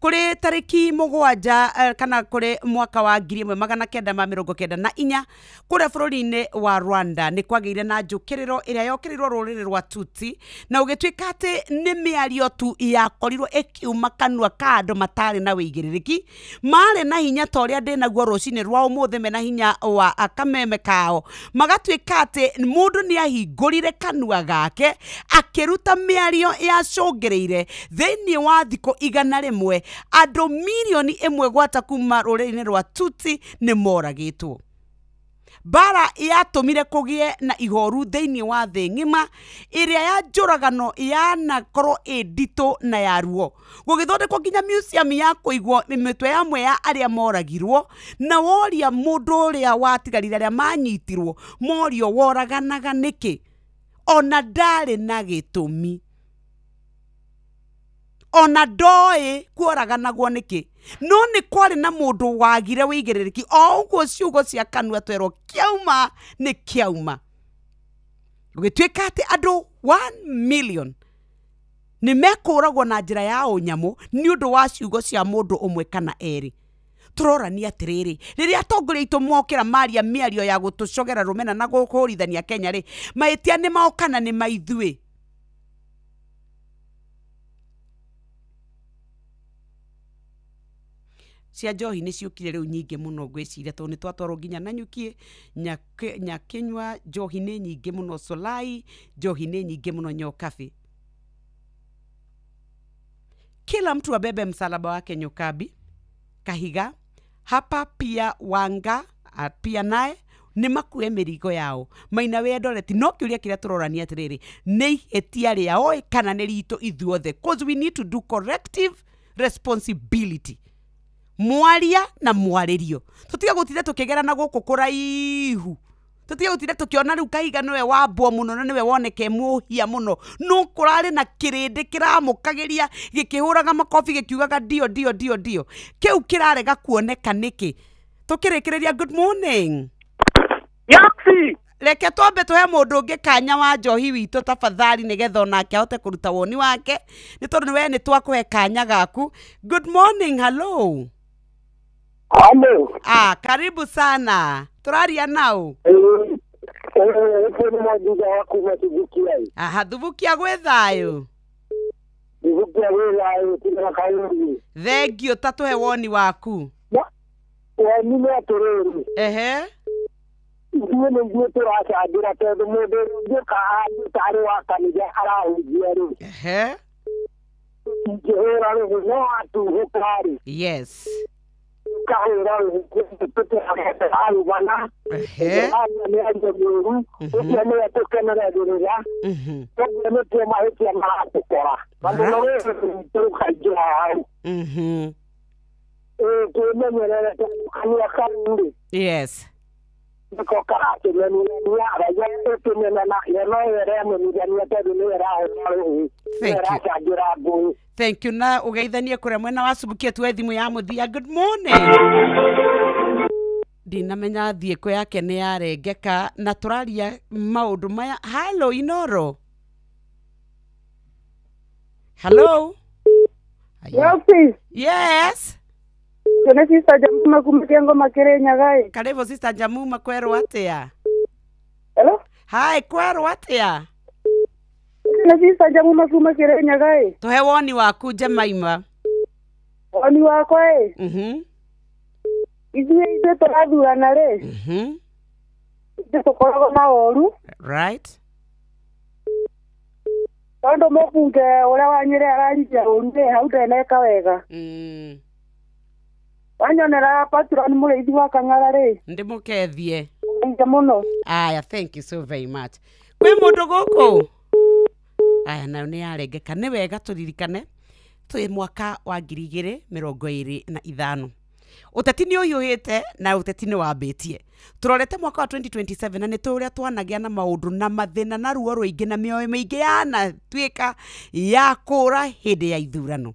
[SPEAKER 5] kũrĩ tarĩki 7 kana kũrĩ mwaka wa 1994 kũrĩa bũrũri-inĩ wa Rwanda nĩ kwagĩire na njũkĩrĩro ĩrĩa yokĩrĩirwo rũrĩrĩ rwa Tutsi na ũgĩtuĩka atĩ nĩ mĩario tu yakorirwo ĩkiuma kanua ka andũ matarĩ na wĩigĩrĩrĩki marĩ na hinya ta ũrĩa ndĩ naguo rũcinĩ rwa ũmũthĩ mena hinya wa kameme kao magatuĩka atĩ mũndũ nĩ ahingũrire kanua gake akĩruta mĩario yacũngĩrĩire thĩinĩ wa thikũ 100 andũ mirioni 1 gwata kuma rũrĩrĩ-inĩ rwa Tutsi nĩ moragĩtwo. Mbara yatũmire kũgĩe na ihoru thĩinĩ wa thĩ ng'ima ĩrĩa ya njũragano yanakorwo ĩ nditũ na ya ruo gũgĩthondekwo nginya museum ya kũigwo mĩtwe yamwe ya arĩa moragirwo na woria mũndũ ũrĩa watigarire arĩa manyitirwo morio woraganaga nĩkĩ ona ndarĩ na gĩtũmi ona ndoĩ kuoraganagwo nĩkĩ no nĩ kwarĩ na mũndũ wagire wĩigĩrĩrĩki o ũguo ciugo cia kanua twerwo kĩauma nĩ kĩauma gũgĩtuĩka atĩ andũ 1 million nĩ mekũragwo na njĩra ya ũnyamũ nĩ ũndũ wa ciugo cia mũndũ ũmwe kana erĩ. Tũrorania atĩrĩrĩ rĩrĩa atongoria aitũ mokĩra maria mĩario ya gũtũcogera rũmena na gũkũrithania Kenya rĩ mahĩtia nĩ mao kana nĩ ma ithuĩ. Cia njohi nĩ ciũkire rĩu nyingĩ mũno ngwĩciria tondũ nĩ twatwarwo nginya Nanyuki Nyakinyua njohi nĩ nyingĩ mũno Solai njohi nĩ nyingĩ mũno Nyokabi. Kila mtu abebe msalaba wake Nyokabi Kahiga hapa pia Wanga pia naye nĩ makue mĩrigo yao Maina wĩ Eldoret. No kĩũria kĩrĩa tũrorania atĩrĩrĩ, nĩ ihĩtia rĩao kana nĩ ritũ ithuothe? Cause we need to do corrective responsibility, mwaria na mwarĩrio. Tũtige gũtinda tũkĩgerana gũkũ kũraihu, tũtige gũtinda tũkĩona rĩu Kahiga nĩwe wambwo mũno na nĩwe woneke mũhia mũno, no kũrarĩ na kĩrĩndĩ kĩramũkagĩria gĩkĩhũraga makobi gĩkiugaga ndio ndio ndio ndio. Kĩu kĩrarega kuoneka nĩkĩ? Tũkĩrĩkĩrĩria, good morning.
[SPEAKER 21] Yaksi.
[SPEAKER 5] Reke twambe tuhe mũndũ ũngĩ kanya wa njohi witũ tafadhali nĩgetha onake ahote kũruta woni wake, nĩ tondũ we nĩ twakũhe kanya gaku. Good morning, hello.
[SPEAKER 21] Hello.
[SPEAKER 5] Ah, karibu sana. Tũraria nau. Aha, Thubukia gwĩ thayũ.
[SPEAKER 21] Thubukia gwĩ thayũ tiga kaũndũ.
[SPEAKER 5] Thengio, ta tũhe woni waku.
[SPEAKER 21] Woni nĩ atĩrĩrĩ.
[SPEAKER 5] Ehe.
[SPEAKER 21] Ithuĩ nĩ ithuĩ tũracangĩra tondũ mũndũ ũngĩũka tarĩ wa kanitha arahunjia rĩ.
[SPEAKER 5] Ehe.
[SPEAKER 21] Ingĩhũra rũhĩ no atuhũka rĩ.
[SPEAKER 5] Yes.
[SPEAKER 21] Kahũra rũhĩ tũtirarugana.
[SPEAKER 5] Ehe.
[SPEAKER 21] Mĩario mĩũru ũcio nĩwe tũkeneragĩrĩra. Koguo nĩkĩo mahĩtia maratũkora. Na mũno rĩrĩ rũkaingĩra hau. Twĩmenyerere tondũ kanua kau rĩ.
[SPEAKER 5] Yes.
[SPEAKER 21] Nĩko karakĩmenithania raia ĩkĩmenana ye no ĩremenithania tondũ nĩwe ĩrahũra rũhĩ.
[SPEAKER 5] Thank you.
[SPEAKER 21] Ĩracangĩra ngũĩ.
[SPEAKER 5] Thank you. Na ũgeithanie kũrĩa mwena wa Subukia tuwe thimũ ya mũthia. Good morning. Ndinamenya thiĩko yake nĩ yarengeka na tũraria maũndũ maya. Hello Inoro. Hello.
[SPEAKER 21] Yes.
[SPEAKER 5] Yes.
[SPEAKER 21] Nĩ Sister Jamuma kuma Kĩangoma Kĩrĩnyaga.
[SPEAKER 5] Karibu Sister Jamuma, kwerwo atĩa?
[SPEAKER 21] Hello.
[SPEAKER 5] Hi, kwerwo atĩa?
[SPEAKER 21] Nĩ Sister Jamuma kuma Kĩrĩnyaga.
[SPEAKER 5] Tũhe woni waku Jemaima.
[SPEAKER 21] Woni wakwa ĩ. Ithuĩ tũrathurana rĩ. Ithuĩ tũkoragwo na ũru.
[SPEAKER 5] Right.
[SPEAKER 21] Tondũ mũbunge ũrĩa wa Nyĩrĩ araririe ũru rĩ, hau ndeneka wega. Wanyonera patron mũrĩithi wa Kang'ara rĩ.
[SPEAKER 5] Ndĩmũkethie.
[SPEAKER 21] Nĩ mũno.
[SPEAKER 5] Aya, thank you so very much. Kwĩ mũndũ gũkũ? Aya, nayo nĩ yarengeka. Nĩ wega tũririkane twĩ mwaka wa 2025. Ũteti nĩ ũhiũhĩte na ũteti nĩ wambĩtie. Tũrorete mwaka wa 2027 na nĩ tũĩ ũrĩa twanagĩa na maũndũ na mathĩna na ruo rũingĩ na mĩoyo mĩingĩ yanatuĩka ya kũra hĩndĩ ya ithurano.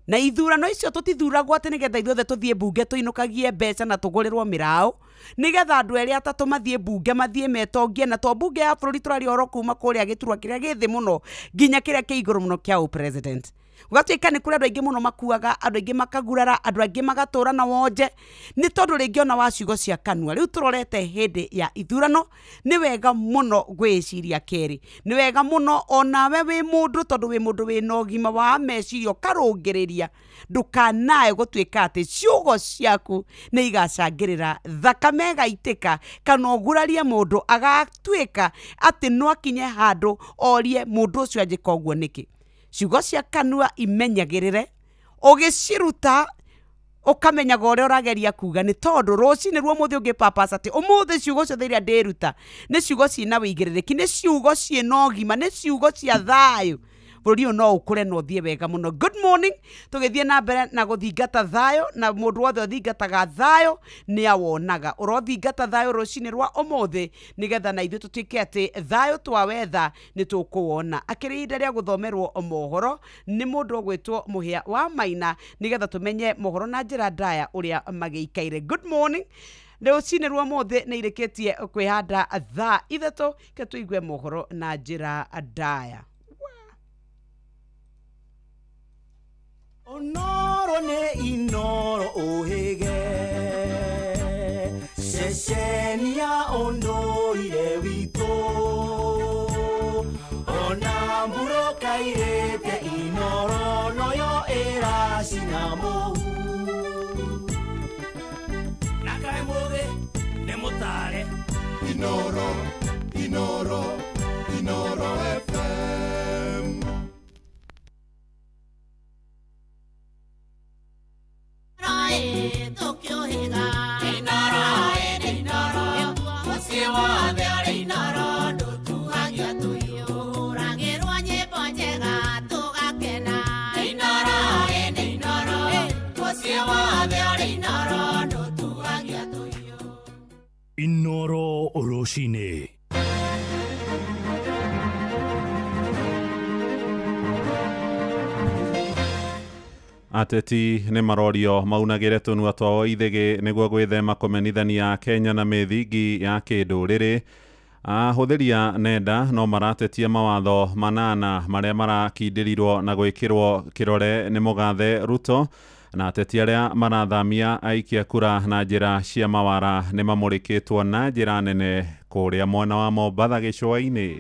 [SPEAKER 5] Na ithurano icio tũtithuragwo atĩ nĩgetha ithuothe tũthiĩ mbunge tũinũkagie mbeca na tũgũrĩrwo mĩraũ, nĩgetha andũ erĩ atatũ mathiĩ mbunge mathiĩ metongie, na to mbunge ya bũrũri tũraria ũhoro kuma kũrĩa gĩturwa kĩrĩa gĩ thĩ mũno nginya kĩrĩa kĩ igũrũ mũno kĩa ũpresident. Gũgatuĩka nĩ kũrĩ andũ aingĩ mũno makuaga, andũ aingĩ makagurara, andũ aingĩ magatũra na wonje nĩ tondũ rĩngĩ ona wa ciugo cia kanua. Rĩu tũrorete hĩndĩ ya ithurano, nĩ wega mũno gwĩciria kerĩ, nĩ wega mũno onawe wĩ mũndũ, tondũ wĩ mũndũ wĩna ũgima wa meciria ũkarũngĩrĩria, ndũkanae gũtuĩka atĩ ciugo ciaku nĩ igacangĩrĩra thakame ĩgaitĩka kana ũgurarie mũndũ agatuĩka atĩ no akinye handũ orie mũndũ ũcio anjĩka ũguo nĩkĩ. Ciugo cia kanua imenyagĩrĩre, ũgĩciruta ũkamenyaga ũrĩa ũrageria kuga, nĩ tondũ rũcinĩ ruo ũmũthĩ ũngĩpapasa atĩ ũmũthĩ ciugo ciothe iria ndĩruta nĩ ciugo ciĩna wĩigĩrĩrĩki, nĩ ciugo ciĩna ũgima, nĩ ciugo cia thayũ, bũrũri ũyũ no ũkũre na ũthiĩ wega mũno. Good morning. Tũgĩthiĩ na mbere na gũthingata thayũ, na mũndũ wothe ũthingataga thayũ nĩ awonaga. Ũrothingata thayũ rũcinĩ rwa ũmũthĩ nĩgetha na ithuĩ tũtuĩke atĩ thayũ twawetha nĩ tũkũwona. Akĩrĩ ihinda rĩa gũthomerwo mohoro nĩ mũndũ ũgwĩtwo Mũhĩa wa Maina nĩgetha tũmenye mohoro na njĩra ndaya ũrĩa magĩikaire. Good morning. Rũcinĩ rwa ũmũthĩ nĩ irĩkĩtie kwĩhanda thaa 3 ke tũigue mohoro na njĩra ndaya.
[SPEAKER 1] Onoro ne Inoro uhige ceceni ya ũndũire witũ ona mburoka irĩte Inoro noyo ĩracina mũhu.
[SPEAKER 6] Inoro, Inoro, Inoro FM.
[SPEAKER 2] Inoro rũcinĩ.
[SPEAKER 10] Ateti nĩ marorio maunagĩre tũnua twao ithĩgĩ nĩguo gwĩthema kũmenithania Kenya na mĩthingi ya kĩndũrĩrĩ. Ahũthĩri a nenda no maratetia mawatho manana marĩa marakindĩrirwo na gwĩkĩrwo kĩrore nĩ mũgathe Ruto, na ateti arĩa marathamia aikia kura na njĩra cia mawara nĩ mamũrĩkĩtwo na njĩra nene kũrĩa mwena wa Mombatha gĩcũa-inĩ.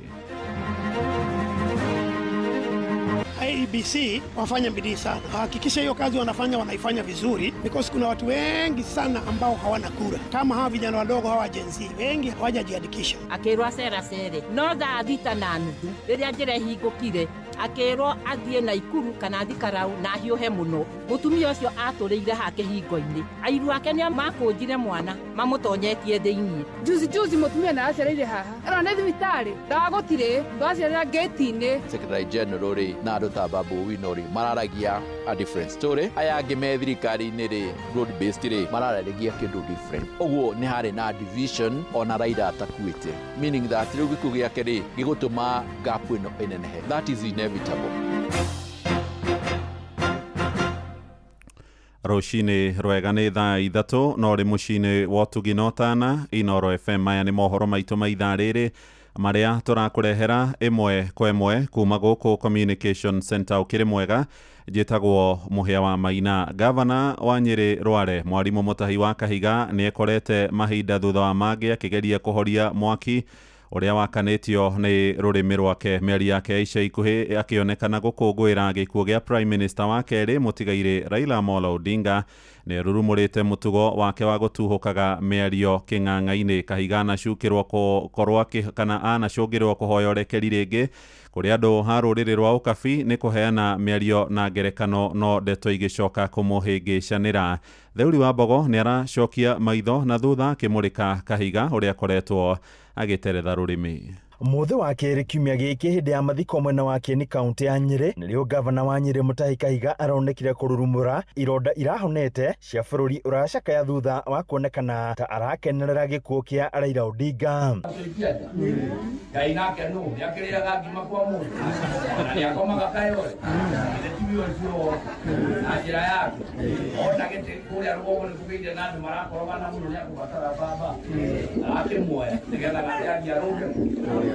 [SPEAKER 18] IEBC wafanye bidii sana, hakikisha hiyo kazi wanafanya wanaifanya vizuri, because kuna watu wengi sana ambao hawana kura, kama hawa vijana wadogo hawa Gen Z wengi hawajajiandikisha.
[SPEAKER 14] Akirwo acera cere no thaa 6:30 riria njira ihingũkire, akirwo athie Naikuru kana athi Karau na ahiũhe mũno. Mũtumia ũcio atũrĩire haha kĩhingo-inĩ, airu ake nĩ makũnjire mwana mamũtonyetie thĩiniĩ.
[SPEAKER 22] Juzi juzi mũtumia na acereire haha ĩno nĩ thibitarĩ, ndawa gũtirĩ, twacerera ngĩti-inĩ.
[SPEAKER 23] Secretary General rĩ na andũ ta Babu Owino rĩ mararagia a different story, aya angĩ me thirikari-inĩ rĩ broad based rĩ mararagia kĩndũ different. Ũguo nĩ harĩ na division ona Raila atakuĩte, meaning that rĩu gĩkuũ gĩake rĩ gĩgũtũma gap ĩno ĩnenehe. That is inevitable.
[SPEAKER 10] Rũcinĩ rwega nĩ thaa 3 no rĩ mũciĩ-inĩ wa Ũtugi na Ũtana. Inoro FM, maya nĩ mohoro maitũ ma ithaa rĩrĩ marĩa tũrakũrehera ĩmwe kwa ĩmwe kuma gũkũ Communication Center. Ũkĩrĩ mwega, njĩtagwo Mũhĩa wa Maina. Gavana wa Nyĩrĩ Rware Mwarimũ Mũtahi wa Kahiga nĩ ekorete mahinda thutha wa mangĩ akĩgeria kũhoria mwaki ũrĩa wakanĩtio nĩ rũrĩmĩ rwake. Mĩario yake ya ica ikuhĩ akĩonekana gũkũngũĩra gĩkuũ gĩa Prime Minister wa kerĩ mũtigairĩ Raila Amolo Odinga nĩ rurumũrĩte mũtugo wake wa gũtuhũkaga mĩario kĩng'ang'a-inĩ. Kahiga anacukĩrwo gũkorwo kana anacũngĩrwo kũhoya ũrekeri rĩngĩ kũrĩ andũ a rũrĩrĩ rwa Ũkabi nĩ kũheana mĩario na ngerekano no ndeto igĩcoka kũmũhĩngĩcanĩra. Theuri wa Mbogo nĩ aracokia maitho na thutha akĩmũrĩka Kahiga ũrĩa akoretwo agĩteretha rũrĩmĩ.
[SPEAKER 25] Mũthĩ wa kerĩ kiumia gĩkĩ hĩndĩ ya mathiko mwena wa Kieni kaunti ya Nyĩrĩ nĩrĩo gavana wa Nyĩrĩ Mutahi Kahiga aronekire kũrurumũra ironda irahonete cia bũrũri ũracakaya thutha wa kuonekana ta arakenerera gĩkuũ kĩa Raila Odinga.
[SPEAKER 26] Ngai nake nũ nĩakĩrĩaga ngima kwa mũndũ na nĩakomaga kayore ithe tiwe ũcio na njĩra yake ona gĩtĩ kũrĩa rũgongo nĩkũgĩire na andũ marakorogana mũno nĩakũbatara baba arakĩmuoya nĩgetha gateangi arũnge.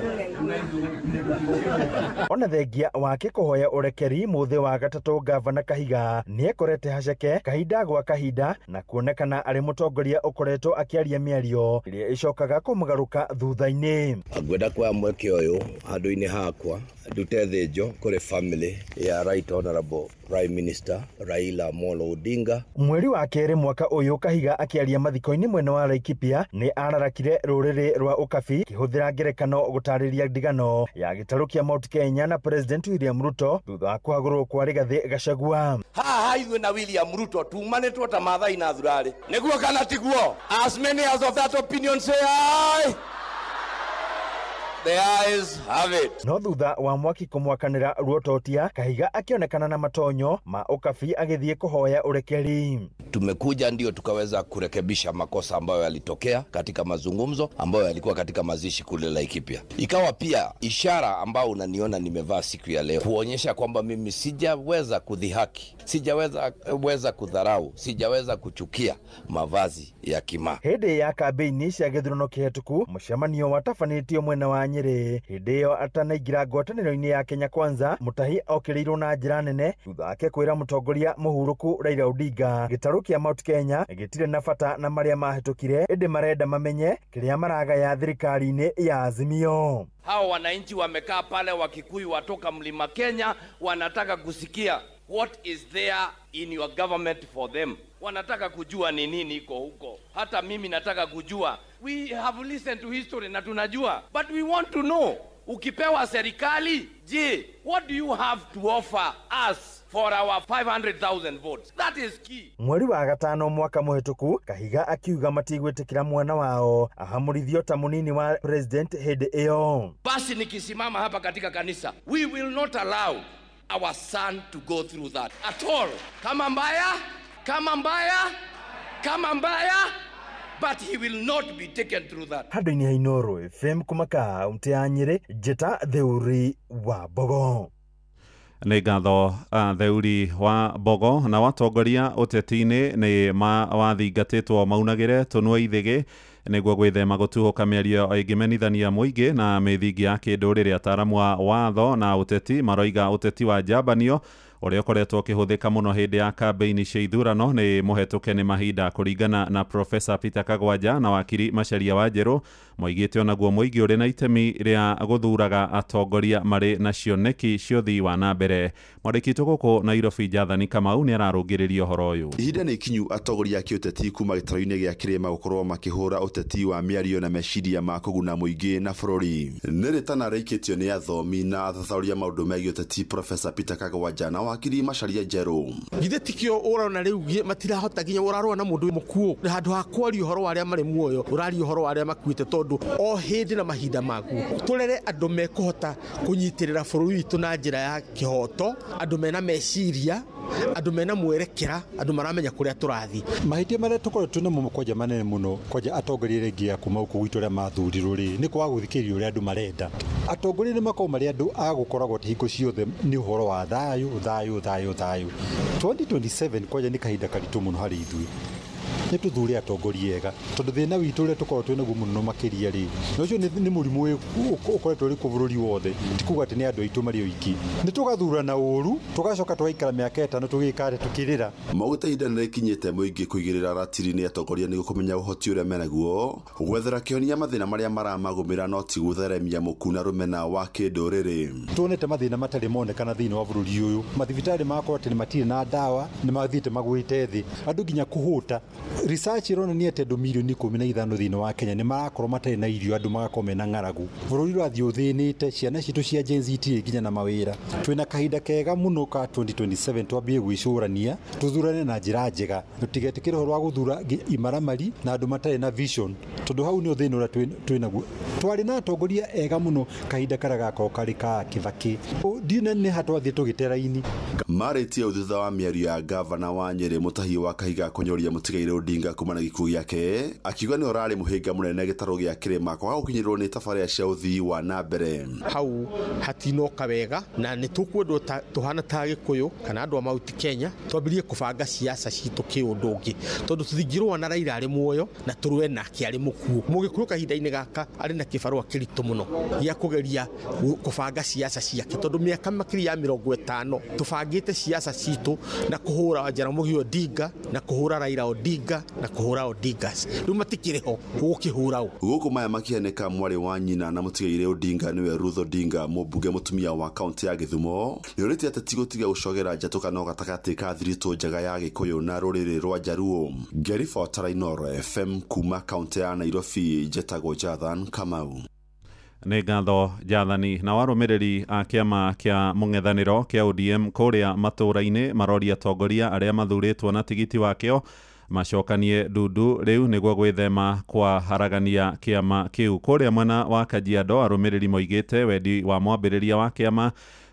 [SPEAKER 25] Ona thengia wake kũhoya ũrekeri mũthĩ wa gatatũ, gavana Kahiga nĩekorete haceke kahinda gwa kahinda na kuonekana arĩ mũtongoria ũkoretwo akĩaria mĩario ĩrĩa ĩcokaga kũmũgarũka thutha-inĩ.
[SPEAKER 27] Ngwenda kuoya mweke ũyũ handũ-inĩ hakwa ndute thĩnjo kũrĩ family ya Right Honorable Prime Minister Raila Amolo Odinga.
[SPEAKER 25] Mweri wa kerĩ mwaka ũyũ Kahiga akĩaria mathiko-inĩ mwena wa Laikipia nĩ ararakire rũrĩrĩ rwa Ũkabi kĩhũthĩra ngerekano gũtarĩria ndigano ya gĩtarũ kĩa Mount Kenya na President William Ruto thutha wa kũhagũrwo kwa Rigathĩ Gachagua.
[SPEAKER 26] Haha ithuĩ na William Ruto tumanĩtwo ta Maathai na Thurarĩ, nĩguo kana tiguo? As many as of that opinion say aye. The eyes have it.
[SPEAKER 25] No thutha wa mwaki kũmwakanĩra ruototia, Kahiga akĩonekana na matonyo ma Ũkabi agĩthiĩ kũhoya ũrekeri.
[SPEAKER 27] Tumekuja ndio tukaweza kurekebisha makosa ambayo yalitokea katika mazungumzo ambayo yalikuwa katika mazishi kule Laikipia. Ikawa pia ishara ambayo unaniona nimevaa siku ya leo kuonyesha kwamba mimi sijaweza kudhihaki, sijaweza kudharau, sijaweza kuchukia mavazi ya kima.
[SPEAKER 25] Hĩndĩ ya kambĩini cia gĩthurano kĩhetũku, mũcemanio watabanĩtio mwena wa Nyĩrĩ. Hĩndĩ ĩyo atanaingĩra ngwatanĩro-inĩ ya Kenya Kwanza, Mutahi okĩrĩirwo na njĩra nene thutha wake kwĩra mũtongoria mũhurũku Raila Odinga gĩtarũ kĩa Mount Kenya gĩtirĩ na bata na marĩa mahĩtũkire, ĩndĩ marenda mamenye kĩrĩa maragaya thirikari-inĩ ya Azimio.
[SPEAKER 26] Hao wananchi wamekaa pale, Wakikuyu watoka Mlima Kenya, wanataka kusikia what is there in your government for them. Wanataka kujua ni nini iko huko. Hata mimi nataka kujua. We have listened to history na tunajua, but we want to know, ukipewa serikali, je, what do you have to offer us for our 500,000 votes? That is key.
[SPEAKER 25] Mweri wa gatano mwaka mũhĩtũku Kahiga akiuga matigwĩtĩkĩra mwana wao ahamũrithio ta mũnini wa president hĩndĩ ĩyo.
[SPEAKER 26] Basi nikisimama hapa katika kanisa, we will not allow our son to go through that at all. Kama mbaya, kama mbaya, kama mbaya, but he will not be taken through that.
[SPEAKER 25] Handũ-inĩ ha Inooro FM kuma kaunti ya Nyĩrĩ, Njĩta Theuri wa Mbogo.
[SPEAKER 10] Nĩ ngatho Theuri wa Mbogo. Na watongoria ũteti-inĩ nĩ wathingatĩtwo maunagĩre tũnua ithĩgĩ nĩguo gwĩthema gũtuhũka mĩario ĩngĩmenithania mũingĩ na mĩthingi ya kĩndũrĩrĩ. Ataaramu a watho na ũteti maroiga ũteti wa njambanio ũrĩa ũkoretwo ũkĩhũthĩka mũno hĩndĩ ya kambĩini cia ithurano nĩ mũhetũke nĩ mahinda. Kũringana na Profesa Peter Kagwanja na wakiri Macharia Wanjerũ, moigĩte onaguo mũingĩ ũrĩ na itemi rĩa gũthuraga atongoria marĩ na cioneki cia ũthii wa na mbere. Mwandĩki witũ gũkũ Nairobi Jathani Kamau nĩ ararũngĩrĩria ũhoro ũyũ.
[SPEAKER 4] Ihinda nĩ ikinyu atongoria a kĩũteti kuma gĩtarũ-inĩ gĩa kĩrĩma gũkorwo makĩhũra ũteti wa mĩario na meciria ma kũguna mũingĩ na bũrũri. Nĩ rĩtana rĩikĩtio nĩ athomi na athathaũri a maũndũ megiĩ ũteti Profesa Peter Kagwanja na wakiri Macharia Njerũ.
[SPEAKER 11] Githĩ tikĩo ũrona rĩu matirahota nginya ũrarũa na mũndũ mũkuũ handũ ha kwaria ũhoro wa arĩa marĩ muoyo, ũraria ũhoro wa arĩa makuĩte, tondũ o hĩndĩ na mahinda maguo tũrere andũ mekũhota kũnyitĩrĩra bũrũri witũ na njĩra ya kĩhoto, andũ mena meciria, andũ mena mwerekera, andũ maramenya kũrĩa tũrathiĩ.
[SPEAKER 12] Mahĩtia marĩa tũkoretwo namo kwanja manene mũno kwanja atongoria rĩngĩ a kuma gũkũ gwitũ arĩa mathurirwo rĩ, nĩ kwaga gũthikĩrĩria ũrĩa andũ marenda. Atongoria nĩ makoragwo marĩ andũ a gũkoragwo atĩ hingo ciothe nĩ ũhoro wa thayũ thayũ thayũ thayũ. 2027 kwanja nĩ kahinda karitũ mũno harĩ ithuĩ. Nĩ tũthure atongoria ega tondũ thĩna witũ ũrĩa tũkoragwo twĩ naguo mũno makĩria rĩ, na ũcio nĩ mũrimũ ũkoretwo ũrĩ kuo bũrũri wothe, ti kuga atĩ nĩ andũ aitũ marĩ oiki. Nĩ tũgathurana ũru tũgacoka tũgaikara mĩaka ĩtano tũgĩka atĩ tũkĩrĩra.
[SPEAKER 4] Maugĩte ihinda nĩ rĩkinyĩte mũingĩ kũigĩrĩra ratiri nĩ atongoria nĩguo kũmenya ũhoti ũrĩa menaguo, gwethera kĩhonia mathĩna marĩa maramagũmĩra no ti gũtheremia mũku na rũmena wa kĩndũrĩrĩ.
[SPEAKER 12] Tuonete mathĩna matarĩ monekana thĩinĩ wa bũrũri ũyũ, mathibitarĩ magakorwo atĩ matirĩ na ndawa, nĩ mathiĩte magũĩte thĩ, andũ nginya kũhũta. Research ironania atĩ andũ mirioni 15 thĩinĩ wa Kenya nĩ marakorwo matarĩ na irio, andũ magakorwo mena ng'aragu. Bũrũri ũrathiĩ ũthĩnĩte, ciana citũ cia Gen Z itirĩ nginya na mawĩra. Twĩna kahinda kega mũno ka 2027 twambie gwĩcũrania, tũthurane na njĩra njega, tũtigetĩkĩre ũhoro wa gũthura imaramari na andũ matarĩ na vision, tondũ hau nĩ thĩna ũrĩa twĩ naguo. Twarĩ na atongoria ega mũno kahinda karĩa gakorwo karĩ ka Kibaki. Ndiũĩ nĩ ha twathiĩ tũgĩte raini.
[SPEAKER 4] Marĩtie thutha wa mĩario ya gavana wa Nyĩrĩ Mũtahi wa Kahiga kũnyũria mũtigairĩ Odinga kuma na gĩkuũ gĩake, akiuga nĩ ũrarĩ mũhĩnga mũnene gĩtarũ gĩa kĩrĩma kwaga gũkinyĩrwo nĩ tabarĩra cia ũthii wa na mbere.
[SPEAKER 11] Hau hatinoka wega na nĩ tũkwendwo tũhana ta Gĩkũyũ kana andũ a Mount Kenya twambĩrĩrie kũbanga siasa citũ kĩũndũ ũngĩ, tondũ tũtingĩrũa na Raila arĩ muoyo na tũrũe nake arĩ mũkuũ. Mũgĩkũyũ kahinda-inĩ gaka arĩ na kĩbarũa kĩritũ mũno gĩa kũgeria kũbanga siasa ciake, tondũ mĩaka makĩria ya 50 tũbangĩte siasa citũ na kũhũra Jaramogi Odinga na kũhũra Raila Odinga na kũhũra Odingas. Rĩu matikĩrĩ ho gũkĩhũra ũ.
[SPEAKER 4] Gũkũ maya makĩhanĩka, mwarĩ wa nyina na mũtigairĩ Odinga nĩwe Ruth Odinga, mũmbunge mũtumia wa kaunti ya Gĩthumo, nĩorĩtie ateti gũtiga gũcogera njatũkano gatagatĩ ka thiritũ njega ya Gĩkũyũ na rũrĩrĩ rwa Jaruo. Ngĩribotera Inooro FM kuma kaunti ya Nairobi, njetagwo Jathan Kamau.
[SPEAKER 10] Nĩ ngatho Jathani. Na warũmĩrĩri a kĩama kĩa mũng'ethanĩro kĩa ODM kũrĩa matũũra-inĩ maroria atongoria arĩa mathurĩtwo na tigiti wakĩo macokanie ndundu rĩu nĩguo gwĩthema kwa haragania kĩama kĩu. Kũrĩa mwena wa Kajiado arũmĩrĩri moigĩte wendi wa mwambĩrĩria wa kĩama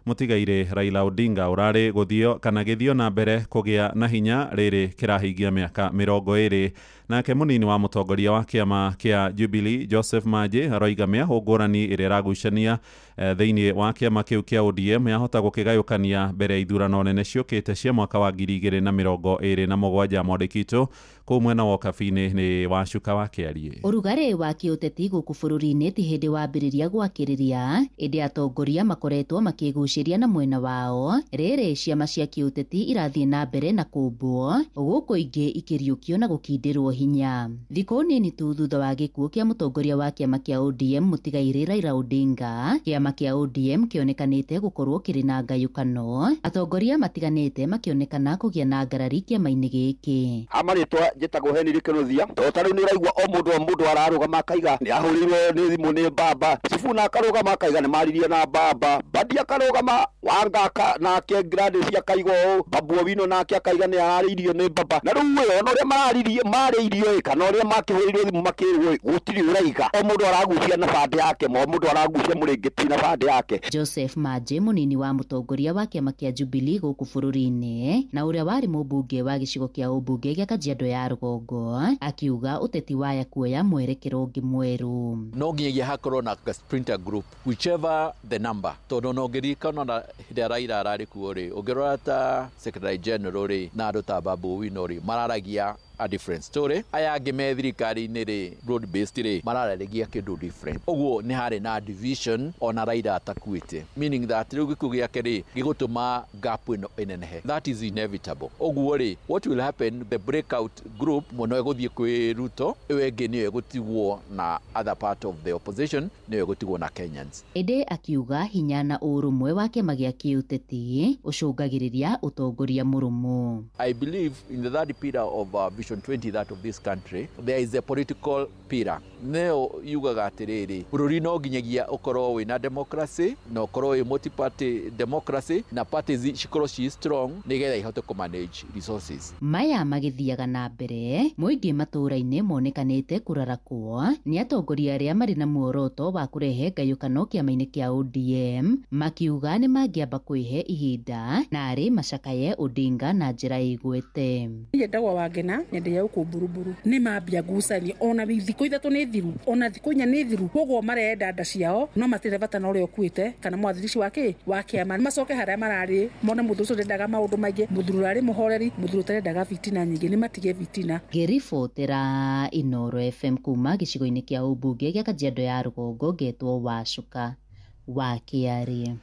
[SPEAKER 10] mũtigairĩ Raila Odinga ũrarĩ gũthio kana gĩthio na mbere kũgĩa na hinya rĩrĩ kĩrahingia mĩaka 20. Nake mũnini wa mũtongoria wa kĩama kĩa Jubilee Joseph Maji aroiga mĩahũ ngũrani ĩrĩa ĩragucania thĩinĩ wa kĩama kĩu kĩa ODM yahota gũkĩgayũkania mbere ya ithurano nene ciũkĩte cia mwaka wa 2027. Mwandĩki witũ kũu mwena wa Ũkabi-inĩ nĩ Wacuka wa Kĩariĩ.
[SPEAKER 15] Ũrugarĩ wa kĩũteti gũkũ bũrũri-inĩ ti hĩndĩ wambĩrĩria gwakĩrĩria, ĩndĩ atongoria makoretwo makĩgucĩrĩria
[SPEAKER 3] Makĩgucĩria na mwena wao rĩrĩ ciama cia kĩũteti irathiĩ na mbere na kũmbwo gũkũ ingĩ ikĩriũkio na gũkindĩrwo hinya. Thikũ nini tu thutha wa gĩkuũ kĩa mũtongoria wa kĩama kĩa ODM mũtigairĩ Raila Odinga, kĩama kĩa ODM kĩonekanĩte gũkorwo kĩrĩ na ngayũkano, atongoria matiganĩte makĩonekana kũgĩa na ngarari kĩama-inĩ gĩkĩ.
[SPEAKER 7] Amarĩtwa njĩtagwo Henry Kĩnuthia, to ta rĩu nĩ ũraigua o mũndũ ararũgama akaiga nĩ ahũrĩirwo nĩ thimũ nĩ baba, Sifuna akarũgama akaiga nĩ maririe na baba, Badi akarũgama Wanga nake Gladys akaiga ũũ, Babu Owino nake akaiga nĩ ararĩirio nĩ baba. Na rĩu ĩ ona ũrĩa mararirie marĩirio ĩ kana ũrĩa makĩhũrĩirwo thimũ makĩrwo ĩ gũtirĩ ũraiga, o mũndũ aragucia na bande yake, o mũndũ aragucia mũrĩngĩti na bande yake.
[SPEAKER 3] Joseph Maje mũnini wa mũtongoria wa kĩama kĩa Jubilee gũkũ bũrũri-inĩ na ũrĩa warĩ mũmbunge wa gĩcigo kĩa ũmbunge gĩa Kajiado ya Rũgongo akiuga ũteti waya kuoya mwerekero ũngĩ mwerũ.
[SPEAKER 23] No nginyagia hakorwo na sprinter group whichever the number, tondũ no ngĩririkana na hĩndĩ ĩrĩa Raila ararĩ kuo rĩ, ũngĩrora ta secretary general rĩ na andũ ta Babu Owino rĩ mararagia a different story, aya angĩ me thirikari-inĩ rĩ broad based rĩ mararĩria kĩndũ different. Ũguo nĩ harĩ na division ona Raila atakuĩte, meaning that rĩu gĩkuũ gĩake rĩ gĩgũtũma gap ĩno ĩnenehe, that is inevitable. Ũguo rĩ what will happen, the breakout group mũno ĩgũthiĩ kwĩ Ruto, ĩyo ĩngĩ nĩyo ĩgũtigwo na other part of the opposition, nĩyo ĩgũtigwo na Kenyans.
[SPEAKER 3] Ĩndĩ akiuga hinya na ũrũmwe wa kĩama gĩa kĩũteti ũcũngagĩrĩria ũtongoria mũrũmu.
[SPEAKER 23] I believe in the third pillar of Vision 20 that of this country, there is a political pillar. Neo yugaga atĩrĩrĩ, bũrũri no nginyagia ũkorwo wĩna democracy na ũkorwo wĩ multi-party democracy na parties cikorwo ci strong nĩgetha ihote kũ manage resources.
[SPEAKER 3] Maya magĩthiaga na mbere mũingĩ matũũra-inĩ monekanĩte kũrarakwo nĩ atongoria arĩa marĩ na muoroto wa kũrehe ngayũkano kĩama-inĩ kĩa ODM, makiuga nĩ mangĩamba kwĩhe ihinda na arĩ macakaye Odinga na njĩra ĩgwete.
[SPEAKER 8] Njĩtagwo Wangena nyenderia gũkũ Mburuburu nĩ mambia ngucanio ona thikũ ithatũ nĩ thiru ona thikũ inya nĩ thiru, koguo marenda nda ciao no matirĩ bata na ũrĩa ũkuĩte kana mwathirici wa kĩ wa kĩama, macoke harĩa mararĩ mone mũthuri ũcio ndendaga maũndũ maingĩ, mũthuri ũrarĩ mũhoreri, mũthuri ũtarendaga bitina nyingĩ, nĩ matige bitina.
[SPEAKER 3] Ngĩribotera Inooro FM kuma gĩcigo-inĩ kĩa ũmbunge gĩa Kajiado ya Rũgongo, ngetwo Wacuka wa Kĩarĩ.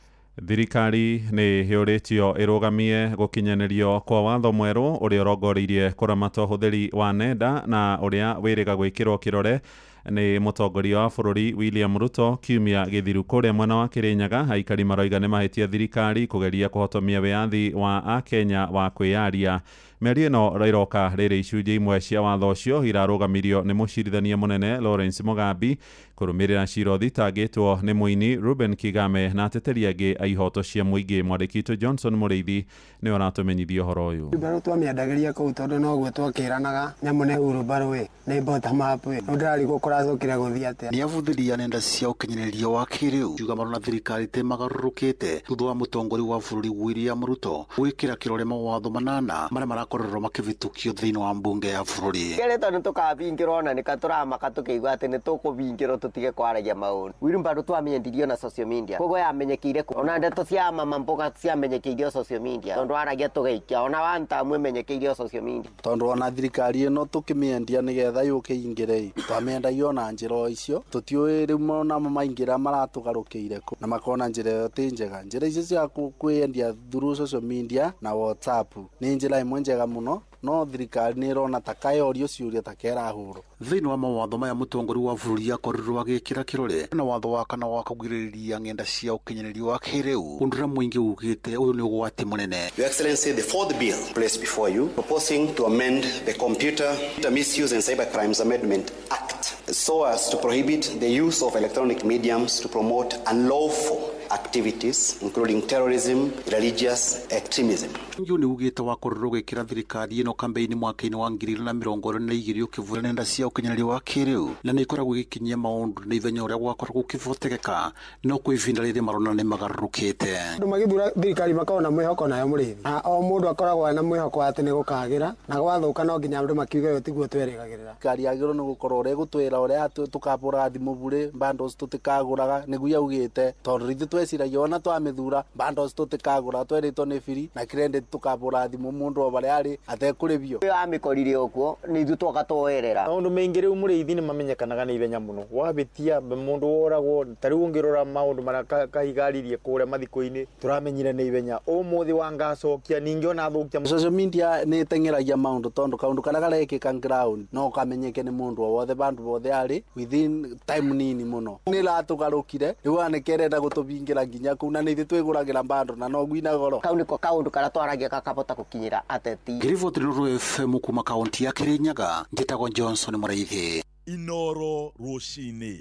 [SPEAKER 10] Thirikari nĩ ĩhũrĩtio ĩrũgamie gũkinyanĩrio kwa watho mwerũ ũrĩa ũrongoreirie kũramata ũhũthĩri wa nenda na ũrĩa wĩrĩga gwĩkĩrwo kĩrore nĩ mũtongoria wa bũrũri William Ruto kiumia gĩthiru kũrĩa mwena wa Kĩrĩnyaga. Aikari maroiga nĩ mahĩtia thirikari kũgeria kũhotomia wĩyathi wa akenya wa kwĩyaria. Mĩario ĩno ĩroka rĩrĩ icunjĩ imwe cia watho ũcio irarũgamirio nĩ mũcirithania mũnene Lawrence Mugambi kũrũmĩrĩra cira ũthitangĩtwo nĩ mũini Ruben Kigame na ateteri angĩ a ihoto cia mũingĩ. Mwandĩki witũ Johnson Mũrĩithi nĩwe ũratũmenyithia ũhoro ũyũ.
[SPEAKER 15] Wheelbarrow twamĩendagĩria kũu tondũ noguo twakĩranaga nyamũ nĩ wheelbarrow ĩ nĩ bottom up ĩ rĩu ndĩrarigwo kũracokire gũthiĩ atĩa.
[SPEAKER 16] Nĩavũthĩria nenda cia ũkinyanĩria wa kĩrĩu kiuga marona thirikari tĩ magarũrũkĩte thutha wa mũtongoria wa bũrũri William Ruto gwĩkĩra kĩrore mawatho manana marĩa marakorerwo makĩhĩtũkio thĩinĩ wa mbunge ya bũrũri.
[SPEAKER 19] Kerĩ tondũ tũkabingĩrwo ona nĩka tũramaka tũkĩigua atĩ nĩ tũkũbingĩrwo tũtige kwaragia maũndũ. Wheelbarrow twamĩendirio na social media koguo yamenyekire ona ndeto cia mama mboga ciamenyekeirio social media tondũ aragia tũgaikia ona wantamu ĩmenyekeirio social media.
[SPEAKER 24] Tondũ ona thirikari ĩno tũkĩmĩendia nĩgetha yũke ingĩre twamĩendagia ona njĩra o icio tũtiũĩ rĩu onamo maingĩra maratũgarũkĩire kũ na makona njĩra ĩyo ti njega. Njĩra icio cia kwĩendia through social media na WhatsApp nĩ njĩra ĩmwe njega mũno no thirikari nĩ ĩrona ta kayorio ciũria ta kerahũrwo.
[SPEAKER 16] Thĩinĩ wa mawatho maya mũtongoria wa bũrũri akorirwo agĩkĩra kĩrore na watho wa kana wa kũgirĩrĩria ng'enda cia ũkinyanĩria wa kĩrĩu ũndũ ũrĩa mũingĩ ugĩte ũyũ nĩ ũgwati mũnene.
[SPEAKER 28] Your Excellency, the fourth bill placed before you proposing to amend the Computer Misuse and Cybercrimes Amendment Act so as to prohibit the use of electronic mediums to promote unlawful activities including terrorism, religious extremism.
[SPEAKER 16] Ũyũ nĩ ugĩte wakorirwo ũgĩkĩra thirikari ĩno kambeini mwaka-inĩ wa 2022 ũkĩvũra nenda cia ũkinyanĩria wa kĩrĩu na nĩ ikoragwo igĩkinyia maũndũ na ithenya ũrĩa gwakoragwo gũkĩvotekeka no kwĩ ihinda rĩrĩ marona nĩ magarũrũkĩte.
[SPEAKER 15] Andũ magĩthura thirikari makoragwo na mwĩhoko nayo mũrĩthi na o mũndũ akoragwo na mwĩhoko atĩ nĩ gũkagĩra na gwathũka no nginya andũ makiuge ũyũ tiguo twerĩgagĩrĩra.
[SPEAKER 24] Thirikari yagĩrĩirwo nĩ gũkorwo ũrĩa ĩgũtwĩra ũrĩa tũkabũraga thimũ burĩ bundles tũtikagũraga nĩguo yaugĩte tondũ ithuĩ Tweciragia ona twamĩthura bundles tũtikagũra, twerĩtwo nĩ free na credit tũkabũra thimũ mũndũ o harĩa arĩ atekũrĩbio.
[SPEAKER 19] Amĩkorire ũguo nĩ ithuĩ twoka twoerera.
[SPEAKER 25] Maũndũ maingĩ rĩu mũrĩithi nĩ mamenyekanaga na ihenya mũno, wabĩtia mũndũ woragwo. Ta rĩu ũngĩrora maũndũ marĩa Kahigaririe kũrĩa mathiko-inĩ, tũramenyire na ihenya ũmũthĩ wangacokia ningĩ ona thũkia.
[SPEAKER 24] Social media nĩ ĩteng'eragia maũndũ tondũ kaũndũ karĩa karekĩka ground no kamenyeke nĩ mũndũ o wothe bandũ bothe arĩ within time nini mũno. Nĩ ĩratũgarũkire rĩu anake ĩrenda gũtũbingĩra nginya kũu, na nĩ ithuĩ twĩgũragĩra bando na no gwina goro.
[SPEAKER 19] Kau nĩko kaũndũ karĩa twaragia gakabota gũkinyĩra ateti.
[SPEAKER 16] Ngiriboti Nuru FM kuma kaunti ya Kirinyaga, njĩtagwo Johnson Mũraithi.
[SPEAKER 1] Inoro rũcinĩ.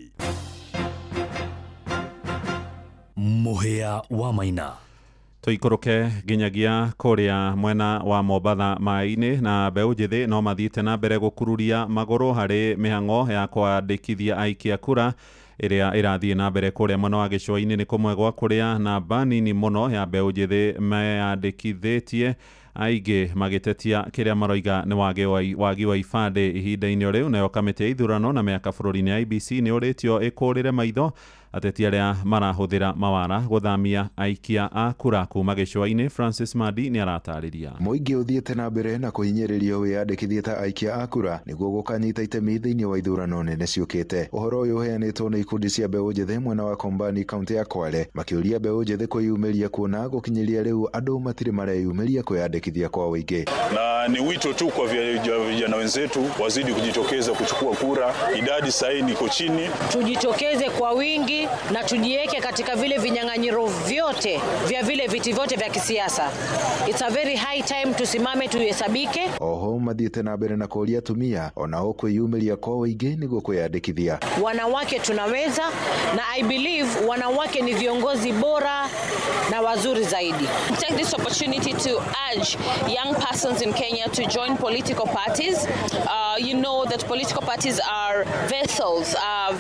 [SPEAKER 2] Mũhĩa wa Maina.
[SPEAKER 10] Tũikũrũke nginyagia kũrĩa mwena wa Mombatha maĩ-inĩ, na mbeũ njĩthĩ no mathiĩte na mbere gũkururia magũrũ harĩ mĩhang'o ya kwandĩkithia aikia kura ĩrĩa ĩrathiĩ na mbere kũrĩa mwena wa gĩcũa-inĩ. Nĩ kũmwe gwa kũrĩa namba nini mũno ya mbeũ njĩthĩ meyandĩkithĩtie, aingĩ magĩtetia kĩrĩa maroiga nĩ wagi wa ibandĩ ihinda-inĩ rĩu. Nayo kamĩtĩ ya ithurano na mĩaka bũrũri-inĩ ya IEBC nĩ ũrĩtio ĩkũrĩre maitho ateti arĩa marahũthĩra mawara gũthamia aikia a kura kuma gĩcũa-inĩ. Francis Madi nĩ aratarĩria.
[SPEAKER 5] Mũingĩ ũthiĩte na mbere na kũhinyĩrĩrio wĩyandĩkithie ta aikia a kura nĩguo gũkanyita itemi thĩinĩ wa ithurano nene ciũkĩte. Ũhoro ũyũ ũheanĩtwo nĩ ikundi cia mbeũ njĩthĩ mwena wa Kombani kaunti ya Kwale, makĩũria mbeũ njĩthĩ kwĩyumĩria kuona gũkinyĩria rĩu andũ matirĩ mareyumĩria kwĩyandĩkithia kwa ũingĩ.
[SPEAKER 6] Na ni wito tu kwa vijana wenzetu wazidi kujitokeza kuchukua kura, idadi sahihi iko chini.
[SPEAKER 9] Tujitokeze kwa wingi na tujiweke katika vile vinyang'anyiro vyote vya vile viti vyote vya kisiasa. It's a very high time tusimame tuhesabike.
[SPEAKER 5] Oho mathiĩte na mbere na kũũria atumia onao kwĩyumĩria kwa ũingĩ nĩguo kwĩyandĩkithia.
[SPEAKER 9] Wanawake tunaweza, na I believe wanawake ni viongozi bora na wazuri zaidi.
[SPEAKER 13] Take this opportunity to urge young persons in Kenya to join political parties. You know that political parties are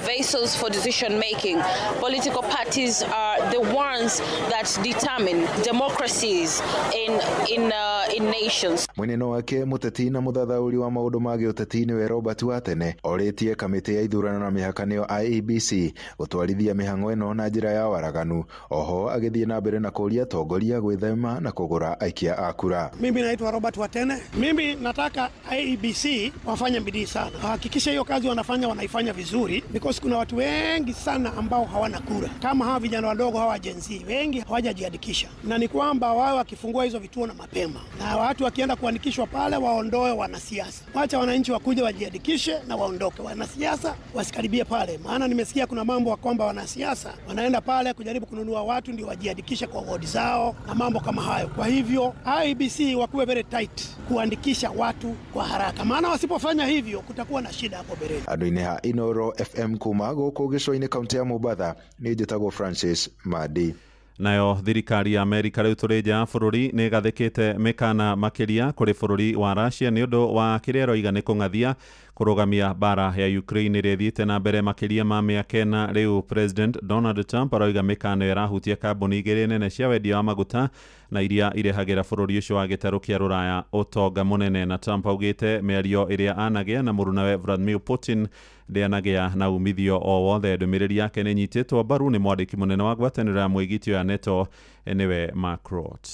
[SPEAKER 13] vessels for decision making. Political parties are the ones that determine democracies in nations.
[SPEAKER 5] Mweneno wake mũteti na mũthathaũri wa maũndũ ma gĩũteti nĩwe Robert Watene orĩtie kamĩtĩ ya ithurano na mĩhaka nĩyo IEBC gũtwarithia mĩhang'o ĩno na njĩra ya waraganu. Oho agĩthiĩ na mbere na kũũria atongoria gwĩthema na kũgũra aikia a kura.
[SPEAKER 18] Mimi naitwa Robert Watene. Mimi nataka IEBC wafanye bidii sana, wahakikishe hiyo kazi wanafanya wanaifanya vizuri, because kuna watu wengi sana ambao hawana kura, kama hawa vijana wadogo hawa Gen Z wengi hawajajiandikisha, na ni kwamba wao wakifungua hizo vituo na mapema na watu wakienda kuandikishwa pale, waondoe wanasiasa, wacha wananchi wakuje wajiandikishe na waondoke, wanasiasa wasikaribie pale. Maana nimesikia kuna mambo kwamba wanasiasa wanaenda pale kujaribu kununua watu ndio wajiandikishe kwa ward zao na mambo kama hayo. Kwa hivyo IEBC wakuwe very tight kuandikisha watu kwa haraka, maana wasipofanya hivyo kutakuwa na shida hapo mbeleni.
[SPEAKER 5] Andũ-inĩ ha Inoro FM kuma gũkũ gĩcũa-inĩ kaunti ya Mombatha, nĩ njĩtagwo Francis Madi.
[SPEAKER 10] Nayo thirikari ya Amerika rĩu tũrĩ nja ya bũrũri nĩ ĩgathĩkĩte mĩkana makĩria kũrĩ bũrũri wa Russia nĩ ũndũ wa kĩrĩa ĩroiga nĩ kũng'athia kũrũgamia mbara ya Ukraine ĩrĩa ĩthiĩte na mbere makĩria ma mĩaka ĩna rĩu. President Donald Trump aroiga mĩkana ĩyo ĩrahutia kambuni igĩrĩ nene cia wendia wa maguta na iria irehagĩra bũrũri ũcio wa gĩtarũ kĩa rũraya ũtonga mũnene. Na Trump augĩte mĩario ĩrĩa anagĩa na mũrunawe Vladimir Putin ndĩanagĩa na umithio o wothe. Ndũmĩrĩri yake nĩ ĩnyitĩtwo mbaru nĩ mwandĩki mũnene wa ngwatanĩro ya mwĩgitio ya NATO nĩwe Mark Rutte.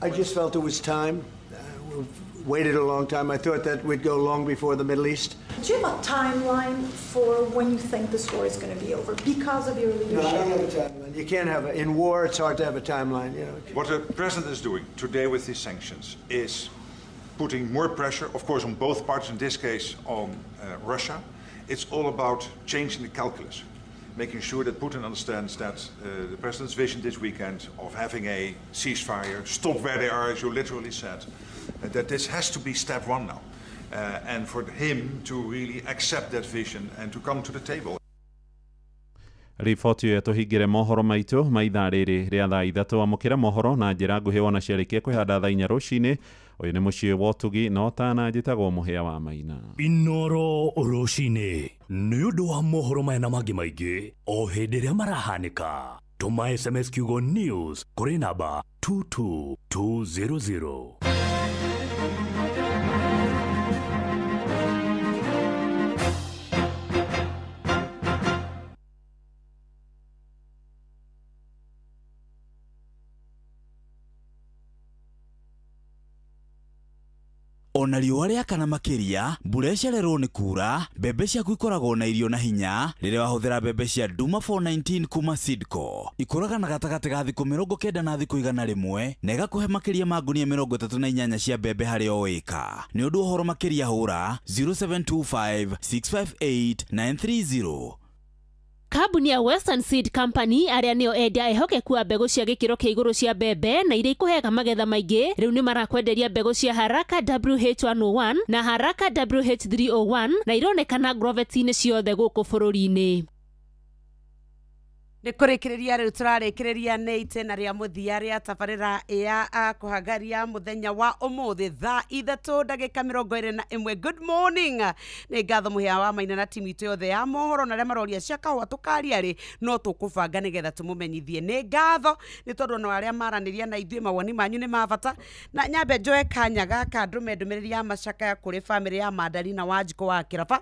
[SPEAKER 17] I just felt it was time. We've waited a long time. I thought that we'd go long before the Middle East.
[SPEAKER 20] Do you have a timeline for when you think this war is going to be over because of your leadership?
[SPEAKER 17] No, I don't have a timeline. You can't have a, in war, it's hard to have a timeline. You know.
[SPEAKER 21] What the president is doing today with these sanctions is putting more pressure, of course, on both parties, in this case on Russia. It's all about changing the calculus, making sure that Putin understands that the president's vision this weekend of having a ceasefire, stop where they are, as you literally said, that this has to be step one now. And for him to really accept that vision and to come to the table.
[SPEAKER 10] Riboti ĩyo tũhingĩre mohoro maitũ ma ithaa rĩrĩ rĩa thaa 3. Amũkĩra mohoro na njĩra nguhĩ wona ciarĩkia kwĩhanda thaa 4 rũcinĩ. Ũyũ nĩ mũciĩ wa ũtugi na ũtana njĩtagwo Mũhĩa wa Maina.
[SPEAKER 2] Inoro rũcinĩ nĩ ũndũ wa mohoro maya na mangĩ maingĩ o hĩndĩ ĩrĩa marahanĩka. Tũma SMS kiugo news kũrĩ namba 22200.
[SPEAKER 4] Ona riũa rĩakana makĩria, mbura ĩcererwo nĩ kura, mbembe ciaku ikoragwo na irio na hinya rĩrĩa wahũthĩra mbembe cia Duma 419 kuma Seedco. Ikũraga na gatagatĩ ga thikũ 90 na thikũ 101 na ĩgakũhe makĩria ma ngunia 38 cia mbembe harĩ o ĩka. Nĩ ũndũ ũhoro makĩria hũra 0725 658 930.
[SPEAKER 7] Kambuni ya Western Seed Company arĩa nĩo endia ehokeku a mbegũ cia gĩkĩro kĩa igũrũ cia mbembe na iria ikũheaga magetha maingĩ, rĩu nĩ marakwenderia mbegũ cia Haraka WH101 na Haraka WH301 na ironekana Agrovet-inĩ ciothe gũkũ bũrũri-inĩ.
[SPEAKER 11] Nä kå rä kä rä ria rä u tå rarä kä rä ria nä itena rä a må thia rä a tabarä ra ya kå hangaria må thenya wa å må thä thaa 3 ndagä 21. Good morning, nä ngatho må hea wa maina na timu itå yothe ya mohoro na arä a maroria cia kahũa tå karia rä no tå kå banga nä getha tå må menyithie. Nä ngatho nä tondå ona arä a maranä ria na ithuä mawoni manyu nä ma bata, na nyambe njoe kanya gaka ndå me ndå mä rä ri ya macakaya kå rä bamä ya Mandarina Wanjikũ wa Kĩraba.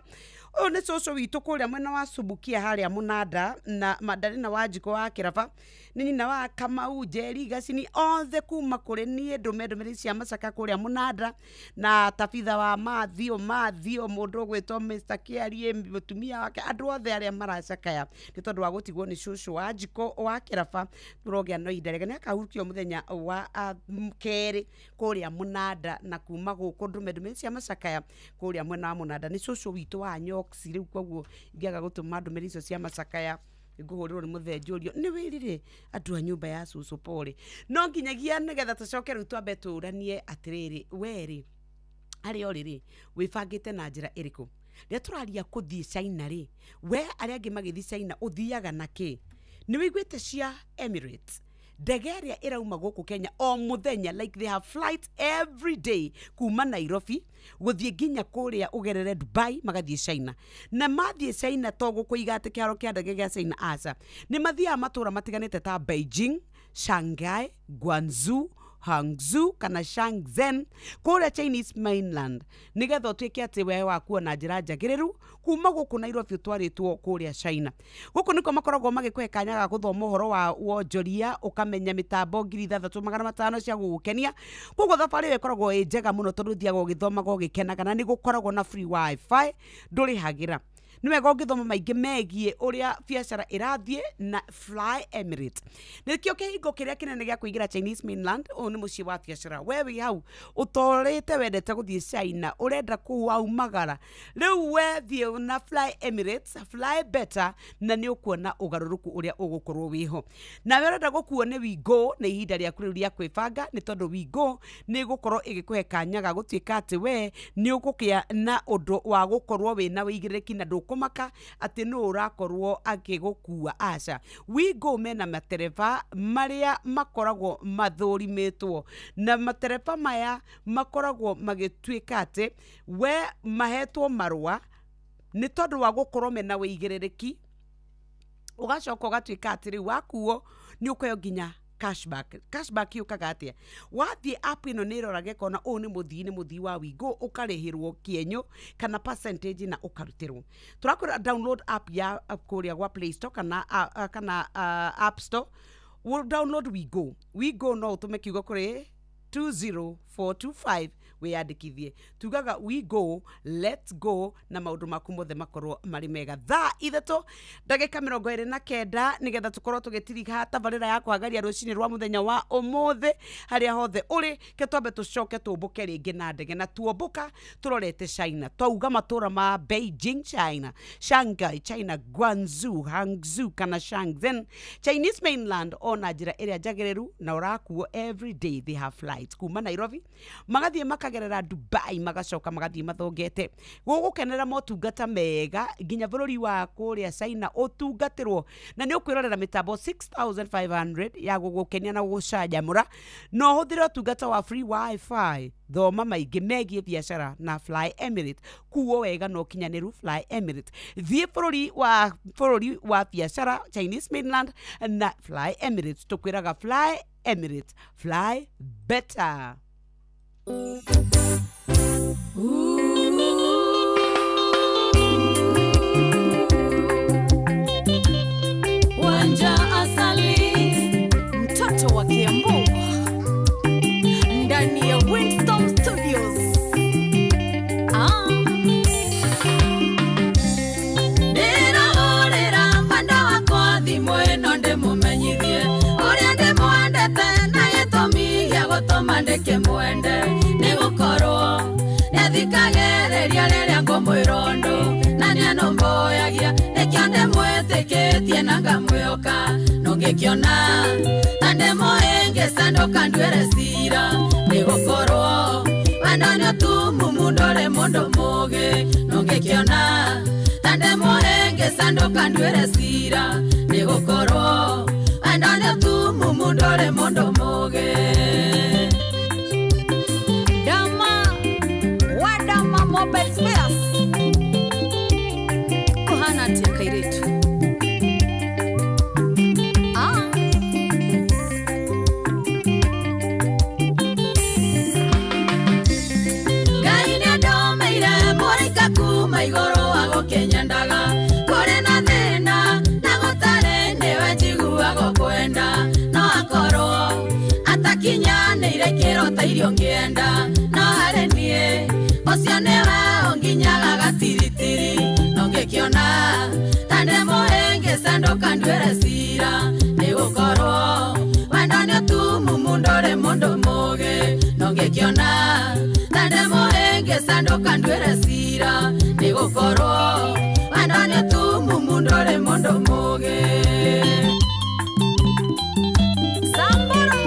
[SPEAKER 11] Ũyũ nĩ cũcũ witũ kũrĩa mwena wa Subukia harĩa Mũnanda, na Mandarina Wanjikũ wa Kĩraba nĩ nyina wa Kamau Njeri Gacini othe kuma kũrĩ niĩ ndũme ndũmĩrĩri cia macaka kũrĩa Mũnanda, na tabitha wa Mathio mũndũ ũgwĩtwo Mr. Kĩarie mũtumia wake, andũ othe arĩa maracakaya nĩ tondũ wa gũtigwo nĩ cũcũ Wanjikũ wa Kĩraba. Tũrogĩa no ihinda rĩega, nĩ akahurũkio mũthenya wa kerĩ kũrĩa Mũnanda, na kuma gũkũ ndũme ndũmĩrĩri cia macakaya kũrĩa mwena wa Mũnanda nĩ cũcũ witũ wa Nyoksi. Rĩu koguo ingĩaga gũtũma ndũmĩrĩri icio cia macakaya ngũhũrĩrwo nĩ mũthenjũrio nĩ wĩrire andũ a nyũmba ya cũcũ pole. No nginyagia nĩgetha tũcoke rĩu twambe tũranie atĩrĩrĩ, werĩ harĩa ũrĩ rĩ wĩbangĩte na njĩra ĩrĩkũ? Rĩrĩa tũraria kũthiĩ China rĩ, we arĩa angĩ magĩthiĩ China ũthiaga na kĩ? Nĩ wĩiguĩte cia Emirates ndege ĩrĩa ĩrauma gũkũ Kenya o mũthenya, like they have flights every day kuma Nairobi gũthiĩ nginya kũrĩa ũgerere Dubai magathiĩ China. Na mathiĩ China to gũkũiga atĩ kĩharo kĩa ndege gĩa China, aca, nĩ mathiaga matũra matiganĩte ta Beijing, Shanghai, Guangzhou, Hangzhou kana Shenzhen kũrĩa Chinese mainland, nĩgetha ũtuĩke atĩ we wakuo na njĩra njagĩrĩru kuma gũkũ Nairobi ũtwarĩtwo kũrĩa China. Gũkũ nĩkuo makoragwo magĩkũhe kanya ga gũthoma ũhoro wa wonjoria, ũkamenya mĩtambo 6500 cia gũgũkenia. Koguo thabarĩ ĩyo ĩkoragwo ĩ njega mũno tondũ ũthiaga ũgĩthomaga ũgĩkenaga, na nĩ gũkoragwo na free wifi ndũrĩhagĩra. Nĩ wega ũngĩthoma maingĩ megiĩ ũrĩa biacara ĩrathiĩ na Fly Emirates. Nĩkĩo kĩhingo kĩrĩa kĩnene gĩa kũingĩra Chinese mainland. Ũyũ nĩ mũciĩ wa biacara. We wĩ hau ũtorĩte wendete gũthiĩ China, ũrenda kũu waumagara, rĩu we thiĩ na Fly Emirates, fly better, na nĩ ũkuona ũgarũrũku ũrĩa ũgũkorwo wĩho. Nawe ũrenda gũkuo nĩ WeGo, nĩ ihinda rĩaku rĩu rĩa kwĩbanga, nĩ tondũ WeGo nĩ ĩgũkorwo ĩgĩkũhe kanya ga gũtuĩka atĩ we nĩ ũgũkĩa na ũndũ wa gũkorwo wĩna wĩigĩrĩrĩki na ndũkũmaka atĩ nũ ũrakorwo akĩgũkua, aca. WeGo mena matereba marĩa makoragwo mathũrimĩtwo, na matereba maya makoragwo magĩtuĩka atĩ we mahetwo marũa nĩ tondũ wa gũkorwo mena wĩigĩrĩrĩki, ũgacoka ũgatuĩka atĩ rĩu wakuo nĩ ũkũheo nginya cashback. Cashback yũkaga atĩa? Wathiĩ app ĩno nĩ ĩroraga ĩkona ũyũ nĩ mũthii wa WeGo, ũkarĩhĩrwo kĩenyũ kana percentage na ũkarutĩrwo. Tũrakwĩra download app ya kũrĩa gwa Play Store kana App Store. We'll download WeGo. WeGo no ũtũme kiugo kũrĩ 20425 wĩyandĩkithie. Tugaga we go, let's go, na maũndũ maku mothe makorwo marĩ mega. Thaa 3 ndagĩka 29 nĩgetha tũkorwo tũgĩtiriha tabarĩra ya kũhagaria rũcinĩ rwa mũthenya wa ũmũthĩ harĩa hothe ũrĩ. Ke twambe tũcoke tũmbũke rĩngĩ na ndege, na tuombũka tũrorete China. Twauga matũra ma Beijing China, Shanghai China, Guangzhou, Hangzhou kana Shenzhen, Chinese mainland, ona njĩra ĩrĩa njagĩrĩru, na ũrakuo every day they have flights kuma Nairobi magathiĩ makagerera Dubai, magacoka magathiĩ mathongete gũgũkenera motungata mega nginya bũrũri wa kũrĩa China ũtungatĩrwo, na nĩ ũkwĩrorera mĩtambo 6500 ya gũgũkenia na gũgũcanjamũra. No ũhũthĩre ũtungata wa free wifi. Thoma maingĩ megiĩ biacara na Fly Emirates. Kuo wega na ũkinyanĩru Fly Emirates. Thiĩ bũrũri wa biacara Chinese mainland na Fly Emirates. Tũkwĩraga Fly Emirates, fly better.
[SPEAKER 12] Wanja Asali, mtoto wa Kiambu, ndani ya Windstorm Studios. Nongĩkĩona ta ndĩ mũhĩngĩca ndũkanduĩre cira nĩgũkorwo wendo nĩ ũtumumu ndũrĩ mũndũ mũũgĩ nongĩkĩona ta ndĩ mũhĩngĩca ndũkanduĩre cira nĩgũkorwo wendo nĩ ũtumumu ndũrĩ mũndũ mũũgĩ.
[SPEAKER 3] Dama wadama mobile spares kuhana atia kairitu.
[SPEAKER 12] Ngai nĩandomeire mũraika kuma igũrũ agũkĩnyendaga kũrĩ na thĩna na gũtarĩ nĩwe njiguaga ũkwenda no akorwo atakinyanĩire kĩro ta irio ngĩenda no harĩ niĩ ũcio nĩwe ũnginyaga gatiritiri no ngĩkĩona ta ndĩ mũhĩngĩca ndũkanduĩre cira nĩgũkorwo wendo nĩ ũtumumu ndũrĩ mũndũ mũũgĩ no ngĩkĩona ta ndĩ mũhĩngĩca ndũkanduĩre cira nĩgũkorwo wendo nĩ ũtumumu ndũrĩ mũndũ mũũgĩ.
[SPEAKER 3] Samburu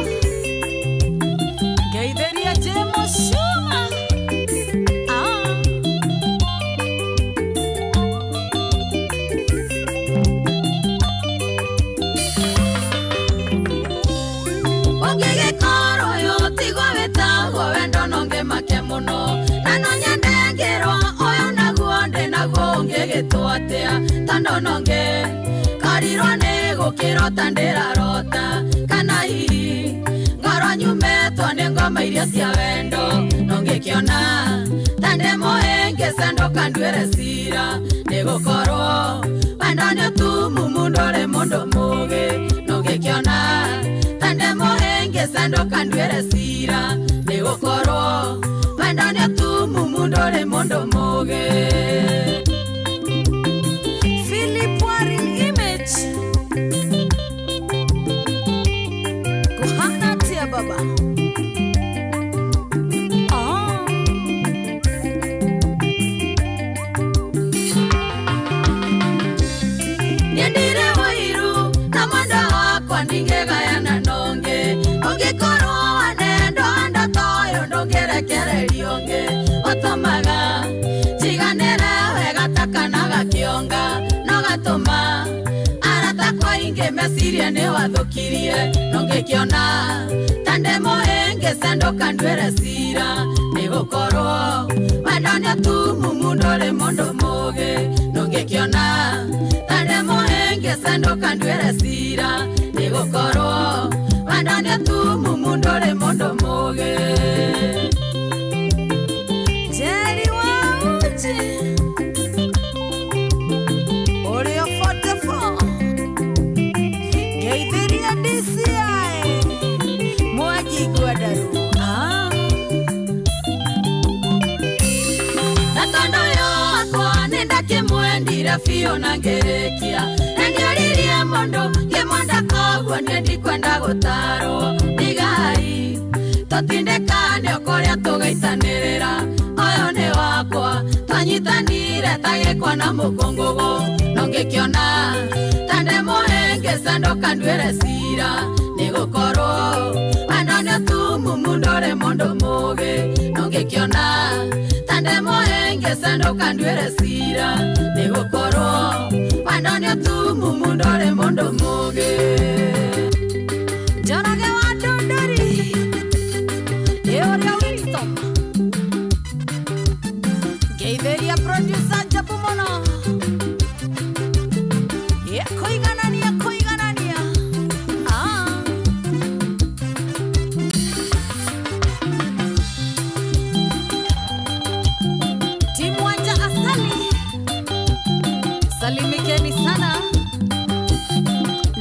[SPEAKER 3] ngeithĩria Jemo Shuma.
[SPEAKER 12] Ũngĩgĩkorwo ũyũ tiguo wĩtagwo wendo no ngĩmake mũno na no nyende ngĩrwo ũyũ naguo ndĩ naguo ũngĩgĩtwo atĩa tondũ no ngĩkorirwo nĩ gũkĩrota ndĩrarota kana hihi ngorwo nyumĩtwo nĩ ngoma iria cia wendo no ngĩkĩona ta ndĩ mũhĩngĩca ndũkanduĩre cira nĩgũkorwo wendo nĩ ũtumumu ndũrĩ mũndũ mũũgĩ no ngĩkĩona ta ndĩ mũhĩngĩca ndũkanduĩre cira nĩgũkorwo wendo nĩ ũtumumu ndũrĩ mũndũ mũũgĩ.
[SPEAKER 3] Philip Warren image kuhana atia baba.
[SPEAKER 12] Nyendire wairu na mwenda wakwa ndingĩgayana nongĩ ũngĩkorwo wanendwo wendo ta ũyũ ndũngĩrekererio ũngĩ ũtũmaga njiganĩre wega ta kana gakĩonga no gatũma arata akwa aingĩ mecirie nĩ wathũkirie no ngĩkĩona ta ndĩ mũhĩngĩca ndũkanduĩre cira nĩgũkorwo wendo nĩ ũtumumu ndũrĩ mũndũ mũũgĩ no ngĩkĩona ta ndĩ mũhĩngĩca ndũkanduĩre cira nĩgũkorwo wendo nĩ ũtumumu ndũrĩ mũndũ mũũgĩ.
[SPEAKER 3] Jerry wa uji ũrĩa 44 ngeithĩria DCI Mwangi Ngwendaru.
[SPEAKER 12] Na tondũ ũyũ wakwa nĩndakĩmwendire biũ na ngĩrĩkia na ndioririe mũndũ ngĩmwenda koguo niĩ ndikwenda gũtarwo ndigai tũtindĩkane o kũrĩa tũgaitanĩrĩra ũyũ nĩ wakwa twanyitanire ta gĩkwa na mũkũngũgũ no ngĩkĩona ta ndĩ mũhĩngĩca ndũkanduĩre cira nĩgũkorwo wendo nĩ ũtumumu ndũrĩ mũndũ mũũgĩ no ngĩkĩona ta ndĩ mũhĩngĩca ndũkanduĩre cira nĩgũkorwo wendo nĩ ũtumumu ndũrĩ mũndũ mũũgĩ.
[SPEAKER 3] Njoroge wa Ndũndũri ĩ ũrĩa Winston ngeithĩria producer Njabu mũno ĩkũiganania kũiganania. Timu Wanja Asali salimikeni sana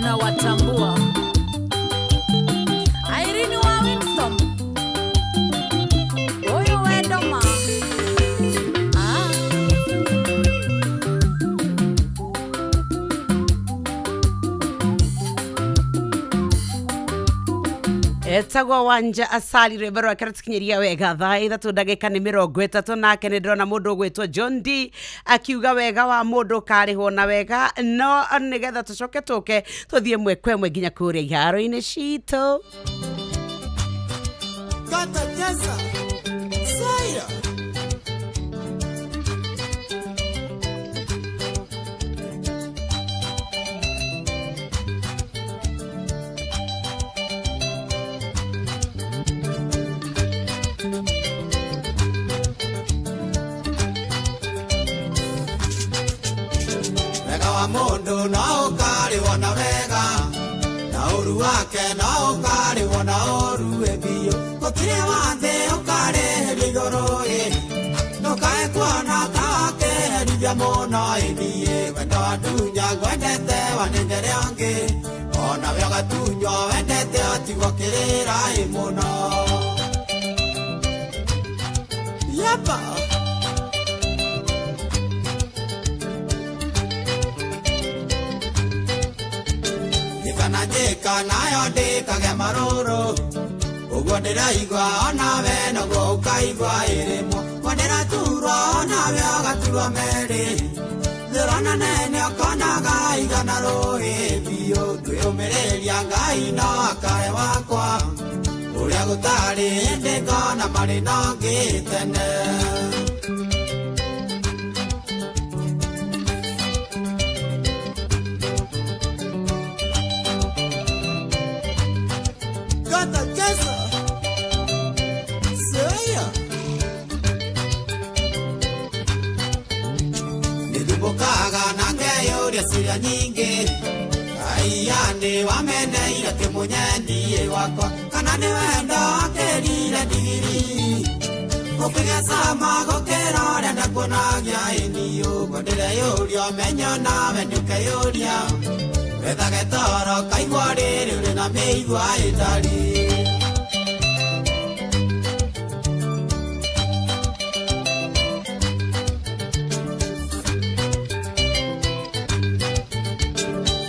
[SPEAKER 3] na wata
[SPEAKER 11] Etagwo Wanja Asali rwĩmbo rwake rũtikinyiria wega thaa ithatũ ndagĩka nĩ mĩrongo ĩtatũ nake nĩ ndĩrona mũndũ ũgwĩtwo John D akiuga wega wa mũndũ ũkarĩhwo na wega no nĩgetha tũcoke tũke tũthiĩ ĩmwe kwa ĩmwe nginya kũrĩa iharo-inĩ citũ.
[SPEAKER 8] Kata cheza Saira Wega wa mundu no ukarĩhwo na wega na ũru wake no ũkarĩhwo na ũru biũ gũtirĩ wa thĩ ũkarĩhĩrio igũrũ ĩ ndũkae kuona ta wakĩherithia mũno ĩthiĩ wendo wandunya ngwendete wanengere ũngĩ onawe ũgatunywo wendete ũtigwo kĩrĩra ĩ mũno. Yapa. Kana njĩka nayo ndĩkage marũrũ ũguo ndĩraigua onawe noguo ũkaigua ĩrĩmwo guo ndĩraturwo onawe ũgaturwo merĩ thĩrona nene ũkonaga igana rũĩ biũ ngwĩyũmĩrĩria Ngai no akae wakwa ũrĩa gũtarĩ hĩndĩ ngona marĩ na ũngĩ tene. Nĩthumbũkaga na ngeyũria ciũria nyingĩ Ngai nĩ wameneire kĩmũnyendie wakwa kana nĩ wendo akĩrire ndigiri ũkĩgĩa cama gũkĩra ũrĩa ndakuonagia ĩni ũguo ndĩreyũria ũmenyo nawe ndũkeyũria wethage toro kaigua rĩrĩ ũrĩ na mĩigua ĩtari.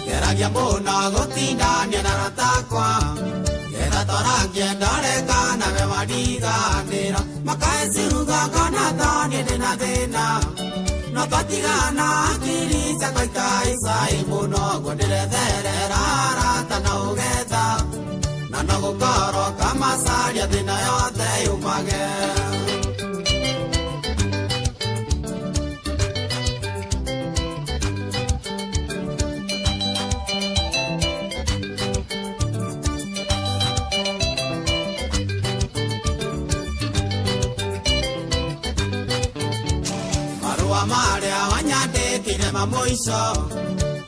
[SPEAKER 8] Geragia mũno gũtindania na aratakwa getha twarangie ndore kana we wariganĩra makae ciugo ngona ta niĩ ndĩna thĩna no twatigana hakiri ciakwa ikahaica ĩ mũno ũguo ndĩretherera arata na ũgetha na no gũkorwo kamacaria thĩna yothe yumage. Marĩa wanyandĩkire ma mũico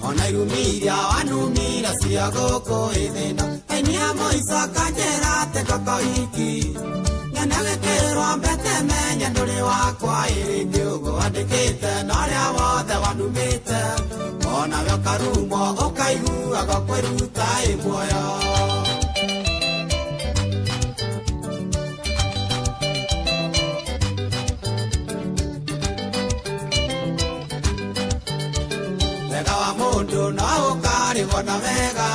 [SPEAKER 8] ona irumiria wanumira cia gũkũ ĩthĩna ainia mũico kanjĩra atĩ ngũkũhiki nyone gĩkĩrwo mbete menye ndũrĩ wakwa ĩrĩngĩ ũguo wandĩkĩte na ũrĩa wothe wanumĩte onawe ũkarumwo ũkaiguaga kwĩruta ĩ muoyo. Wega wa mũndũ no ũkarĩhwo na wega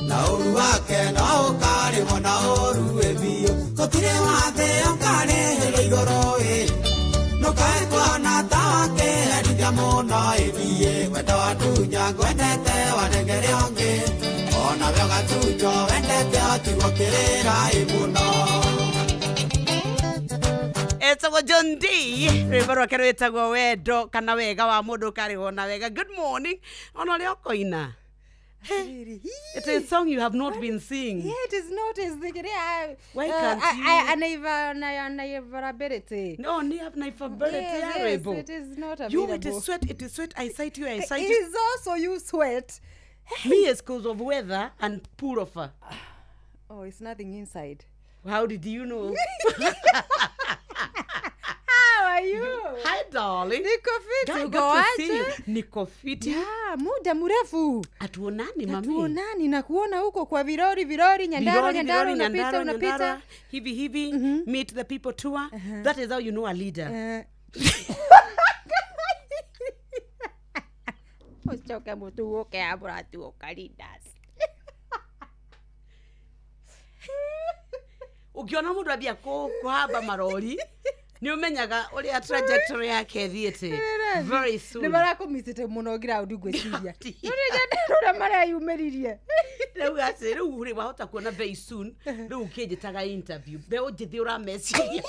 [SPEAKER 8] na ũru wake no ũkarĩhwo na ũru biũ gũtirĩ wa thĩ ũkarĩhĩrwo igũrũ ĩ ndũkae kuona ta wakĩherithia mũno ĩthiĩ wendo wandunya ngwendete wanengere ũngĩ onawe ũgatunywo wendete ũtigwo kĩrĩra ĩ mũno.
[SPEAKER 11] Etagwo John D rwĩmbo rwake rwĩtagwo wendo kana wega wa mũndũ ũkarĩhwo na wega. Good morning ona ũrĩa ũkoina. It is a song you have not been singing.
[SPEAKER 14] Yeah, it is not. It's the
[SPEAKER 11] Why can't you?
[SPEAKER 14] Unavailability.
[SPEAKER 11] No, unavailability.
[SPEAKER 14] Yes, it is not available.
[SPEAKER 11] You, it is sweat. It is sweat. I cite you. I cite
[SPEAKER 14] it
[SPEAKER 11] you.
[SPEAKER 14] It is also you sweat.
[SPEAKER 11] Me is cause of weather and poor offer.
[SPEAKER 14] Oh, it's nothing inside.
[SPEAKER 11] How did you know?
[SPEAKER 14] How are you?
[SPEAKER 11] Hi darling.
[SPEAKER 14] Niko fiti.
[SPEAKER 11] Good to see you. Niko fiti.
[SPEAKER 14] Yeah, muda mrefu.
[SPEAKER 11] Atuonani mami.
[SPEAKER 14] Atuonani na kuona huko kwa virori virori Nyandarua Nyandarua unapita unapita.
[SPEAKER 11] Hivi hivi meet the people tour. That is how you know a leader.
[SPEAKER 14] Usichoke mtu uke abura tu leaders.
[SPEAKER 11] Ũngĩona mũndũ ambia kũhamba marori nĩ ũmenyaga ũrĩa trajectory yake ĩthiĩte very soon.
[SPEAKER 14] Nĩ marakũmicĩte mũno ground ngwĩciria. Nĩ ũrĩa mareyumĩririe.
[SPEAKER 11] Rĩu atĩ rĩu rĩ wahota kuona very soon rĩu ũkĩnjĩtaga interview mbeũ njĩthĩ ũrameciria.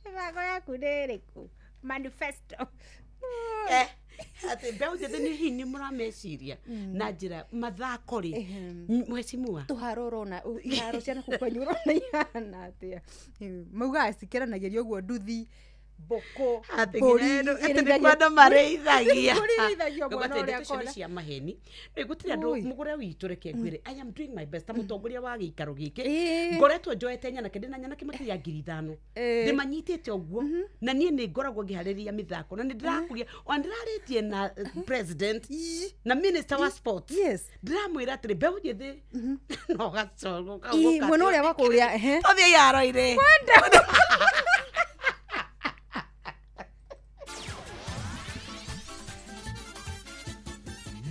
[SPEAKER 14] Mĩbango yaku nĩ ĩrĩkũ? Manifesto.
[SPEAKER 11] Atĩ mbeũ njĩthĩ nĩ hihi nĩ mũrameciria na njĩra mathako rĩ mheshimiwa
[SPEAKER 14] tũharo ũrona iharo cia nakũu kwanyu ũrona ihana atĩa? Maugaga cikĩranagĩria ũguo nduthi mbũkũ mbũri
[SPEAKER 11] atĩ nĩ kwa andũ marĩithagia.
[SPEAKER 14] Mbũri irĩithagio mwena
[SPEAKER 11] Ngauga atĩ
[SPEAKER 14] ũrĩa
[SPEAKER 11] ndeto icio nĩ
[SPEAKER 14] kona.
[SPEAKER 11] cia maheni. Rĩu gũtirĩ andũ mũgũre witũ reke ngwĩre I am doing my best ta mũtongoria wa gĩikaro gĩkĩ ngoretwo njoete nyanake ndĩna nyanake makĩria ya 5,000 ndĩmanyitĩte ũguo na niĩ nĩ ngoragwo ngĩharĩrĩria mĩthako na nĩ ndĩrakũria ona ndĩrarĩtie na president na minister wa sports ndĩramwĩra atĩrĩ mbeũ njĩthĩ no gacogo kau
[SPEAKER 14] Mwena ũrĩa wa kũrĩa ehe.
[SPEAKER 11] Tũthiĩ iharo-inĩ.
[SPEAKER 14] Kwenda.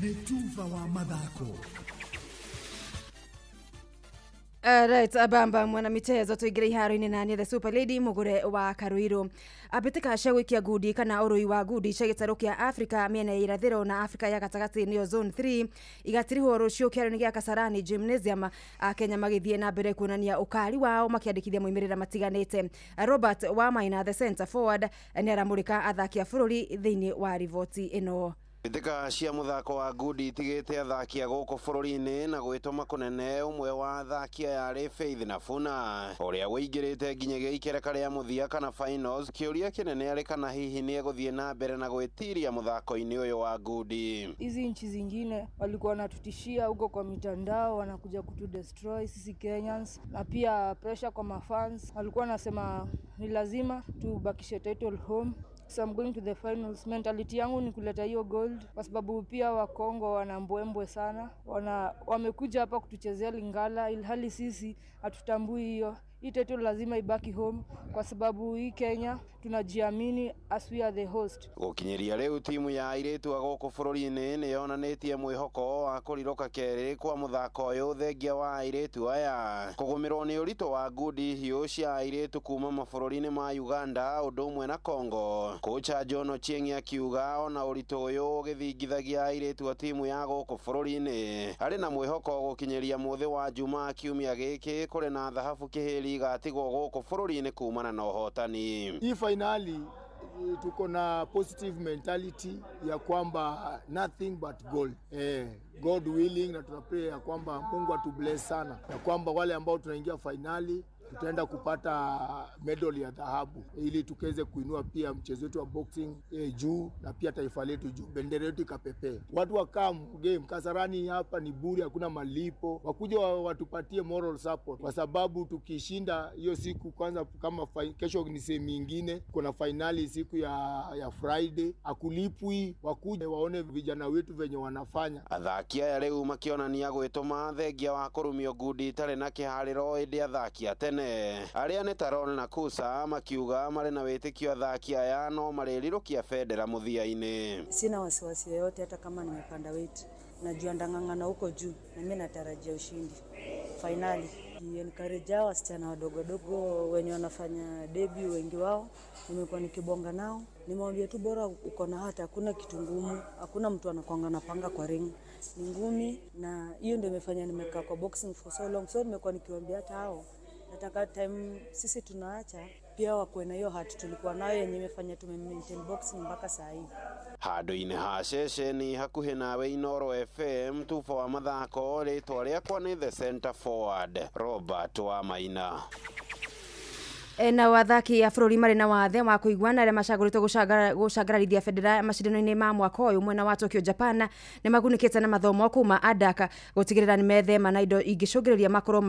[SPEAKER 15] Nĩ tuba wa mathako.
[SPEAKER 14] Right, abamba mwana michezo tuingire iharo-inĩ na nĩ the super lady mũgũre wa Karuiru. Ambĩtĩka cia gũikia ngundi kana ũrũi wa ngundi cia gĩtarũ kĩa Afrika mĩena ya irathĩro na Afrika ya gatagatĩ nĩyo zone 3 igatirihwo rũciũ kĩaro-inĩ gĩa Kasarani Gymnasium. Akenya magĩthiĩ na mbere kuonania ũkari wao makĩandĩkithia moimĩrĩra matiganĩte. Robert Wamaina the center forward nĩ aramũrĩka athaki a bũrũri thĩinĩ wa riboti ĩno.
[SPEAKER 22] Mbĩtĩka cia mũthako wa ngundi itigĩte athaki a gũkũ bũrũri-inĩ na gwĩtũma kũnene ũmwe wa athaki aya arĩ Faith Nafuna ũrĩa wĩingĩrĩte nginyagia ikereka rĩa mũthia kana finals. Kĩũria kĩnene arĩ kana hihi nĩ egũthiĩ na mbere na gwĩtiria mũthako-inĩ ũyũ wa ngundi.
[SPEAKER 23] Hizi nchi zingine walikuwa wanatutishia huko kwa mitandao, wanakuja kutudestroy sisi Kenyans, na pia pressure kwa mafans walikuwa wanasema ni lazima tubakishe title home. So I'm going to the finals. Mentality yangu ni kuleta hiyo gold kwa sababu pia wa Kongo wana mbwembwe sana. Wamekuja hapa kutuchezea Lingala ilhali sisi hatutambui hiyo. Hii title lazima ibaki home kwa sababu hii Kenya tunajiamini as we are the host.
[SPEAKER 22] Gũkinyĩria rĩu timu ya airĩtu a gũkũ bũrũri-inĩ nĩ yonanĩtie mwĩhoko wa kũrirũka kerĩ kwa mũthako ũyũ thengia wa airĩtu aya kũgũmĩrwo nĩ ũritũ wa ngundi hiũ cia airĩtu kuma mabũrũri-inĩ ma Uganda ũndũ ũmwe na Congo. Kocha John Ochieng akiuga ona ũritũ ũyũ ũgĩthingithagia airĩtu a timu ya gũkũ bũrũri-inĩ arĩ na mwĩhoko gũkinyĩria mũthĩ wa Jumaa kiumia gĩkĩ kũrĩ na thahabu kĩhĩri igatigwo gũkũ bũrũri-inĩ kumana na ũhotani.
[SPEAKER 24] Hii finali tuko na positive mentality ya kwamba nothing but gold. God willing, na tunapray ya kwamba Mungu atubless sana, ya kwamba wale ambao tunaingia finali tutaenda kupata medal ya dhahabu ili tukeze kuinua pia mchezo wetu wa boxing juu na pia taifa letu juu, bendera yetu ikapepee. Watu wa game Kasarani hapa ni bure, hakuna malipo. Wakuja watupatie moral support kwa sababu tukishinda hiyo siku kwanza, kama kesho ni sehemu nyingine kuna finali siku ya Friday, akulipwi, wakuje waone vijana wetu venye wanafanya.
[SPEAKER 22] Athaki aya rĩu makĩonania gwĩtũma thengia wa kũrumio ngundi itarĩ na kĩharĩro ĩndĩ athaki a tene arĩa nĩ Taron na Kusa makiuga marĩ na wĩtĩkio athaki aya no marĩrirũkia bendera mũthia-inĩ.
[SPEAKER 25] Sina wasiwasi yoyote hata kama nimepanda weight. Najua ndang'ang'ana huko juu na mimi natarajia ushindi finali. Encourage hao wasichana wadogo wadogo wenye wanafanya debut, wengi wao nimekuwa nikibonga nao, nimewambia tu bora uko na hata, hakuna kitu ngumu, hakuna mtu anakuanga na panga kwa ring, ni ngumi, na hiyo ndio imefanya nimekaa kwa boxing for so long. So nimekuwa nikiwaambia hata hao, nataka time sisi tunaacha pia wakuwe na hiyo heart tulikuwa nayo yenye imefanya tume maintain boxing mpaka saa hii.
[SPEAKER 22] Handũ-inĩ ha ceceni hakuhĩ nawe Inoro FM tuba wa mathako rĩtwa rĩakwa nĩ the center forward Robert Wamaina.
[SPEAKER 14] Na wathaki a bũrũri marĩ na wathe wa kũiguana arĩa macagũrĩtwo gũcangararithia bendera macindano-inĩ ma mwaka ũyũ mwena wa Tokyo Japan nĩ magunĩkĩte na mathomo kuma ADAK gũtigĩrĩra nĩ methema na indo ingĩcũngĩrĩria makorwo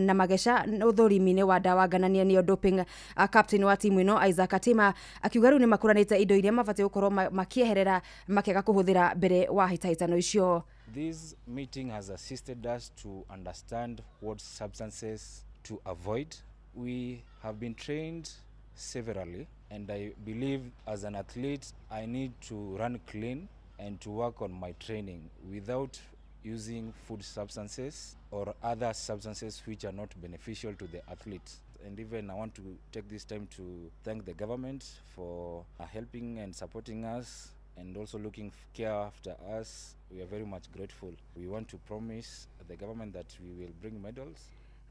[SPEAKER 14] na mageca ũthũrimi-inĩ wa ndawa ngananie nĩyo doping. Captain wa timu ĩno Isaac Atima akiuga rĩu nĩ makũranĩte indo iria mabatiĩ gũkorwo makĩeherera makĩaga kũhũthĩra mbere wa hĩtahĩtano icio.
[SPEAKER 26] This meeting has assisted us to understand what substances to avoid. We have been trained severally, and I believe as an athlete I need to run clean and to work on my training without using food substances or other substances which are not beneficial to the athletes. And even I want to take this time to thank the government for helping and supporting us and also looking care after us. We are very much grateful. We want to promise the government that we will bring medals.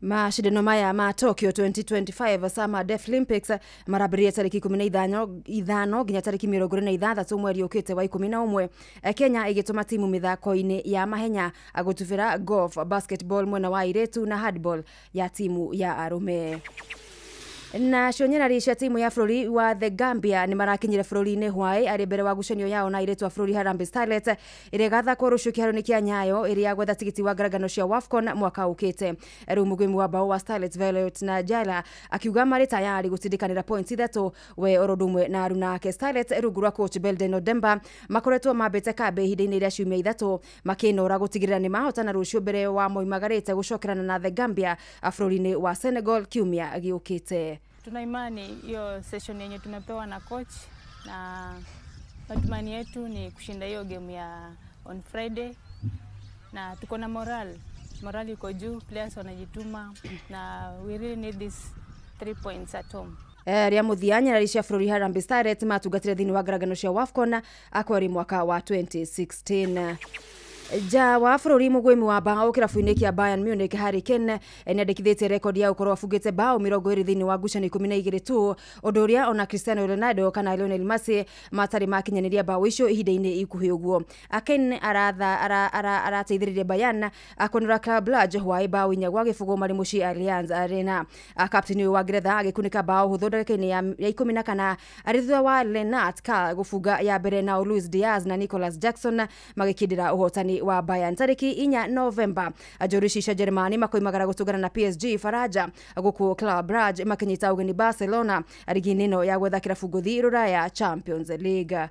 [SPEAKER 14] Mashindano maya ma Tokyo 2025 Summer Deaflympics marambĩrĩria tarĩki 15 nginya tarĩki 26 mweri ũkĩte wa 11. Kenya ĩgĩtũma timu mĩthako-inĩ ya mahenya gũtubĩra golf, basketball mwena wa airĩtu na handball ya timu ya arũme. Na cionyerari cia timu ya bũrũri wa The Gambia nĩ marakinyire bũrũri-inĩ Hawaii arĩ mbere wa ngucanio yao na airĩtu a bũrũri Harambee Starlets ĩrĩa ĩgathakwo rũciũ kĩharo-inĩ kĩa Nyayo ĩrĩa ya gwetha tigiti wa ngarangano cia WAFCON mwaka ũkĩte. Rĩu mũgwĩmi wa bao wa Starlets Violet na Jala akiuga marĩ tayari gũtindikanĩra points 3 we oro ũndũ ũmwe na aruna ake. Starlets rungu rwa coach Belden Odemba makoretwo mambĩte kambĩ ihinda-inĩ rĩa ciumia 3 makĩnora gũtigĩrĩra nĩ mahotana rũciũ mbere wa moimagarĩte gũcokerana na The Gambia bũrũri-inĩ wa Senegal kiumia gĩũkĩte.
[SPEAKER 1] Tuna imani hiyo session yenye tumepewa na coach, na matumaini yetu ni kushinda hiyo game ya on Friday, na tuko na morale iko juu, players wanajituma na we really need this 3 points at home.
[SPEAKER 14] Rĩa mũthia nyarari cia bũrũri Harambee Starlets matungatire thĩinĩ wa ngarangano cia WAFCON akwari mwaka wa 2016. Ja wa bũrũri mũgwĩmi wa bao kĩrabu-inĩ kĩa Bayern Munich Harry Kane nĩandĩkithĩtie rekondi ya gũkorwo abungĩte bao 20 thĩinĩ wa ngucanio 12 tu, ũndũ ũrĩa ona Cristiano Ronaldo kana Lionel Messi matarĩ makinyanĩria bao icio ihinda-inĩ ikuhĩ ũguo. Kane arateithĩrĩria Bayern kũnũra Club Brugge Hawaii bao 4-0 marĩ mũciĩ Allianz Arena. Kapteni ũyũ wa Ngeretha agĩkunĩka bao hũthũ ndagĩka-inĩ ya 14 arĩ thutha wa Lennart Karl gũbunga ya mbere, nao Luis Diaz na Nicolas Jackson magĩkindĩra ũhotani wa Bayern. Tarĩki 4 Novemba njũru cia Jerumani makoimagara gũtũngana na PSG Faraja gũkũ Club Brugge makĩnyita ũgeni Barcelona rigi-inĩ ĩno ya gwetha kĩrabu ngũthi rũraya Champions League.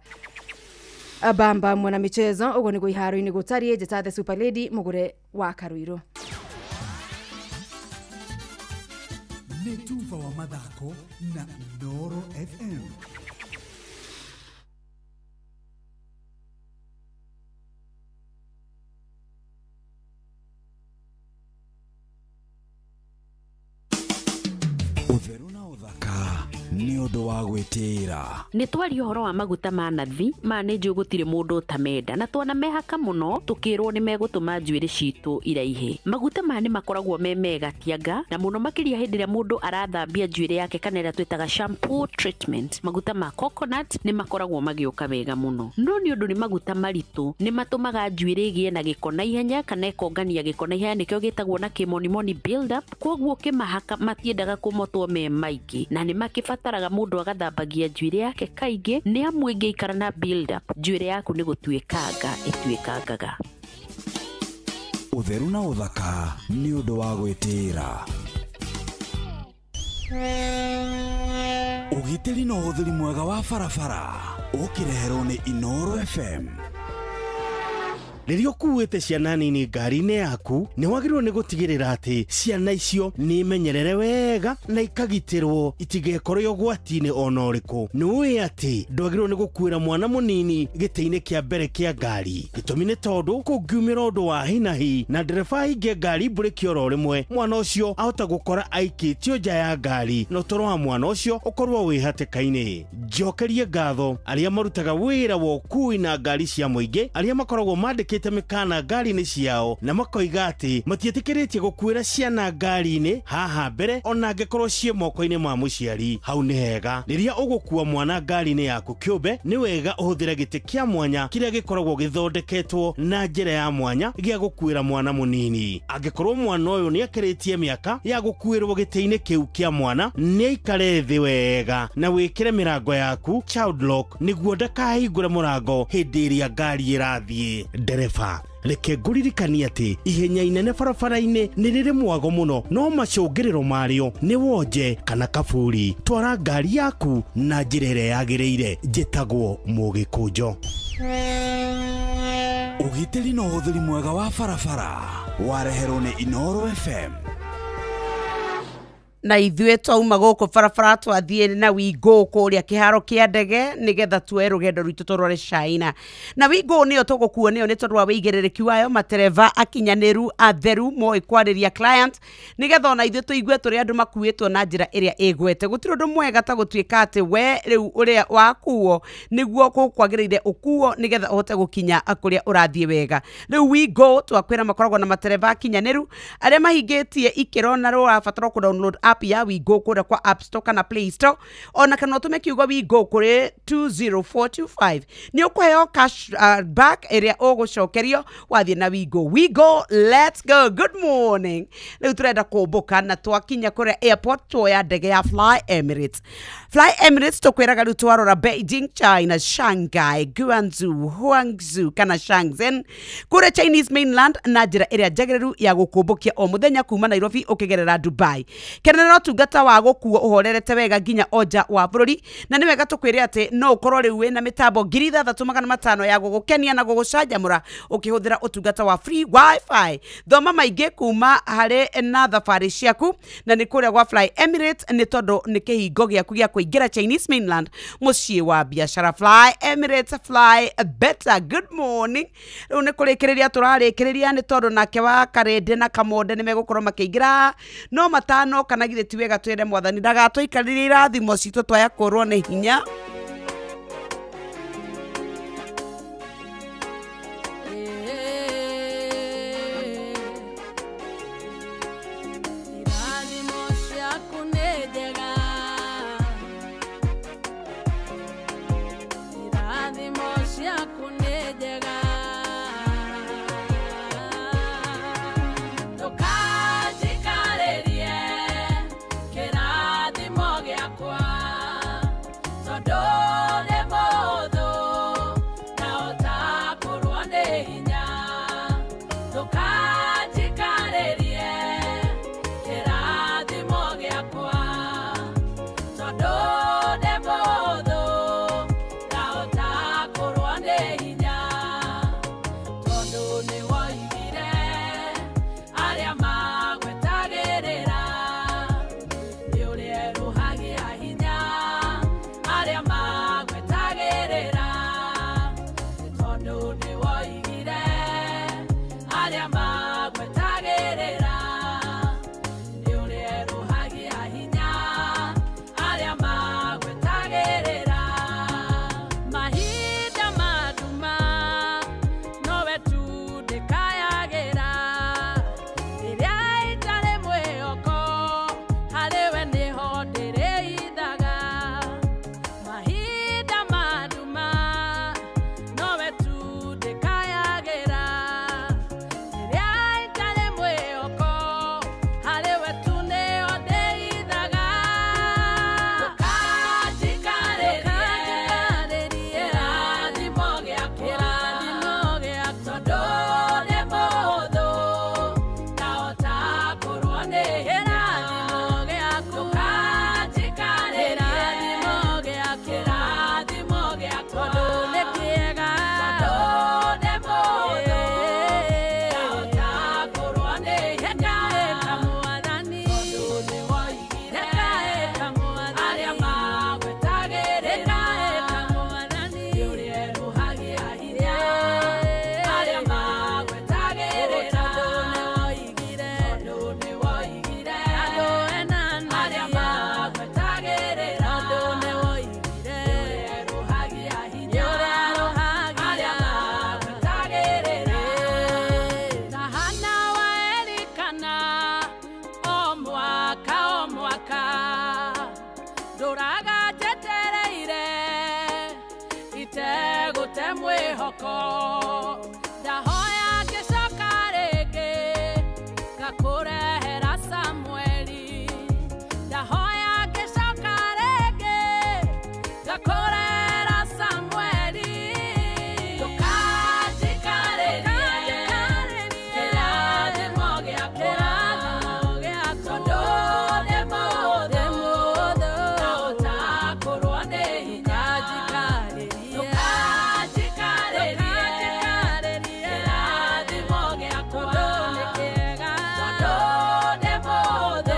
[SPEAKER 14] Bamba mwana michezo ũguo nĩguo iharo-inĩ gũtariĩ. Njĩta The Super Lady mũgũre wa Karuirũ.
[SPEAKER 15] Nĩ tuba wa mathako na Inooro FM.
[SPEAKER 4] Ũtheru na ũthaka nĩ ũndũ wa gwĩtĩĩra.
[SPEAKER 6] Nĩ twaria ũhoro wa maguta ma nathi ma nĩ njũĩ gũtirĩ mũndũ ũtamenda, na twana mehaka mũno tũkĩrwo nĩ megũtũma njuĩrĩ citũ iraihe. Maguta maya nĩ makoragwo me mega tianga, na mũno makĩria hĩndĩ ĩrĩa mũndũ arathambia njuĩrĩ yake kana ĩrĩa twĩtaga shampoo treatment. Maguta ma coconut nĩ makoragwo magĩũka wega mũno, no nĩ ũndũ nĩ maguta maritũ nĩ matũmaga njuĩrĩ ĩgĩe na gĩko na ihenya kana ĩkongania gĩko na ihenya, nĩkĩo gĩtagwo na kĩmonimoni build up. Koguo ũkĩmahaka matiendaga kũmotwo me maingĩ, na nĩ makĩbataraga mũndũ agathambagia njuĩrĩ yake kaingĩ, nĩ amu ĩngĩikara na build up njuĩrĩ yaku nĩ gũtuĩkanga ĩtuĩkangaga.
[SPEAKER 4] Ũtheru na ũthaka nĩ ũndũ wa gwĩtĩĩra. Ũgitĩri na ũhũthĩri mwega wa barabara ũkĩreherwo nĩ Inooro FM.
[SPEAKER 9] Rĩrĩa ũkuĩte ciana nini ngari-inĩ yaku nĩ wagĩrĩirwo nĩ gũtigĩrĩra atĩ ciana icio nĩ imenyerere wega na ikagitĩrwo itigekore ũgwati-inĩ ona ũrĩkũ. Nĩ ũĩ atĩ ndwagĩrĩirwo nĩ gũkuĩra mwana mũnini gĩtĩ-inĩ kĩa mbere kĩa ngari. Gĩtũmi nĩ tondũ kũngiumĩra ũndũ wa hi na hi na ndereba ahinge ngari mburĩki oro rĩmwe, mwana ũcio ahota gũkora aikĩtio nja ya ngari na ũtũũro wa mwana ũcio ũkorwo wĩ hatĩka-inĩ. Njokerie ngatho arĩa marutaga wĩra wa ũkui na ngari cia mũingĩ arĩa makoragwo mandĩkĩte mĩkana ngari-inĩ ciao na makoiga atĩ matiĩtĩkĩrĩtie gũkuĩra ciana ngari-inĩ haha mbere ona angĩkorwo ciĩ moko-inĩ ma mũciari. Hau nĩ hega. Rĩrĩa ũgũkua mwana ngari-inĩ yaku kĩũmbe nĩ wega ũhũthĩre gĩtĩ kĩa mwanya kĩrĩa gĩkoragwo gĩthondeketwo na njĩra ya mwanya gĩa gũkuĩra mwana mũnini. Angĩkorwo mwana ũyũ nĩ akĩrĩtie mĩaka ya gũkuĩrwo gĩtĩ-inĩ kĩu kĩa mwana, nĩ aikare thĩ wega na wĩkĩre mĩrango yaku child lock nĩguo ndakahingũre mũrango hĩndĩ ĩrĩa ngari ĩrathiĩ. Ndereba, reke ngũririkanie atĩ ihenya inene barabara-inĩ nĩ rĩrĩ mwago mũno, no macũngĩrĩro marĩo nĩ wonje kana kaburi. Twara ngari yaku na njĩra ĩrĩa yagĩrĩire. Njĩtagwo Mũgĩkũnjo.
[SPEAKER 4] Ũgitĩri na ũhũthĩri mwega wa barabara wareherwo nĩ Inooro FM.
[SPEAKER 11] Na ithuĩ twauma gũkũ barabara twathiĩ na Wingo kũrĩa kĩharo kĩa ndege nĩgetha tuoe rũgendo rwitũ tũrore China. Na Wingo nĩyo tũgũkuo nĩyo nĩ tondũ wa wĩigĩrĩrĩki wayo, matereba akinyanĩru atheru moĩ kwarĩria client nĩgetha ona ithuĩ tũigue tũrĩ andũ makuĩtwo na njĩra ĩrĩa ĩgwete. Gũtirĩ ũndũ mwega ta gũtuĩka atĩ we rĩu ũrĩa wakuo nĩguo gũkwagĩrĩire ũkuo nĩgetha ũhote gũkinya kũrĩa ũrathiĩ wega. Rĩu Wingo twakwĩra makoragwo na matereba akinyanĩru arĩa mahingĩtie ikĩro na rũrabatara kũ download app ya Wingo kũrĩa kwa App Store kana Play Store, ona kana ũtũme kiugo Wingo kũrĩ 20425 nĩ ũkũheo cash back ĩrĩa ũgũcokerio wathiĩ na Wingo. Wingo, let's go. Good morning. Rĩu tũrenda kũmbũka na twakinya kũrĩa airport tuoya ndege ya Fly Emirates. Fly Emirates tũkwĩraga rĩu twarora Beijing, China, Shanghai, Guangzhou, Huangzhou kana Shenzhen kũrĩa Chinese mainland na njĩra ĩrĩa njagĩrĩru ya gũkũmbũkia o mũthenya kuma Nairobi ũkĩgerera Dubai. Kenera ũtungata wa gũkuo ũhorerete wega nginya onja wa bũrũri, na nĩ wega tũkwĩre atĩ no ũkorwo rĩu wĩna mĩtambo 6500 ya gũgũkenia na gũgũcanjamũra ũkĩhũthĩra ũtungata wa free wifi. Thoma maingĩ kuma harĩ na thabarĩ ciaku na nĩ kũrĩa gwa Fly Emirates nĩ tondũ nĩ kĩhingo gĩaku gĩa kũingĩra Chinese mainland mũciĩ wa biacara. Fly Emirates, fly better. Good morning. Rĩu nĩ kũrĩkĩrĩria tũrarĩkĩrĩria nĩ tondũ nake wa Karende na Kamonde nĩ megũkorwo makĩingĩra no matano kana githĩ ti wega twĩre mwathani ndagatũikarĩrie irathimo citũ twaya kũrwo nĩ hinya.
[SPEAKER 12] Irathimo ciaku nĩ njega, irathimo ciaku nĩ njega, ndũkanjikarĩrie kĩrathimo gĩakwa tondũ nĩ mũhũthũ ndahota kũrwo nĩ hinya. Ndũkanjikarĩrie kĩrathimo gĩakwa tondũ nĩ mũhũthũ ndahota kũrwo nĩ hinya. Tondũ nĩ woigire arĩa magwetagĩrĩra nĩ ũrĩerũhagia hinya, arĩa magwetagĩrĩra tondũ nĩ woigire arĩa magwetagĩrĩra nĩ ũrĩerũhagia hinya, arĩa magwetagĩrĩra. Mahinda ma nduma nowe tu ndĩkayagĩra, rĩrĩa itarĩ mwĩhoko harĩ we nĩho ndĩrĩithaga. Mahinda ma nduma nowe tu ndĩkayagĩra, rĩrĩa itarĩ mwĩhoko harĩ we tu nĩho ndĩithaga. Ndũkanjikarĩrie kĩrathimo gĩakwa tondũ nĩ mũhũthũ ndahota kũrwo nĩ hinya. Ndũkanjikarĩrie kĩrathimo gĩakwa tondũ nĩ kĩega, tondũ nĩ mũhũthũ ndahota kũrwo nĩ hinya. Tondũ nĩ woigire arĩa magwetagĩrĩra nĩ ũrĩerũhagia hinya, arĩa magwetagĩrĩra tondũ nĩ woigire arĩa magwetagĩrĩra nĩ ũrĩerũhagia hinya, arĩa magwetagĩrĩra. Ta Hana wa Elikana o mwaka o mwaka ndũraga njetereire itegũte mwĩhoko, ndahoya ngĩcoka rĩngĩ ngakũrehera Samueli, ndahoya ngĩcoka rĩngĩ ngakũrehera Samueli. Ndũkanjikarĩrie kĩrathimo gĩakwa tondũ nĩ mũhũthũ ndahota kũrwo nĩ hinya. Ndũkanjikarĩrie kĩrathimo gĩakwa tondũ nĩ mũhũthũ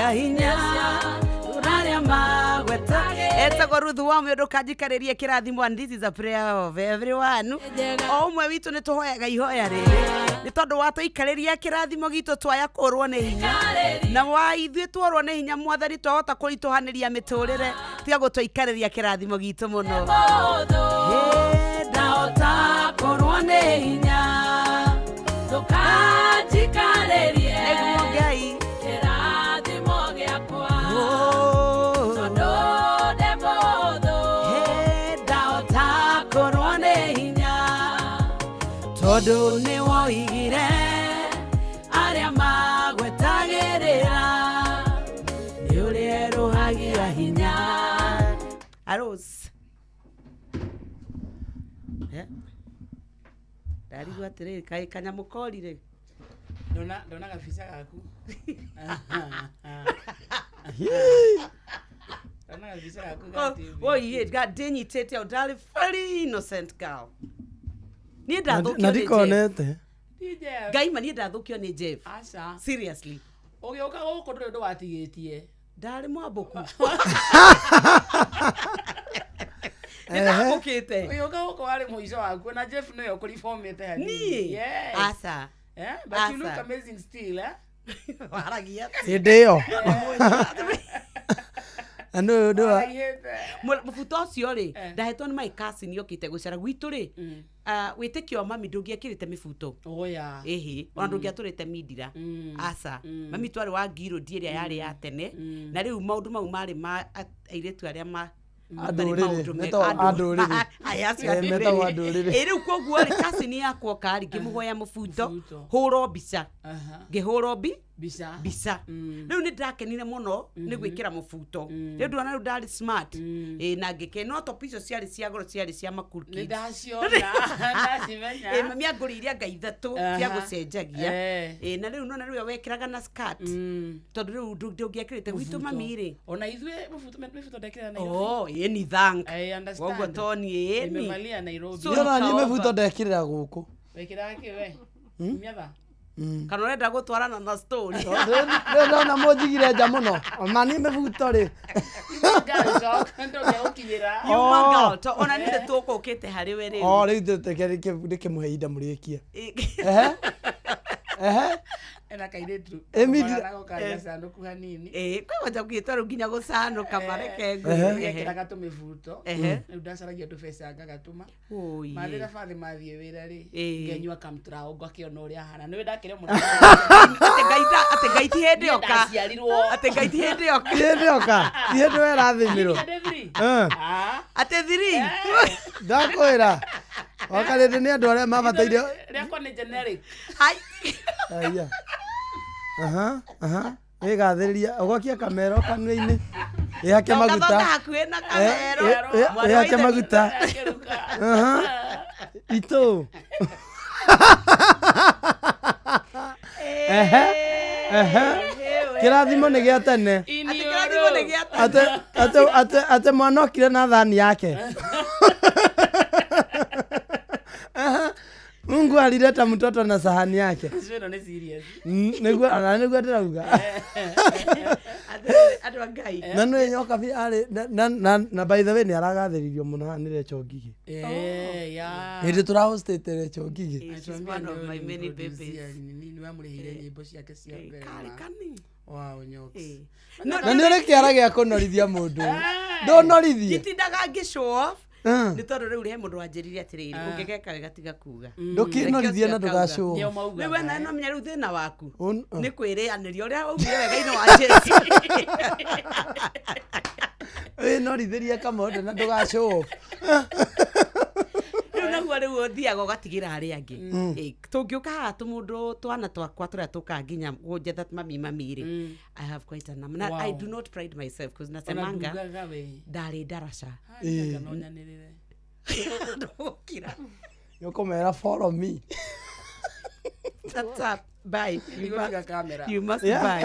[SPEAKER 11] Erũhagia hinya Tũrarĩa magweta Etagwo Ruth wa Mũndũ kanjikarĩrie kĩrathimo, and this is a prayer of everyone. O ũmwe witũ nĩ tũhoyaga ihoya rĩrĩ nĩ tondũ watũikarĩria kĩrathimo gitũ twaya kũrwo nĩ hinya, na wa ithuĩ tworwo nĩ hinya mwathani twahota kũritũhanĩria mĩtũrĩre, tiga gũtũikarĩria kĩrathimo gitũ mũno.
[SPEAKER 12] Ndahota kũrwo nĩ hinya ndũkanjikarĩrie
[SPEAKER 11] nĩguo Ngai
[SPEAKER 12] kĩrathimo gĩakwa tondũ ndĩ mũhũthũ.
[SPEAKER 11] Ndahota kũrwo nĩ hinya tondũ nĩ woigire arĩa magwetagĩrĩra nĩ ũrĩerũhagia hinya. Aros ndarigwo atĩrĩrĩ kaĩ kanyamũ korire.
[SPEAKER 5] Ndona gabica gaku. Ndona gabica gaku ga TV.
[SPEAKER 11] Oi, ndĩnyitĩte ndarĩ very innocent girl. Niĩ ndathũkio
[SPEAKER 13] na
[SPEAKER 11] nĩ Jeff.
[SPEAKER 13] ndikonete.
[SPEAKER 11] Ngai ma niĩ ndathũkio nĩ Jeff.
[SPEAKER 5] Aca.
[SPEAKER 11] Seriously.
[SPEAKER 5] Ũgĩũka gũkũ ndũrĩ ũndũ watigĩtie.
[SPEAKER 11] Ndarĩ mwambũku. Nĩndambũkĩte.
[SPEAKER 5] Ũgĩũka gũkũ warĩ mũico waku na Jeff nĩwe ũkũrifomĩte hanini.
[SPEAKER 11] Niĩ?
[SPEAKER 5] Yes.
[SPEAKER 11] Aca.
[SPEAKER 5] But you look
[SPEAKER 11] Aca.
[SPEAKER 5] amazing still, eh?
[SPEAKER 11] Waragia.
[SPEAKER 13] Hĩndĩ ĩyo na nĩ ũndũ wa
[SPEAKER 11] Mũbuto ũcio rĩ ndahetwo nĩ my cousin yokĩte gũcera gwitũ rĩ, wĩtĩkio wa mami ndũngĩekĩrĩte mĩbuto.
[SPEAKER 5] Oya.
[SPEAKER 11] Ĩhĩ, ona ndũngĩatũrĩte mindira. Aca. Mami twarĩ wa ngirũndi ĩrĩa yarĩ ya tene, na rĩu maũndũ mau marĩ ma airĩtu arĩa ma
[SPEAKER 13] Andũrĩrĩ, metagwo andũrĩrĩ.
[SPEAKER 11] Aya, acio
[SPEAKER 13] Metagwo
[SPEAKER 11] andũrĩrĩ.
[SPEAKER 13] andũrĩrĩ.
[SPEAKER 11] Ĩ rĩu koguo rĩ cousin yakwa oka rĩ ngĩmũhoya mũbuto hũrwo mbica, ngĩhũrwo
[SPEAKER 5] mbica
[SPEAKER 11] mbica. Rĩu nĩ ndakenire mũno nĩ gwĩkĩra mũbuto. Rĩu ndona rĩu ndarĩ smart. Ĩ na ngĩke no top icio ciarĩ cia goro, ciarĩ cia makuru
[SPEAKER 5] Nĩ
[SPEAKER 11] kids.
[SPEAKER 5] ndaciona, ndacimenya.
[SPEAKER 11] Ĩ mami angũrĩire anga ithatũ cia gũcenjagia. Ĩ na rĩu nona rĩu wekĩraga na skirt tondũ rĩu ndũngĩekĩrĩte gwitũ mami rĩ.
[SPEAKER 5] Ona ithuĩ mũbuto ndekĩra Nairobi.
[SPEAKER 11] Oh, ĩ ni thank.
[SPEAKER 5] I understand.
[SPEAKER 11] Woguo toni ĩ ni.
[SPEAKER 5] Nimevalia Nairobi.
[SPEAKER 11] So
[SPEAKER 13] Niĩ ona niĩ
[SPEAKER 11] nikaomba.
[SPEAKER 13] mĩbuto ndekĩrĩra gũkũ.
[SPEAKER 5] Wekĩraga kĩ we? Mĩatha.
[SPEAKER 11] Kana ũrenda gũtwarana na story.
[SPEAKER 13] Rĩu ndona mũnjigire nja mũno ona niĩ mĩbuto rĩ.
[SPEAKER 5] Ndũngĩgũkinyĩra.
[SPEAKER 11] You ma girl, to ona nĩ tũkũkĩte harĩ we rĩu.
[SPEAKER 13] O rĩu ndĩkĩmũhe ihinda mũrĩkie. Ehe. Ehe.
[SPEAKER 5] Ena kairĩtu.
[SPEAKER 13] Ĩ mindira-
[SPEAKER 5] Nako gacanũku hanini.
[SPEAKER 11] Ĩ kwĩ wanja gũgĩtwo rĩu nginya gũcanũka mareke ngwĩre.
[SPEAKER 5] Gekĩraga tũmĩbuto. Rĩu ndacaragia tũbeca ngagatũma.
[SPEAKER 11] Oi.
[SPEAKER 5] Mathĩra bathĩ mathiĩ wĩra rĩ
[SPEAKER 11] Ĩ.
[SPEAKER 5] ngenyua kamtrao ngakĩona ũrĩa ahana. Nĩwe ndakĩrĩ mũno.
[SPEAKER 11] Atĩ Ngai atĩ Ngai ti hĩndĩ
[SPEAKER 5] Niĩ
[SPEAKER 11] oka.
[SPEAKER 5] ndaciarirwo.
[SPEAKER 11] Atĩ Ngai ti hĩndĩ oka.
[SPEAKER 13] Ti hĩndĩ oka. Ti hĩndĩ werathimĩrwo.
[SPEAKER 11] Atĩ thiri.
[SPEAKER 13] Ndakwĩra. Oka rĩndĩ nĩ andũ arĩa mabataire.
[SPEAKER 5] Rĩakwa nĩ generic.
[SPEAKER 11] Ai.
[SPEAKER 13] Aya. Aha, aha. Wĩgathĩrĩria ũgokia kamero kanua-inĩ. Ĩhake maguta.
[SPEAKER 11] Ũgathonga hakuhĩ na kamero. Mwana wa
[SPEAKER 13] Ĩhake
[SPEAKER 11] ithe
[SPEAKER 13] maguta. Aha. Itũ. Ehe. Ehe. Kĩrathimo nĩ gĩa tene.
[SPEAKER 11] Atĩ kĩrathimo nĩ gĩa tene.
[SPEAKER 13] Ate mwana okire na thani yake. Aha. Mungu alileta mtoto na sahani yake.
[SPEAKER 5] Ĩno nĩ serious.
[SPEAKER 13] Nĩguo ona nĩguo ndĩrauga.
[SPEAKER 11] Andũ a Ngai.
[SPEAKER 13] Na nĩ nyoka bi arĩ na by the way nĩ aragathĩrĩirio mũno haha nĩ Rachel Ngigĩ.
[SPEAKER 5] Yeah.
[SPEAKER 13] Hĩndĩ tũrahostĩte Rachel Ngigĩ.
[SPEAKER 11] She's one of my many babies.
[SPEAKER 5] Nĩ wamũrĩhire nyĩmbo ciake cia mbere.
[SPEAKER 11] Karĩ kani.
[SPEAKER 5] Wow, Nyox.
[SPEAKER 13] Na nĩ ũrĩ kĩara gĩa kũnorithia mũndũ. Ndũnorithie.
[SPEAKER 11] Nditindaga ngĩ show off. Nĩ tondũ rĩu he mũndũ wanjĩrire atĩrĩrĩ ũngĩgeka wega tiga kuga.
[SPEAKER 13] Ndũkĩnorithie na ndũga show off.
[SPEAKER 11] Rĩu we nawe no menya rĩu thĩna waku nĩ kwĩrĩanĩria ũrĩa waugire wega-inĩ wa Jesu.
[SPEAKER 13] Wĩnorithĩrie kamondo na ndũga show off.
[SPEAKER 11] Rĩu naguo rĩu ũthiaga ũgatigĩra arĩa angĩ. Tũngĩũka haha tũmũndũ twana twakwa tũrĩa tũkaga nginya kũnjetha mami mami rĩ, I have quite a number. Na I do not pride myself because nasemanga
[SPEAKER 5] Ona we.
[SPEAKER 11] ndarĩ ndaraca.
[SPEAKER 5] Nonyanĩrĩre.
[SPEAKER 11] Ndũgũkira.
[SPEAKER 13] Nĩũkũmera follow me.
[SPEAKER 11] That's up. Bye.
[SPEAKER 5] Ndigũtiga kamera.
[SPEAKER 11] You must
[SPEAKER 13] Yeah.
[SPEAKER 11] buy.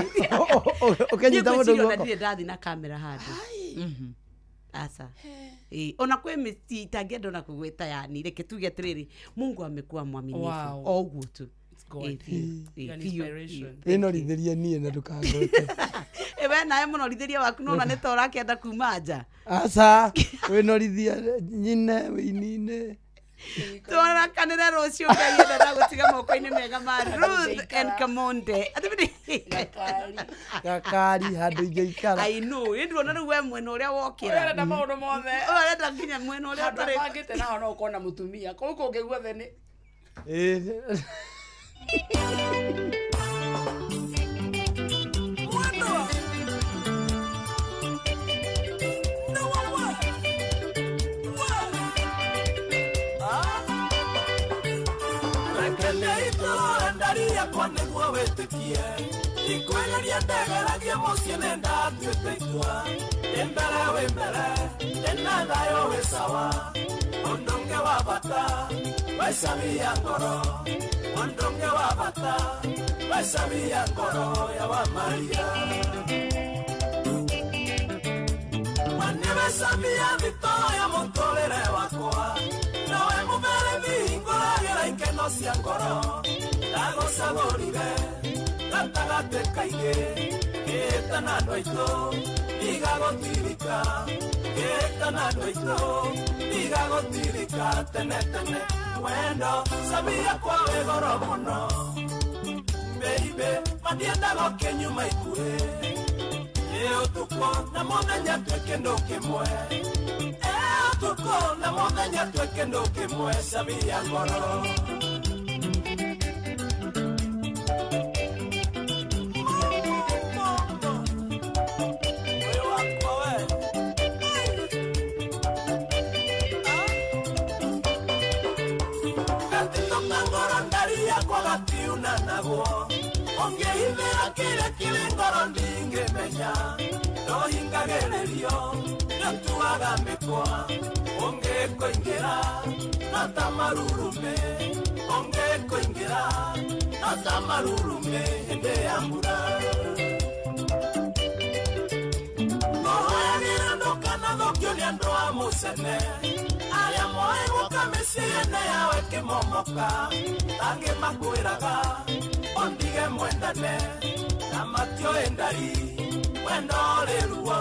[SPEAKER 13] Ũkĩnyita mũndũ
[SPEAKER 11] Niĩ ngwĩciria ona
[SPEAKER 13] guoko.
[SPEAKER 11] ndirĩ ndathiĩ na kamera handũ. Aca. Ona kwĩ mĩciĩ itangĩenda ona kũgwĩta yani reke tuge atĩrĩrĩ Mungu amekuwa mwaminifu.
[SPEAKER 5] Wow.
[SPEAKER 11] O ũguo tu.
[SPEAKER 5] God.
[SPEAKER 11] Biũ.
[SPEAKER 5] You're an
[SPEAKER 11] Biũ.
[SPEAKER 5] inspiration.
[SPEAKER 13] Wĩnorithĩrie niĩ na ndũkangwĩte.
[SPEAKER 11] We We nawe mũnorithĩria waku nona nĩ ta ũrakĩenda kuma nja.
[SPEAKER 13] Aca wĩnorithia nyine wĩinine.
[SPEAKER 11] Tũrakanĩre rũciũ Ngai enda ndagũtiga moko-inĩ mega ma Ruth and Kamonde.
[SPEAKER 13] Gakari handũ ingĩikara.
[SPEAKER 11] I know, ĩ ndũrona rĩu we mwena ũrĩa wokĩra.
[SPEAKER 5] Ũyũ arenda maũndũ mothe.
[SPEAKER 11] Ũyũ arenda nginya mwena ũrĩa
[SPEAKER 5] Handũ
[SPEAKER 11] ũtarĩ.
[SPEAKER 5] abangĩte naho no ũkona mũtumia kũu kũngĩ guothe nĩ
[SPEAKER 13] Ĩĩ.
[SPEAKER 8] Yakwa nĩguo wĩtĩkie ikwĩgeria ndegeragie mũciĩ nĩ ndatuĩte itua ndĩ mbere wĩ mbere ndĩna thayũ wĩ sawa ũndũ ũngĩ wa bata wecamia ngoro ũndũ ũngĩ wa bata wecamia ngoro ya wa Maria wanĩwecamia thito ya mũtũrĩre wakwa nowe mũberethi hingũragĩra ikeno cia ngoro ndagũcagũrire gatagatĩ kaingĩ ngĩĩtana andũ aitũ ndigagũtirika ngĩĩtana andũ aitũ ndigagũtirika tene tene wendo camia kwa wĩ goro mũno baby mandiendaga ũkĩnyuma ikuhĩ ĩ ũtukũ na mũthenya twĩ kĩndũ kĩmwe ĩ ũtukũ na mũthenya twĩ kĩndũ kĩmwe camia ngoro. Ũngĩhithĩra kĩrĩa kĩrĩ ngoro ndingĩmenya ndohingagĩrĩrio nĩũtuaga mĩkwa ũngĩkũingĩra no ta marurumĩ ũngĩkũingĩra no ta marurumĩ hĩndĩ ya mbura ngũhoyagĩra ndũkanathũkio nĩ andũ a mũcene arĩa moĩ gũka mĩciĩ yene yao ĩkĩmomoka angĩ makwĩraga ondige mwendane na matioĩ ndari wendo ũrĩ ruo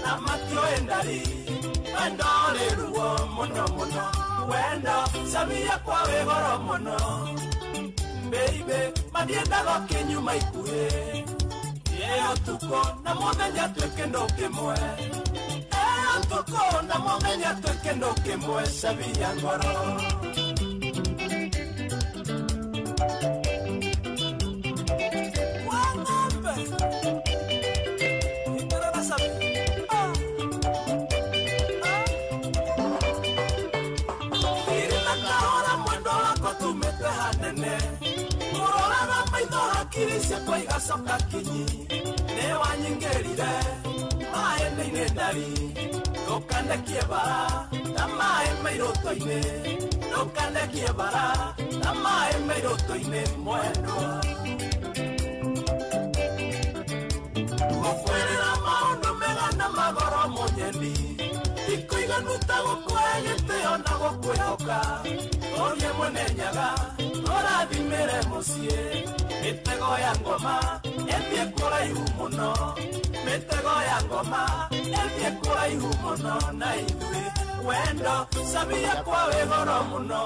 [SPEAKER 8] na matioĩ ndari wendo ũrĩ ruo mũno mũno wendo camia kwa wĩ goro mũno baby mandiendaga ũkĩnyuma ikuhĩ ĩ ũtukũ na mũthenya twĩ kĩndũ kĩmwe ĩ ũtukũ na mũthenya twĩ kĩndũ kĩmwe camia ngoro. Hakiri ciakwa igacoka kinyi nĩ wanyingĩrire maĩ nĩ ndari ndũkandekie bara ta maĩ mairũtũ-inĩ ndũkandekie bara ta maĩ mairũtũ-inĩ mwendwa gũkwĩrĩra maũndũ mega na magoro mũnyeni ikũiganu ta gũkũhe gĩtĩo na gũkwĩhoka ũrie mwene nyaga ũrathimĩre mũciĩ mitego ya ngoma ĩthiĩ kũraihu mũno mitego ya ngoma ĩthiĩ kũraihu mũno na ithuĩ wendo camia kwa wĩ goro mũno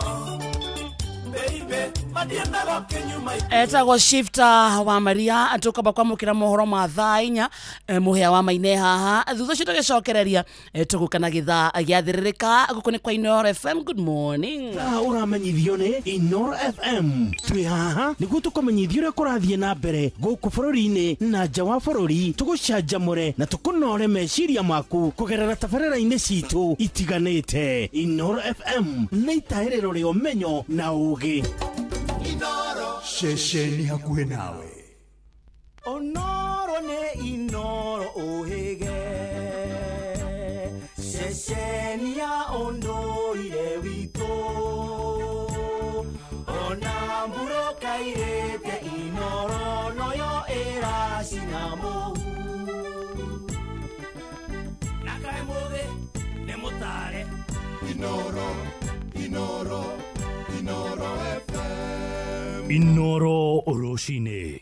[SPEAKER 8] baby mandiendaga ũkĩnyuma.
[SPEAKER 5] Etagwo Shifter wa Maria tukamba kwamũkĩra mohoro ma thaa inya mũhĩa wa maine haha thutha ũcio tũgĩcokereria tũgũka na gĩthaa gĩathĩrĩrĩka gũkũ nĩ kwa Inooro FM. Good morning.
[SPEAKER 9] Thaa ũramenyithio nĩ Inooro FM. Twĩ haha nĩguo tũkũmenyithia ũrĩa kũrathiĩ na mbere gũkũ bũrũri-inĩ na nja wa bũrũri tũgũcanjamũre na tũkũnore meciria maku kũgerera tabarĩra-inĩ citũ itiganĩte. Inooro FM nĩ itahĩrĩro rĩa ũmenyo na ũgĩ.
[SPEAKER 15] Ceceni hakuhĩ nawe.
[SPEAKER 8] Onoro nĩ Inooro ũhĩge ceceni ya ũndũire witũ ona mbura kairĩte Inooro noyo ĩracina mũhu na kaĩ mũthĩ nĩ mũtare
[SPEAKER 15] Inooro Inooro Inooro FM.
[SPEAKER 2] Inooro rũcinĩ.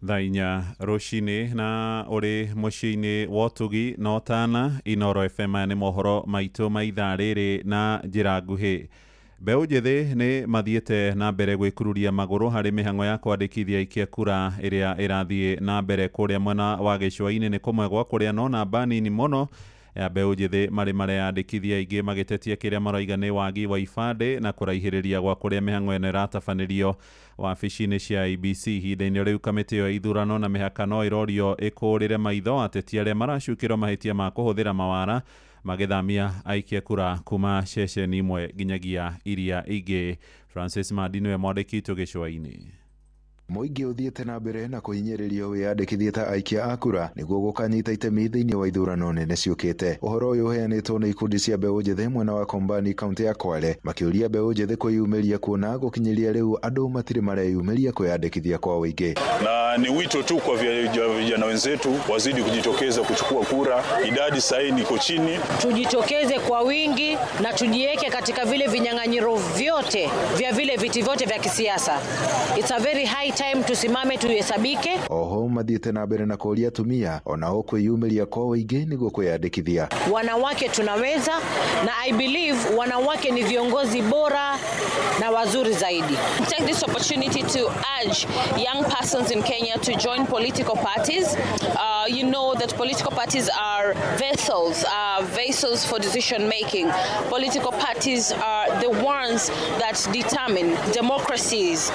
[SPEAKER 10] Thaa 4 rũcinĩ na ũrĩ mũciĩ-inĩ wa ũtugi na ũtana. Inoro FM, maya nĩ mohoro maitũ ma ithaa rĩrĩ na njĩra nguhĩ. Mbeũ njĩthĩ nĩ mathiĩte na mbere gwĩkururia magũrũ harĩ mĩhang'o ya kwandĩkithia aikia kura ĩrĩa ĩrathiĩ na mbere kũrĩa mwena wa gĩcũa-inĩ. Nĩ kũmwe gwa kũrĩa no namba nini mũno ya mbeũ njĩthĩ marĩ mareyandĩkithia, aingĩ magĩtetia kĩrĩa maroiga nĩ wagi wa ibandĩ na kũraihĩrĩria gwa kũrĩa mĩhang'o ĩno ĩratabanĩrio wabici-inĩ cia IEBC. Ihinda-inĩ rĩu kamĩtĩ ĩyo ya ithurano na mĩhaka no ĩrorio ĩkũrĩre maitho ateti arĩa maracukĩrwo mahĩtia ma kũhũthĩra mawara magĩthamia aikia kura kuma ceceni imwe nginyagia iria ingĩ. Francis Mandi nĩwe mwandĩki witũ gĩcũa-inĩ.
[SPEAKER 16] Mũingĩ ũthiĩte na mbere na kũhinyĩrĩrio wĩyandĩkithie ta aikia a kura nĩguo gũkanyita itemi thĩinĩ wa ithurano nene ciũkĩte. Ũhoro ũyũ ũheanĩtwo nĩ ikundi cia mbeũ njĩthĩ mwena wa Kombani, kaũntĩ ya Kwale, makĩũria mbeũ njĩthĩ kwĩyumĩria kuona gũkinyĩria rĩu andũ matirĩ mareyumĩria kwĩyandĩkithia kwa ũingĩ.
[SPEAKER 17] Na ni wito tu kwa vijana wenzetu wazidi kujitokeza kuchukua kura. Idadi sahihi iko chini.
[SPEAKER 18] Tujitokeze kwa wingi na tujiweke katika vile vinyang'anyiro vyote vya vile viti vyote vya kisiasa. It's a very high time tusimame tuhesabike.
[SPEAKER 16] Oho mathiĩte na mbere na kũũria atumia onao kwĩyumĩria kwa ũingĩ nĩguo kwĩyandĩkithia.
[SPEAKER 18] Wanawake tunaweza, na I believe wanawake ni viongozi bora na wazuri zaidi.
[SPEAKER 19] Take this opportunity to urge young persons in Kenya to join political parties. You know that political parties are vessels for decision making. Political parties are the ones that determine democracies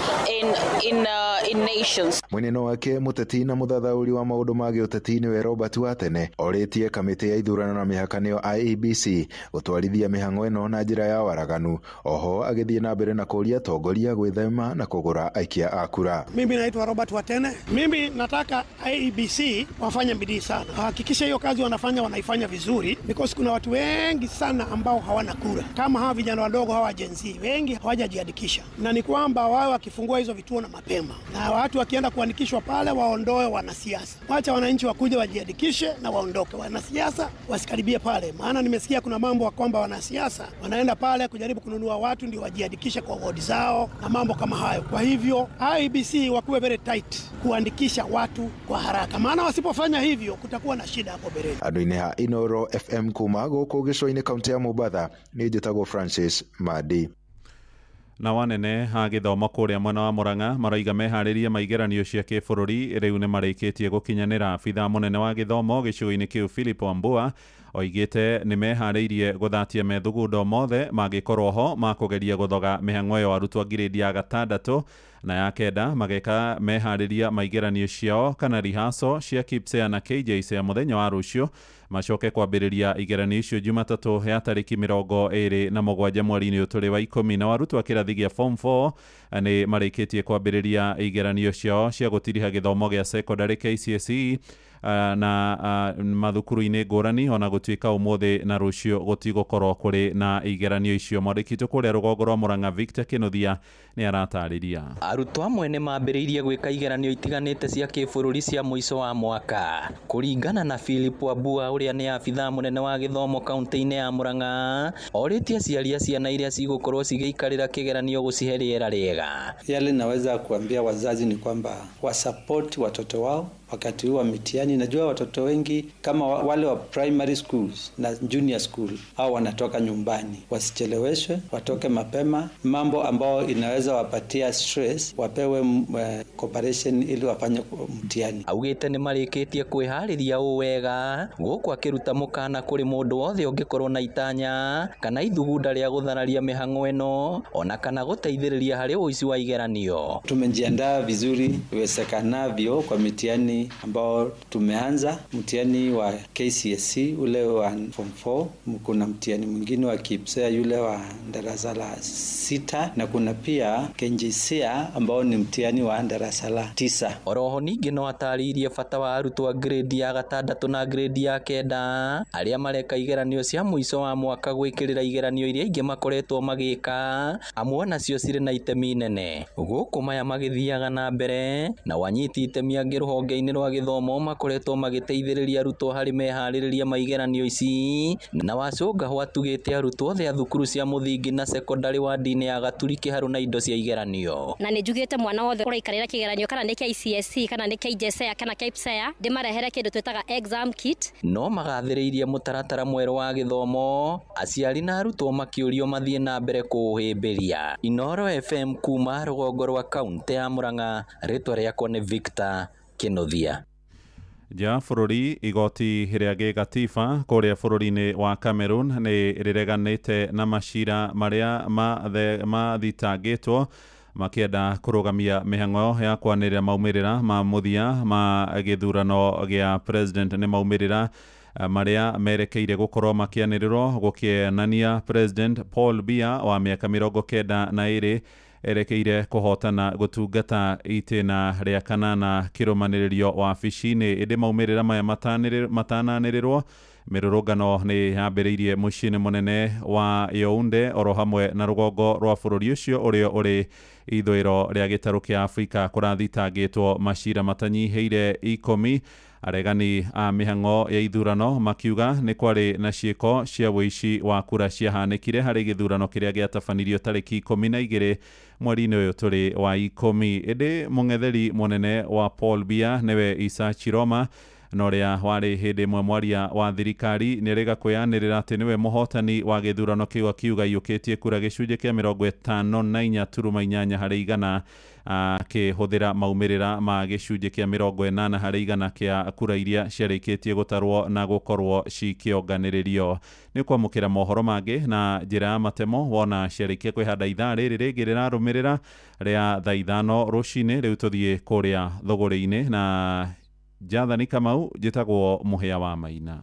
[SPEAKER 19] in nations.
[SPEAKER 16] Mweneno wake mũteti na mũthathaũri wa maũndũ ma gĩũteti nĩwe Robert Watene orĩtie kamĩtĩ ya ithurano na mĩhaka nĩyo IEBC gũtwarithia mĩhang'o ĩno na njĩra ya waraganu. Oho agĩthiĩ na mbere na kũũria atongoria gwĩthema na kũgũra aikia a kura.
[SPEAKER 20] Mimi naitwa Robert Watene. Mimi nataka IEBC wafanye bidii sana, wahakikishe hiyo kazi wanafanya wanaifanya vizuri, because kuna watu wengi sana ambao hawana kura, kama hawa vijana wadogo hawa Gen Z wengi hawajajiandikisha, na ni kwamba wao wakifungua hizo vituo na mapema na watu wakienda kuandikishwa pale, waondoe wanasiasa, wacha wananchi wakuje wajiandikishe na waondoke. Wanasiasa wasikaribie pale, maana nimesikia kuna mambo kwamba wanasiasa wanaenda pale kujaribu kununua watu ndio wajiandikishe kwa ward zao na mambo kama hayo. Kwa hivyo IEBC wakuwe very tight kuandikisha watu kwa haraka, maana wasipofanya hivyo kutakuwa na shida hapo mbeleni.
[SPEAKER 16] Andũ-inĩ ha Inoro FM kuma gũkũ gĩcũa-inĩ kaũntĩ ya Mombatha, nĩ njĩtagwo Francis Madi.
[SPEAKER 10] Na wanene a gĩthomo kũrĩa mwena wa Murang'a maraiga meharĩrie ma igeranio cia kĩbũrũri rĩu nĩ marĩkĩtie gũkinyanĩra. Abithaa mũnene wa gĩthomo gĩcigo-inĩ kĩu Philip Wambua oigĩte nĩ meharĩirie gũthatia methugundo mothe mangĩkorwo ho ma kũgeria gũthoga mĩhang'o ĩyo. Arutwo ngirĩndi ya 6 na ya 9 mageka meharĩria ma igeranio ciao kana rihaco cia KPSEA na KJSEA mũthenya wa rũciũ, macoke kwambĩrĩria igeranio icio Jumatatũ ya tarĩki 27 mweri-inĩ ũyũ wa 10. Na arutwo a kĩrathi gĩa form 4 nĩ marĩkĩtie kwambĩrĩria igeranio ciao cia gũtiriha gĩthomo gĩa secondary KCSE na mathukuru-inĩ ngũrani, ona gũtuĩka ũmũthĩ na rũciũ gũtigũkorwo kũrĩ na igeranio icio. Mwandĩki witũ kũrĩa rũgongo rwa Murang'a Victor Kĩnuthia nĩ aratarĩria.
[SPEAKER 21] Arutwo amwe nĩ mambĩrĩirie gwĩka igeranio itiganĩte cia kĩbũrũri cia mũico wa mwaka. Kũringana na Philip Wambua ũrĩa nĩ abithaa mũnene wa gĩthomo kaũntĩ-inĩ ya Murang'a, orĩtie aciari a ciana iria cigũkorwo cigĩikarĩra kĩgeranio gũcihe rĩera rĩega.
[SPEAKER 27] Yale naweza kuambia wazazi ni kwamba wasupport watoto wao wakati huu wa mitihani. Najua watoto wengi kama wale wa primary schools na junior school au wanatoka nyumbani, wasicheleweshwe, watoke mapema. Mambo ambao inaweza wapatia stress, wapewe cooperation ili wafanye mtihani.
[SPEAKER 21] Augite nĩ marĩkĩtie kwĩharĩria ũũ wega gũkũ akĩruta mũkana kũrĩ mũndũ wothe ũngĩkorwo na itanya kana ithugunda rĩa gũthararia mĩhang'o ĩno ona kana gũteithĩrĩria harĩ ũici wa igeranio.
[SPEAKER 27] Tumejiandaa vizuri iwezekanavyo kwa mitihani ambao tumeanza, mtihani wa KCSE ule wa form 4, kuna mtihani mwingine wa KPSEA yule wa darasa la 6, na kuna pia KJSEA ambao ni mtihani wa darasa la 9.
[SPEAKER 21] Oroho ningĩ no atarĩirie bata wa arutwo a grade ya 6 na grade ya 9 arĩa mareka igeranio cia mũico wa mwaka gwĩkĩrĩra igeranio iria ingĩ makoretwo magĩka, amwe nacio cirĩ na itemi nene. Gũkũ maya magĩthiaga na mbere na wanyiti itemi angĩ rũhonge rũhonge-inĩ rwa gĩthomo makoretwo magĩteithĩrĩria arutwo harĩ meharĩrĩria ma igeranio ici na Wacũnga hwatugĩte arutwo othe a thukuru cia mũthingi na sekondari wadi-inĩ ya Gaturi Kĩharũ na indo cia igeranio.
[SPEAKER 3] Na nĩ njugĩte mwana wothe ũraikarĩra kĩgeranio kana nĩ kĩa ICSE kana nĩ kĩa IJSEA kana kĩa IPSEA ndĩmarehere kĩndũ twĩtaga exam kit.
[SPEAKER 21] No magathĩrĩirie mũtaratara mwerũ wa gĩthomo aciari na arutwo makĩũrio mathiĩ na mbere kũũhĩmbĩria. Inooro FM kuma rũgongo rwa kaunti ya Murang'a, rĩtwa rĩakwa nĩ Victor Kĩnuthia.
[SPEAKER 10] Nja ya bũrũri, igoti rĩa gĩgatiba kũrĩa bũrũri-inĩ wa Cameroon nĩ rĩreganĩte na macira marĩa mathitangĩtwo makĩenda kũrũgamia mĩhang'o ya kwanĩrĩra maumĩrĩra ma mũthia ma gĩthurano gĩa president. Nĩ maumĩrĩra marĩa merekeire gũkorwo makĩanĩrĩrwo gũkĩonania President Paul Biya wa mĩaka 92 erekeire kũhotana gũtungata itĩna rĩa kanana kĩrũmanĩrĩrio wabici-inĩ. Ĩndĩ maumĩrĩra maya matananĩrĩrwo, mĩrũrũngano nĩ yambĩrĩirie mũciĩ-inĩ mũnene wa Yaounde oro hamwe na rũgongo rwa bũrũri ũcio ũrĩa ũrĩ ithũĩro rĩa gĩtarũ kĩa Afrika kũrathitangĩtwo macira matanyihĩire 10. Aregani a mĩhang'o ya ithurano makiuga nĩ kwarĩ na ciĩko cia ũici wa kura ciahanĩkire harĩ gĩthurano kĩrĩa gĩatabanirio tarĩki 12 mweri-inĩ ũyũ tũrĩ wa 10. Ĩndĩ mũng'etheri mũnene wa Paul Biya nĩwe Issa Chiroma na ũrĩa warĩ hĩndĩ ĩmwe mwaria wa thirikari nĩarĩga kwĩyanĩrĩra atĩ nĩwe mũhotani wa gĩthurano kĩu, akiuga aiyũkĩtie kura gĩcunjĩ kĩa 54.8 harĩ igana akĩhũthĩra maumĩrĩra ma gĩcunjĩ kĩa 80 harĩ igana kĩa kura iria ciarĩkĩtie gũtarwo na gũkorwo cikĩonganĩrĩrio. Nĩ kwamũkĩra mohoro mangĩ na njĩra ya matemo wona ciarĩkia kwĩhanda ithaa rĩrĩ rĩngĩ rĩrarũmĩrĩra rĩa thaa 5 rũcinĩ. Rĩu tũthiĩ kũrĩa thũgũrĩ-inĩ na Jathani Kamau, njĩtagwo Mũhĩa wa Maina.